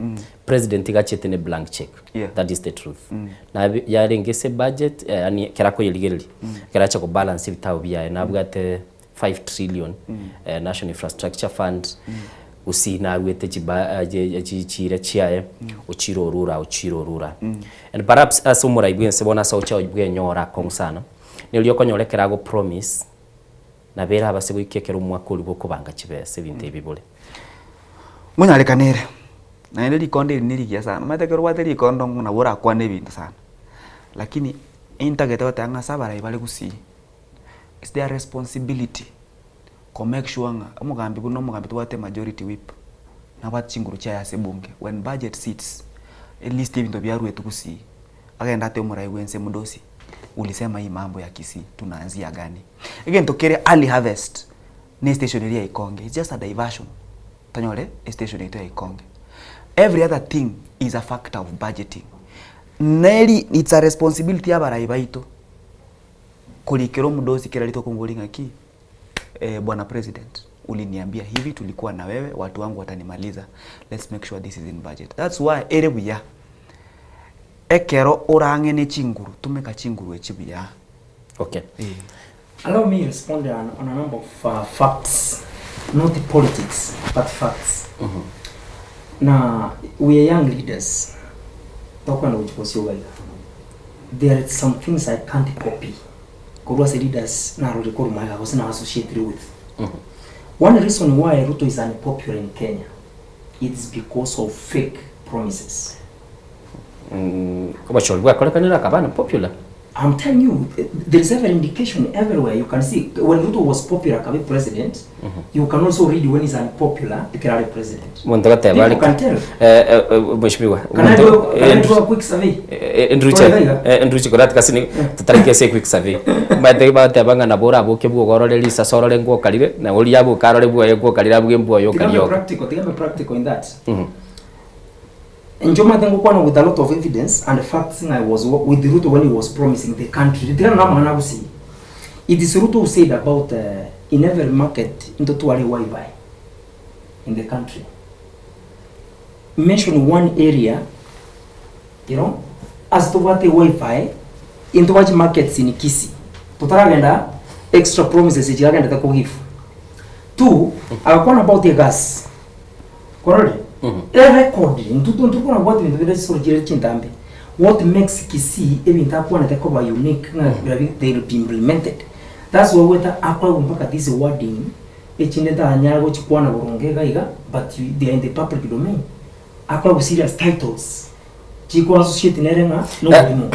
President iga achete ne blank check. Yeah. That is the truth. Nabi yarenge ase budget eh, yani ekero akoyerigereria, ekero acha kobalance ebitabu biaye nabwate 5 trillion eh, National Infrastructure Fund gusii naruete chiba eh, je- chi- chiira chiaye ochire orure ochire orure and perhaps ase omorai bwense bono ase ocha bwenyora akong'u sana neri okonyora ekero ago promise nabo erabase goika ekero omwaka oria bwokobanga chibesa ebinto ebi bibore. Monyarekane ere, naende rikondo eri nerigiya sana, omanyete ekero obwate rikondo nabo orakwane ebinto sana, lakini intagete goteba ng'a ase abarai bare gusii. It's their responsibility ko make sure ng'a omogambi buna omogambi tobwate majority whip nabwate chinguru chiaye ase ebunge when budget sits e list ya ebinto biaruetwe gusii agende atebe omorai bwa ense mdosi ulisema hii mambo ya Kisii tunaanzia gani? Egento kere early harvest ne estation eria ya Ikonge it's just a diversion tonyore estation yaito ya Ikonge. Every other thing is a factor of budgeting. Neri it's a responsibility ya abarai baito korikera omodosi kera rituko okomoboria ng'aki eh, bwana president uliniambia hivi tulikuwa na wewe watu wangu watanimaliza let's make sure this is in budget. That's why ere buya ekero orang'e ne chinguru tumeka chinguru echi buya. Okay. Eh. Allow me respond on, on a number of uh, facts, not politics, but facts. Mm -hmm. Na we are young leaders. Tokwenda gochikosia iga. There are some things I can't copy. Korwa ase leaders narore korwa magega gose na associate with. Mm -hmm. One reason why Ruto is unpopular in Kenya, it is because of fake promises. Mm, obochori bwakorekanire akaba unpopular. I'm telling you, there is every indication everywhere. You can see when Ruto was popular, akabe president. Mm -hmm. You can also read when he's unpopular, ekerare president. Monto gateba People can tell. Eh, eh, eh, mheshimiwa. Can I do, can I do a quick survey? Ndruche ndruche korati kasi tutareke ase quick survey. Mbaete bateba ng'a nabo oraboke bwogo orore risase orore ngwokarire na oria aboke arore bwoye ngwokarire abuge mbwoye Tiga mbe okarioka. practical, tiga mbe practical in that. Mhm. Inche omanyete ngokwana with a lot of evidence and facts ng'a I was with Ruto when he was promising the country. Tigana na amang'ana a Gusii. It is Ruto who said about uh, in every market ntotware wifi in the country. Mention one area, you know, ase tobwate wifi intobwache markets in Kisii. Totaragenda extra promises echi agendete kogive. Two, agakwana about egas. Kwarorire? Erecord, intwe ntorikona kobwata ebinto bire chisoro chire chintambe. What makes Kisii ebinto akwanete koba unique ng'a bira they will be implemented. That's why ogweta akoegwa mpaka this wording echinde ntanyare gochikwana boronge iga iga but you, they are in the public domain. Akoegwa serious titles chiko associate nere ng'a noborimo.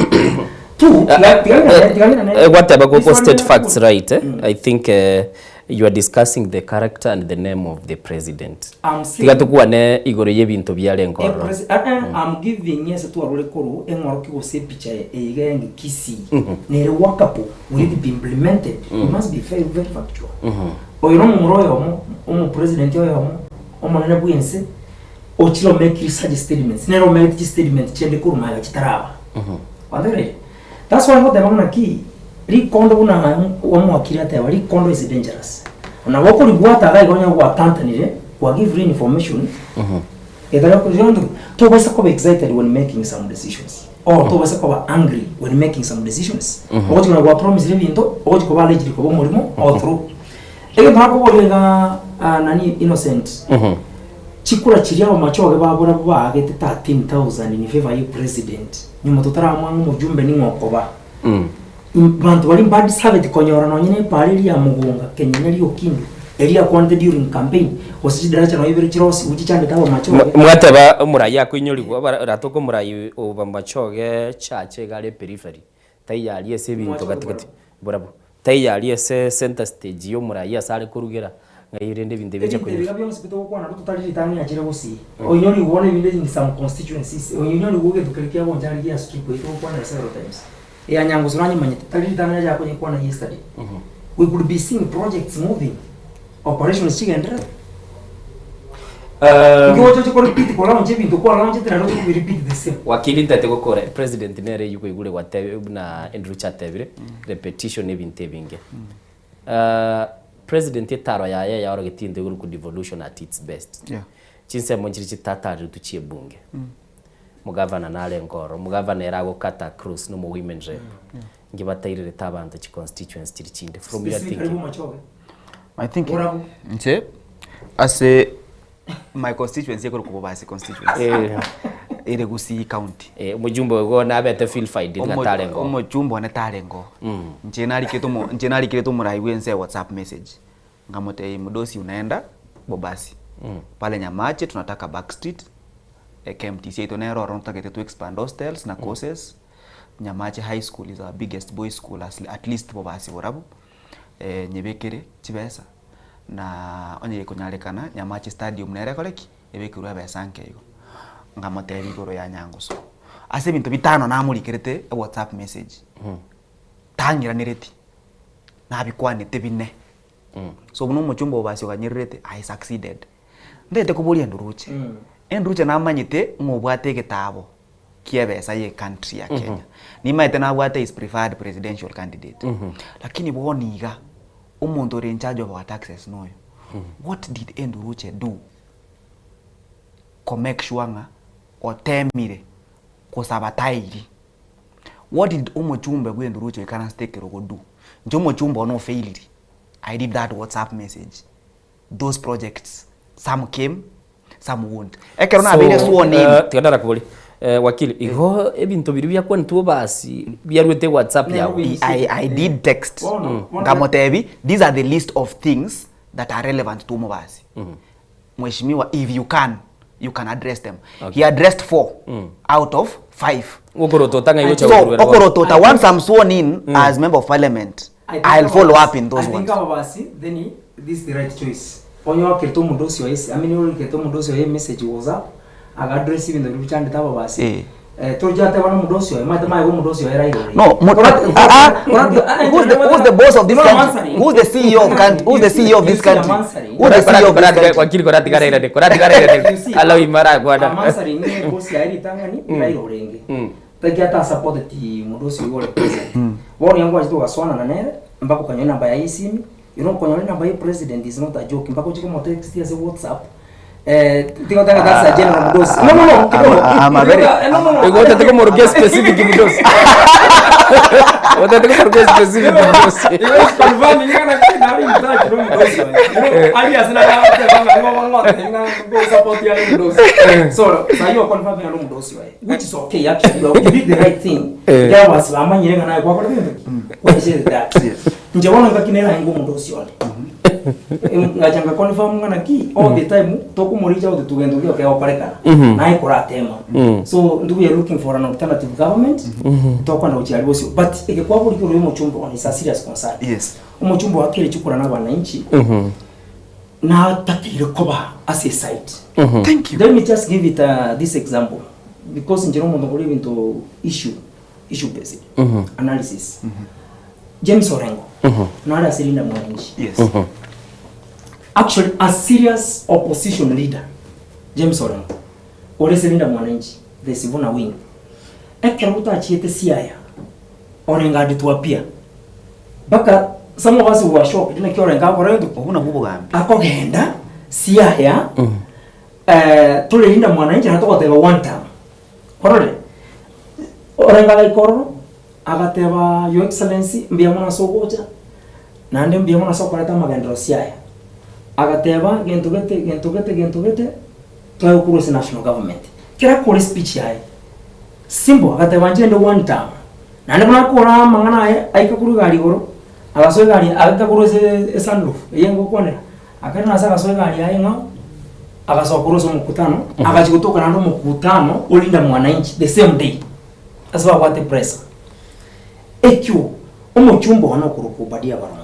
Two, tiga tiga ng'ina tiga ng'ina Eh, gwateba go go state facts right eh? I think eh, you are discussing the character and the name of the president. I'm saying- Tiga tukwane igoro y'ebinto biarenge Eh, ororo. presi- ah, ah, I'm giving yes twarore koru eng'oroki gose epicha eye iga enge Kisii nere workable will it be implemented mm. You must be very, very factual. Oyo nomomura oyomo omopresident oyomo omonene bwense ochire omekire such statements nere omegete chistatement chiende korwa magega chitaraba. Kwantegereire? That's why ngoteba ng'a naki rikondo buna omwakiri ateba rikondo is dangerous. Nabo okoribwata iga iga onye gwatantanire kwa give real information etari okorionto tobaisa koba excited when making some decisions or tobaisa koba angry when making some decisions. Ogochi konya gwa promise ebinto ogochi koba alleged koba omorimo all through. Egento nakoboria iga ah, nani Innocent Chikura chiria abamachoge ba barabwo baagete 13,000 in favor ye president nyuma totaramoa ng'a omojumbe ning'o okoba. Banto baria mbadiserveti konyora nonye ne epaara eria ya Mugunga, Kenyenya Riokindu eria akwanete during campaign gose chidaracha nonye ibere chirosigwe chichandete abamachoge. Mwateba omorai akoinyorigwa ratoka omorai o bamachoge chache iga are periphery taiyo aria ase ebinto gati gati barabwo. Taiyo aria ase center stage y'omorai ase are korugera, ng'ai rende ebinto ebi biacha Ebinto ebi konyora. iga bionsi pi togokwana aro totari ritang'ani achire gosii. Oinyori bono ebinde in some constituencies, oinyori igo egento keria kia bonchari gia strip eyio togokwanera several times. Eya Nyangusu nanyemanyete, tari ritang'ani acha konyekwana yesterday. We could be seeing projects moving, operations chigenderere. Inki ogocha oche ko repeat ko launch ebinto kwa launchete naende oche kobi repeat the same. Wakili ntagete gokora president nere eywo kwaigure gwatebire buna Andrew atebire repetition ebinto ebinge. President etaro yaye yaorogetie into igoro ku devolution at its best. Yeah. Chinsemo nchire chitatareretwe chia ebunge. Omogavana narenge ororo, omogavana ere agokata across na omo women rep. Inki batairerete abanto chi constituency chiri chinde from your Specifically thinking. bomachoge. I think Orabwo. inche ase my constituency ekorokwa Bobasi constituency Eh. ere Gusii county. Eh, omojumbe oyo nabete feel fied ng'a tarenge oo. Omochumbe one tarenge oo. Inche narikete omo inche narikerete omorai bwa ense whatsapp message nkamotebia mdosi unaenda Bobasi pale Nyamache tunataka back street KMTC yaito nero ororo ntotagete to expand hostels na courses Nyamache high school is our biggest boys school as at least Bobasi borabu nyebekere chibesa na onye gekonyarekana Nyamache stadium nere ekore ki? Ebekerwe ebesa nke igo. Nkamotebia igoro ya Nyangusu. Ase ebinto bitano namorikerete ewhatsapp message, tang'iranereti, nabikwanete bine. So buna omochumba Bobasi oganyererete, I succeeded. Ntagete koboria nduruche, Enduche namanyete ng'a obwate egetabo ki'ebesa ye country ya Kenya. Nimaete nabwate his preferred presidential candidate. Lakini bono iga, omonto ore in charge of our taxes noyo. What did Enduruche do ko make sure ng'a otemire gosaba tairi? What did omochumbe bwa Enduruche oikaransete ekerogo do? Inche omochumbe one ofailiri, I did that WhatsApp message. Those projects some came some won't. Ekero nabeire sworn in. Eh, tiga ndarakoborie Eh, wakili igo ebinto biria biakwanetwe obasi biarwete whatsapp yago I, I did text nkamotebi these are the list of things that are relevant to omobasi mheshimiwa if you can you can address them Okay. he addressed four out of five Okorotota ng'ai gocha so gokorwera bono. okorotota once I'm sworn in as member of parliament I think I'll follow ababasi- up in those I think ones ababasi then this is the right choice onye oakerete omonto ocio ase I mean orikete omonto ocio oye message whatsapp aga address ebinto biria bichandete ababasi Eh. eh, toria ateba na omonto ocio oye omanyete maega omonto ocio oye Raila ore. No, mo- Korati- ah, ah, korati- ah, who's the, who's the boss of this No, I'm country? answering. Who's the CEO of country? Who's the You see- CEO of you this see, I'm country? answering. Who's the CEO of this country? wakili koratiga Raila de koratiga Raila You de see, alo imara kwada I'm answering ne boss ya ritang'ani Raila orenge Mm. Taki ata supported mundu ucio igore president bono yangu achi tugaswanana nere mpaka ukanywa namba ya isimi you know ukanywa namba ya president is not a joke mpaka uchiko mo text ase whatsapp eh tikotanga that's a general mudosi no no no kidogo I'm a very- Eh, no no no Igo otete komorokia specific mudosi otete komorokia specific mudosi so sahi wakonfirm na mudosi wae which is okay actually you did the right thing Eh. yeah was amanyire ngana kwa kwa kintu what is that nje wona ngakinera ingo mudosi one ngachanga confirm ngana ki all the time tokumurija out tugendo gyo kya oparekana Mhm. naye kuratema Mm. so ndu we are looking for an alternative government Mhm. tokwana uchiari bocio but igikwa buri kuri muchumbo on is a serious concern yes omuchumbo wakire chukura na wananchi Mhm. na takire koba as a site Mhm. Thank you. Let me just give it uh, this example because njira omuntu kuri ebintu issue issue based Mhm. analysis James Orengo Mhm. nari asirinda mwananchi Yes. Mhm. actually a serious opposition leader James Orengo ore sirinda mwananchi the Sivuna wing ekero utachiete siaya Orengo aditwapia baka some of us were shocked dina ki Orengo akora into Obuna bubugambi. akogenda siaya eh, turirinda mwananchi na tugoteba one term orore orenga gaikororo agateba your excellency mbia mwana sogocha nande mbia mwana sokoreta magendero siaya agateba gintu gete gintu gete gintu gete twagukurwo ase national government kera kore speech yaye simple agateba nje ndi one term nande buna akora amang'ana aye aika korwa egari igoro agasoa egari agaika korwa ase esunroof eye ngokwanera akairana ase agasoa egari yaye ng'ao agasoa korwa ase omokutano agachi gotoka naende omokutano orinda mwananchi the same day ase babwate pressure ekio omochumba one okorokwa Obadia Barongo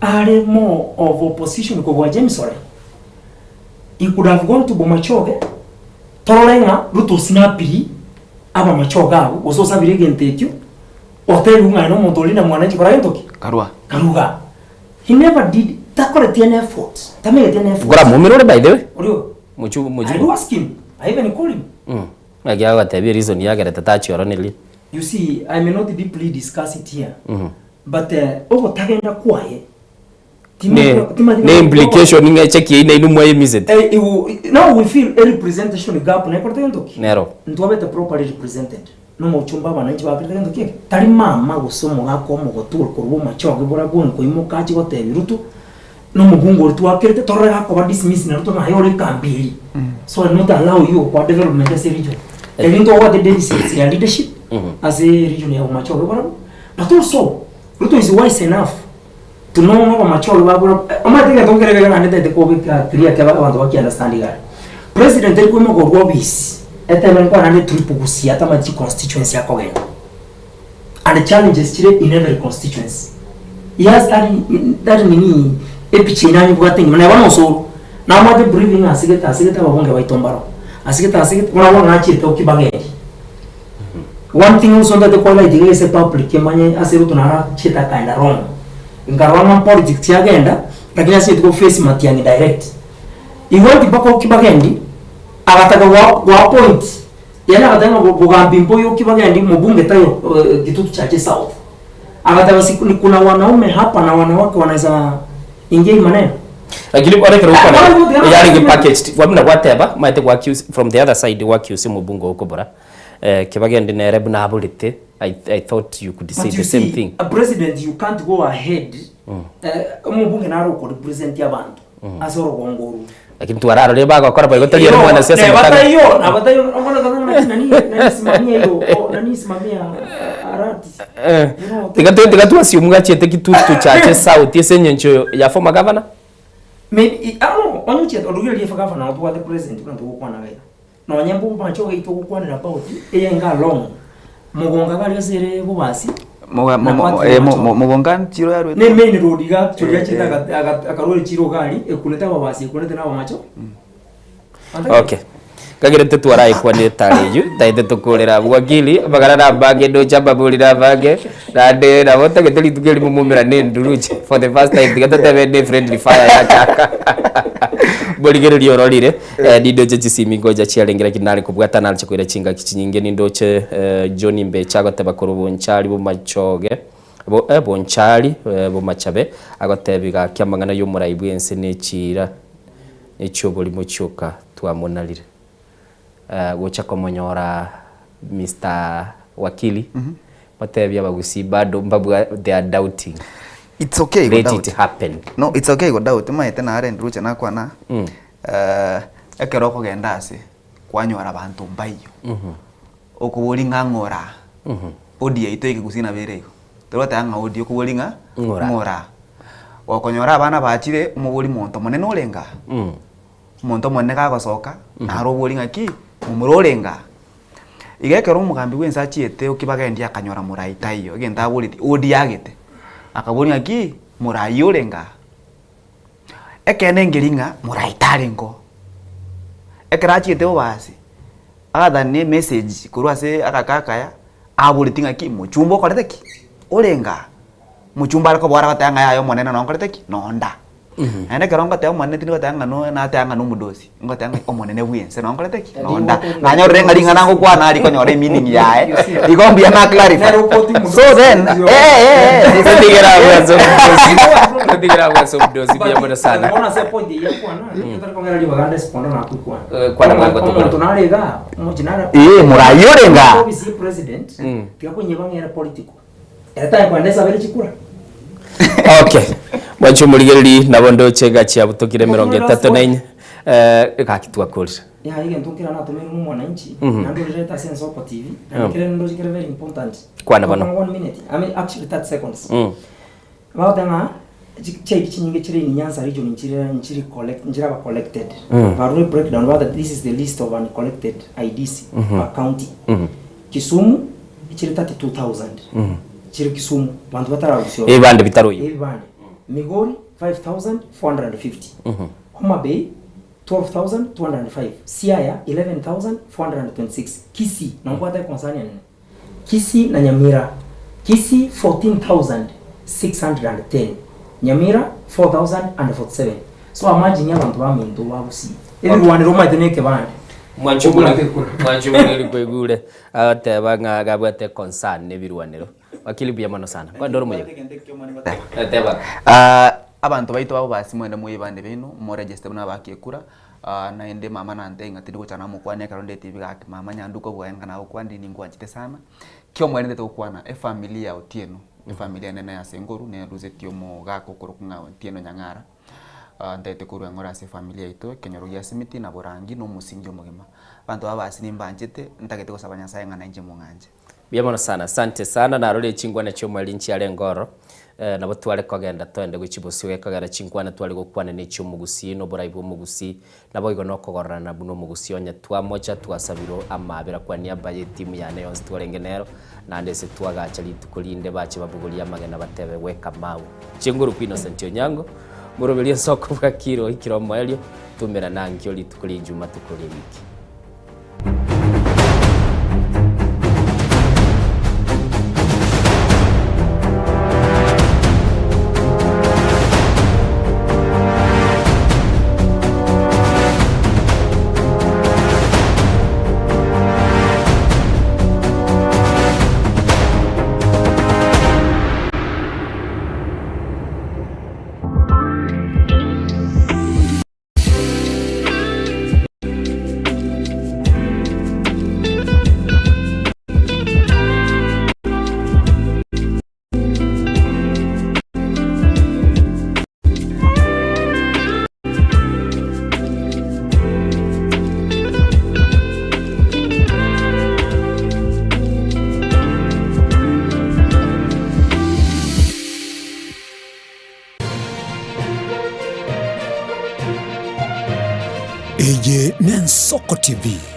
are more of opposition kobua James Orengo he could have gone to Bomachoge torore ng'a Ruto osinapiri abamachoge abwo gose osabire egento ekio otebiwe ng'a aye nomonto oria na mwananchi kora gento ki Karua. karuga he never did takoreti any effort tamegeti any effort Gora mumire ore by the way Orio muchu I do muchu ask him I even call him mm naki agogatebia reason yagerete tachioroneria you see I may not deeply discuss it here Mhm. but uh, ogotagenda kwaye ne ne implication ng'eche kiina inu mwaemisete Eh, iwu- now we feel a representation gap naekorete gento ki nero ntwabete properly represented nomochumba abananchi bakerete gento kieke tari mama gose omogaka omogotu korwa omachoge bora bwoni koimoka achi gotebi ruto nomobungo oria twakerete torore gakoba dismiss na ruto naye ore kambiri so I not allow you kwa development ase region eri ntogwate deficits ya leadership ase region ya omachoge barabwo but also ruto is wise enough to know ng'a abamachoge babura omanyete egento nkerebe naende ntagete kobeka clear ekero abanto baki understand igare president eri koimoka korwa office etebe nkwana naende trip gusii atamanyeti chiconstituency akogenda and challenges chire in every constituency he has that, that nini epicha ere anyebwate enyuma naye bono osoro namwate briefing asigete asigete ababunge baito mbaro asigete asigete buna bono nachirete okibagendi one thing also ndate kwa iga ase public emanye ase Ruto narachiete akaenda wrong nkarora ng'a politics yagenda lakini ase rituko face Matiang'i direct he went mpaka okibagendi. Agataka goa goa point, yaani agateba ng'a bogambi mboyoki bagendi mobunge tayo Kitutu Chache South. Agateba si kuna wanaume hapa na wanawake wanaweza ingia hii maneno. Lakini bono ekero Ah, gokwana bono igo yarenge packaged buna gwateba omanyete gwa accuse from the other side gwa accuse omobunge okobora eh, kebagende nere buna aborete I, I thought you could say But the you same see, thing a president you can't go ahead eh, omobunge naro okorepresent abanto ase orogongo orwo. Lakini twararorire bagokora boigo tari ere mwanasiasa Neba motang'ani. taiyo, naba taiyo, omwana tata ng'a nani, nani simamia iyo, o, nani simamia arati. Eh, You know, tiga tu tiga tu assume gachiete Kitutu Chache South ase eng'encho ya former governor. Maybe, I don't know, onye ochiete origereria efa governor otwate president buna togokwana iga. Nonye mbobe banche ogaita ogokwanera about eye enga along, mogonga iga aria ase ere bobasi, Moga- mo- na mo- kwatire eh, mo- macho. mo- mogonga nchiro yarwete Ne main road iga actually Eh, achete eh. aga- aga- akarwa echiro iga aria, ekunete ababasi ekunete na abamacho. Okay. Kagerete twaraikwana etara eyio taete tokorera abwo wakili amagana na abange ndoche amaborire abange naende nabo ntagete rituko erimo moumerane enduruche for the first time tiga totebe ne friendly fire yachaka mborigererie ororire eh, nindoche chisimi ngocha chiarenge lakini nare kobwata nache koira chingaki chinyinge nindoche eh, John Mbecha agoteba korwa Bonchari Bomachoge bo eh, Bonchari eh, Bomachabe agotebi gaki amang'ana ya omorai bwense ne chiira Echioborimo chioka twamonarire gocha komonyora Mister Wakili motebie abagusii bado mbabwa they are doubting. It's okay Let go doubt. it happen. No, it's okay go doubt. Maete nare ndiruche nakwana. Eh, ekero okogenda ase kwanyora abanto mbaiyo. Okobori ng'a ng'ora. Odi yaito ekegusii nabo ere igo. Toroteba ng'a odi okobori ng'a Ng'ora. ng'ora. Gokonyora abana bachire omobori monto monene orenge aa. Omonto omonene kagosoka, naro obori ng'aki, momura orenge aa. Iga ekero omogambi bwensi achiete okibagendia akanyora morai taiyo, egento aboreti odi agete, akaboria ng'aki, morai orenge aa. Ekeene nkeri ng'a morai tarenge oo. Ekero achiete obasi, agathani emessage korwa ase agaka akaya, aboreti ng'aki, mochumba okorete ki? Orenge aa. Mochumba are kobora agoteba ng'a yaya omonene nonkorete ki? Nonda. Naende ekero ngoteba omonene tindi goteba ng'a no nateba ng'a nomodosi, ngoteba ng'a omonene bwense nonkorete ki? Nonda. Nanyorire ng'a ring'ana ngokwana aria konyora emeaning yaye, igo mbuya na clarify. So then, eh eh eh. Totigere abwo ase omodosi. Totigere abwo ase omodosi mbuya mono sana. Bono ase epoint eyio akwana, totari kong'era ribaga ande Sipondo nakokwana. Eh, kwana bwango tokore. Omonto nare igaa, omochi nare. Eh, morai orenge aa. Ofisi ya president, tiga konyeba ng'a ere political. Ere takwenda esabere chikura. Okay. Mwanche omorigereri nabo ndoche egachia abutokire emerongo etato na inye. Eh, gaki twakorire. Ya egento nkere natomeirwe na omwananchi, Mhm. naende orirete ase Ensoko TV, naende kere ndoche kere very important. Kwana bono. One minute, I mean actually 30 seconds. Bagoteba ng'a chi- chiaiki chinyinge chire in Nyanza region nchire nchiri collect nchiraba collected. Barure breakdown bagoteba this is the list of uncollected IDs per county. Kisumu chire 32,000 chire Kisumu banto batararusia ororo. Ebibande bitaroiyo. Ebibande. Migori 5,450. Homa Bay 12,205. Siaya 11,426. Kisii nobwate concern enene. Kisii na Nyamira Kisii 14,610. Nyamira 4,047. So imagine abanto baminto ba Gusii. Ebirwanero omanyete na ekebande. Mwanche omoreri mwanche omoreri kwaigure agoteba ng'a gabwate concern na ebirwanero. Wakili mbuya mono sana. Kwani ore omoyega? Eh, teba. Ah, abanto baito babo basi mwende moibande beino moregister buna abaki ekura ah, naende mama nantebia ng'a tindi gocha namokwania ekero nde etibi gaki mama nyanduka obwaye ng'a nagokwanire ninkwanchete sana. Ki omwenerete gokwana efamily ya Otieno, efamily enene ase engoru nerusetie omogaka okorokwa ng'a Otieno Nyang'ara. Ntaete korwa eng'ora ase efamiri yaito, ekenyoro gia Simiti na Borangi na omosingi omogima. Abanto aba basi nimbanchete, ntagete gosaba Nyasae ng'a nainche mong'anche. Mbuya mono sana, asante sana, narorire chinkwana chi'omoreri nchiarenge ororo, nabo tware kogenda toende gochia bosio gekogera chinkwana tware gokwana ne chi'omogusii na oborai bw'omogusii, naboigo nokogororana buna omogusii onye twamocha twasabirwe amaabera kwa niaba y'etimu yane yonsi twarenge nero, naende ase twagacha rituko rinde bache babogorie amagena batebe weka mawe. Chinguru kwa Innocent Onyango, moroberio ensoko bwakire oikire omoerio, tumerane ankio rituko ria Ijuma tokore ewiki. Nensoko TV.